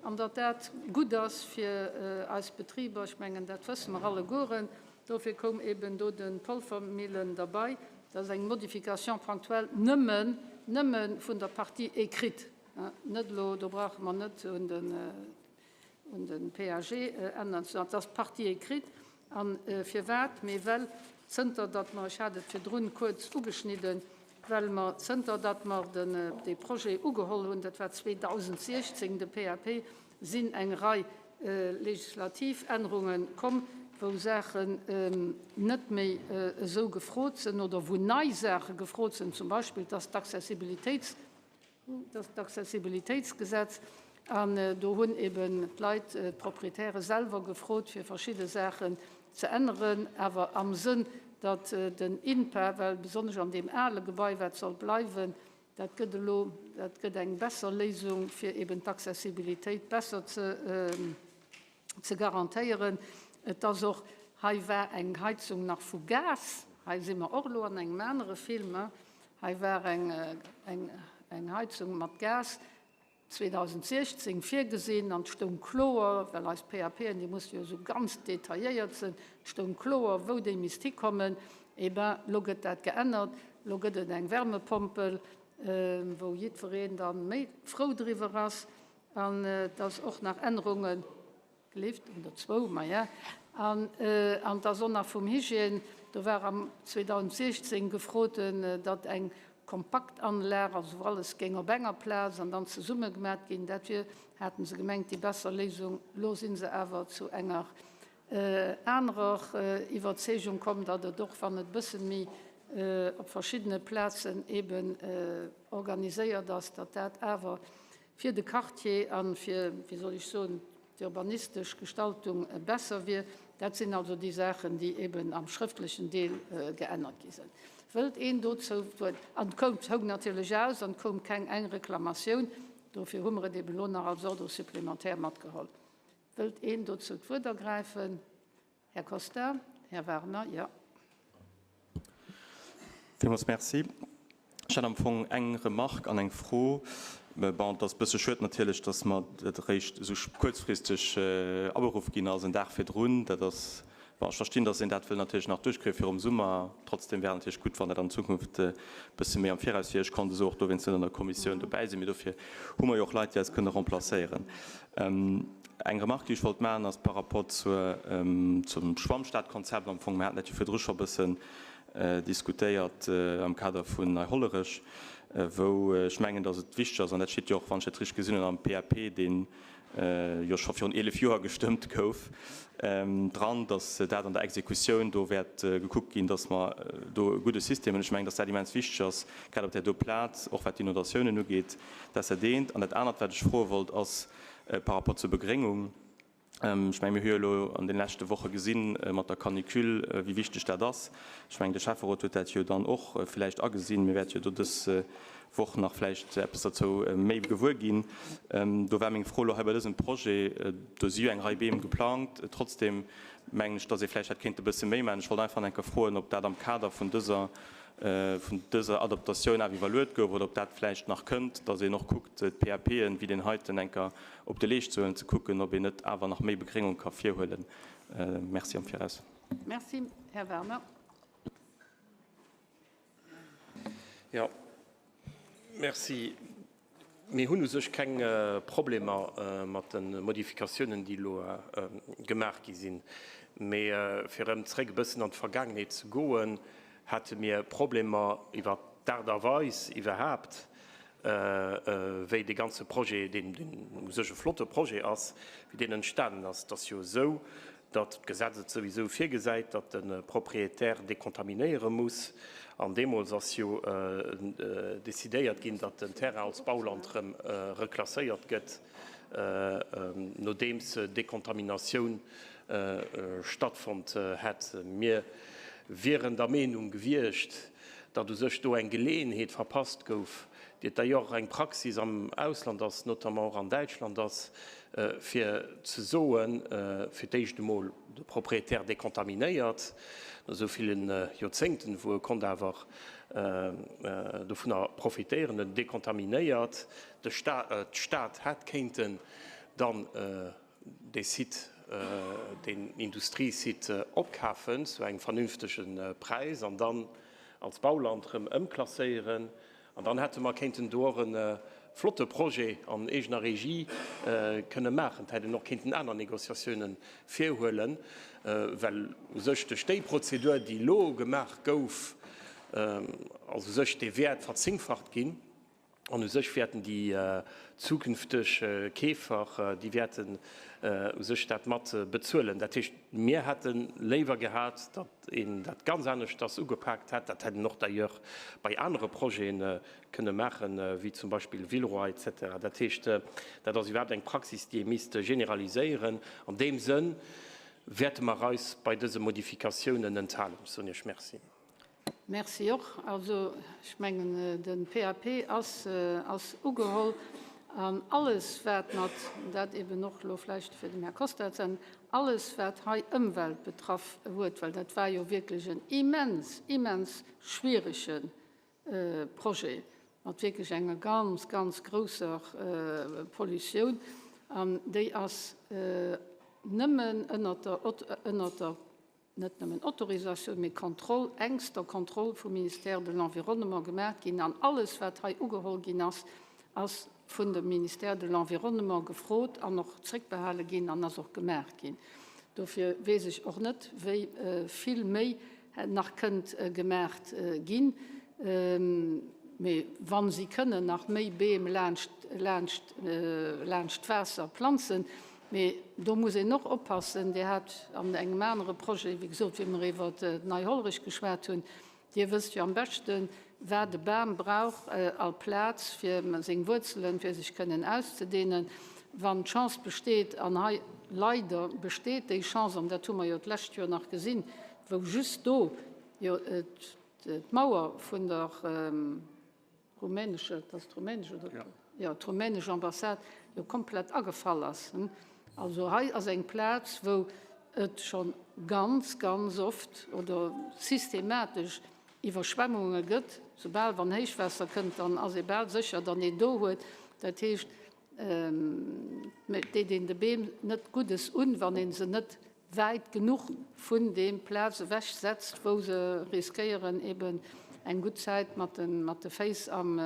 An datt dat gutt ass fir eis Betriber, ech mengen, dat wësse mer allegueren. Dofir koum eben do de Polvermillen derbei. Dat ass eng Modification ponctuelle nëmmen, nëmme vun der Partie écrite, net elo, do brauche mer net un den, un de PAG änneren, dat ass d'Partie écrite. A firwat? Mee well zënter datt mer, ech hat et virdrun kuerz ugeschnidden, well mer zënter datt mer den, dee Projet ugeholl hunn, dat war 2016, de PAP, sinn eng Rei legislativ Ännerunge komm, wou Saachen net méi esou gefrot sinn oder wou nei Saache gefrot sinn, zum Beispill dass d'Accessibilitéits, dass d'Accessibilitéitsgesetz, an do hunn eben d'Leit, d'Proprietäre selwer gefrot, fir verschidde Saachen ze änneren, awer am Sënn, datt den INPA, well besonnesch an deem ale Gebai, wat soll bleiwen, Dat gëtt elo, dat gëtt eng besser Léisung, fir eben d'Accessibilitéit besser ze, ze garantéieren. Et ass och, hei war eng Heizung nach vu Gas, hei si mer och elo an engem anere Film, hei war eng, eng, eng Heizung mat Gas 2016 virgesinn an et stoung kloer, well eis PAPen, déi musse jo esou ganz detailléiert sinn, et stoung kloer, wou déi misst hikommen. Eh ben, lo gëtt dat geännert, lo gëtt et eng Wärmepompel, wou jiddwereen da méi frou driwwer ass. An et ass och nach Ännerungen. Gelift, oder zwou, maja. An an der Sonner vum Hygiène, do war am 2016 gefrot, datt eng Kompaktanlag, also wou alles géing op enger Plaz an dann zesumme gemat ginn, dat wier, haten se gemengt, déi besser Léisung. Elo si se awer zu enger anerer Iwwerzeegung komm, datt et och, wann et e bësse méi op verschiddene Plazen eeben organiséiert ass, datt dat awer fir de Quartier a fir, wéi soll ech soen, d'urbanistesch Gestaltung besser wier. Dat sinn also déi Saachen, déi eben am schrëftlechen Deel geännert gi sinn. Wëllt een dozou d'Wuert? An et koum, houng natierlech aus an et koum keng eng Reklamatioun. Dofir hu mer et eben elo nach als Ordre supplémentaire matgeholl. Wëllt een dozou d'Wuert ergräifen? Här Costa, Här Werner, jo. Villmools Merci. Ech hätt am Fong eng Remarque an eng Fro. Bon, et ass e bësse schued natierlech, dass mer dat eréischt esou kuerzfristeg aberuff ginn ass, en Dag virdrun. Dat ass, bon, ech verstinn, dass een dat wëll natierlech nach duerchkréie virum Summer. Trotzdem wär et natierlech gutt, wann dat an Zukunft e bësse méi am Viraus wier. Ech konnt esou och dowéinst net an der Kommissioun dobäi sinn, mee dofir hu mer jo och Leit, déi eis kënne remplacéieren. Eng Remarque, déi ech wollt maachen, ass par rapport zur, zum Schwammstadkonzept am Fong. Mir haten dat jo virdru scho e bëssen diskutéiert am Kader vun Nei-Hollerech, wou ech mengen, dass et wichteg ass, an dat steet jo och, wann ech dat richteg gesinn hunn, am PAP, dee jo scho virun 11 Joer gestëmmt gouf, dran, dass dat an der Exekutioun do wäert gekuckt ginn, dass mer do e gudde System hunn. Ech mengen, dass dat immens wichteg ass, grad op där do Plaz, och wat d'Inondatiounen ugeet. Dat ass dat eent. An dat anert, wat ech froe wollt, ass par rapport zur Begréngung. Ech mengen, mir hu jo elo an de leschte Woche gesi mat der Canicule, wéi wichteg dat ass. Ech mengen, de Schäfferot huet dat jo dann och vläicht agesinn. Mir wäerte jo do dës Woch nach vläicht eppes derzou méi gewuer ginn. Do war meng Fro elo hei bei dësem Projet, do si jo eng Rei Beem geplangt. Trotzdem mengen ech, dass ee vläicht hätt kéinte e bësse méi maachen. Ech wollt einfach nach eng Kéier froen, ob dat am Kader vun dëser, vun dëser Adaptatioun awer iwwerluet gouf oder ob dat vläicht nach kënnt, dass een och kuckt, d'PAPen, wéi deen heiten, eng Kéier op de Leescht ze huelen, ze kucken, ob een net awer nach méi Begréngung ka virhuelen. Merci am Viraus. Merci. Här Werner. Jo, merci. Mir hunn u sech keng Problemer mat de Modifikatiounen, déi elo gemaach gi sinn. Mee fir erëm zréck e bëssen an d'Vergaangenheet ze goen, hate mir Problemer iwwert d'Aart a Weis iwwerhaapt, wéi dee ganze Projet, deen u sech e flotte Projet ass, wéi deen entstanen ass. Et ass jo esou, datt d'Gesetz et souwisou virgesäit, datt de Propriétaire dekontaminéiere muss. An deemools ass jo decidéiert ginn, datt den Terrain als Bauland erëm reklasséiert gëtt, nodeems d'Dekontaminatioun stattfonnt hätt. Mir wieren der Meenung gewiescht, datt u sech do eng Geleeënheet verpasst gouf, déi et d'ailleurs och eng Praxis am Ausland ass, notamment och an Däitschland ass, fir ze soen, fir d'éischt emol de Propriétaire dekontaminéiert, no esou ville Joerzéngten, wou e konnt awer dovunner profitéieren, en dekontaminéiert, de d'Stad hätt kéinten dann dee Site, deen Industriesite opkafen zu engem vernünftege Präis an dann als Bauland erëm ëmklasséieren. An dann hätte mer kéinten do och e flotte Projet an eegener Regie kënne maachen. Et hätt een och kéinten aner Négociatiounen virhuelen, well u sech duerch déi Prozedur, déi elo gemaach gouf, ass u sech dee Wäert verzéngfacht ginn. An u sech wäerten déi zukünfteg Keefer, déi wäerten u sech dat mat bezuelen. Dat heescht, mir hätte léiwer gehat, datt een dat ganz aneschters ugepaakt hätt. Dat hätt een och d'ailleurs bei anere Projete kënne maachen, wéi zum Beispill Villeroy et cetera. Dat heescht, dat ass iwwerhaapt eng Praxis, déi ee misst generaliséieren. An deem Sënn wäerte mer eis bei dëse Modifikatiounen enthalen. Ech soen Iech Merci. Merci och. Also, ech mengen, de PAP ass, ass ugeholl. An alles, wat mat, dat eben och elo vläicht fir dem Här Costa ze äntweren, alles, wat hei Ëmwelt betraff huet, well dat war jo wierklech en immens, immens schwierege Projet mat wierklech enger ganz, ganz grousser Pollutioun, an déi ass nëmmen ënnert der, ënnert der net nëmmen Autorisatioun, mee Kontroll, engster Kontroll vum Ministère de l'Environnement gemaach ginn. An alles, wat hei ugeholl ginn ass, ass vun dem Ministère de l'Environnement gefrot an och zréckbehale ginn an ass och gemaach ginn. Dofir weess ech och net, wéi vill méi nach kënnt gemaacht ginn. Mee wa si kënnen nach méi Beem laanscht, laanscht, laanscht d'Waasser planzen, Mee do muss een och oppassen, Dir hat an engem anere Projet, wéi gesot, wéi mer iwwer d'Nei Hollerech geschwat hunn, Dir wësst jo am beschten, wat e Bam brauch a Plaz fir seng Wuerzelen, fir sech kënnen auszedehnen. Wann d'Chance besteet, an hei leider besteet déi Chance, an dat hu mer jo d'lescht Joer nach gesinn, wou just do jo d'Mauer vun der, Rumänesche, dat ass d'rumänesch oder? Jo, d'rumänesch Ambassade jo komplett agefall ass. Also hei ass eng Plaz, wou et scho ganz, ganz oft oder systematesch Iwwerschwemmunge gëtt. Soubal wann Héichwaasser kënnt, dann ass ee bal sécher, datt een do huet. Dat heescht, et deet een de Beem net Guddes un, wann ee se net wäit genuch vun deem Plaz ewech setzt, wou se riskéieren eben eng gutt Zäit mat de Féiss am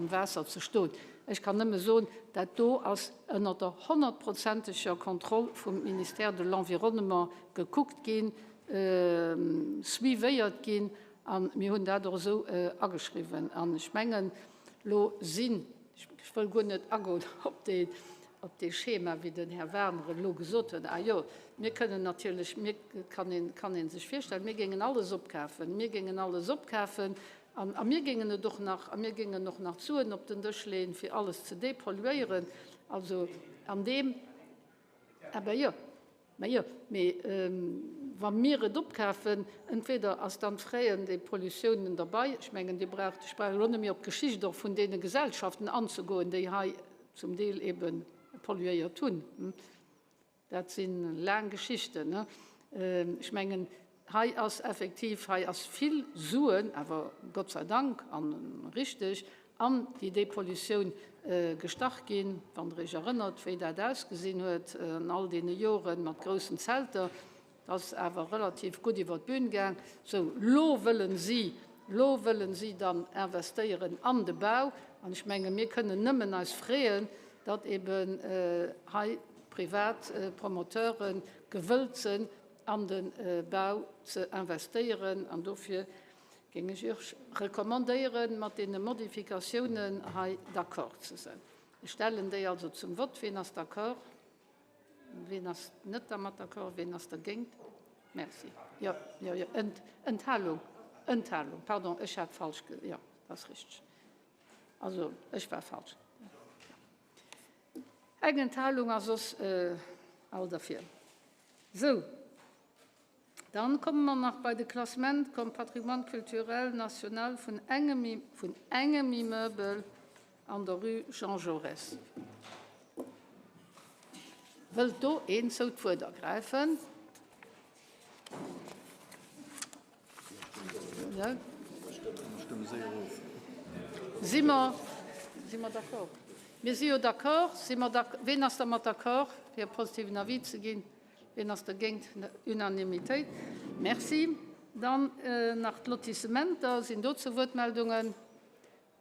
Waasser ze stoen. Ech kann nëmme soen, dat do ass ënner der honnertprozenteger Kontroll vum Ministère de l'Environnement gekuckt ginn, suivéiert ginn a mir hunn dat och esou ageschriwwen. An ech mengen, elo sinn Ech wëll guer net agoen op dee, op dee Schema, wéi den Här Werner elo gesot huet. Ah jo, mir kënnen natierlech, mir, et kann een, kann ee sech virstellen, mir géingen alles opkafen, mir géingen alles opkafen an, a mir géingen et och nach, a mir géingen och nach d'Suen op den Dësch leeën, fir alles ze dépolluéieren. Also an deem, ah ben jo. Majo, mee wa mir et opkafen, entweder ass dann d'Fraien des Pollutiounen derbei, ech mengen, Dir braucht, ech brauch elo net méi op d'Geschicht och vun deene Gesellschaften anzegoen, déi hei zum Deel ebe polluéiert hunn. Dat si laang Geschichten. Ech mengen, Hei ass effektiv, hei ass vill Suen, awer Gott sei Dank a richteg, an déi Depollutioun gestach ginn. Wann Der Iech erënnert, wéi dat ausgesinn huet an all deene Joren mat groussen Zelter, dat ass awer relativ gutt iwwer d'Bün gaang. Sou, lo wëllen si, lo wëllen si dann investéieren an de Bau. An ech menge mir kënnen nëmmen eis freeën, datt eben hei privat Promoteure gewëllt sinn, an de Bau ze investéieren an dofir géing ech Iech recommandéieren, mat deene Modifikatiounen hei d'accord ze sinn. Ech stellen déi also zum Vott. Wien ass d'accord? Ween ass net dermat d'accord? Ween ass dergéint? Merci. Jo, jo, jo. Ent, Enthalung, Enthalung, pardon, ech hat falsch ge, jo, dat ass richteg. Also, ech war falsch. Eng Enthalung a soss all derfir. Sou, dann komme mer nach bei de Klassement comme patrimoine culturel national vun engem, vun engem Immeuble an der Rue Jean Jaurès. Wëllt do een zou d'Wuert ergräifen? Si mer, si mer d'accord? Mir si jo d'accord. Si mer d'ac-, ween ass dermat d'accord, fir e positiven Avis ze ginn? Ween ass dergéint? Unanimitéit. Merci. Dann nach d'Lotissementer. Sinn dozou Wuertmeldungen?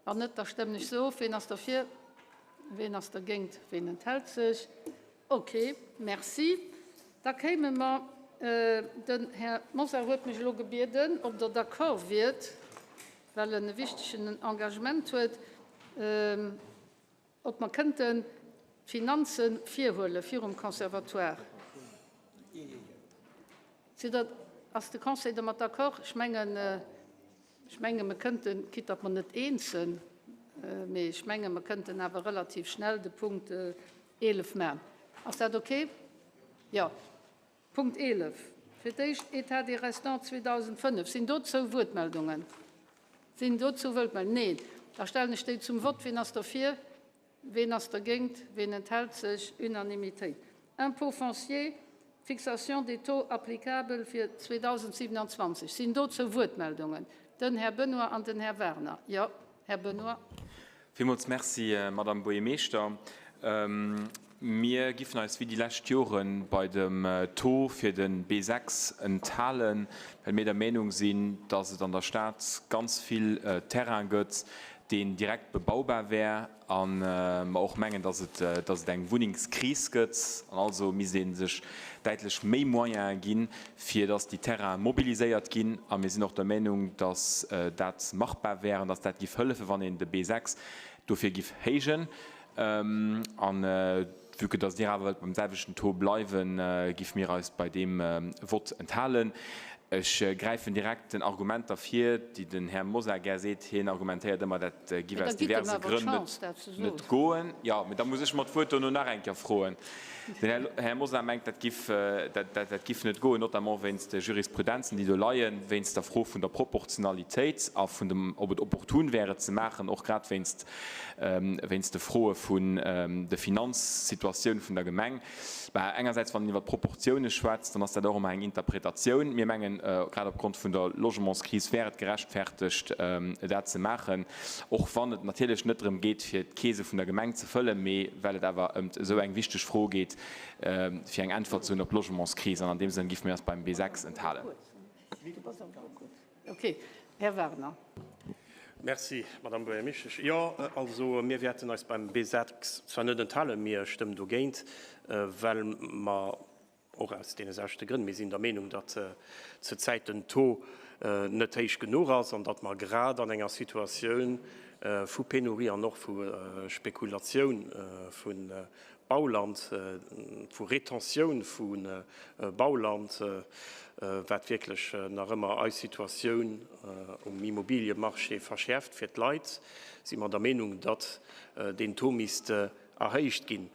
Wann net, da stëmmen ech se of. Ween ass derfir? Ween ass dergéint? Ween enthält sech? Ok, merci. Da kéime mer, den Här Mosar huet mech elo gebieden, ob Der d'accord wiert, well en e wichtegen Engagement huet, ob mer kënnten d'Finanze virhuele virum Conservatoire. Sidd Der, ass de Conseil domat d'accord? Ech mengen, ech menge mer kënnten, quitte datt mer net eens sinn, mee ech menge mer kënnten awer relativ schnell de Punkt 11 maachen. Ass dat okay? Jo. Punkt 11, fir d'éischt État des restants 2005. Sinn dozou Wuertmeldungen? Sinn dozou Wuertmeldungen? Neen. Da stellen ech déi zum Vott. Wien ass derfir? Ween ass dergéint? Ween enthält sech? Unanimitéit. Impôt foncier, Fixation des taux applicables fir 2027. Sinn dozou Wuertmeldungen? Den Här Benoy an den Här Werner. Jo, Här Benoy. Villmools Merci, Madame Buergermeeschter. Mir giffen eis wéi déi lescht Jore bei dem Taux fir de B6 enthalen, well mir der Meenung sinn, dass et an der Stad ganz vill Terrain gëtt, deen direkt bebaubar wär a mer och mengen, dass et, dass et eng Wunnengskris gëtt an also misst ee sech däitlech méi Moyene ginn, fir dass déi Terraine mobiliséiert ginn. A mir sinn och der Meenung, dass dat machbar wär an dass dat giff hëllefen, wann een de B6 dofir giff héijen. An vue que dass Dir awer wëllt beim selwechten Taux bleiwen, giffe mir eis bei deem Vott enthalen. Ech gräifen direkt den Argumenter vir, déi den Här Mosar gär seet. Hien argumentéiert ëmmer, dat giff aus diverse Grënn net goen. Jo, mee da muss ech mer d'Wuert dono nach eng Kéier froen. Den Här Mosar mengt, dat giff, dat giff net goen, notamment wéinst de Jurisprudenzen, déi do leien, wéinst der Fro vun der Proportionalitéit a vun dem, ob et opportun wär, et ze maachen, och grad wéinst, wéinst de Froe vun de Finanzsituatioun vun der Gemeng. Bah, engersäits, wann een iwwer d'Proportioune schwätzt, dann ass dat och ëmmer eng Interpretatioun. Mir mengen, grad opgrond vun der Logementskris wär et gerechtfertegt, dat ze maachen, och wann et natierlech net drëm geet, fir d'Keese vun der Gemeng ze fëllen, mee well et awer ëmt esou eng wichteg Fro geet, fir eng Äntwert ze hunn op d'Logementskris. An an deem Sënn géife mir eis beim B6 enthalen. Okay. Här Werner. Merci, Madame Buergermeeschtesch. Jo, also mir wäerten eis beim B6 zwar net enthalen, mir stëmmen dogéint, well mer och aus deene selwechte Grënn, mir sinn der Meenung, datt zur Zäit den Taux net héich genuch ass an datt mer grad an enger Situatioun vu Penurie an och vu Spekulatioun vu Bauland, vu Retentioun vu Bauland, wat wierklech nach ëmmer eis Situatioun um Immobiliemarché verschäerft fir d'Leit, si mer der Meenung, datt deen Taux misst erhéicht ginn.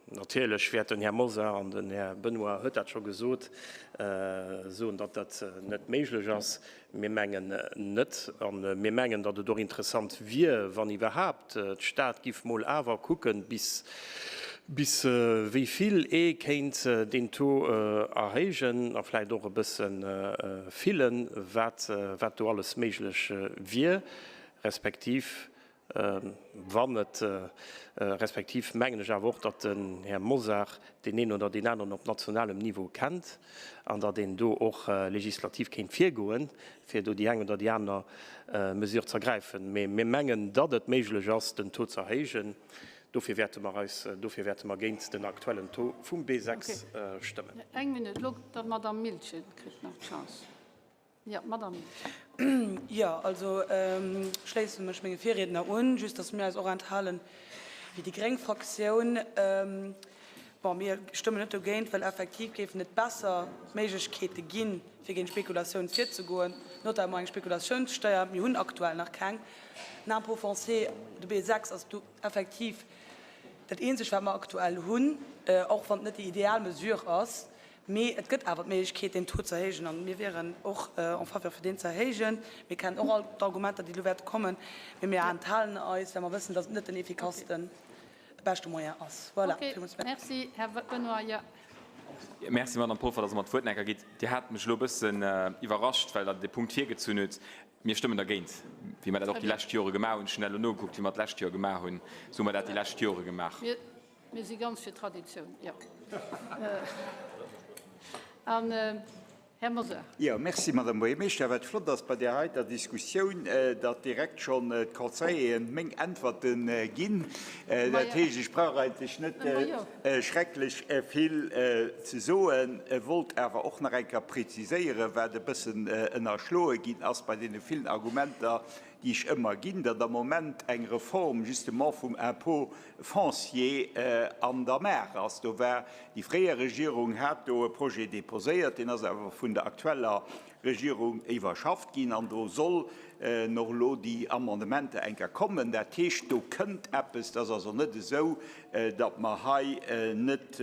Natierlech wäert den Här Mosar, an den Här Benoy huet dat scho gesot, soen, datt dat net méiglech ass. Mir mengen net. A mir mengen, datt et och interessant wier, wann iwwerhaapt d'Stad giff mol awer kucken, bis bis wéi vill ee kéint deen Taux erhéijen a vläicht och e bësse fillen, wat wat do alles méiglech wier, respektiv Wann et, respektiv mengen ech awer och, datt den Här Mosar deen een oder deen aneren op nationalem Niveau kennt an datt een do och legislativ kéint virgoen, fir do déi eng oder déi aner Mesure ze ergräifen. Mee mir mengen, datt et méiglech ass, den Taux ze erhéijen. Dofir wäerte mer eis, dofir wäerte mer géint den aktuellen Taux vum B6 stëmmen. Eng Minutt, elo d'Madame Miltgen kritt nach d'Chance. Jo, Madame. Jo, also ech schléisse mech menge Virriedner un, just datt mir eis och enthalen, wéi déi gréng Fraktioun. Bon, mir stëmmen net dogéint, well effektiv géifen et besser Méiglechkeete ginn, fir géint Spekulatioun virzegoen, notamment eng Spekulatiounssteuer. Mir hunn aktuell nach keng. Den Impôt foncier, de B6 ass do effektiv dat eenzegt, wat mer aktuell hunn, och wann et net déi ideal Mesure ass. Mee et gëtt awer d'Méiglechkeet, deen Taux ze erhéijen, a mir wieren och en faveur, fir deen ze erhéijen. Mir kennen och all d'Argumenter, déi elo wäerte kommen, mee mir enthalen eis, well mer wëssen, datt et net den effikassten beschte Moyen ass. Voilà, villmools merci. Merci, Här Benoy. Jo. Merci, Madamm Polfer, dass Der mer d'Wuert nach gitt. Dir hat mech elo e bëssen iwwerrascht, well Der de Punkt virgezunn hutt. Mir stëmmen dergéint, wéi mer dat och déi lescht Jore gemaach hunn. Ech hunn dat elo nogekuckt, wéi mer d'lescht Joer gemaach hunn. Esou hu mer dat déi lescht Jore gemaach. Mir si ganz fir Traditioun, jo. An Här Mosar. Jo, merci, Madame Buergermeeschter. Wat flott ass bei där heiter Diskussioun, datt direkt schonn d'Conseilleren meng Äntwerte ginn. Dat heescht, ech brauch eigentlech net schrecklech vill ze soen, wollt awer och nach eng Kéier preziséieren, wat e bëssen ënnerschloe ginn ass bei deene villen Argumenter, déi ech ëmmer ginn, datt am Moment eng Reform justement vum Impôt foncier an der Maach ass. Do war déi fréier Regierung hat do e Projet déposéiert, deen ass awer vun der aktueller Regierung iwwerschafft ginn an do soll och elo déi Amendementer eng Kéier kommen. Dat heescht, do kënnt eppes. Et ass also net esou, datt mer hei net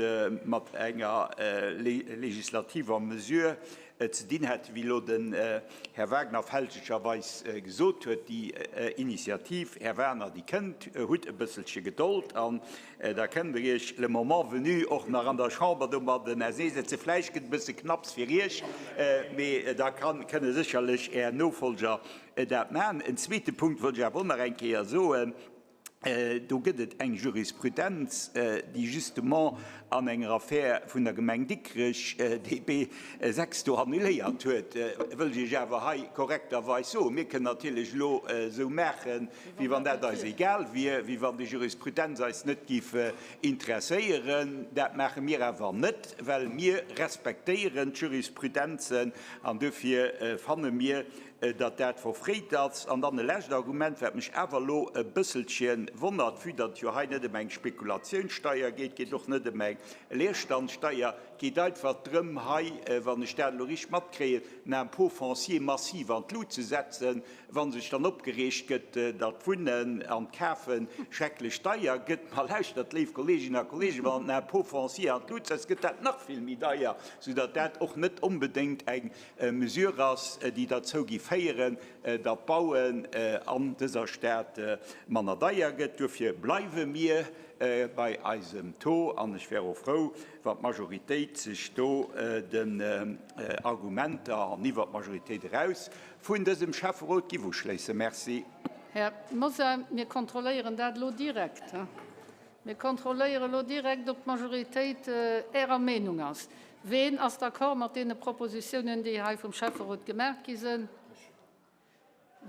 mat enger legislativer Mesure ze dinn hätt, wéi elo den Här Wagner fälschlecherweis gesot huet, déi Initiativ, Här Wagner, déi kënnt, hutt e bësselche Gedold an da kënnt Der Iech le moment venu och nach an der Chamber domadden auserneesetzen. Vläicht gëtt e bësse knapps fir Iech, mee da kënne sécherlech Är Nofolger dat maachen. En zweete Punkt wollt ech awer och nach eng Kéier soen. Do gëtt et eng Jurisprudenz, déi justement an enger Affär vun der Gemeng Dikrech dee B6 do annuléiert huet, wëll ech Iech awer hei korrekterweis soen. Mir kënnen natierlech elo esou maachen, wéi wann dat eis egal wier, wéi wann déi Jurisprudenz eis net géif interesséieren. Dat maache mir awer net, well mir respektéieren d'Jurisprudenzen an duerfir fanne mir, datt dat verfréit ass. An dann e lescht Argument, wat mech awer elo e bësselche wonnert, vue datt et jo hei net ëm eng Spekulationssteuer geet, geet och net ëm eng Leerstandsteuer, geet einfach drëm, hei, wann ech dat elo richteg matkréien, den Impôt foncier massiv an d'Lut ze setzen, wa sech dann opgereegt gëtt, datt d'Wunnen an d'Kafe schrecklech deier gëtt. Ma lauschtert, léif Kolleeginnen a Kolleegen, wann den Impôt foncier an d'Lut setzt, gëtt dat nach vill méi deier, soudatt dat och net onbedéngt eng Mesure ass, déi derzou gi féieren, datt d'Bauen an dëser Stad manner deier gëtt. Duerfir bleiwe mir bei eisem Taux an ech wär och frou, wann d'Majoritéit sech do den Argumenter an iwwert d'Majoritéit eraus vun dësem Schäfferot giff uschléissen. Merci. Här Mosar, mir kontrolléieren dat elo direkt. Mir kontrolléiere elo direkt, ob d'Majoritéit Ärer Meenung ass. Ween ass d'accord mat deene Propositionen, déi hei vum Schäfferot gemaach gi sinn?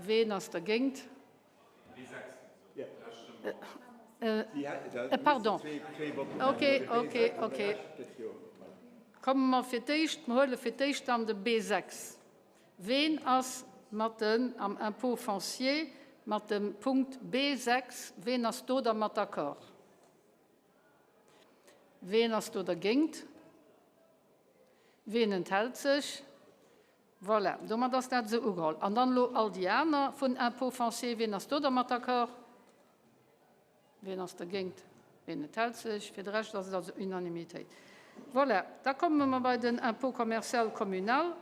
Ween ass dergéint? Pardon. Okay, okay, okay. Komme mer fir d'éischt, mer huele fir d'éischt dann de B6. Ween ass mat den, am Impôt foncier, mat dem Punkt B6, ween ass do dermat d'accord? Ween ass do dergéint? Ween enthält sech? Voilà, domat ass dat esou ugeholl. An dann elo all déi aner vun Impôt foncier, ween ass do dermat d'accord? Wien ass dergéint? Wien enthält sech? Fir de Rescht ass et also Unanimitéit. Voilà, da komme mer bei den Impôt commercial communal.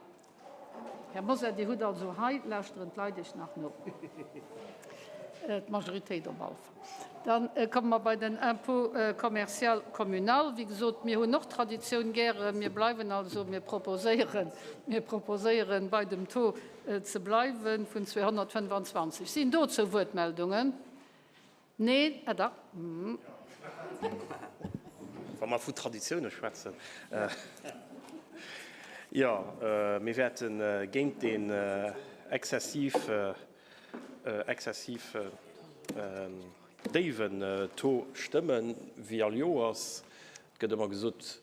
Här Mosar, Dir hutt also hei, lauschteren d'Leit Iech nach no, d'Majoritéit op alle Fall. Da komme mer bei den Impôt commercial communal. Wéi gesot, mir hunn och Traditioun gären. Mir bleiwen also, mir proposéieren, mir proposéieren, bei dem Taux ze bleiwe vun 225. Sinn dozou Wuertmeldungen? Neen, ah dach. Wa mer vu Traditioune schwätzen, jo, mir wäerte géint deen exzessiv, exzessiv déiwen Taux stëmmen, wéi all Joers. Et gëtt ëmmer gesot,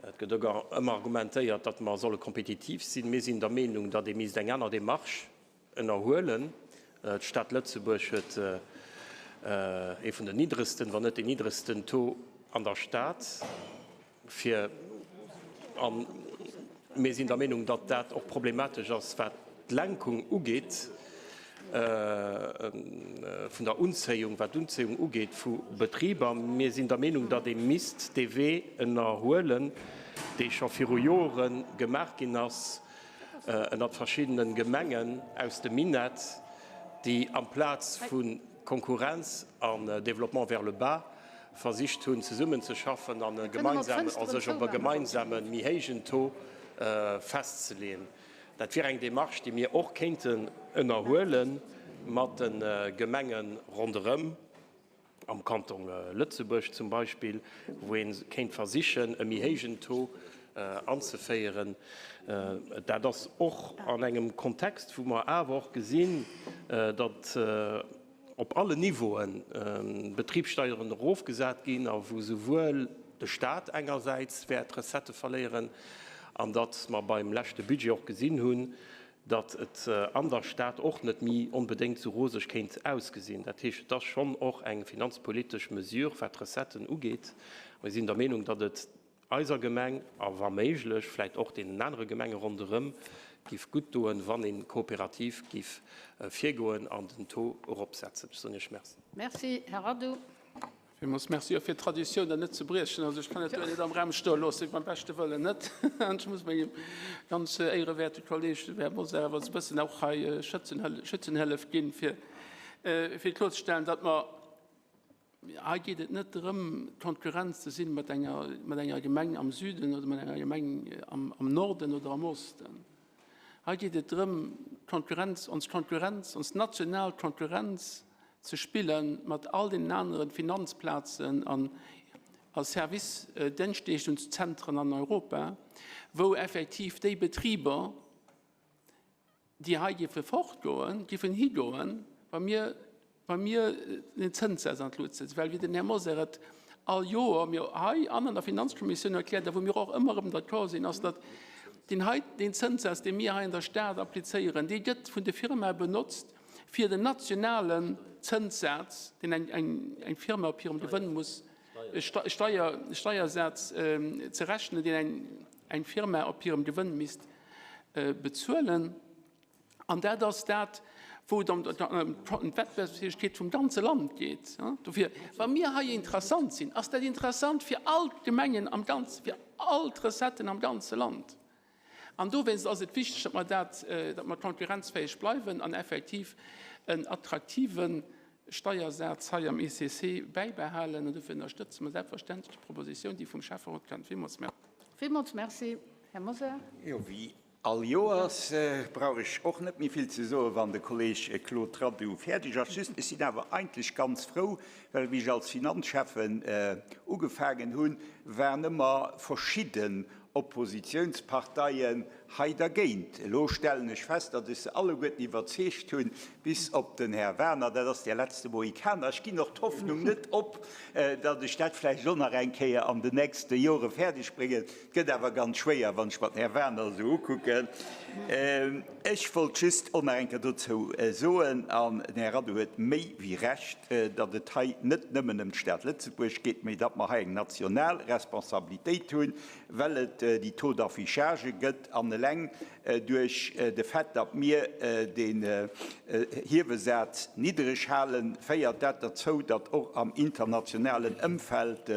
et gëtt ëmmer argumentéiert, datt mer solle kompetitiv sinn. Mir sinn der Meenung, datt ee misst eng aner Démarche Ënnerhuelen. D'Stad Lëtzebuerg huet ee vun den niddregsten, wann net deen niddregsten Taux an der Stad. Fir, a mir sinn der Meenung, datt dat och problematesch ass, wat d'Lenkung ugeet vun der Unzéiung, wat d'Unzéiung ugeet vu Betriber. Mir sinn der Meenung, datt ee misst dee Wee ënnerhuelen, dee scho viru Jore gemaach ginn ass ënnert verschiddene Gemengen aus dem Minett, déi amplaz vu Konkurrenz an Développement vers le bas versicht hunn zesummenzeschaffen an e gemeinsamen, a sech op e gemeinsame méi héijen Taux festzeleeën. Dat wier eng Démarche, déi mir och kéinten ënnerhuele mat de Gemenge ronderëm, am Kanton Lëtzebuerg zum Beispill, wou ee kéint versichen, e méi héijen Taux anzeféieren. Dat ass och an engem Kontext, wou mer awer och gesinn, datt op allen Niveauen d'Betribssteieren erofgesat ginn a wou souwuel de Stat engersäits wäert Recettë verléieren an datt mer beim leschte Budget och gesinn hunn, datt et an der Stad och net méi onbedéngt esou roseg kéint ausgesinn. Dat heescht, et ass schonn och eng finanzpolitesch Mesure, wat d'Recetten ugeet. Mir sinn der Meenung, datt et eiser Gemeng a wa méiglech vläicht och deenen anere Gemenge ronderëm giff gutt doen, wann ee kooperativ giff virgoen an den Taux eropsetzen. Ech soen Iech Merci. Merci, Här Addou. Villmools Merci och fir d'Traditioun dat net ze briechen. Also ech kann dat do net am Raum stoe loossen, beim beschte Wëllen net. An ech muss mengem ganz éierewäerte Kolleeg, dem Här Mosar, awer e bëssen och hei Schützenhëllef ginn, fir fir kloerzestellen, datt mer, hei geet et net drëm, Konkurrenz ze sinn mat enger, mat enger Gemeng am Süden oder mat enger Gemeng am, am Norden oder am Osten. Hei geet et drëm, d'Konkurrenz, ons Konkurrenz, ons national Konkurrenz ze spille mat all deenen anere Finanzplazen an a Service Déngschtleeschtungszentren an Europa, wou effektiv déi Betriber, déi hei géife fortgoen, géifen higoen, wa mir wa mir den Zënssaz an d'Lut setzen, well wéi den Här Mosar et all Joer mir hei an an der Finanzkommissioun erkläert a wou mir och ëmmer erëm d'accord sinn, ass, datt deen hei, deen Zënssaz, dee mir hei an der Stad applizéieren, dee gëtt vun de Firmae benotzt, fir den nationalen Zënssaz, deen eng, eng, eng Firma op hirem Gewënn muss, Steier, Steiersaz ze rechnen, deen eng, eng Firma op hirem Gewënn misst bezuelen. An dat ass dat, wou et ëm d'Wettbewerbsfäegkeet vum ganze Land geet. Dofir, wa mir hei interessant sinn, ass dat interessant fir all d'Gemengen am Ganzen, fir all d'Recetten am ganze Land. An dowéinst ass et wichteg, datt mer dat, datt mer konkurrenzfäeg bleiwen an effektiv en attraktive Steiersaz hei am ECC bäibehalen. An dofir ënnerstëtze mer selbstverständlech déi Propositioun, déi vum Schäfferot kënnt. Villmools Merci. Villmools Merci, Här Mosar. Jo, wéi All Joers brauch ech och net méi vill ze soen, wann de Kolleg Claude Radoux fäerdeg ass. Just, ech sinn awer eigentlech ganz frou, well wéi ech als Finanzschäffen ugefaangen hunn, waren ëmmer verschidden Oppositionsparteien hei dergéint. Elo stellen ech fest, datt ech se alleguerten iwwerzeegt hunn, bis op den Här Werner, dat ass der letzte Mohikaner. Ech ginn och d'Hoffnung net op, datt ech dat vläicht och nach eng Kéier an den nächste Jore fäerdeg bréngen. Et gëtt awer ganz schwéier, wann ech mer den Här Werner esou ukucken. Ech wollt just och nach eng Kéier dozou soen, an den Här Addou huet méi wéi Recht, datt et hei net nëmmen ëm d'Stad Lëtzebuerg geet, mä datt mer hei eng national Responsabilitéit hunn, well et déi Taux d'affichage gëtt. An eleng duerch de Fait, datt mir den Hiewesaz niddereg halen, féiert dat derzou, datt och am internationalen Ëmfeld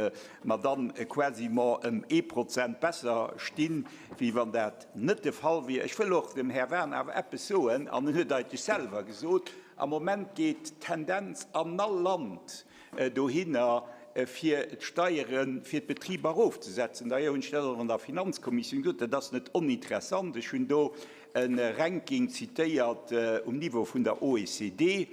mer dann quasiment ëm ee Prozent besser stinn, wéi wann dat net de Fall wier. Ech wëll och dem Här Werner awer eppes soen, an en huet eigentlech selwer gesot, Am Moment geet d'Tendenz an all Land dohinner, fir d'Steiere fir d'Betriber erofzesetzen. D'ailleurs hunn ech dat och an der Finanzkommissioun gesot, dat ass net oninteressant. Ech hunn do e Ranking zitéiert um Niveau vun der OECD,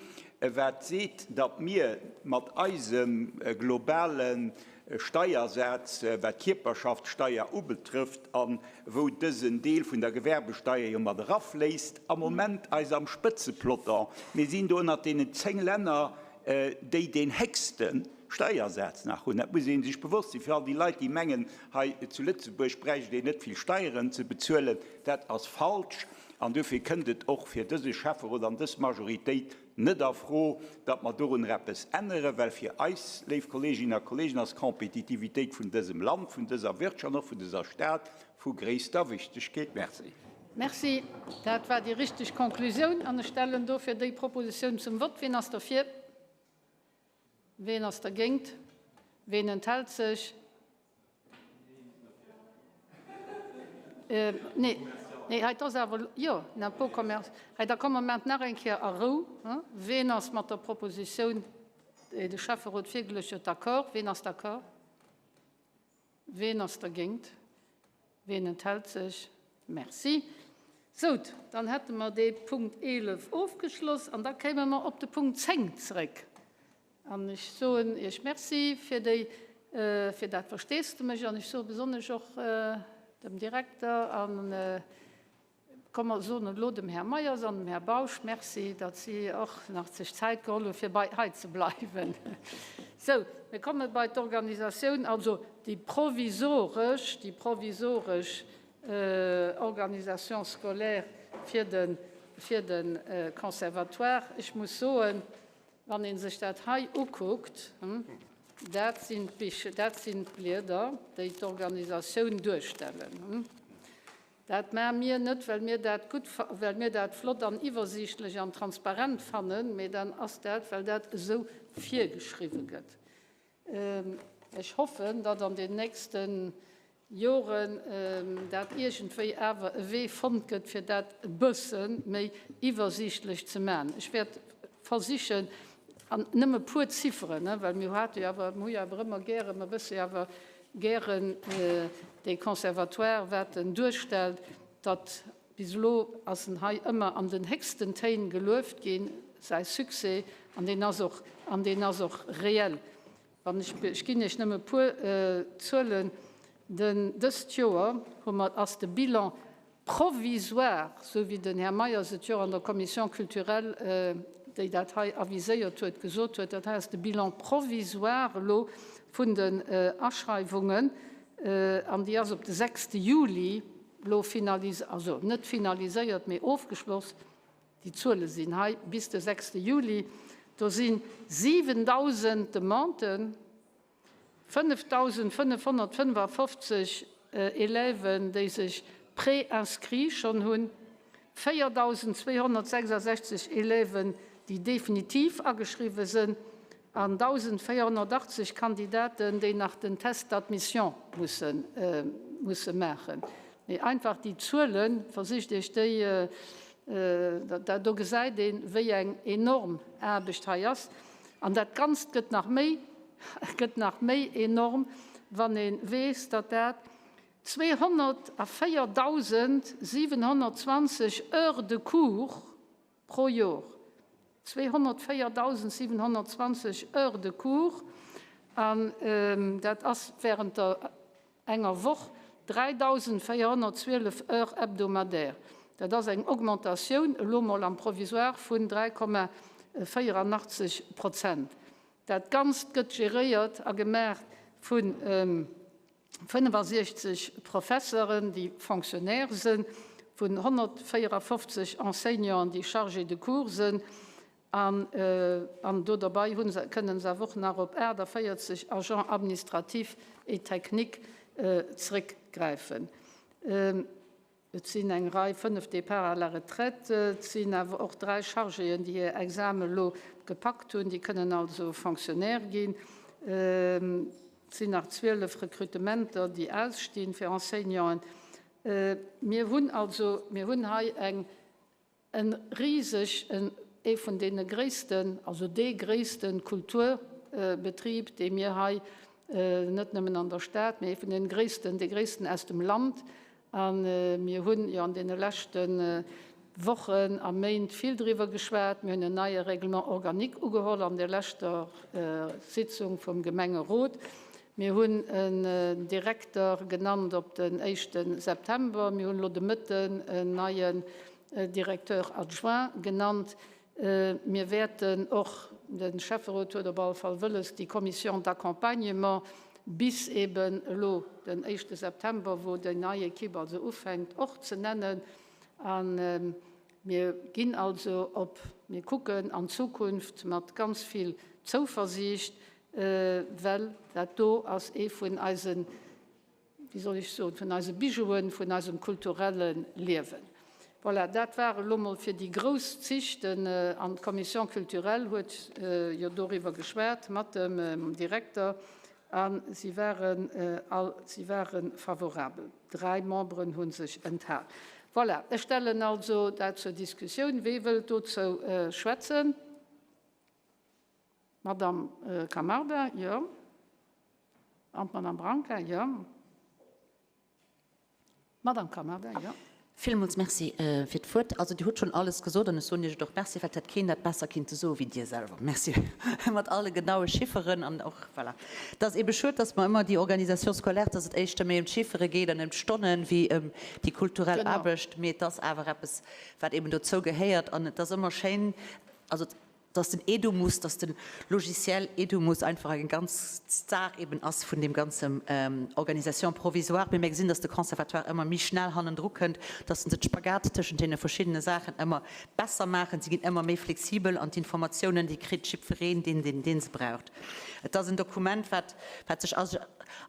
wat seet, datt mir mat eisem globale Steiersaz, wat d'Kierperschaftssteier ubetrëfft a wou dësen Deel vun der Gewerbesteier jo mat erafléisst, am Moment eis am Spëtzepeloton, mir sinn do ënnert deenen 10 Länner, déi deen héchste Steiersaz nach hunn. Dat muss ee sech bewosst sinn. Fir all déi Leit, déi mengen, hei zu Lëtzebuerg bräicht een net vill Steieren ze bezuelen, dat ass falsch. An dofir kënnt et och fir dëse Schäfferot an dës Majoritéit net a Fro, datt mer dorunner eppes änneren, well fir eis, léif Kolleeginnen a Kolleegen, ass d'Kompetitivitéit vun dësem Land, vun dëser Wirtschaft an och vun dëser Stad vu gréisster Wichtegkeet. Merci. Merci. Dat war déi richteg Konklusioun an ech stellen dofir déi Propositioun zum Vott. Wien ass derfir? Wien ass dergéint? Wien enthält sech? Nee, nee, hei, 't ass awer, jo, l'impôt commercial. Hei, da komme mer nach eng Kéier a Rou. Wien ass mat der Propositioun, déi de Schäfferot virgeluecht huet, d'accord? Wien ass d'accord? Wien ass dergéint? Wien enthält sech? Merci. Sout, dann hätte mer dee Punkt 11 ofgeschloss an da kéime mer op de Punkt 10 zréck. An ech soen Iech Merci fir déi, fir dat Versteesdemech an ech soe besonnesch och dem Direkter an, komm mer soen elo dem Här Meyers an dem Här Bausch Merci, datt si och nach sech Zäit geholl hu fir bei hei ze bleiwen. Sou, mir komme bei d'Organisatioun, also déi provisoresch, déi provisoresch Organisation scolaire fir de, fir de Conservatoire. Ech muss soen, Wann ee sech dat hei ukuckt, dat sinn d'Bich, dat sinn d'Blieder, déi d'Organisatioun duerstellen. Dat maache mir net, well mir dat gutt, well mir dat flott an iwwersiichtlech an transparent fannen, mee dann ass dat, well dat esou virgeschriwwe gëtt. Ech hoffen, datt an den nächste Joren dat iergendwéi awer e Wee fonnt gëtt, fir dat e bësse méi iwwersiichtlech ze maachen. Ech wäert versichen, an nëmme e puer Zifferen, well mir hate jo awer, mir hu jo awer ëmmer gären, mer wësse jo awer gären dee Conservatoire, wat en duerstellt, datt bis elo ass en hei ëmmer an den héchsten Téin gelueft ginn, säi Succès, an deen ass och, an deen ass och reell. Wann ech, ech ginn Iech nëmme e puer Zuelen, den, dëst Joer hu mer, ass de Bilan provisoire, esou wéi den Här Meyers et jo an der Commission culturelle, déi dat hei aviséiert huet, gesot huet, dat hei ass de Bilan provisoire elo vun den Aschreiwungen, an déi ass op de sechste Juli elo finalis, also net finaliséiert, mee ofgeschloss. Déi Zuele sinn hei bis de sechste Juli. Do si 7.000 Demanden, 5.555 Élèven, déi sech préinscrits schonn hunn, 4.266 Élèven, déi definitiv ageschriwwe sënn an 1.480 Kandidaten, déi nach den Test d'admission musse maachen. Mee einfach déi Zuelen, versicht Iech déi, do gesäit een, wéi eng enorm Aarbecht hei ass. An dat Ganzt gëtt nach méi, gëtt nach méi enorm, wann ee weess, datt dat 204.720 Heures de cours pro Jor, 204.720 Heures de cours, an dat ass während der enger Woch 3.412 Heures hebdomadaires. Dat ass eng Augmentatioun, elo mol am Provisoire, vun 3,84 Prozent. Dat Ganzt gëtt geréiert a gemaach vu 65 Professeuren, déi Fonctionnaires sinn, vun 154 Enseignanten, déi Chargés de cours sinn, an an do derbei hu se, kënnen se awer och nach op 48 Agents administratifs et techniques zréckgräifen. Et sinn eng Rei, 5 Départs à la retraite, et sinn awer och 3 Chargéen, déi hir Examen elo gepackt hunn, déi kënnen also Fonctionnaire ginn. Et sinn nach 12 Recrutementer, déi ausstinn fir Enseignanten. Mir hunn also, mir hunn hei eng E riseg, en, ee vun deene gréissten, also dee gréisste Kulturbetrib, dee mir hei, net nëmmen an der Stad, mee ee vun deene gréissten, dee gréissten aus dem Land. A mir hunn jo an deene leschte Wochen a Méint vill driwwer geschwat. Mir hunn en neie Règlement organique ugeholl an der leschter Sitzung vum Gemengerot. Mir hunn en Direkter genannt op den éischte September. Mir hunn elo de Mëtten en neien Directeur adjoint genannt. Mir wäerten och, de Schäfferot huet op alle Fall wëlles, déi Commission d'accompagnement bis eben elo den éischte September, wou déi nei Equipe also ufänkt, och ze nennen. A mir ginn also op, mir kucken an d'Zukunft mat ganz vill Zouversiicht, well dat do ass ee vun eisen, wéi soll ech soen, vun eise Bijouen, vun eisem kulturelle Liewen. Voilà, dat war elo mol fir déi grouss Zich. Den, an d'Commission culturelle huet jo doriwwer geschwat mat dem Direkter a si waren all, si ware favorabel. Dräi Memberen hu sech enthal. Voilà, ech stellen also dat zur Diskussioun. Wee wëllt dozou schwätzen? D'Madame Camarda, jo. An d'Madame Branca, jo. Madame Camarda, jo. Villmools Merci fir d'Wuert. Also Dir hutt schonn alles gesot an ech soen Iech et och Merci, well et hätt keen dat besser kinnte soe wéi Dir selwer. Merci mat alle genaue Chifferen an och, voilà. Et ass eebe schued, dass mer ëmmer déi Organisation scolaire, dass et éischter méi ëm d'Chiffere geet an ëm d'Stonnen wéi ëm déi kulturell Aarbecht. Mee et ass awer eppes, wat eeben dozou gehéiert an et ass ëmmer schéin, also dass den Edumus, dass de Logiciel Edumus einfach eng ganz Saach eben ass vun deem ganze Organisation provisoire. Mee mir gesinn, dass de Conservatoire ëmmer méi schnell hannendru kënnt, dass se de Spagat tëschent deene verschiddene Saachen ëmmer besser maachen. Si ginn ëmmer méi flexibel an d'Informatiounen, déi kritt jiddwereen, deen, deen, dee se braucht. Et ass en Dokument, wat, wat sech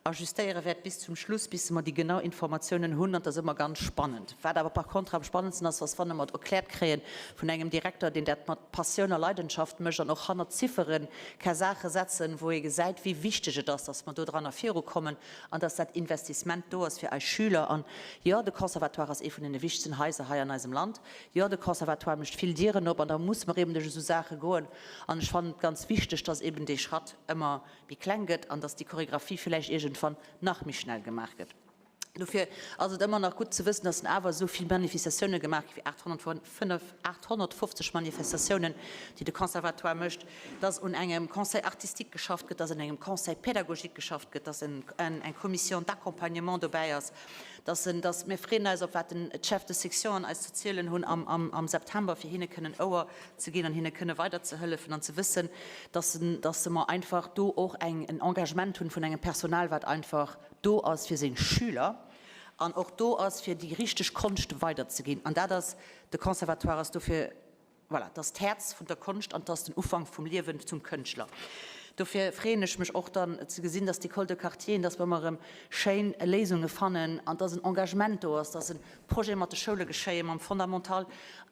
ajustéiere wäert bis zum Schluss, bis mer déi genau Informatiounen hunn, an et ass ëmmer ganz spannend. Wat awer par contre am spannendsten ass, ass wann mer et erkläert kréie vun engem Direkter, deen dat mat Passioun a Leidenschaft mécht an och hannert Ziffere ka Saache setzen, wou ee gesäit, wéi wichteg et ass, dass mer dodranner virukommen an dass dat Investissement do ass fir eis Schüler. An jo, de Conservatoire ass ee vun deene wichtegsten Haiser hei an eisem Land. Jo, de Conservatoire mécht vill Dieren op an da muss mer eben duerch esou Saache goen. An ech fannen et ganz wichteg, dass eben dee Schratt ëmmer méi kleng gëtt an dass déi Choregraphie villäicht iergendwann nach méi schnell gemaach gëtt. Dofir ass et ëmmer nach gutt ze wëssen, dass awer esou vill Manifestatioune gemaach gi wéi 850 Manifestatiounen, déi de Conservatoire mécht, dass un engem Conseil artistique geschafft gëtt, dass un engem Conseil pédagogique geschafft gëtt, dass eng Commission d'accompagnement dobäi ass, dass en, dass mir freeën eis op wat den d'Chefs de sectionen eis ze zielen hunn am September, fir hinne kënnen Ouer ze ginn an hinne kënne weiderzehëllefen an ze wëssen, dass dass mer einfach do och eng en Engagement hunn vun engem Personal, wat einfach do ass fir seng Schüler an och do ass fir déi richteg Konscht weiderzeginn. An dat ass, de Conservatoire ass dofir, voilà, dat ass d'Häerz vun der Konscht an dat ass den Ufank vum Liewen zum Kënschtler. Dofir freeën ech mech och dann ze gesinn, dass d'École de quartier, dass mer ëmmer erëm schéin Léisunge fannen an dass en Engagement do ass, dass e Projet mat de Schoule geschéie mam Fondamental.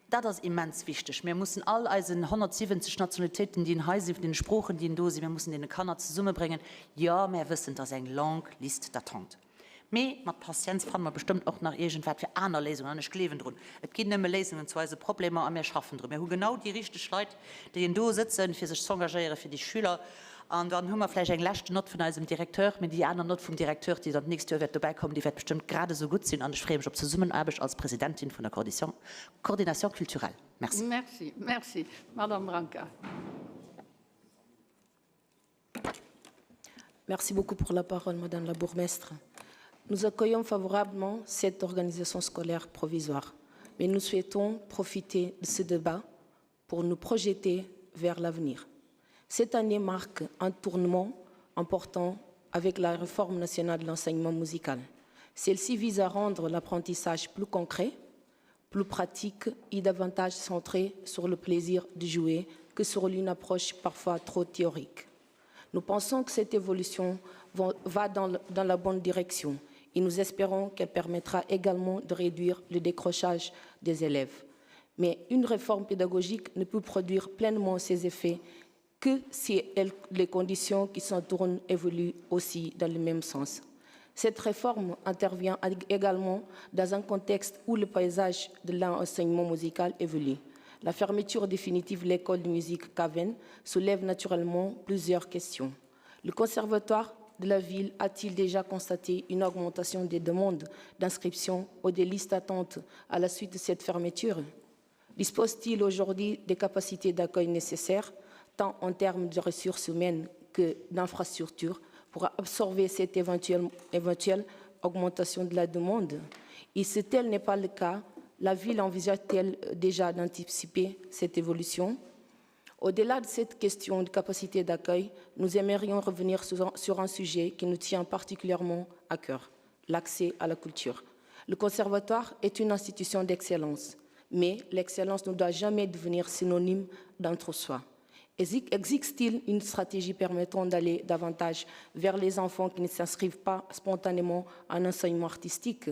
Dat ass immens wichteg. Mir mussen all eisen 170 Nationalitéiten, déi hei sinn, vun deene Sproochen, déi do sinn, mir mussen deene Kanner zesummebréngen. Jo, mär wëssen, et ass eng longue liste d'attente. Mee mat Patienz fanne mer bestëmmt och nach iergendwat fir aner Léisungen. An ech gleewen drun, et ginn nëmme Léisungen zu eise Problemer a mir schaffen drun. Mir hu genau déi richteg Leit, déi do sëtzen, fir sech z'engagéiere fir déi Schüler. An dann hu mer vläicht eng lescht Nott vun eisem Directeur, mee déi aner Nott vum Directeur, déi dann d'nächst Joer wäert dobäikommen, déi wäert bestëmmt grad esou gutt sinn. An ech freeë mech op d'Zesummenaarbecht als Presidentin vun der Coordination culturelle. Merci. Merci. Merci. Madame Branca. Merci beaucoup pour la parole, Madame la bourgmestre. Nous accueillons favorablement cette organisation scolaire provisoire, mais nous souhaitons profiter de ce débat pour nous projeter vers l'avenir. Cette année marque un tournement important avec la réforme nationale de l'enseignement musical. Celle-ci vise à rendre l'apprentissage plus concret, plus pratique et davantage centré sur le plaisir de jouer que sur une approche parfois trop théorique. Nous pensons que cette évolution va dans, dans la bonne direction et nous espérons qu'elle permettra également de réduire le décrochage des élèves. Mais une réforme pédagogique ne peut produire pleinement ses effets que si elle, les conditions qui s'entourent évoluent aussi dans le même sens. Cette réforme intervient également dans un contexte où le paysage de l'enseignement musical évolue. La fermeture définitive de l'école de musique Caven soulève naturellement plusieurs questions. Le conservatoire de la ville a-t-il déjà constaté une augmentation des demandes d'inscription ou des listes d'attente à la suite de cette fermeture Dispose-t-il aujourd'hui des capacités d'accueil nécessaires, tant en termes de ressources humaines que d'infrastructures, pour absorber cette éventuelle, éventuelle augmentation de la demande Et si tel n'est pas le cas, la ville envisage-t-elle déjà d'anticiper cette évolution Au-delà de cette question de capacité d'accueil, nous aimerions revenir sur un sujet qui nous tient particulièrement à cœur, l'accès à la culture. Le conservatoire est une institution d'excellence, mais l'excellence ne doit jamais devenir synonyme d'entre-soi. Existe-t-il une stratégie permettant d'aller davantage vers les enfants qui ne s'inscrivent pas spontanément en enseignement artistique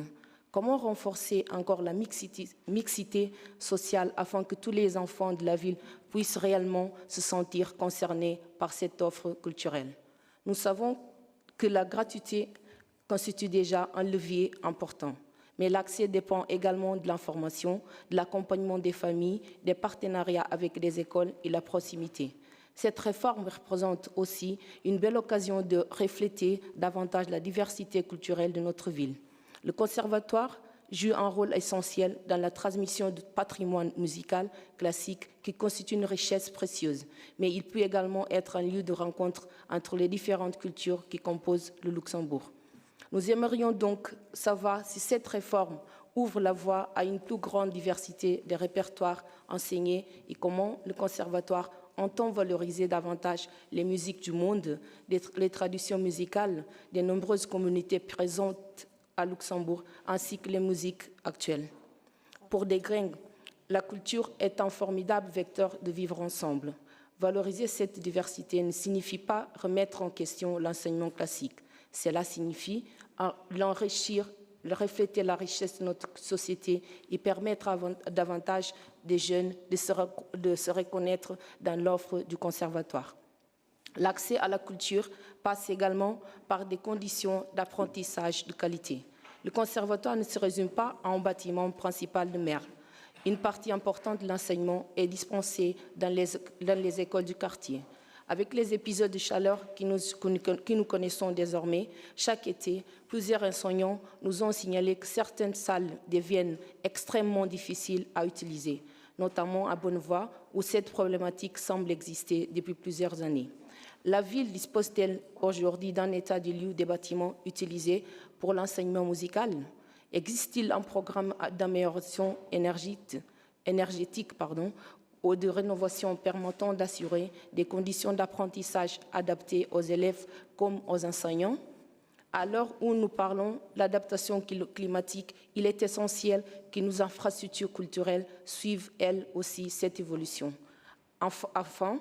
Comment renforcer encore la mixité, mixité sociale afin que tous les enfants de la ville puissent réellement se sentir concernés par cette offre culturelle Nous savons que la gratuité constitue déjà un levier important. Mais l'accès dépend également de l'information, de l'accompagnement des familles, des partenariats avec les écoles et la proximité. Cette réforme représente aussi une belle occasion de refléter davantage la diversité culturelle de notre ville. Le conservatoire joue un rôle essentiel dans la transmission du patrimoine musical classique qui constitue une richesse précieuse, mais il peut également être un lieu de rencontre entre les différentes cultures qui composent le Luxembourg. Nous aimerions donc savoir si cette réforme ouvre la voie à une plus grande diversité des répertoires enseignés et comment le conservatoire entend valoriser davantage les musiques du monde, les traditions musicales des nombreuses communautés présentes à Luxembourg ainsi que les musiques actuelles. Pour des grains, la culture est un formidable vecteur de vivre ensemble. Valoriser cette diversité ne signifie pas remettre en question l'enseignement classique. Cela signifie l'enrichir, refléter la richesse de notre société et permettre davantage des jeunes de se, de se reconnaître dans l'offre du conservatoire. L'accès à la culture passe également par des conditions d'apprentissage de qualité. Le conservatoire ne se résume pas à un bâtiment principal de mer. Une partie importante de l'enseignement est dispensée dans les, dans les écoles du quartier. Avec les épisodes de chaleur qui nous, qui nous connaissons désormais, chaque été, plusieurs enseignants nous ont signalé que certaines salles deviennent extrêmement difficiles à utiliser, notamment à Bonnevoie, où cette problématique semble exister depuis plusieurs années. La ville dispose-t-elle aujourd'hui d'un état de lieu des bâtiments utilisés pour l'enseignement musical Existe-t-il un programme d'amélioration énergétique pardon, ou de rénovation permettant d'assurer des conditions d'apprentissage adaptées aux élèves comme aux enseignants À l'heure où nous parlons l'adaptation climatique, il est essentiel que nos infrastructures culturelles suivent elles aussi cette évolution. Enfin,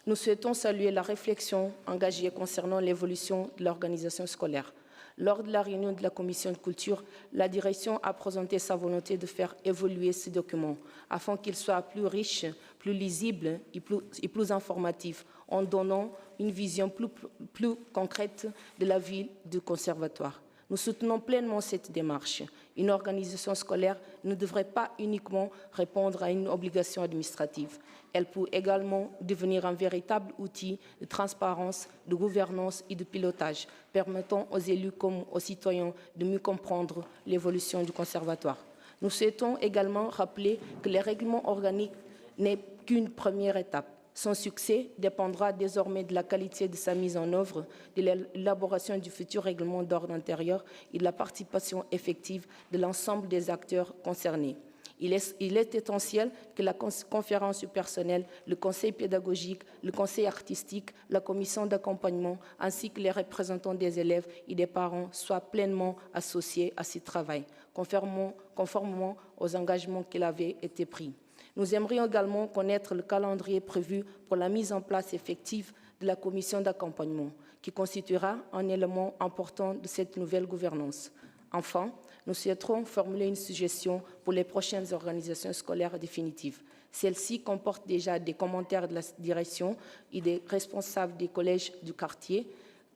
nous souhaitons saluer la réflexion engagée concernant l'évolution de l'organisation scolaire. Lors de la réunion de la commission de culture, la direction a présenté sa volonté de faire évoluer ce document afin qu'il soit plus riche, plus lisible et plus, et plus informatif, en donnant une vision plus, plus concrète de la ville du conservatoire. Nous soutenons pleinement cette démarche. Une organisation scolaire ne devrait pas uniquement répondre à une obligation administrative. Elle peut également devenir un véritable outil de transparence, de gouvernance et de pilotage, permettant aux élus comme aux citoyens de mieux comprendre l'évolution du conservatoire. Nous souhaitons également rappeler que les règlements organiques n'est qu'une première étape. Son succès dépendra désormais de la qualité de sa mise en œuvre, de l'élaboration du futur règlement d'ordre intérieur et de la participation effective de l'ensemble des acteurs concernés. Il est, il est essentiel que la conférence du personnel, le conseil pédagogique, le conseil artistique, la commission d'accompagnement, ainsi que les représentants des élèves et des parents soient pleinement associés à ce travail, conformément, conformément aux engagements qu'il avait été pris. Nous aimerions également connaître le calendrier prévu pour la mise en place effective de la commission d'accompagnement, qui constituera un élément important de cette nouvelle gouvernance. Enfin, nous souhaiterons formuler une suggestion pour les prochaines organisations scolaires définitives. Celle-ci comporte déjà des commentaires de la direction et des responsables des collèges du quartier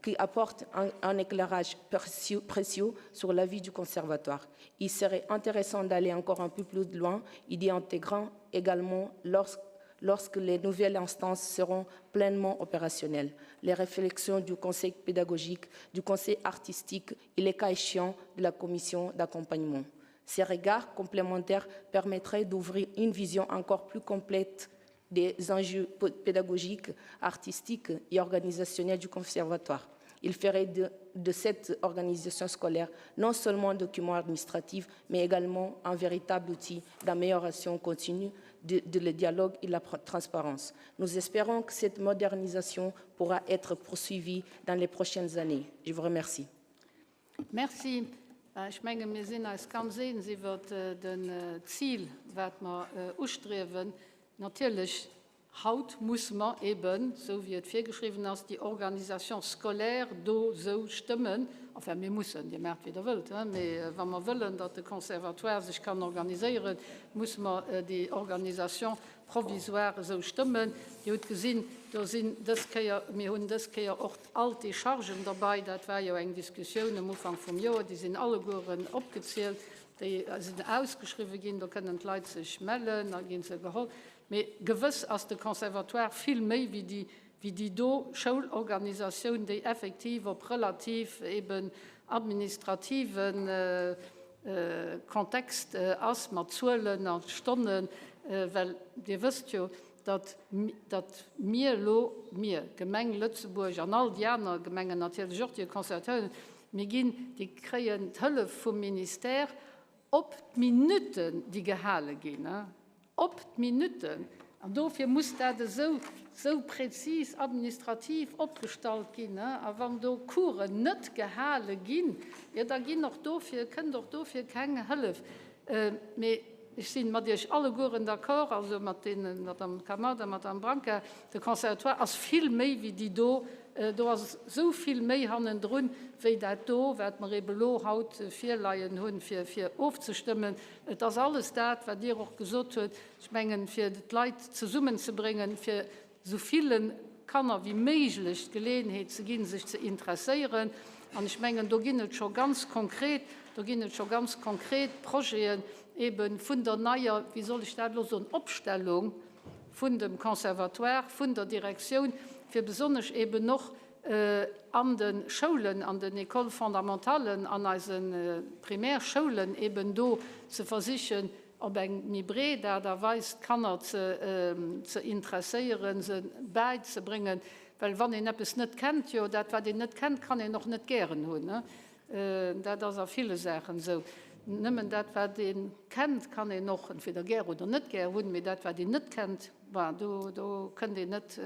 qui apportent un, un éclairage précieux, précieux sur la vie du conservatoire. Il serait intéressant d'aller encore un peu plus loin et d'y intégrer également lorsque lorsque les nouvelles instances seront pleinement opérationnelles. Les réflexions du conseil pédagogique, du conseil artistique et les cas échéants de la commission d'accompagnement. Ces regards complémentaires permettraient d'ouvrir une vision encore plus complète des enjeux pédagogiques, artistiques et organisationnels du conservatoire. Il ferait de, de cette organisation scolaire non seulement un document administratif, mais également un véritable outil d'amélioration continue de, de le dialogue et la transparence. Nous espérons que cette modernisation pourra être poursuivie dans les prochaines années. Je vous remercie. Merci. Ech menge mir sinn eis ganz eens iwwert den Zil, wat mer ustriewen. Natierlech Haut musse mer eben, esou wéi et virgeschriwwen ass, déi Organisation scolaire do esou stëmmen. Enfin, mir mussen, Dir maacht wéi Der wëllt, mee wa mer wëllen, datt de Conservatoire sech kann organiséieren, musse mer déi Organisation provisoire esou stëmmen. Dir hutt gesinn, do sinn dës Kéier, mir hunn dës Kéier och all d'Déchargen derbei. Dat war jo eng Diskussioun um Ufank vum Joer. Déi sinn allegueren opgezielt, déi sinn ausgeschriwwen ginn, do kënnen d'Leit sech mellen, da gi se geholl. Mee gewëss ass de Conservatoire vill méi wéi déi, wéi déi do Schoulorganisatioun, déi effektiv op relativ eben administrative Kontext ass, mat Zuelen a Stonnen, well Dir wësst jo, datt, datt mir elo, mir, Gemeng Lëtzebuerg an all déi aner Gemengen natierlech och, déi e Conservatoire hunn, mir ginn, déi kréien d'Hëllef vum Ministère op d'Minutten, déi gehale ginn. Op d'Minutte! An dofir muss dat esou, esou prezis administrativ opgestallt ginn. A wann do Coursen net gehale ginn, jo da ginn och dofir, kënnt och dofir keng Hëllef. Mee ech si mat Iech allegueren d'accord, also mat deenen, Madame Camarda, Madame Branca, de Conservatoire ass vill méi wéi déi do. Do ass esou vill méi hannendrun, wéi dat do, wat mer ebe lo haut virleien hunn, fir, fir ofzestëmmen. Et ass alles dat, wat Dir och gesot huet, ech mengen, fir d'Leit zesummenzebréngen, fir esou ville Kanner wéi méiglech d'Geleeënheet ze ginn, sech ze interesséieren. An ech mengen, do ginn et scho ganz konkret, do ginn et scho ganz konkret Projeten ebe vun der neier, wéi soll ech dat elo soen, Opstellung vun dem Conservatoire, vun der Direktioun, fir besonnesch eben och an de Schoulen, an den Écoles fondamentalen, an eise Primärschoulen eben do ze versichen, op eng méi breet Aart a Weis d'Kanner ze interesséieren, se bäizebréngen. Well wann een eppes net kennt, jo, dat wat een net kennt, kann een och net gären hunn. Dat ass a ville Saachen esou. Nëmmen dat wat ee kennt, kann een och entweder gär oder net gär hunn, mee dat wat een net kennt, bon, do, do kënnt een net,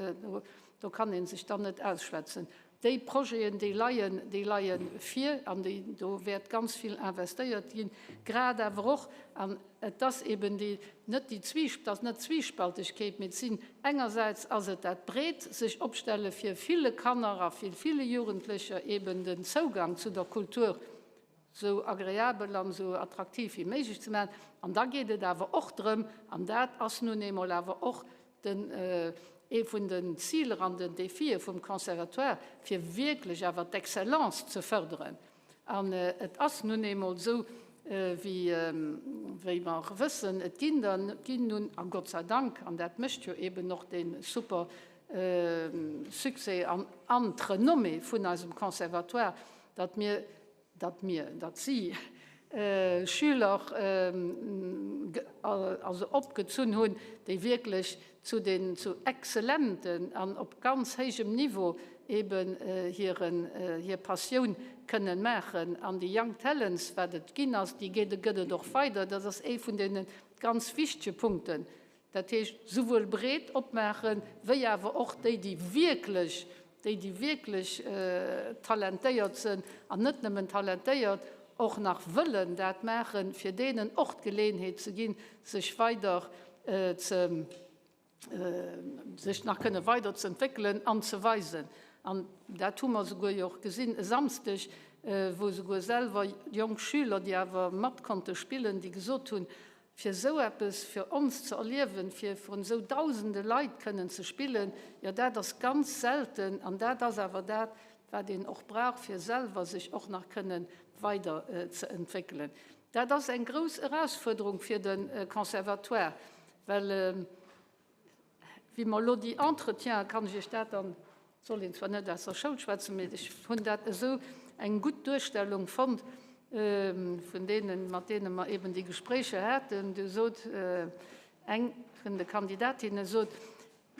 Do kann ee sech dann net ausschwätzen. Déi Projeten, déi leien, déi leie vir an déi, do wäert ganz vill investéiert ginn, grad awer och, an et ass eben déi, net déi Zwiesp, et ass net d'Zwiespaltegkeet, mee et sinn, engersäits ass et dat breet sech opstelle fir ville Kanner a fir ville Jugendlecher eben den Zougang zu der Kultur esou agreabel an esou attraktiv wéi méiglech ze maachen. An da geet et awer och drëm, an dat ass nun eemol awer och den, ee vun den Ziler an den Défië vum Conservatoire, fir wierklech awer d'Excellence ze förderen. An et ass nun eemol esou, wéi, wéi mer wëssen, et ginn der, ginn nun, a Gott sei Dank, an dat mécht jo eeben och dee super Succès an, an d'Renommée vun eisem Conservatoire, datt mir, datt mir, datt si Schüler also opgezunn hunn, déi wierklech zu den, zu exzellenten an op ganz héijem Niveau eben hiren, hir Passioun kënnen maachen. An déi Young Talents, wat et ginn ass, déi gëtt et och weider. Dat ass ee vun deene ganz wichtege Punkten. Dat heescht, souwuel breet opmaachen, wéi awer och déi, déi wierklech, déi, déi wierklech talentéiert sinn, an net nëmmen talentéiert, och nach wëllen dat maachen, fir deenen och d'Geleeënheet ze ginn, sech weider ze, sech nach kënne weider ze entwéckelen an ze weisen. An dat hu mer souguer jo och gesinn e Samsdeg, wou souguer selwer jonk Schüler, déi awer mat konnte spillen, déi gesot hunn, Fir esou eppes fir ons ze erliewen, fir vrun esou dausende Leit kënnen ze spillen, jo dat ass ganz selten an dat ass awer dat, wat een och brauch, fir selwer sech och nach kënnen weider ze entwéckelen. Dat ass eng grouss Erausfuerderung fir de Conservatoire, well Wéi mer elo déi Entretienen, kann ech Iech dat dann, et soll een zwar net aus der Schoul schwätzen, mee ech hunn dat esou eng gutt Duerstellung fonnt vun deenen, mat deene mer eben déi Gespréicher haten, du sot eng vun de Kandidatinnen, sot,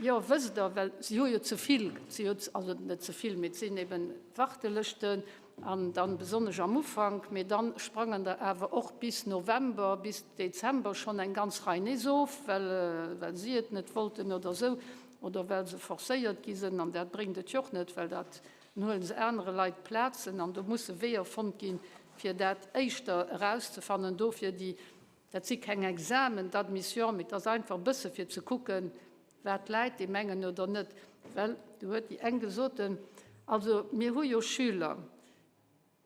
Jo, wësst Der, well si hu jo ze vill, si hu, also net ze vill, mee et sinn eben Wartelëschten An dann besonnesch am Ufank, mee dann sprangen der awer och bis November, bis Dezember schonn eng ganz Rei nees of, well well si et net wollten oder esou, oder well se forcéiert gi sënn. An dat bréngt et jo och net, well dat, dann huele se anere Leit d'Plazen an do musse Weeër fonnt ginn, fir dat éischter erauszefannen. Dofir déi, dat si keng Examen d'admission, mee et ass einfach e bësse fir ze kucken, wat d'Läit déi mengen oder net. Well do huet déi eng gesot, also mir hu jo Schüler,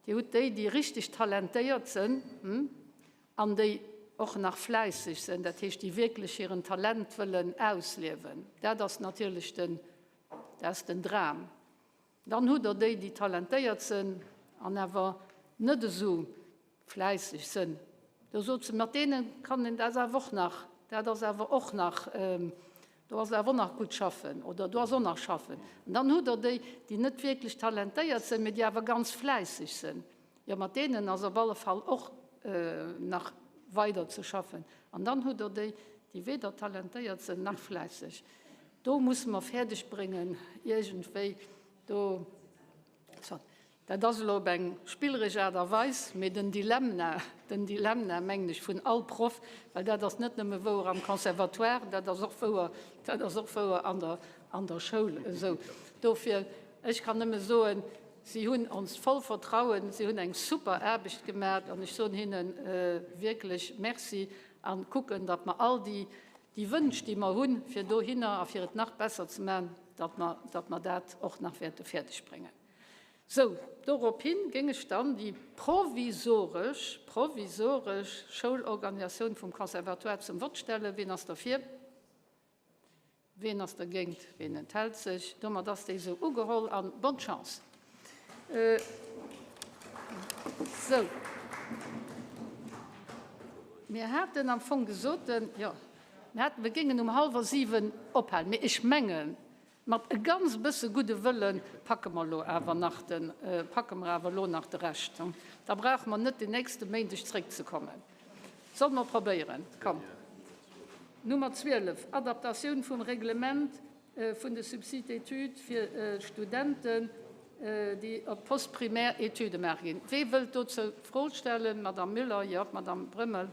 Dir hutt déi, déi richteg talentéiert sënn an déi och nach fläisseg sënn, dat heescht, déi wierklech hiren Talent wëllen ausliewen. Dat ass natierlech den, dat ass den Dram. Dann hutt Der déi, déi talentéiert sënn an awer net esou fläisseg sënn. Do sot se, mat deene kann een, dat ass awer och nach, dat ass awer och nach, Do ass awer och nach gutt schaffen oder do ass och nach schaffen. An dann hutt Der déi, déi net wierklech talentéiert sinn, mee déi awer ganz fläisseg sinn. Jo, mat deenen ass op alle Fall och nach weider ze schaffen. An dann hutt Der déi, déi weder talentéiert sinn nach fläisseg. Do musse mer fäerdegbréngen, iergendwéi do. Dat ass elo op eng spilleresch Aart a Weis, mee den Dilemna, den Dilemna, mengen ech, vun all Proff, well dat ass net nëmme wouer am Conservatoire, dat ass och wouer, dat ass och wouer an der, an der Schoul esou. Dofir, ech kann nëmme soen, si hunn onst voll Vertrauen, si hunn eng super Aarbecht gemaach an ech soen hinne wierklech Merci a kucken, datt mer all déi, déi Wënsch, déi mer hunn, fir dohinner a fir et nach besser ze maachen, datt mer, datt mer dat och nach wäerte fäerdegbréngen. Sou, dorophin géing ech dann déi provisoresch, provisoresch Schoulorganisatioun vum Conservatoire zum Vott stellen. Wien ass derfir? Wien ass dergéint? Wien enthält sech? Domat ass déi esou ugeholl an bonne chance. Sou, mir haten am Fong gesot, jo, mir haten, mir géingen um hallwer 7 ophalen, mee ech mengen, Mat e ganz bësse gudde Wëlle packe mer elo awer nach de, packe mer awer elo nach de Rescht. Da brauche mer net den nächste Méindeg zréckzekommen. Solle mer probéieren? Komm. Nummer 12, Adaptatioun vum Reglement vun de Subsides d'études fir Studenten, déi op postprimaire Etüde maache ginn. Wee wëllt dozou d'Fro stellen? Madame Müller? Jo, Madame Brömmel.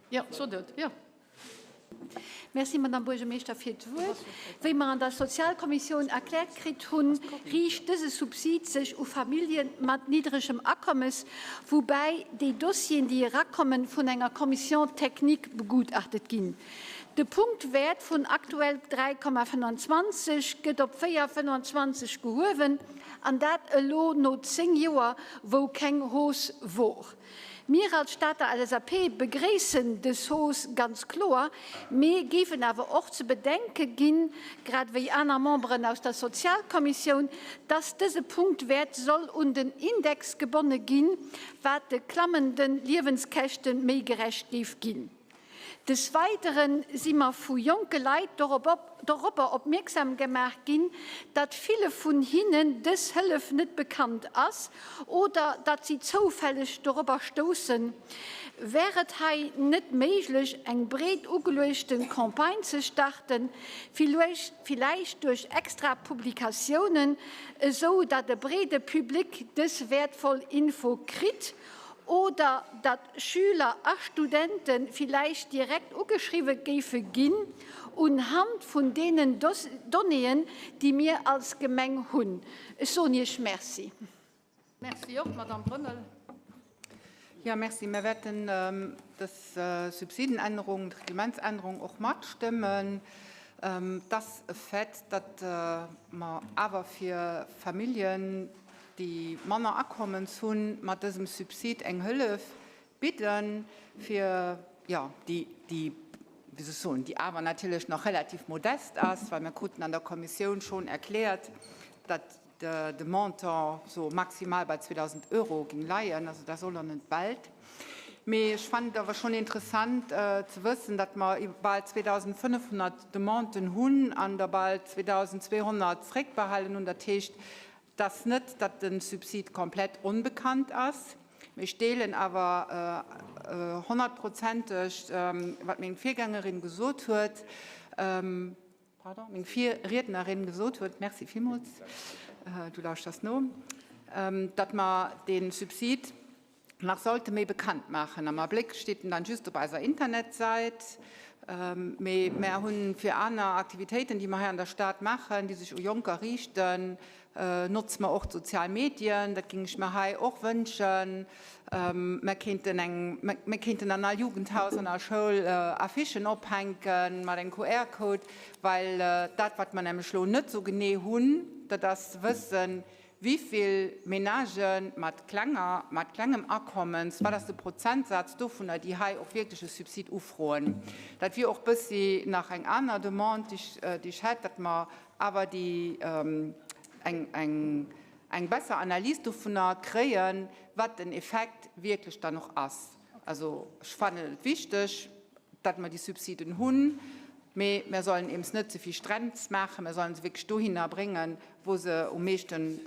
Jo, sot et, jo. Merci, Madame Buergermeeschter, fir d'Wuert. Wéi mer an der Sozialkommissioun erkläert kritt hunn, riicht dëse Subsid sech u Famillje mat niddregem Akommes, woubäi déi Dossieren, déi erakommen, vun enger Commission technique begutachtet ginn. De Punktwäert vun aktuell 3,25 gëtt op 4,25 gehuewen, an dat elo no 10 Joer, wou keng Hausse wor. Mir als Stater LSAP begréissen dës Hausse ganz kloer, mee géifen awer och ze bedenke ginn, grad ewéi aner Memberen aus der Sozialkommissioun, dass dëse Punktwäert soll un den Index gebonne ginn, wat de klammende Liewenskäschte méi gerecht géif ginn. Des Weidere si mer vu jonke Leit doropper opmierksam gemaach ginn, datt ville vun hinnen dës Hëllef net bekannt ass oder datt si zoufälleg dorobber stoussen. Wär et hei net méiglech, eng breet ugeluechte Campagne ze starten, villäicht duerch extra Publikatiounen, esou datt e breede Public dës wäertvoll Info kritt oder datt Schüler a Studente villäicht direkt ugeschriwwe géife ginn, unhand vun deenen Donnéeën, déi mir als Gemeng hunn. Ech soen Iech Merci. Merci och, Madamm Brömmel. Jo, merci. Mir wäerten dës Subsidenännerung, d'Reglementsännerung och matstëmmen. Et ass e Fait, datt mer awer fir Familljen, déi manner Akommens hunn, mat dësem Subsid eng Hëllef bidden, fir, jo, déi, déi, wéi soll ech soen, déi awer natierlech nach relativ modest ass, well mir kruten an der Kommissioun schonn erkläert, datt de Montant sou maximal bei 2.000 Euro géing leien, also dat ass och nach net d'Welt. Mee ech fannen et awer schonn interessant ze wëssen, datt mer bal 2.500 Demanden hunn an der bal 2.200 zréckbehalen hunn. Dat heescht, Et ass net, datt de Subsid komplett onbekannt ass. Mee ech deelen awer honnertprozenteg, wat meng Virgängerin gesot huet, pardon, meng Virriednerin gesot huet, merci villmools, du lauschters no, datt mer dee Subsid nach sollte méi bekannt maachen. Am Abléck steet en dann just op eiser Internetsäit. Mee mär hunn fir aner Aktivitéiten, déi mer hei an der Stad maachen, déi sech u Jonker riichten, notze mer och d'sozial Medien. Dat géing ech mer hei och wënschen. Mer kéinten eng, mer kéinten an all Jugendhaus, an all Schoul Affichen ophänke mat engem QR-Code, well dat, wat mer nämlech elo net esou genee hunn, dat ass ze wëssen, Wivill Ménagë mat klenger, mat klengem Akommens, wat ass de Prozentsaz dovunner, déi hei och wierklech e Subsid ufroen? Dat wier och bëssi nach eng aner Demande, déi ech, déi ech hätt, datt mer awer déi, eng, eng, eng besser Analys dovunner kréien, wat den Effekt wierklech dann och ass. Also ech fannen et wichteg, datt mer déi Subsiden hunn, mee mer sollen eems net ze vill Strenz maachen, mer sollen se wierklech dohinner bréngen, wou se um meeschten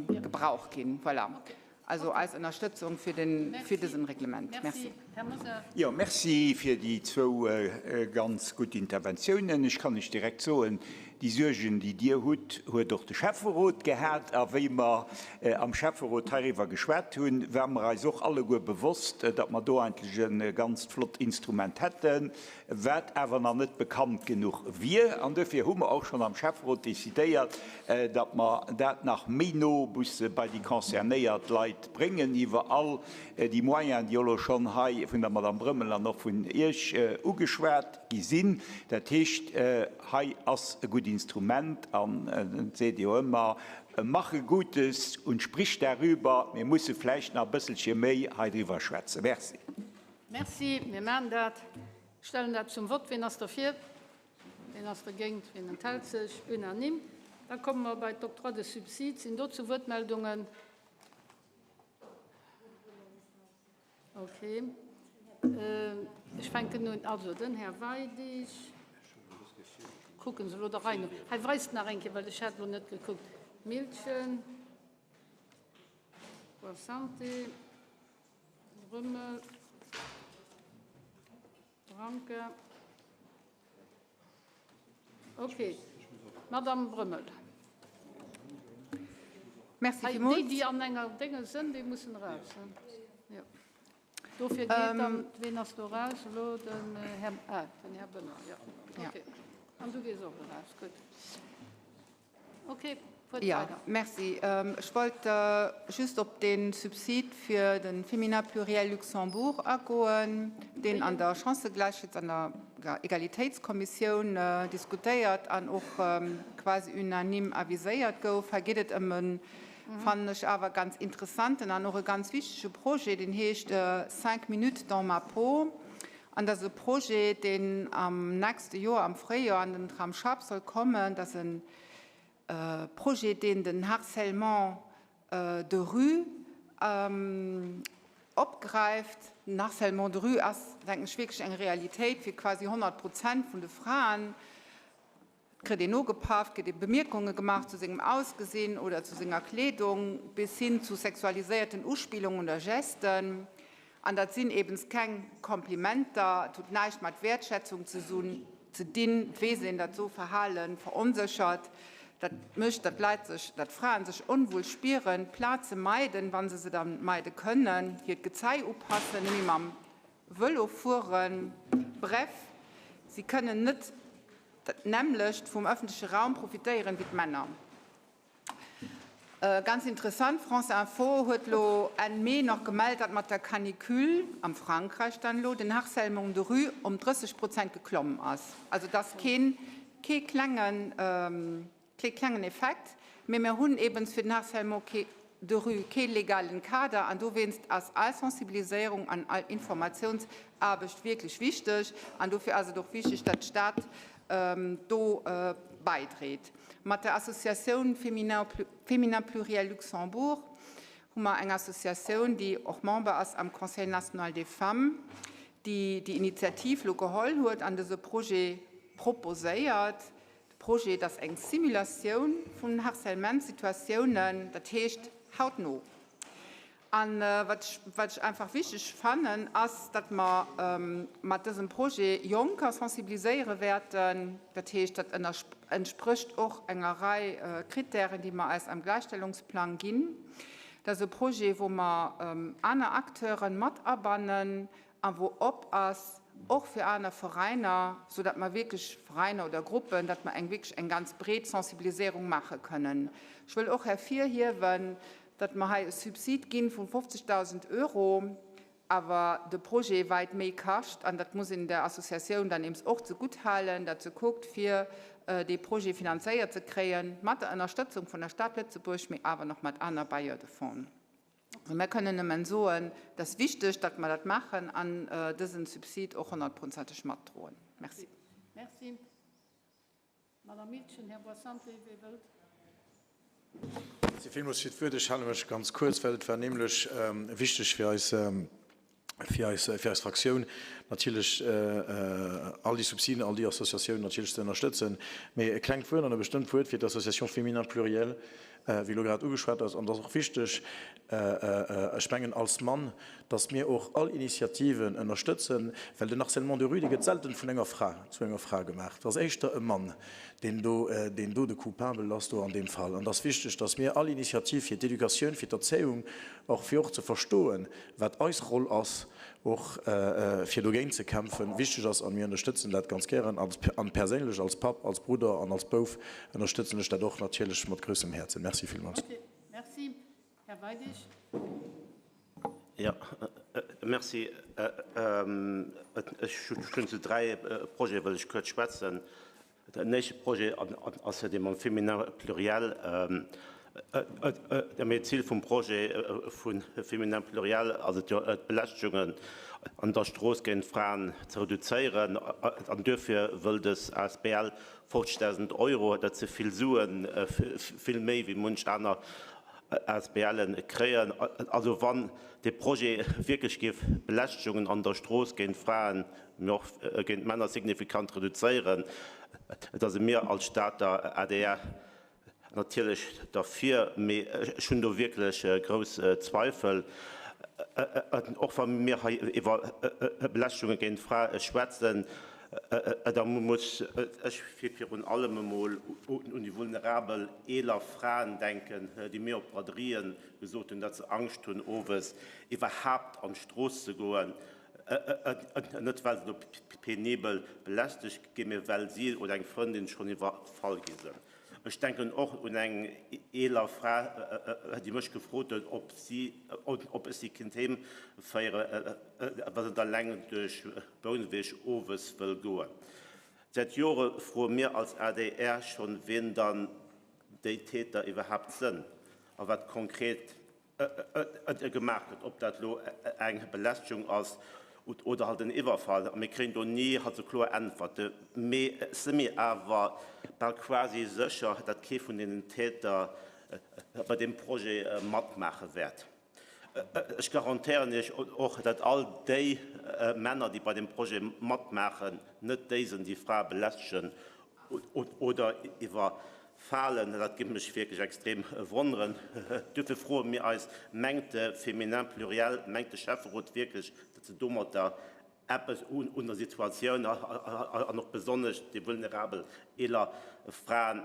gebraucht ginn. Voilà, also eis Ënnerstëtzung fir den, fir dësen Reglement. Merci. Jo, merci fir déi zwou ganz gutt Interventiounen. Ech kann lech direkt soen, déi Suergen, déi Dir hutt, huet och de Schäfferot gehat. A wéi mer am Schäfferot heiriwwer geschwat hunn, ware mer eis och alleguer bewosst, datt mer do eigentlech e ganzt flott Instrument hätten, wat awer nach net bekannt genuch wier. An duerfir hu mer och schonn am Schäfferot decidéiert, datt mer dat nach méi no musse bei déi concernéiert Leit bréngen, iwwer all déi Moyenen, déi elo schonn hei vun der Madame Brömmel an och vun Iech ugeschwat gi sinn. Dat heescht, hei ass e gutt Instrument an et seet ee jo ëmmer, Mache Gutes und sprich darüber. Mir musse vläicht nach e bësselche méi hei driwwer schwätzen. Merci. Merci. Mir maachen dat. Ech stellen dat zum Vott. Wien ass derfir? Wien ass dergéint? Wien enthält sech? Unanime. Da komme mer bei d'Octroi de subsides. Sinn dozou Wuertmeldungen? Okay. Ech fänken un. Also, den Här Weidig. Kucken se elo der Rei no. Hei, weist nach eng Kéier, well ech hat elo net gekuckt. Miltgen, Boissante. Rümmel, Branca. Okay. Madame Brömmel. Merci vielmals. Déi, déi an enger Dénge sënn, déi mussen eraus. Ja. Dofir geet ähm, dann, ween ass do raus? Elo den äh, Herr, ah, den Herr Bönner. Ja. Okay. Ja. An du gees och eraus. Gutt. Okay, fuert Ja, weider. merci. Ech wollt just op dee Subsid fir de Féminin pluriel Luxembourg agoen, deen an der Chancëgläichheets an der Egalitéitskommissioun diskutéiert an och quasi unanime aviséiert gouf. Hei geet et ëm e, fannen ech awer, ganz interessanten an och e ganz wichtege Projet, deen heescht Cinq minutes dans ma peau. An dat ass e Projet, deen am nächste Joer am Fréijoer an den Tram Schapp soll kommen. Dat ass e Projet, deen den Harcèlement de rue opgräift. Den Harcèlement de rue ass, denken ech, wierklech eng Realitéit fir quasi 100 Prozent vun de Fraen. Et kritt een nogepaff, et gëtt ee Bemierkunge gemaach zu sengem Ausgesinn oder zu senger Kleedung, bis hin zu sexualiséierten Uspillungen oder Gesten. An dat sinn ebens keng Komplimenter, et huet näischt mat Wäertschätzung ze ze dinn. Et weess een, datt esou Verhale veronséchert. Dat mécht, datt Leit sech, datt Fraen sech onwuel spieren, Plaze meiden, wa se se da meide kënnen, hiert Gezei upassen, nëmme mam Vëlo fueren, bref, si kënnen net dat nämmlecht vum ëffentleche Raum profitéieren wéi d'Männer. Ganz interessant, France Info huet lo Enn Mee nach gemellt, datt mat der Canicule, am Frankräich dann elo, den Harcèlement de rue ëm 30 Prozent geklommen ass. Also et ass keen, kee klengen, Kee klengen Effekt, mee mir hunn ebens fir den Harcèlement de rue kee legalen Kader an dowéinst ass all Sensibiliséierung an all Informatiounsaarbecht wierklech wichteg an dofir ass et och wichteg, datt d'Stad do bäidréit. Mat der Associatioun Féminin Pluriel Luxembourg hu mer eng Associatioun, déi och Member ass am Conseil national des femmes, déi déi Initiativ lo geholl huet an dëse Projet proposéiert. De Projet ass eng Simulatioun vun Harcèlementssituatiounen, dat heescht hautno. A wat ech einfach wichteg fannen, ass, datt mer mat dësem Projet Jonker sensibiliséiere wäerten. Dat heescht, dat entsprécht och enger Rei Krittären, déi mer eis am Gläichstellungsplang ginn. Dat ass e Projet, wou mer aner Acteure mat abannen a wou op ass. och fir aner Veräiner, sou datt mer wierklech, Veräiner oder Gruppen, datt mer eng wierklech eng ganz breet Sensibiliséierung maache kënnen. Ech wëll och hervirhiewen, datt mer hei e Subsid ginn vu 50.000 Euro, awer de Projet wäit méi kascht, an dat muss een der Associatioun dann eems och zegutt halen, datt se kuckt fir dee Projet finanzéiert ze kréien, mat der Ënnerstëtzung vun der Stad Lëtzebuerg, mee awer nach mat aner Bailleurs de fonds. Also mir kënnen nëmmen soen, et ass wichteg, datt mer dat maachen an dësen Subsid och honnertprozenteg matdroen. Merci. Merci. Madame Miltgen, Här Boissante, wee wëllt? Merci villmools fir d'Wuert. Ech hale mech ganz kuerz, well et war nämlech wichteg fir eis, fir eis, fir eis Fraktioun natierlech all déi Subsiden, all déi Associatiounen natierlech ze ënnerstëtzen. Mee e klengt Wuert an e bestëmmt Wuert fir d'Association Féminin Pluriel, wéi elo grad ugeschwat ass. An et ass och wichteg, ech mengen als Mann, dass mir och all Initiativen ënnerstëtzen, well den Harcèlement de rue, dee gëtt selten vun enger Fra zu enger Fra gemaach. Et ass éischter e Mann, deen do, deen do de Coupabel ass do an deem Fall. An et ass wichteg, dass mir all Initiativ fir d'Educatioun, fir d'Erzéiung, och fir och ze verstoen, wat eis Roll ass, och fir dogéint ze kämpfen, wichteg ass. A mir ënnerstëtzen dat ganz gären. An perséinlech als Papp, als Brudder an als Bouf ënnerstëtzen ech dat och natierlech mat groussem Häerzen. Merci villmools. Merci. Här Weidig. Jo, merci. Ech hunn zu dräi Projete wëll ech kuerz schwätzen. Den éischte Projet ass jo dee mam Féminin pluriel. Mee d'Zil vum Projet vu Féminin pluriel ass et jo, d'Belästegungen an der Strooss géint Fraen ze reduzéieren. An duerfir wëll dës asbl 50.000 Euro, dat si vill Suen, vill méi wéi munch aner ASBLen kréien. Also wann dee Projet wierklech géif d'Belästegungen an der Strooss géint Fraen, mee och géint Männer signifikant reduzéieren, da si mir als Stater adr natierlech derfir. Mee ech hunn do wierklech grouss Zweifel. Och wa mir hei iwwer Belästegunge géint Frae schwätzen, da muss ech virun allem emol un déi vulnerabel eeler Fraen denken, déi mir op Braderien gesot hunn, datt se Angscht hunn, owes iwwerhaapt an d'Strooss ze goen, net well se do penibel belästegt ginn, mee well si oder eng Frëndin schonn iwwerfall gi sinn. Ech denken och un eng eeler Fra, déi mech gefrot huet, ob si, ob ech si kinnt heem féiere, wa se da eleng duerch Bouneweg owes wëll goen. Säit Jore froe mir als adr schonn, wien dann déi Täter iwwerhaapt sënn a wat konkret gemaach gëtt, ob dat elo eng Belästegung ass oder halt en Iwwerfall. A mir kréien do ni halt sou kloer Äntwerte. Mee si mir awer bal quasi sécher, datt kee vun deenen Täter bei deem Projet matmaache wäert. Ech garantéieren Iech och, datt all déi Männer, déi bei deem Projet matmaachen, net déi sinn, déi Frae belästegen oder iwwerfalen. Dat géif mech wierklech extrem wonneren. Duerfir froe mir eis, Mengt de Féminin pluriel, mengt de Schäfferot wierklech, datt se domatter eppes un der Situatioun an och besonnesch déi vulnerabel eeler Fraen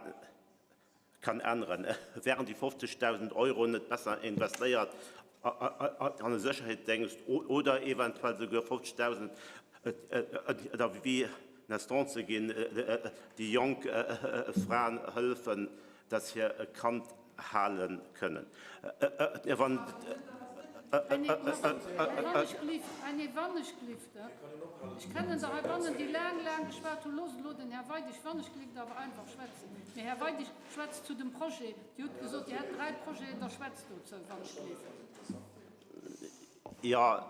kann änneren. Wären déi 50.000 Euro net besser investéiert an e Sécherheetsdéngscht oder eventuell souguer 50.000 der Vie naissante ginn, déi jonk Fraen hëllefen, dass hir e Kand hale kënnen? Wann. Mee Här Weidig schwätzt zu dem Projet. Dir hutt gesot, Dir hätt dräi Projeten, da schwätzt dozou, wann ech gleef. Jo,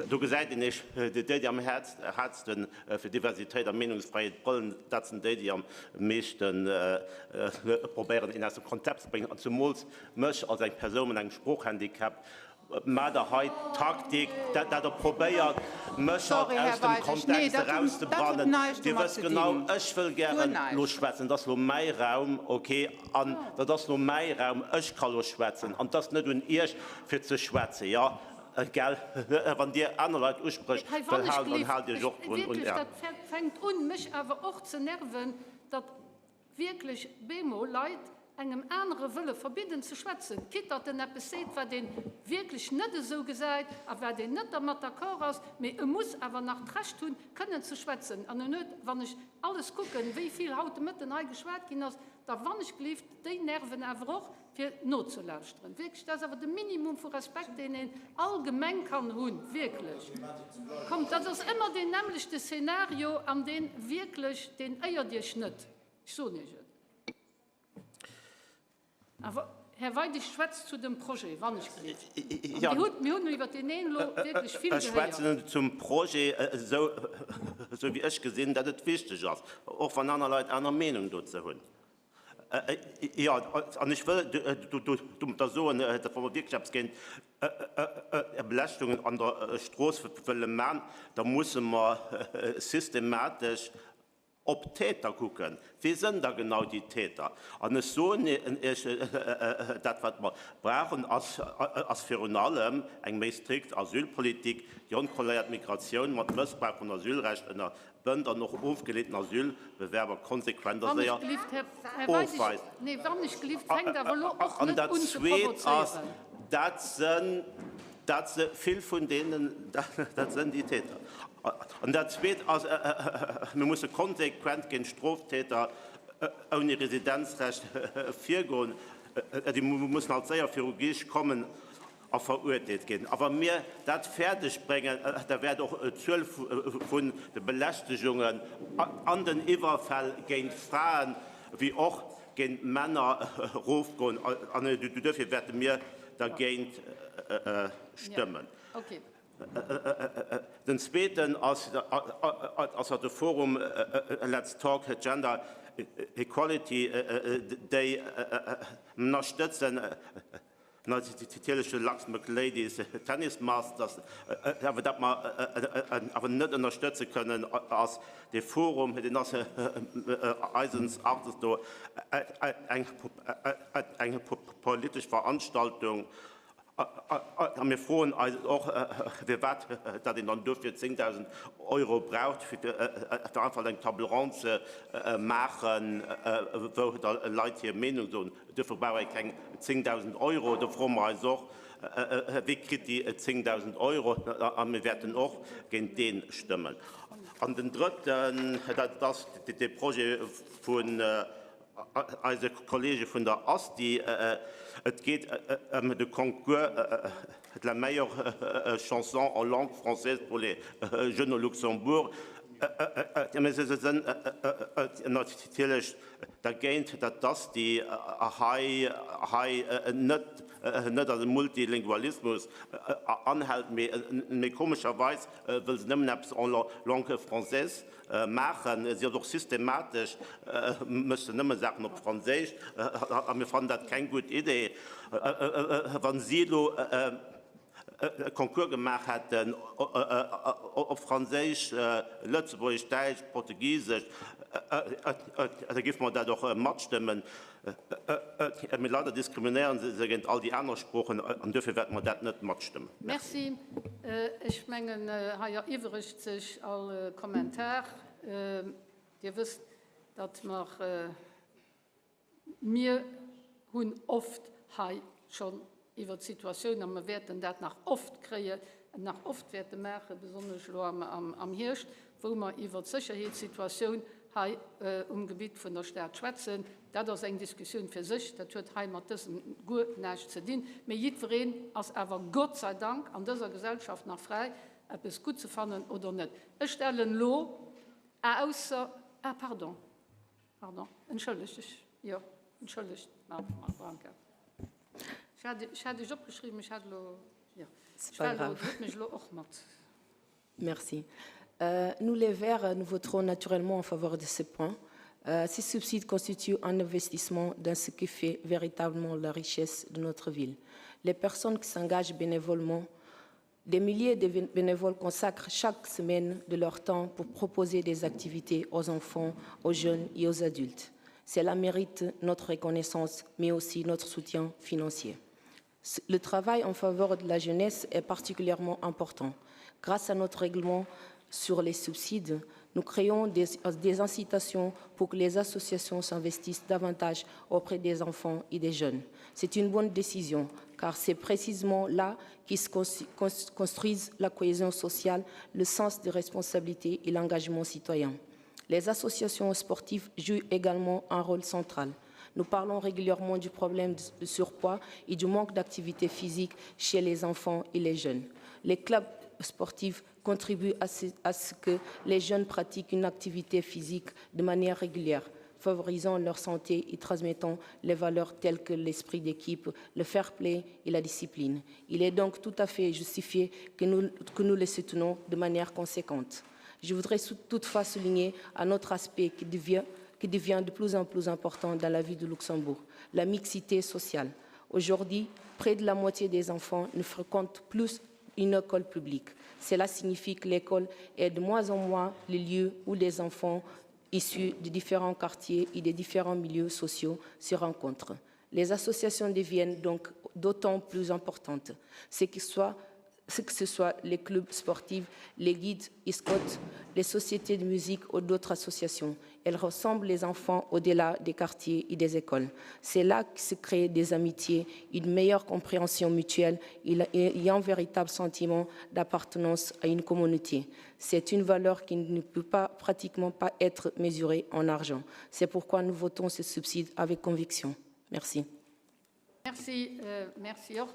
do gesäit een Iech, déi, déi am haartste fir Diversitéit a Meenungsfräiheet brëllen, dat sinn déi, déi am meeschte probéieren, een aus dem Konzept ze bréngen. An zemools mech als eng Persoun mat engem Sproochhandicap, Maacht der hei d'Taktik, dat der probéiert, mech halt aus dem Kontext erauszebrannen? Dir wësst genau, ech wëll gären elo schwätzen. Dat ass elo mäi Raum, okay? An dat ass elo mäi Raum, ech ka elo schwätzen. An et ass net un Iech, fir ze schwätzen, jo, gell? Wann Dir aner Leit usprécht, well halen, dann haalt Iech och drun un Är. Dat fänkt un, mech awer och ze nerven, datt wierklech bemol Leit. engem anere wëlle verbidden ze schwätzen, quitte datt en eppes seet, wat ee wierklech net esou gesäit a wat een net dermat d'accord ass, mee e muss awer nach d'Recht hunn, kënnen ze schwätzen. An en huet, wann ech alles kucken, wéi vill haut de Mëtten hei geschwat ginn ass, da wannechgelift déi Nerven awer och, fir nozelauschteren. Wierklech, dat ass awer de Minimum vu Respekt, deen een allgemeng kann hunn, wierklech. Kommt, dat ass ëmmer deen nämmlechte Szenario an deen, wierklech, deen éiert Iech net, ech soen Iech et. Awer, Här Weidig, schwätzt zu dem Projet, wannechgelift. An Dir hutt, mir hunn iwwer deen een elo wierklech vill Ech gehéiert. schwätzen zum Projet, esou wéi ech gesinn, datt et wichteg ass, och wann aner Leit aner Meenung dozou hunn. Jo, an ech wëll domatter soen, datt wa mer wierklech eppes géint Beläschtungen an der Strooss wëlle man, da musse mer systematesch op d'Täter kucken. Wie sënn da genau déi Täter? An ech soen Iech, dat wat mer brauchen, ass virun allem eng méi strikt Asylpolitik, déi onkontrolléiert Migratioun mat Mëssbrauch vun Asylrecht ënnerbënnt an och ofgeleenten Asylbewerber konsequent a séier ofweist. An dat Zweet ass, dat sënn dat se vill vun deenen, dat sënn déi Täter. An dat Zweet ass, mir musse konsequent géint Stroftäter ouni Residenzrecht virgoen. Déi mussen halt séier viru Geriicht kommen a verurteelt ginn. A wa mir dat fäerdeg bréngen, da wäert och d'Zuel vun de Belästegungen an den Iwwerfäll géint Fraen wéi och géint Männer erofgoen. An duerfir wäerte mir dergéint stëmmen. Den zweeten ass, datt de Forum Let's Talk Gender Equality, déi ënnerstëtzen natierlech de Luxembourg Ladies Tennis Masters, awer dat mer awer net ënnerstëtze kënnen, ass dee Forum, deen ass eisens Erachtens do eng politesch Veranstaltung. A mir froen eis och, firwat datt een dann duerfir 10.000 Euro braucht, fir einfach eng Table ronde ze maachen, wou da Leit hir Meenung soen. Duerfir brauch ee keng 10.000 Euro. Do froe mer eis och, Wie kritt déi 10.000 Euro? A mir wäerten och géint dee stëmmen. An den drëtten, dat ass dee Projet vun eise Kollege vun der ASTI, et geet ëm de Concours de la meilleure chanson en langue française pour les jeunes au Luxembourg. Mir sinn natierlech dergéint, datt d'ASTI hei net net an de Multilingualismus anhält, mee komescherweis wëll se nëmmen eppes en langue française maachen. Si ass och systematesch, mécht se nëmme Saachen op Franséisch a mir fannen dat keng gutt Idee. Wa si elo e Concours gemaach hätten op Franséisch, Lëtzebuergesch, Däitsch, Portugisesch, da géife mer dat och matstëmmen. Mee leider diskriminéieren se se géint all déi aner Sproochen an duerfir wäerte mer dat net matstëmmen. Merci. Ech mengen, hei eriwweregt sech all Kommentar. Dir wësst, datt mer, mir hunn oft hei schonn iwwert d'Situatioun, a mer wäerten dat nach oft kréien, nach oft wäerte maachen, besonnesch elo am Hierscht, wou mer iwwert d'Sécherheetssituatioun hei um Gebitt vun der Stad schwätzen. Dat ass eng Diskussioun fir sech, dat huet hei mat dësem guer näischt ze dinn. Mee jiddwereen ass awer Gott sei Dank an dëser Gesellschaft nach fräi, eppes gutt ze fannen oder net. Ech stellen elo, ausser, ah pardon, pardon, entschëllegt, ech, jo, entschëllegt, Madame Branca. Ech hat Iech opgeschriwwen, ech hat elo, jo, ech war elo, Dir hutt mech elo och mat. Merci. Nous les Verts, nous voterons naturellement en faveur de ce point. Ces subsides constituent un investissement dans ce qui fait véritablement la richesse de notre ville. Les personnes qui s'engagent bénévolement Des milliers de bénévoles consacrent chaque semaine de leur temps pour proposer des activités aux enfants, aux jeunes et aux adultes. Cela mérite notre reconnaissance, mais aussi notre soutien financier. Le travail en faveur de la jeunesse est particulièrement important. Grâce à notre règlement sur les subsides, Nous créons des, des incitations pour que les associations s'investissent davantage auprès des enfants et des jeunes. C'est une bonne décision, car c'est précisément là qu'ils se construisent la cohésion sociale, le sens de responsabilité et l'engagement citoyen. Les associations sportives jouent également un rôle central. Nous parlons régulièrement du problème du surpoids et du manque d'activité physique chez les enfants et les jeunes. Les clubs sportifs contribuent à ce, à ce que les jeunes pratiquent une activité physique de manière régulière favorisant leur santé et transmettant les valeurs telles que l'esprit d'équipe, le fair play et la discipline. Il est donc tout à fait justifié que nous, que nous les soutenons de manière conséquente. Je voudrais toutefois souligner un autre aspect qui devient, qui devient de plus en plus important dans la vie du Luxembourg, la mixité sociale. Aujourd'hui, près de la moitié des enfants ne fréquentent plus une école publique. Cela signifie que l'école est de moins en moins le lieu où les enfants issus de différents quartiers et des différents milieux sociaux se rencontrent. Les associations deviennent donc d'autant plus importantes, ce qui soit ce que ce soit les clubs sportifs, les guides et scouts, les sociétés de musique ou d'autres associations. Elles ressemblent les enfants au-delà des quartiers et des écoles. C'est là que se créent des amitiés, une meilleure compréhension mutuelle et un véritable sentiment d'appartenance à une communauté. C'est une valeur qui ne peut pas pratiquement pas être mesurée en argent. C'est pourquoi nous votons ce subside avec conviction. Merci. Merci, merci och.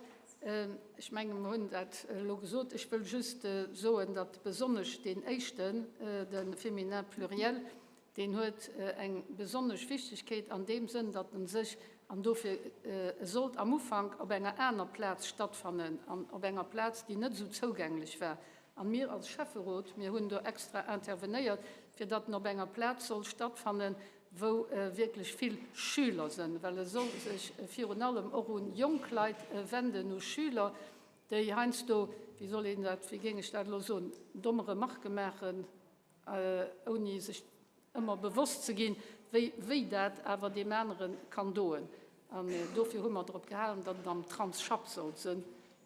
Ech mengen, mer hunn dat elo gesot. Ech wëll just soen, datt besonnesch deen éischten, de Féminin pluriel, deen huet eng besonnesch Wichtigkeet an deem Sënn, datt en sech, an dofir, e sollt am Ufank op enger aner Plaz stattfannen an op enger Plaz, déi net esou zougänglech war. An mir als Schäfferot, mir hunn do extra intervenéiert, fir datt en op enger Plaz soll stattfannen, wou wierklech vill Schüler sënn, well e soll sech virun allem och un jonk Leit wenden, u Schüler, déi heiansdo, wéi soll een dat, wéi géing ech dat elo soen, domm Remarquë maachen, ouni sech ëmmer bewosst ze ginn, wéi wéi dat awer deem anere kann doen. An dofir hu mer drop gehalen, datt et am Transschapp sollt sënn,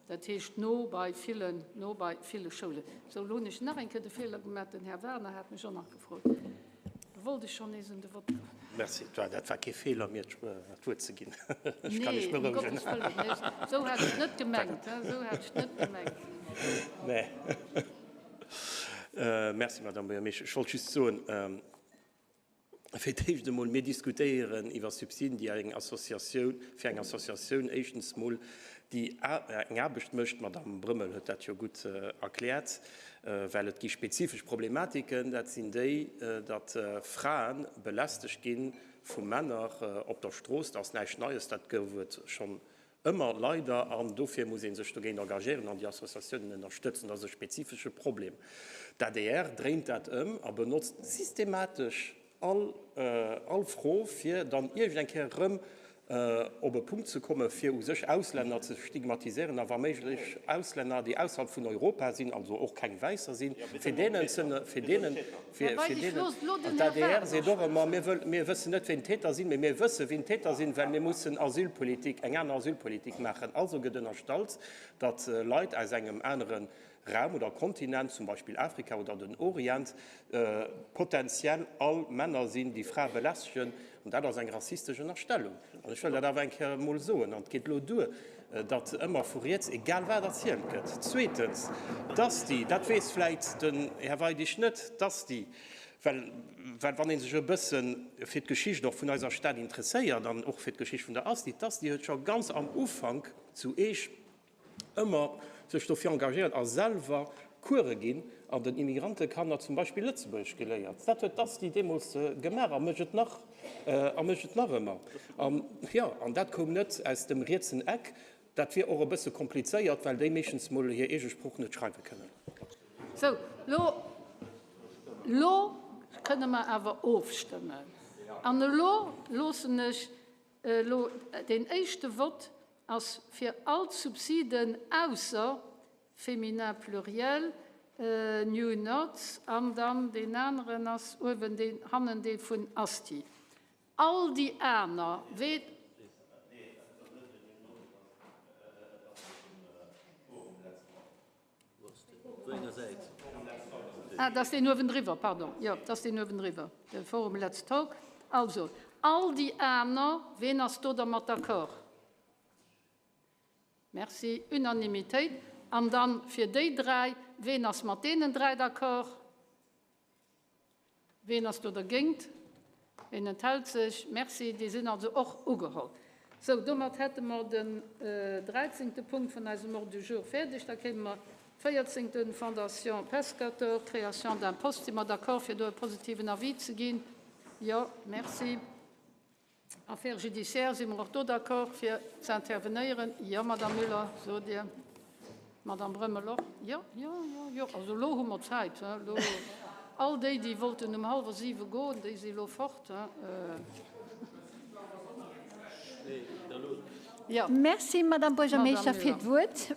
Dat heescht no bei villen, no bei ville Schoulen. Sou, elo hunn ech nach eng Kéier de Feeler gemaach, den Här Werner hat mech och nach gefrot. Do wollt ech schonn nees un de Vott goen. Merci. Dat war kee Feeler, mir d'Wuert ze ginn. Ech kann Iech berouegen. Nee, ëm Gottes Wëllen, nee, esou hat ech et net gemengt, esou hat ech et net gemengt. Nee. Merci, Madame Buergermeeschtesch. Ech wollt just soen, Fir d'éischt emol, mir diskutéieren iwwer Subsiden, déi eng Associatioun, fir eng Associatioun éischtens mol, déi eng Aarbecht mécht, d'Madame Brömmel huet dat jo gutt erkläert, well et gi spezifesch Problematiken, dat sinn déi, datt Frae belästegt gi vu Männer op der Strooss. Dat ass näischt Neies, dat gouf et schonn Ëmmer, leider, an dofir muss ee sech dogéint engagéieren an déi Associatiounen ënnerstëtzen. Dat ass e spezifesche Problem. D'adr dréint dat ëm a benotzt systematesch all, all Fro, fir dann iergend eng Kéier erëm op e Punkt ze kommen, fir u sech Auslänner ze stigmatiséieren a wa méiglech Auslänner, déi ausserhalb vun Europa sinn, also och keng Wäisser sinn, fir deenen ze, fir deenen, fir, fir deenen. An d'ADR seet och ëmmer, mir wëll, mir wëssen net, wien d'Täter sinn, mee mir wëssen, wien d'Täter sinn, well mir mussen Asylpolitik, eng aner Asylpolitik maachen. Also gëtt ënnerstallt, datt Leit aus engem anere Raum oder Kontinent, zum Beispill Afrika oder den Orient, potenziell all Männer sinn, déi Frae belästegen. An dat ass eng rassistesch Ënnerstellung. An ech wëll dat awer eng Kéier emol soen. An et geet elo duer, datt ëmmer vu riets egal wat erzielt gëtt. Zweetens, d'Asti, dat weess vläit den Här Weidig net, d'Asti, well, well wann ee sech e bësse fir d'Geschicht och vun eiser Stad interesséiert an och fir d'Geschicht vun der Asti, d'Asti huet scho ganz am Ufank zu Eech ëmmer sech dofir engagéiert a selwer Coure ginn an den Immigrantekanner zum Beispill Lëtzebuergesch geléiert. Dat huet d'Asti deemools gemaach a mécht et nach, a mécht et nach ëmmer. An, jo, an dat koum net aus dem rietsen Eck. Dat wier och e bësse komplizéiert, well déi meeschtens mol hir eege Sprooch net schreiwe kënnen. Sou, lo, lo kënne mer awer ofstëmmen. An elo loossen ech elo deen éischte Vott ass fir all d'Subsiden ausser féminin pluriel, New Notes, an dann deen aneren ass uewen deen, hannen dee vun Asti. All déi aner, wee. Ah, dat ass deen uewendriwwer, pardon. Jo, dat ass deen uewendriwwer, de Forum Let's Talk. Also, all déi aner, ween ass do dermat d'accord? Merci, Unanimitéit. An dann fir déi dräi, ween ass mat deenen dräi d'accord? Ween ass do dergéint? Ween enthält sech? Merci, déi sinn also och ugeholl. Sou, domat hätte mer den dräizéngte Punkt vun eisem Ordre du jour fäerdeg. Da kéime mer véierzéngten, Fondation Pescator, Création d'un poste. Si mer d'accord, fir do e positiven Avis ze ginn? Jo, merci. Affaires judiciaires, si mer och do d'accord fir ze intervenéieren? Jo, Madame Müller, sot Dir. Madame Brömmel och? Jo, jo, jo, jo. Also elo hu mer Zäit. Elo, all déi, déi wollten um hallwer siwe goen, déi si elo fort. Jo. Merci, Madame Buergermeeschter, fir d'Wuert.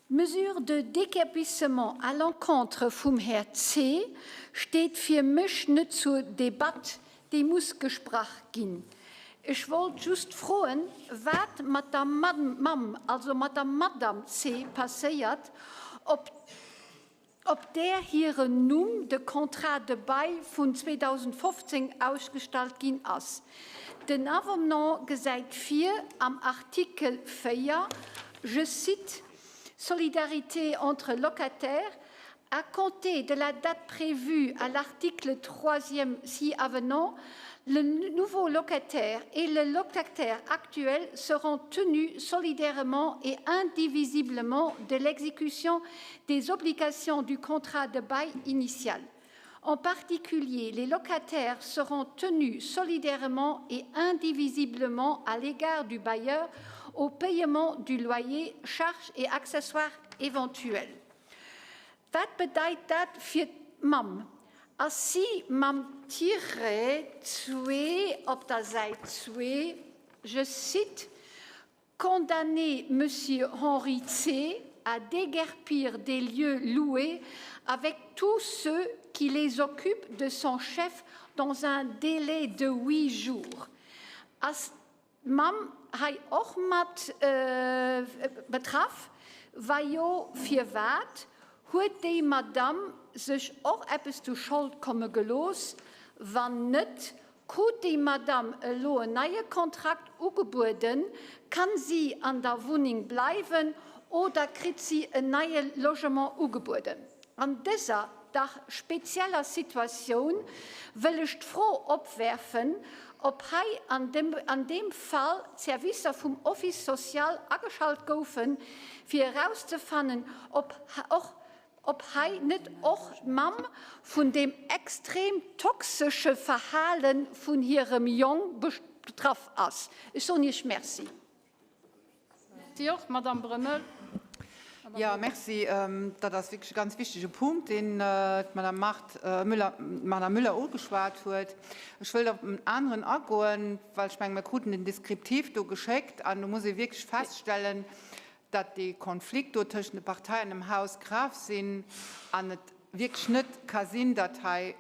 D'Mesure de déguerpissement à l'encontre vum Här C. steet fir mech net zur Debatt, déi muss gesprach ginn. Ech wollt just froen, wat mat der Mamm, also mat der Madame C. passéiert, ob op där hiren Numm de Contrat de bail vun 2015 ausgestallt ginn ass. Den Avenant gesäit vir am Artikel 4, je cite, Solidarité entre locataires, à compter de la date prévue à l'article troisième ci-avenant, le nouveau locataire et le locataire actuel seront tenus solidairement et indivisiblement de l'exécution des obligations du contrat de bail initial. En particulier, les locataires seront tenus solidairement et indivisiblement à l'égard du bailleur au paiement du loyer, charges et accessoires éventuels. Wat bedeit dat fir d'Mamm? Ass si mam Tiret zwee op der Säit zwee, je cite, Condamner Monsieur Henri C. à déguerpir des lieux loués avec tous ceux qui les occupent de son chef dans un délai de huit jours. Ass d'Mamm hei och mat betraff? Wa jo, firwat? Huet déi Madamm sech och eppes zu Schold komme gelooss? Wann net, Krut déi Madamm elo en neie Kontrakt ugebueden, kann si an der Wunneng bleiwen oder kritt si en neie Logement ugebueden? An dëser dach spezieller Situatioun wëll ech d'Fro opwerfen, ob hei an deem Fall d'Servicer vum Office social ageschalt goufen, fir erauszefannen, ob och Ob hei net och d'Mamm vun deem extrem toxesche Verhale vun hirem Jong betraff ass? Ech soen Iech Merci. Merci och, Madamm Brömmel. Jo, merci. Dat ass wierklech e ganz wichtege Punkt, deen d'Madame Mart Müller, d'Madame Müller ugeschwat huet. Ech wëllt op en aneren agoen, well ech menge mir kruten den Descriptif do geschéckt an do muss ee wierklech feststellen, datt déi Konflikt do tëschent de Parteien am Haus grav sinn an et wierklech net ka sinn, datt hei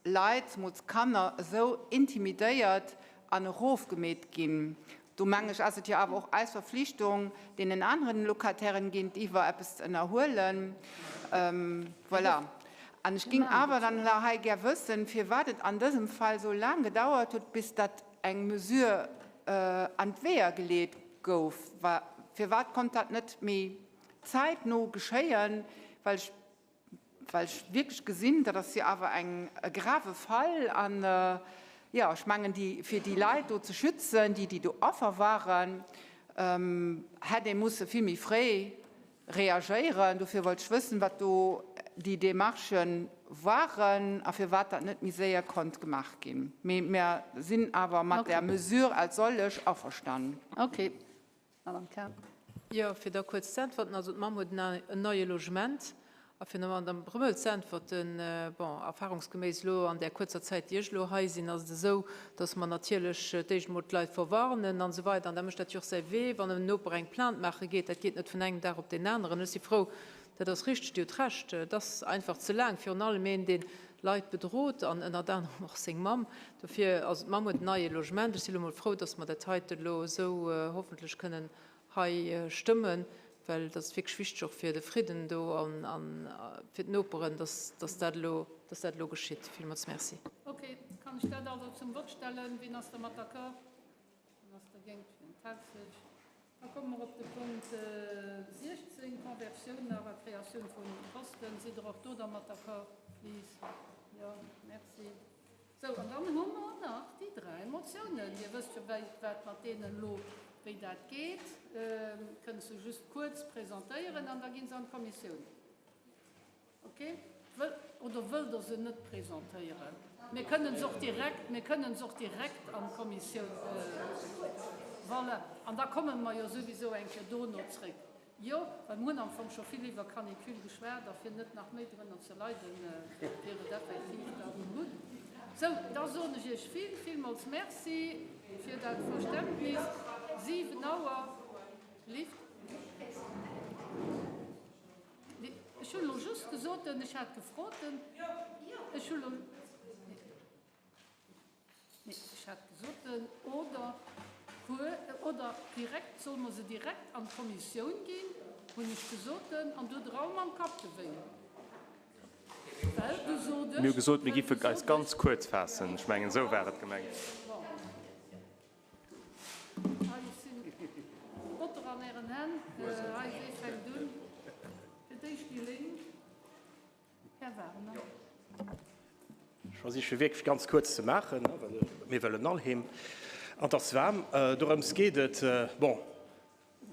Leit, zemools Kanner, esou intimidéiert an erofgemeet ginn. Do meng ech, ass et jo awer och eis Verflichtung, deenen aneren Locatairen géintiwwer eppes ze ënnerhuelen. Voilà. An ech géing awer dann elo hei gär wëssen, firwat et an dësem Fall esou laang gedauert huet, bis datt eng Mesure an d'Weeër geleet gouf. Firwat konnt dat net méi zäitno geschéien? Well ech, well ech wierklech gesinn, dat ass jo awer eng, e grave Fall. An, jo, ech mengen, déi, fir déi Leit do ze schützen, déi, déi do Affer waren, hätt ee musse vill méi fréi reagéieren. Dofir wollt ech wëssen, wat do déi Démarchë waren a firwat dat net méi séier konnt gemaach ginn. Mee mir sinn awer mat där Mesure als solch averstanen. Okay. Madame Kemp. Jo, fir da kuerz ze äntwerten, also d'Mamm huet en neie Logement. A fir der Madame Brömmel ze äntwerten, bon, erfahrungsgeméiss elo an där kuerzer Zäit, déi ech elo hei sinn, ass et esou, dass mer natierlech d'éischt emol d'Leit verwarnen an esou weider. An da mécht dat jo och säi Wee, wann en Noper eng Plainte maache geet. Dat geet net vun engem Dag op deen aneren. Ech si frou, dat ass richteg, Dir hutt Recht, et ass einfach ze laang, virun allem een, dee Leit bedrot an ënnert anerem och seng Mamm. Dofir, also d'Mamm huet en neie Logement. Ech si elo emol frou, dass mer dat heite elo esou hoffentlech kënnen hei stëmmen. Well et ass wierklech wichteg och fir de Fridden do an fir d'Noperen, dass dat elo, dass dat elo geschitt. Villmools Merci. Ok, kann ech dat also zum Vott stellen? Wien ass dermat d'accord? Wien ass dergéint? Wien enthält sech? Da komme mer op de Punkt 16, Conversioun nach a Kreatioun vu Posten. Sidd Der och do dermat d'accord? Please. Jo, merci. Sou, an dann hu mer nach déi dräi Motiounen. Dir wësst jo, wéi, wat mat deenen elo, wéi dat geet. Kënnt se just kuerz presentéieren an da gi se an d'Kommissioun. Ok? Wëll, oder wëllt Der se net presentéieren? Mir kënnen se och direkt, mir kënnen se och direkt an d'Kommissioun. Voilà. An da komme mer jo souwisou eng Kéier dono zréck. Jo, well mer hunn am Fong scho vill iwwer Canicule geschwat a fir net nach méi drënner ze leiden, wier et effektiv da gutt. Sou, da soen ech Iech vill, villmools Merci fir dat Verständnis. 7 Auer, Lift. Ech hunn elo just gesot, ech hat gefrot, ech hu lo. Nee, ech hat gesot, oder oder direkt, solle mer se direkt an d'Kommissioun ginn, hunn ech gesot, an du huet Der all mam Kapp gewéngelt. Well du sot ech. Mir hu gesot, mir géife eis ganz kuerz faassen. Ech mengen, esou war et gemengt. Bon. Hei sinn d'Botter an Ären Hänn. Hei, wee fänkt un? Fir d'éischt déi Lénk. Här Wagner. Ech versiche wierklech ganz kuerz ze maachen, well mir wëllen all heem an et ass waarm. Dorëms geet et. Bon,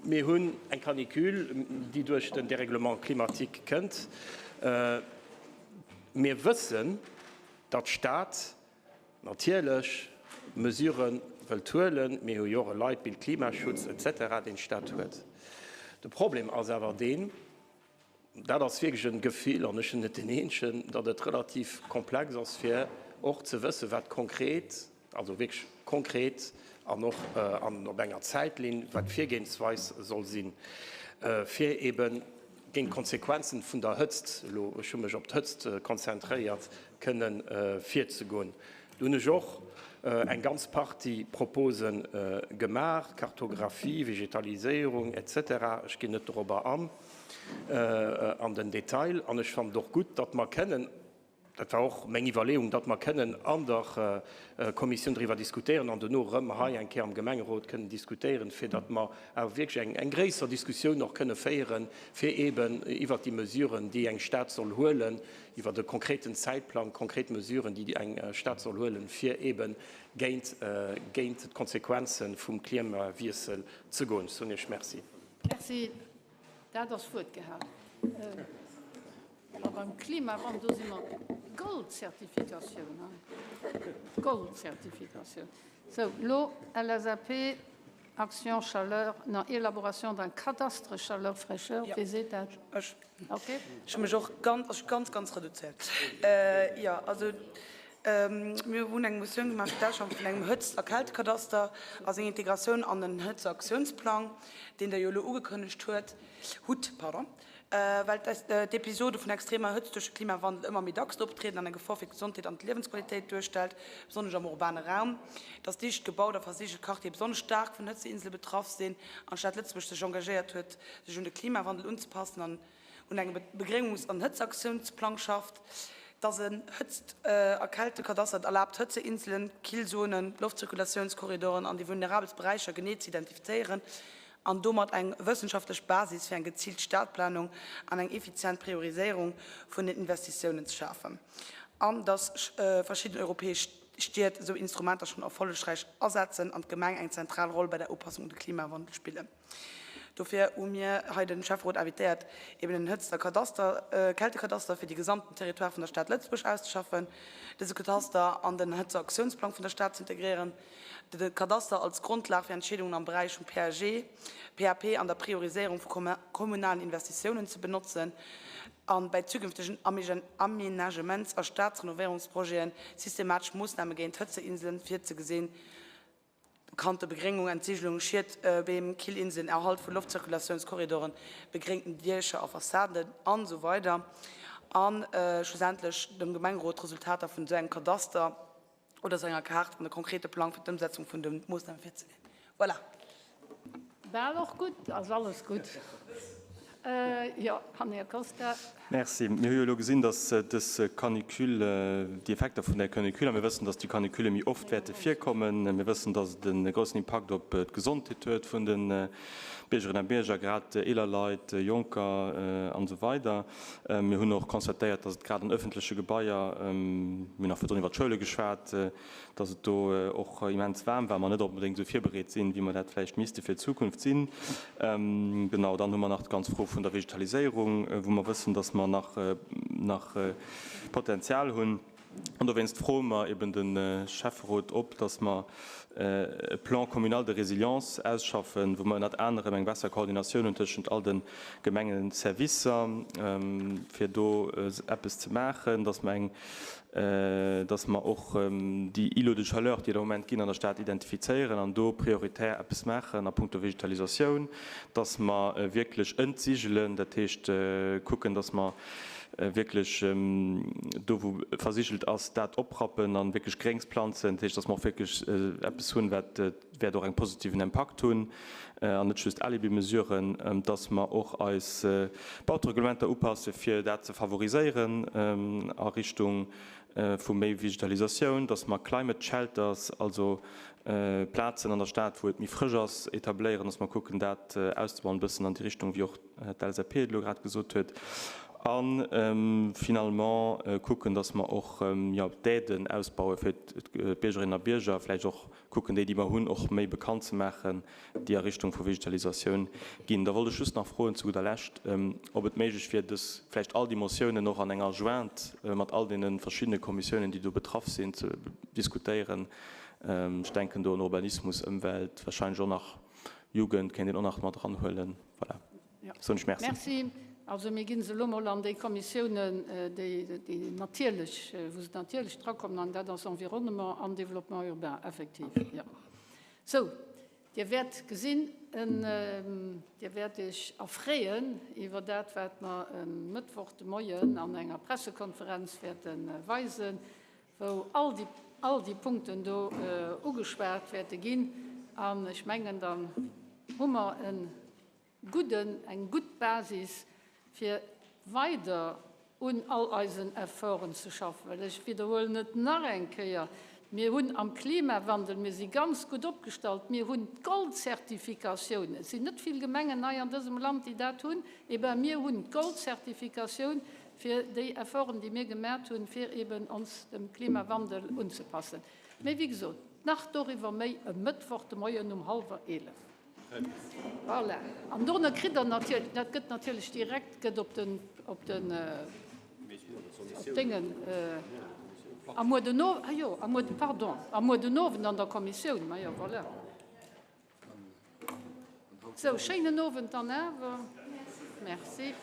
mir hunn eng Canicule, déi duerch den Dérèglement climatique kënnt. Mir wëssen, datt d'Stad natierlech Mesurë wëllt huelen. Mir hu jo och e Leitbild Klimaschutz et cetera, deen d'Stad huet. De Problem ass awer deen, Dat ass wierklech en Gefill, an ech sinn net deen Eenzegen, datt et relativ komplex ass, fir och ze wëssen, wat konkret, also wierklech konkret an och an op enger Zäitlinn, wat d'Virgehensweis soll sinn, fir eebe géint d'Konsequenzen vun der Hëtzt, elo ech hu mech op d'Hëtzt konzentréiert, kënnen virzegoen. Do hunn ech och eng ganz Partie Propose gemaach, Kartographie, Vegetaliséierung et cetera. Ech ginn net dorobber an, an den Detail. An ech fannen et och gutt, datt mer kënnen, dat war och meng Iwwerleeung, datt mer kënnen an der Kommissioun driwwer diskutéieren an dono erëm hei eng Kéier am Gemengerot kënnen diskutéieren, fir datt mer awer wierklech eng gréisser Diskussioun och kënne féieren, fir eeben iwwert déi Mesuren, déi eng Stad soll huelen, iwwert e konkreten Zäitplang, konkret Mesuren, déi eng Stad soll huelen, fir eebe géint géint d'Konsequenze vum Klimawiessel ze goen. Ech soen Iech Merci. Merci. Dat ass Wuert gehalen. A beim Klimawandel, do si mer Goldzertifikatioun, hein? Goldzertifikatioun. Sou, elo LSAP. Action chaleur, non, élaboration d'un cadastre chaleur fraîcheur, wee seet dat? Ech. Ok. Ech hu mech och ganz, also ganz, ganz reduzéiert. Jo, also mir hunn eng Motioun gemaach fir d'Ausschaffung vun engem Hëtzt a Kältekadaster a seng Integratioun an den Hëtzeaktiounsplang, deen Der jo elo ugekënnegt huet, hutt, pardon. Well d'Episode vun extremer Hëtzt duerch de Klimawandel ëmmer méi dacks optrieden an eng Gefor fir d'Gesondheet an d'Liewensqualitéit duerstellt, besonnesch am urbane Raum, dass dicht gebaut a versigelt Quartiere besonnesch staark vun Hëtzeinsele betraff sinn an d'Stad Lëtzebuerg sech engagéiert huet, sech un de Klimawandel unzepassen an un engem Begréngungs an Hëtzeaktiounsplang schafft, dass en Hëtzt a Kältekadaster et erlaabt, Hëtzeinselen, Killzonen, Loftzirkulatiounskorridoren an déi vulnerabelst Beräicher genee ze identifizéieren an domat eng wëssenschaftlech Basis fir eng geziilt Stadplanung an eng effizient Prioriséierung vun den Investitiounen ze schafen, an dass verschidden europäesch Stied esou Instrumenter schonn erfollegräich asetzen an d'Gemeng eng zentral Roll bei der Upassung un de Klimawandel spillen. Dofir hu mir hei de Schäfferot invitéiert, eben en Hëtzt a Kadaster, Kältekadaster fir déi gesamten Territoire vun der Stad Lëtzebuerg auszeschaffen, dëse Kadaster an den Hëtzeaktiounsplang vun der Stad ze integréieren, de Kadaster als Grondlag fir Entscheedungen am Beräich vum PAG, PAP an der Prioriséierung vu kommunalen Investitiounen ze benotzen a bei zukünftegen Aménagements a Staatsrenovéierungsprojete systematesch Moossname géint Hëtzeinselen virzegesinn, bekannte Begréngung, Entsigelung, Schietbeem, Killinselen, Erhalt vu Loftzirkulatiounskorridoren, begréngten Diecher a Fassaden, an esou weider a schlussendlech dem Gemengerot d'Resultater vun esou engem Kadaster oder sou enger Kaart an e konkrete Plang fir d'Ëmsetzung vun de Moossname virzeleeën. Voilà. Bal och gutt, ass alles gutt. Jo, an Här Costa. Merci. Mir hu jo elo gesinn, dass dës Canicule, déi Effekter vun där Canicule, a mir wëssen, dass déi Canicule méi oft wäerte virkommen, mir wëssen, dass et e groussen Impakt op d'Gesondheet huet vun de Biergerinnen a Bierger, grad eeler Leit, Jonker an esou weider. Mir hunn och constatéiert, dass et grad an öffentleche Gebaier, mir hunn nach virdrun iwwer d'Schoule geschwat, dass et do och immens waarm war, mer net onbedéngt esou virbereet sinn, wéi mer dat vläicht misste fir d'Zukunft sinn. Genau, dann hu mer nach d'ganz Fro vun der Vegetaliséierung, wou mer wëssen, dass mer nach, nach Potenzial hunn. An dowéinst froe mer eben de Schäfferot op, dass mer e Plan communal de résilience ausschaffen, wou mer ënnert anerem eng besser Koordinatioun hunn tëschent all de Gemengeservicer, fir do eppes ze maachen, dass mer eng dass mer och déi Îlots de chaleur, déi et am Moment ginn an der Stad, identifizéieren an do prioritär eppes maachen a puncto Vegetalisatioun, dass mer wierklech entsigelen, dat heescht kucken, dass mer wierklech do, wou versigelt ass, dat oprappen a wierklech Gréngs planzen, dat heescht, dass mer och wierklech eppes hunn, wat wäert och eng positiven Impakt hunn an net just Alibi-Mesuren, dass mer och eis Bautereglementer upasse fir dat ze favoriséieren a Richtung vu méi Vegetalisatioun, dass mer Climate Shelters, also Plazen an der Stad, wou et méi frësch ass, etabléieren, dass mer kucken dat auszebauen, e bëssen an déi Richtung wéi och d'LSAP et elo grad gesot huet, a finalement kucken, dass mer och, jo, d'Aiden ausbaue fir d'Biergerinnen a Bierger, vläicht och kucken déi, déi mer hunn, och méi bekannt ze maachen, déi a Richtung vu Vegetalisatioun ginn. Da wollt ech just nach froen zu gudder Lescht, ob et méiglech wier, dës, vläicht all déi Motiounen och an enger Jointe mat all deene verschiddene Kommissiounen, déi do betraff sinn, ze diskutéieren. Ech denken do un Urbanismus, Ëmwelt, wahrscheinlech och nach Jugend kéint een och nach mat eranhuelen. Voilà. Soen ech Merci. Merci. Also mir gi se elo mol an déi Kommissiounen, déi, déi natierlech, wou se natierlech drakommen, an dat ass Environnement an Développement urbain, effektiv, jo. Sou, Dir wäert gesinn, Dir wäert Iech erfreeën iwwer dat, wat mer e Mëttwoch de Moien an enger Pressekonferenz wäerte weisen, wou all déi, all déi Punkten do ugeschwat wäerte ginn. An ech mengen, dann hu mer e gudden, eng gutt Basis, fir weider un all eisen Efforten ze schaffen. Well ech widderhuelen et nach eng Kéier, Mir hunn am Klimawandel, mir si ganz gutt opgestallt, mir hunn d'Gold-Zertifikatioun, et sinn net vill Gemengen hei an dësem Land, déi dat hunn, eh ben mir hunn d'Gold-Zertifikatioun fir déi Efforten, déi mir gemat hunn, fir eben ons dem Klimawandel unzepassen. Mee wéi gesot, nach doriwwer méi e Mëttwoch de Moien um hallwer 11. Voilà. An dono kritt Der natierlech, dat gëtt natierlech direkt, gëtt op den, op den, op Déngen, a muer den Owend, ah jo, a muer, pardon, a muer den Owend an der Kommissioun, ma jo, voilà. Sou, schéinen Owend dann awer. Merci.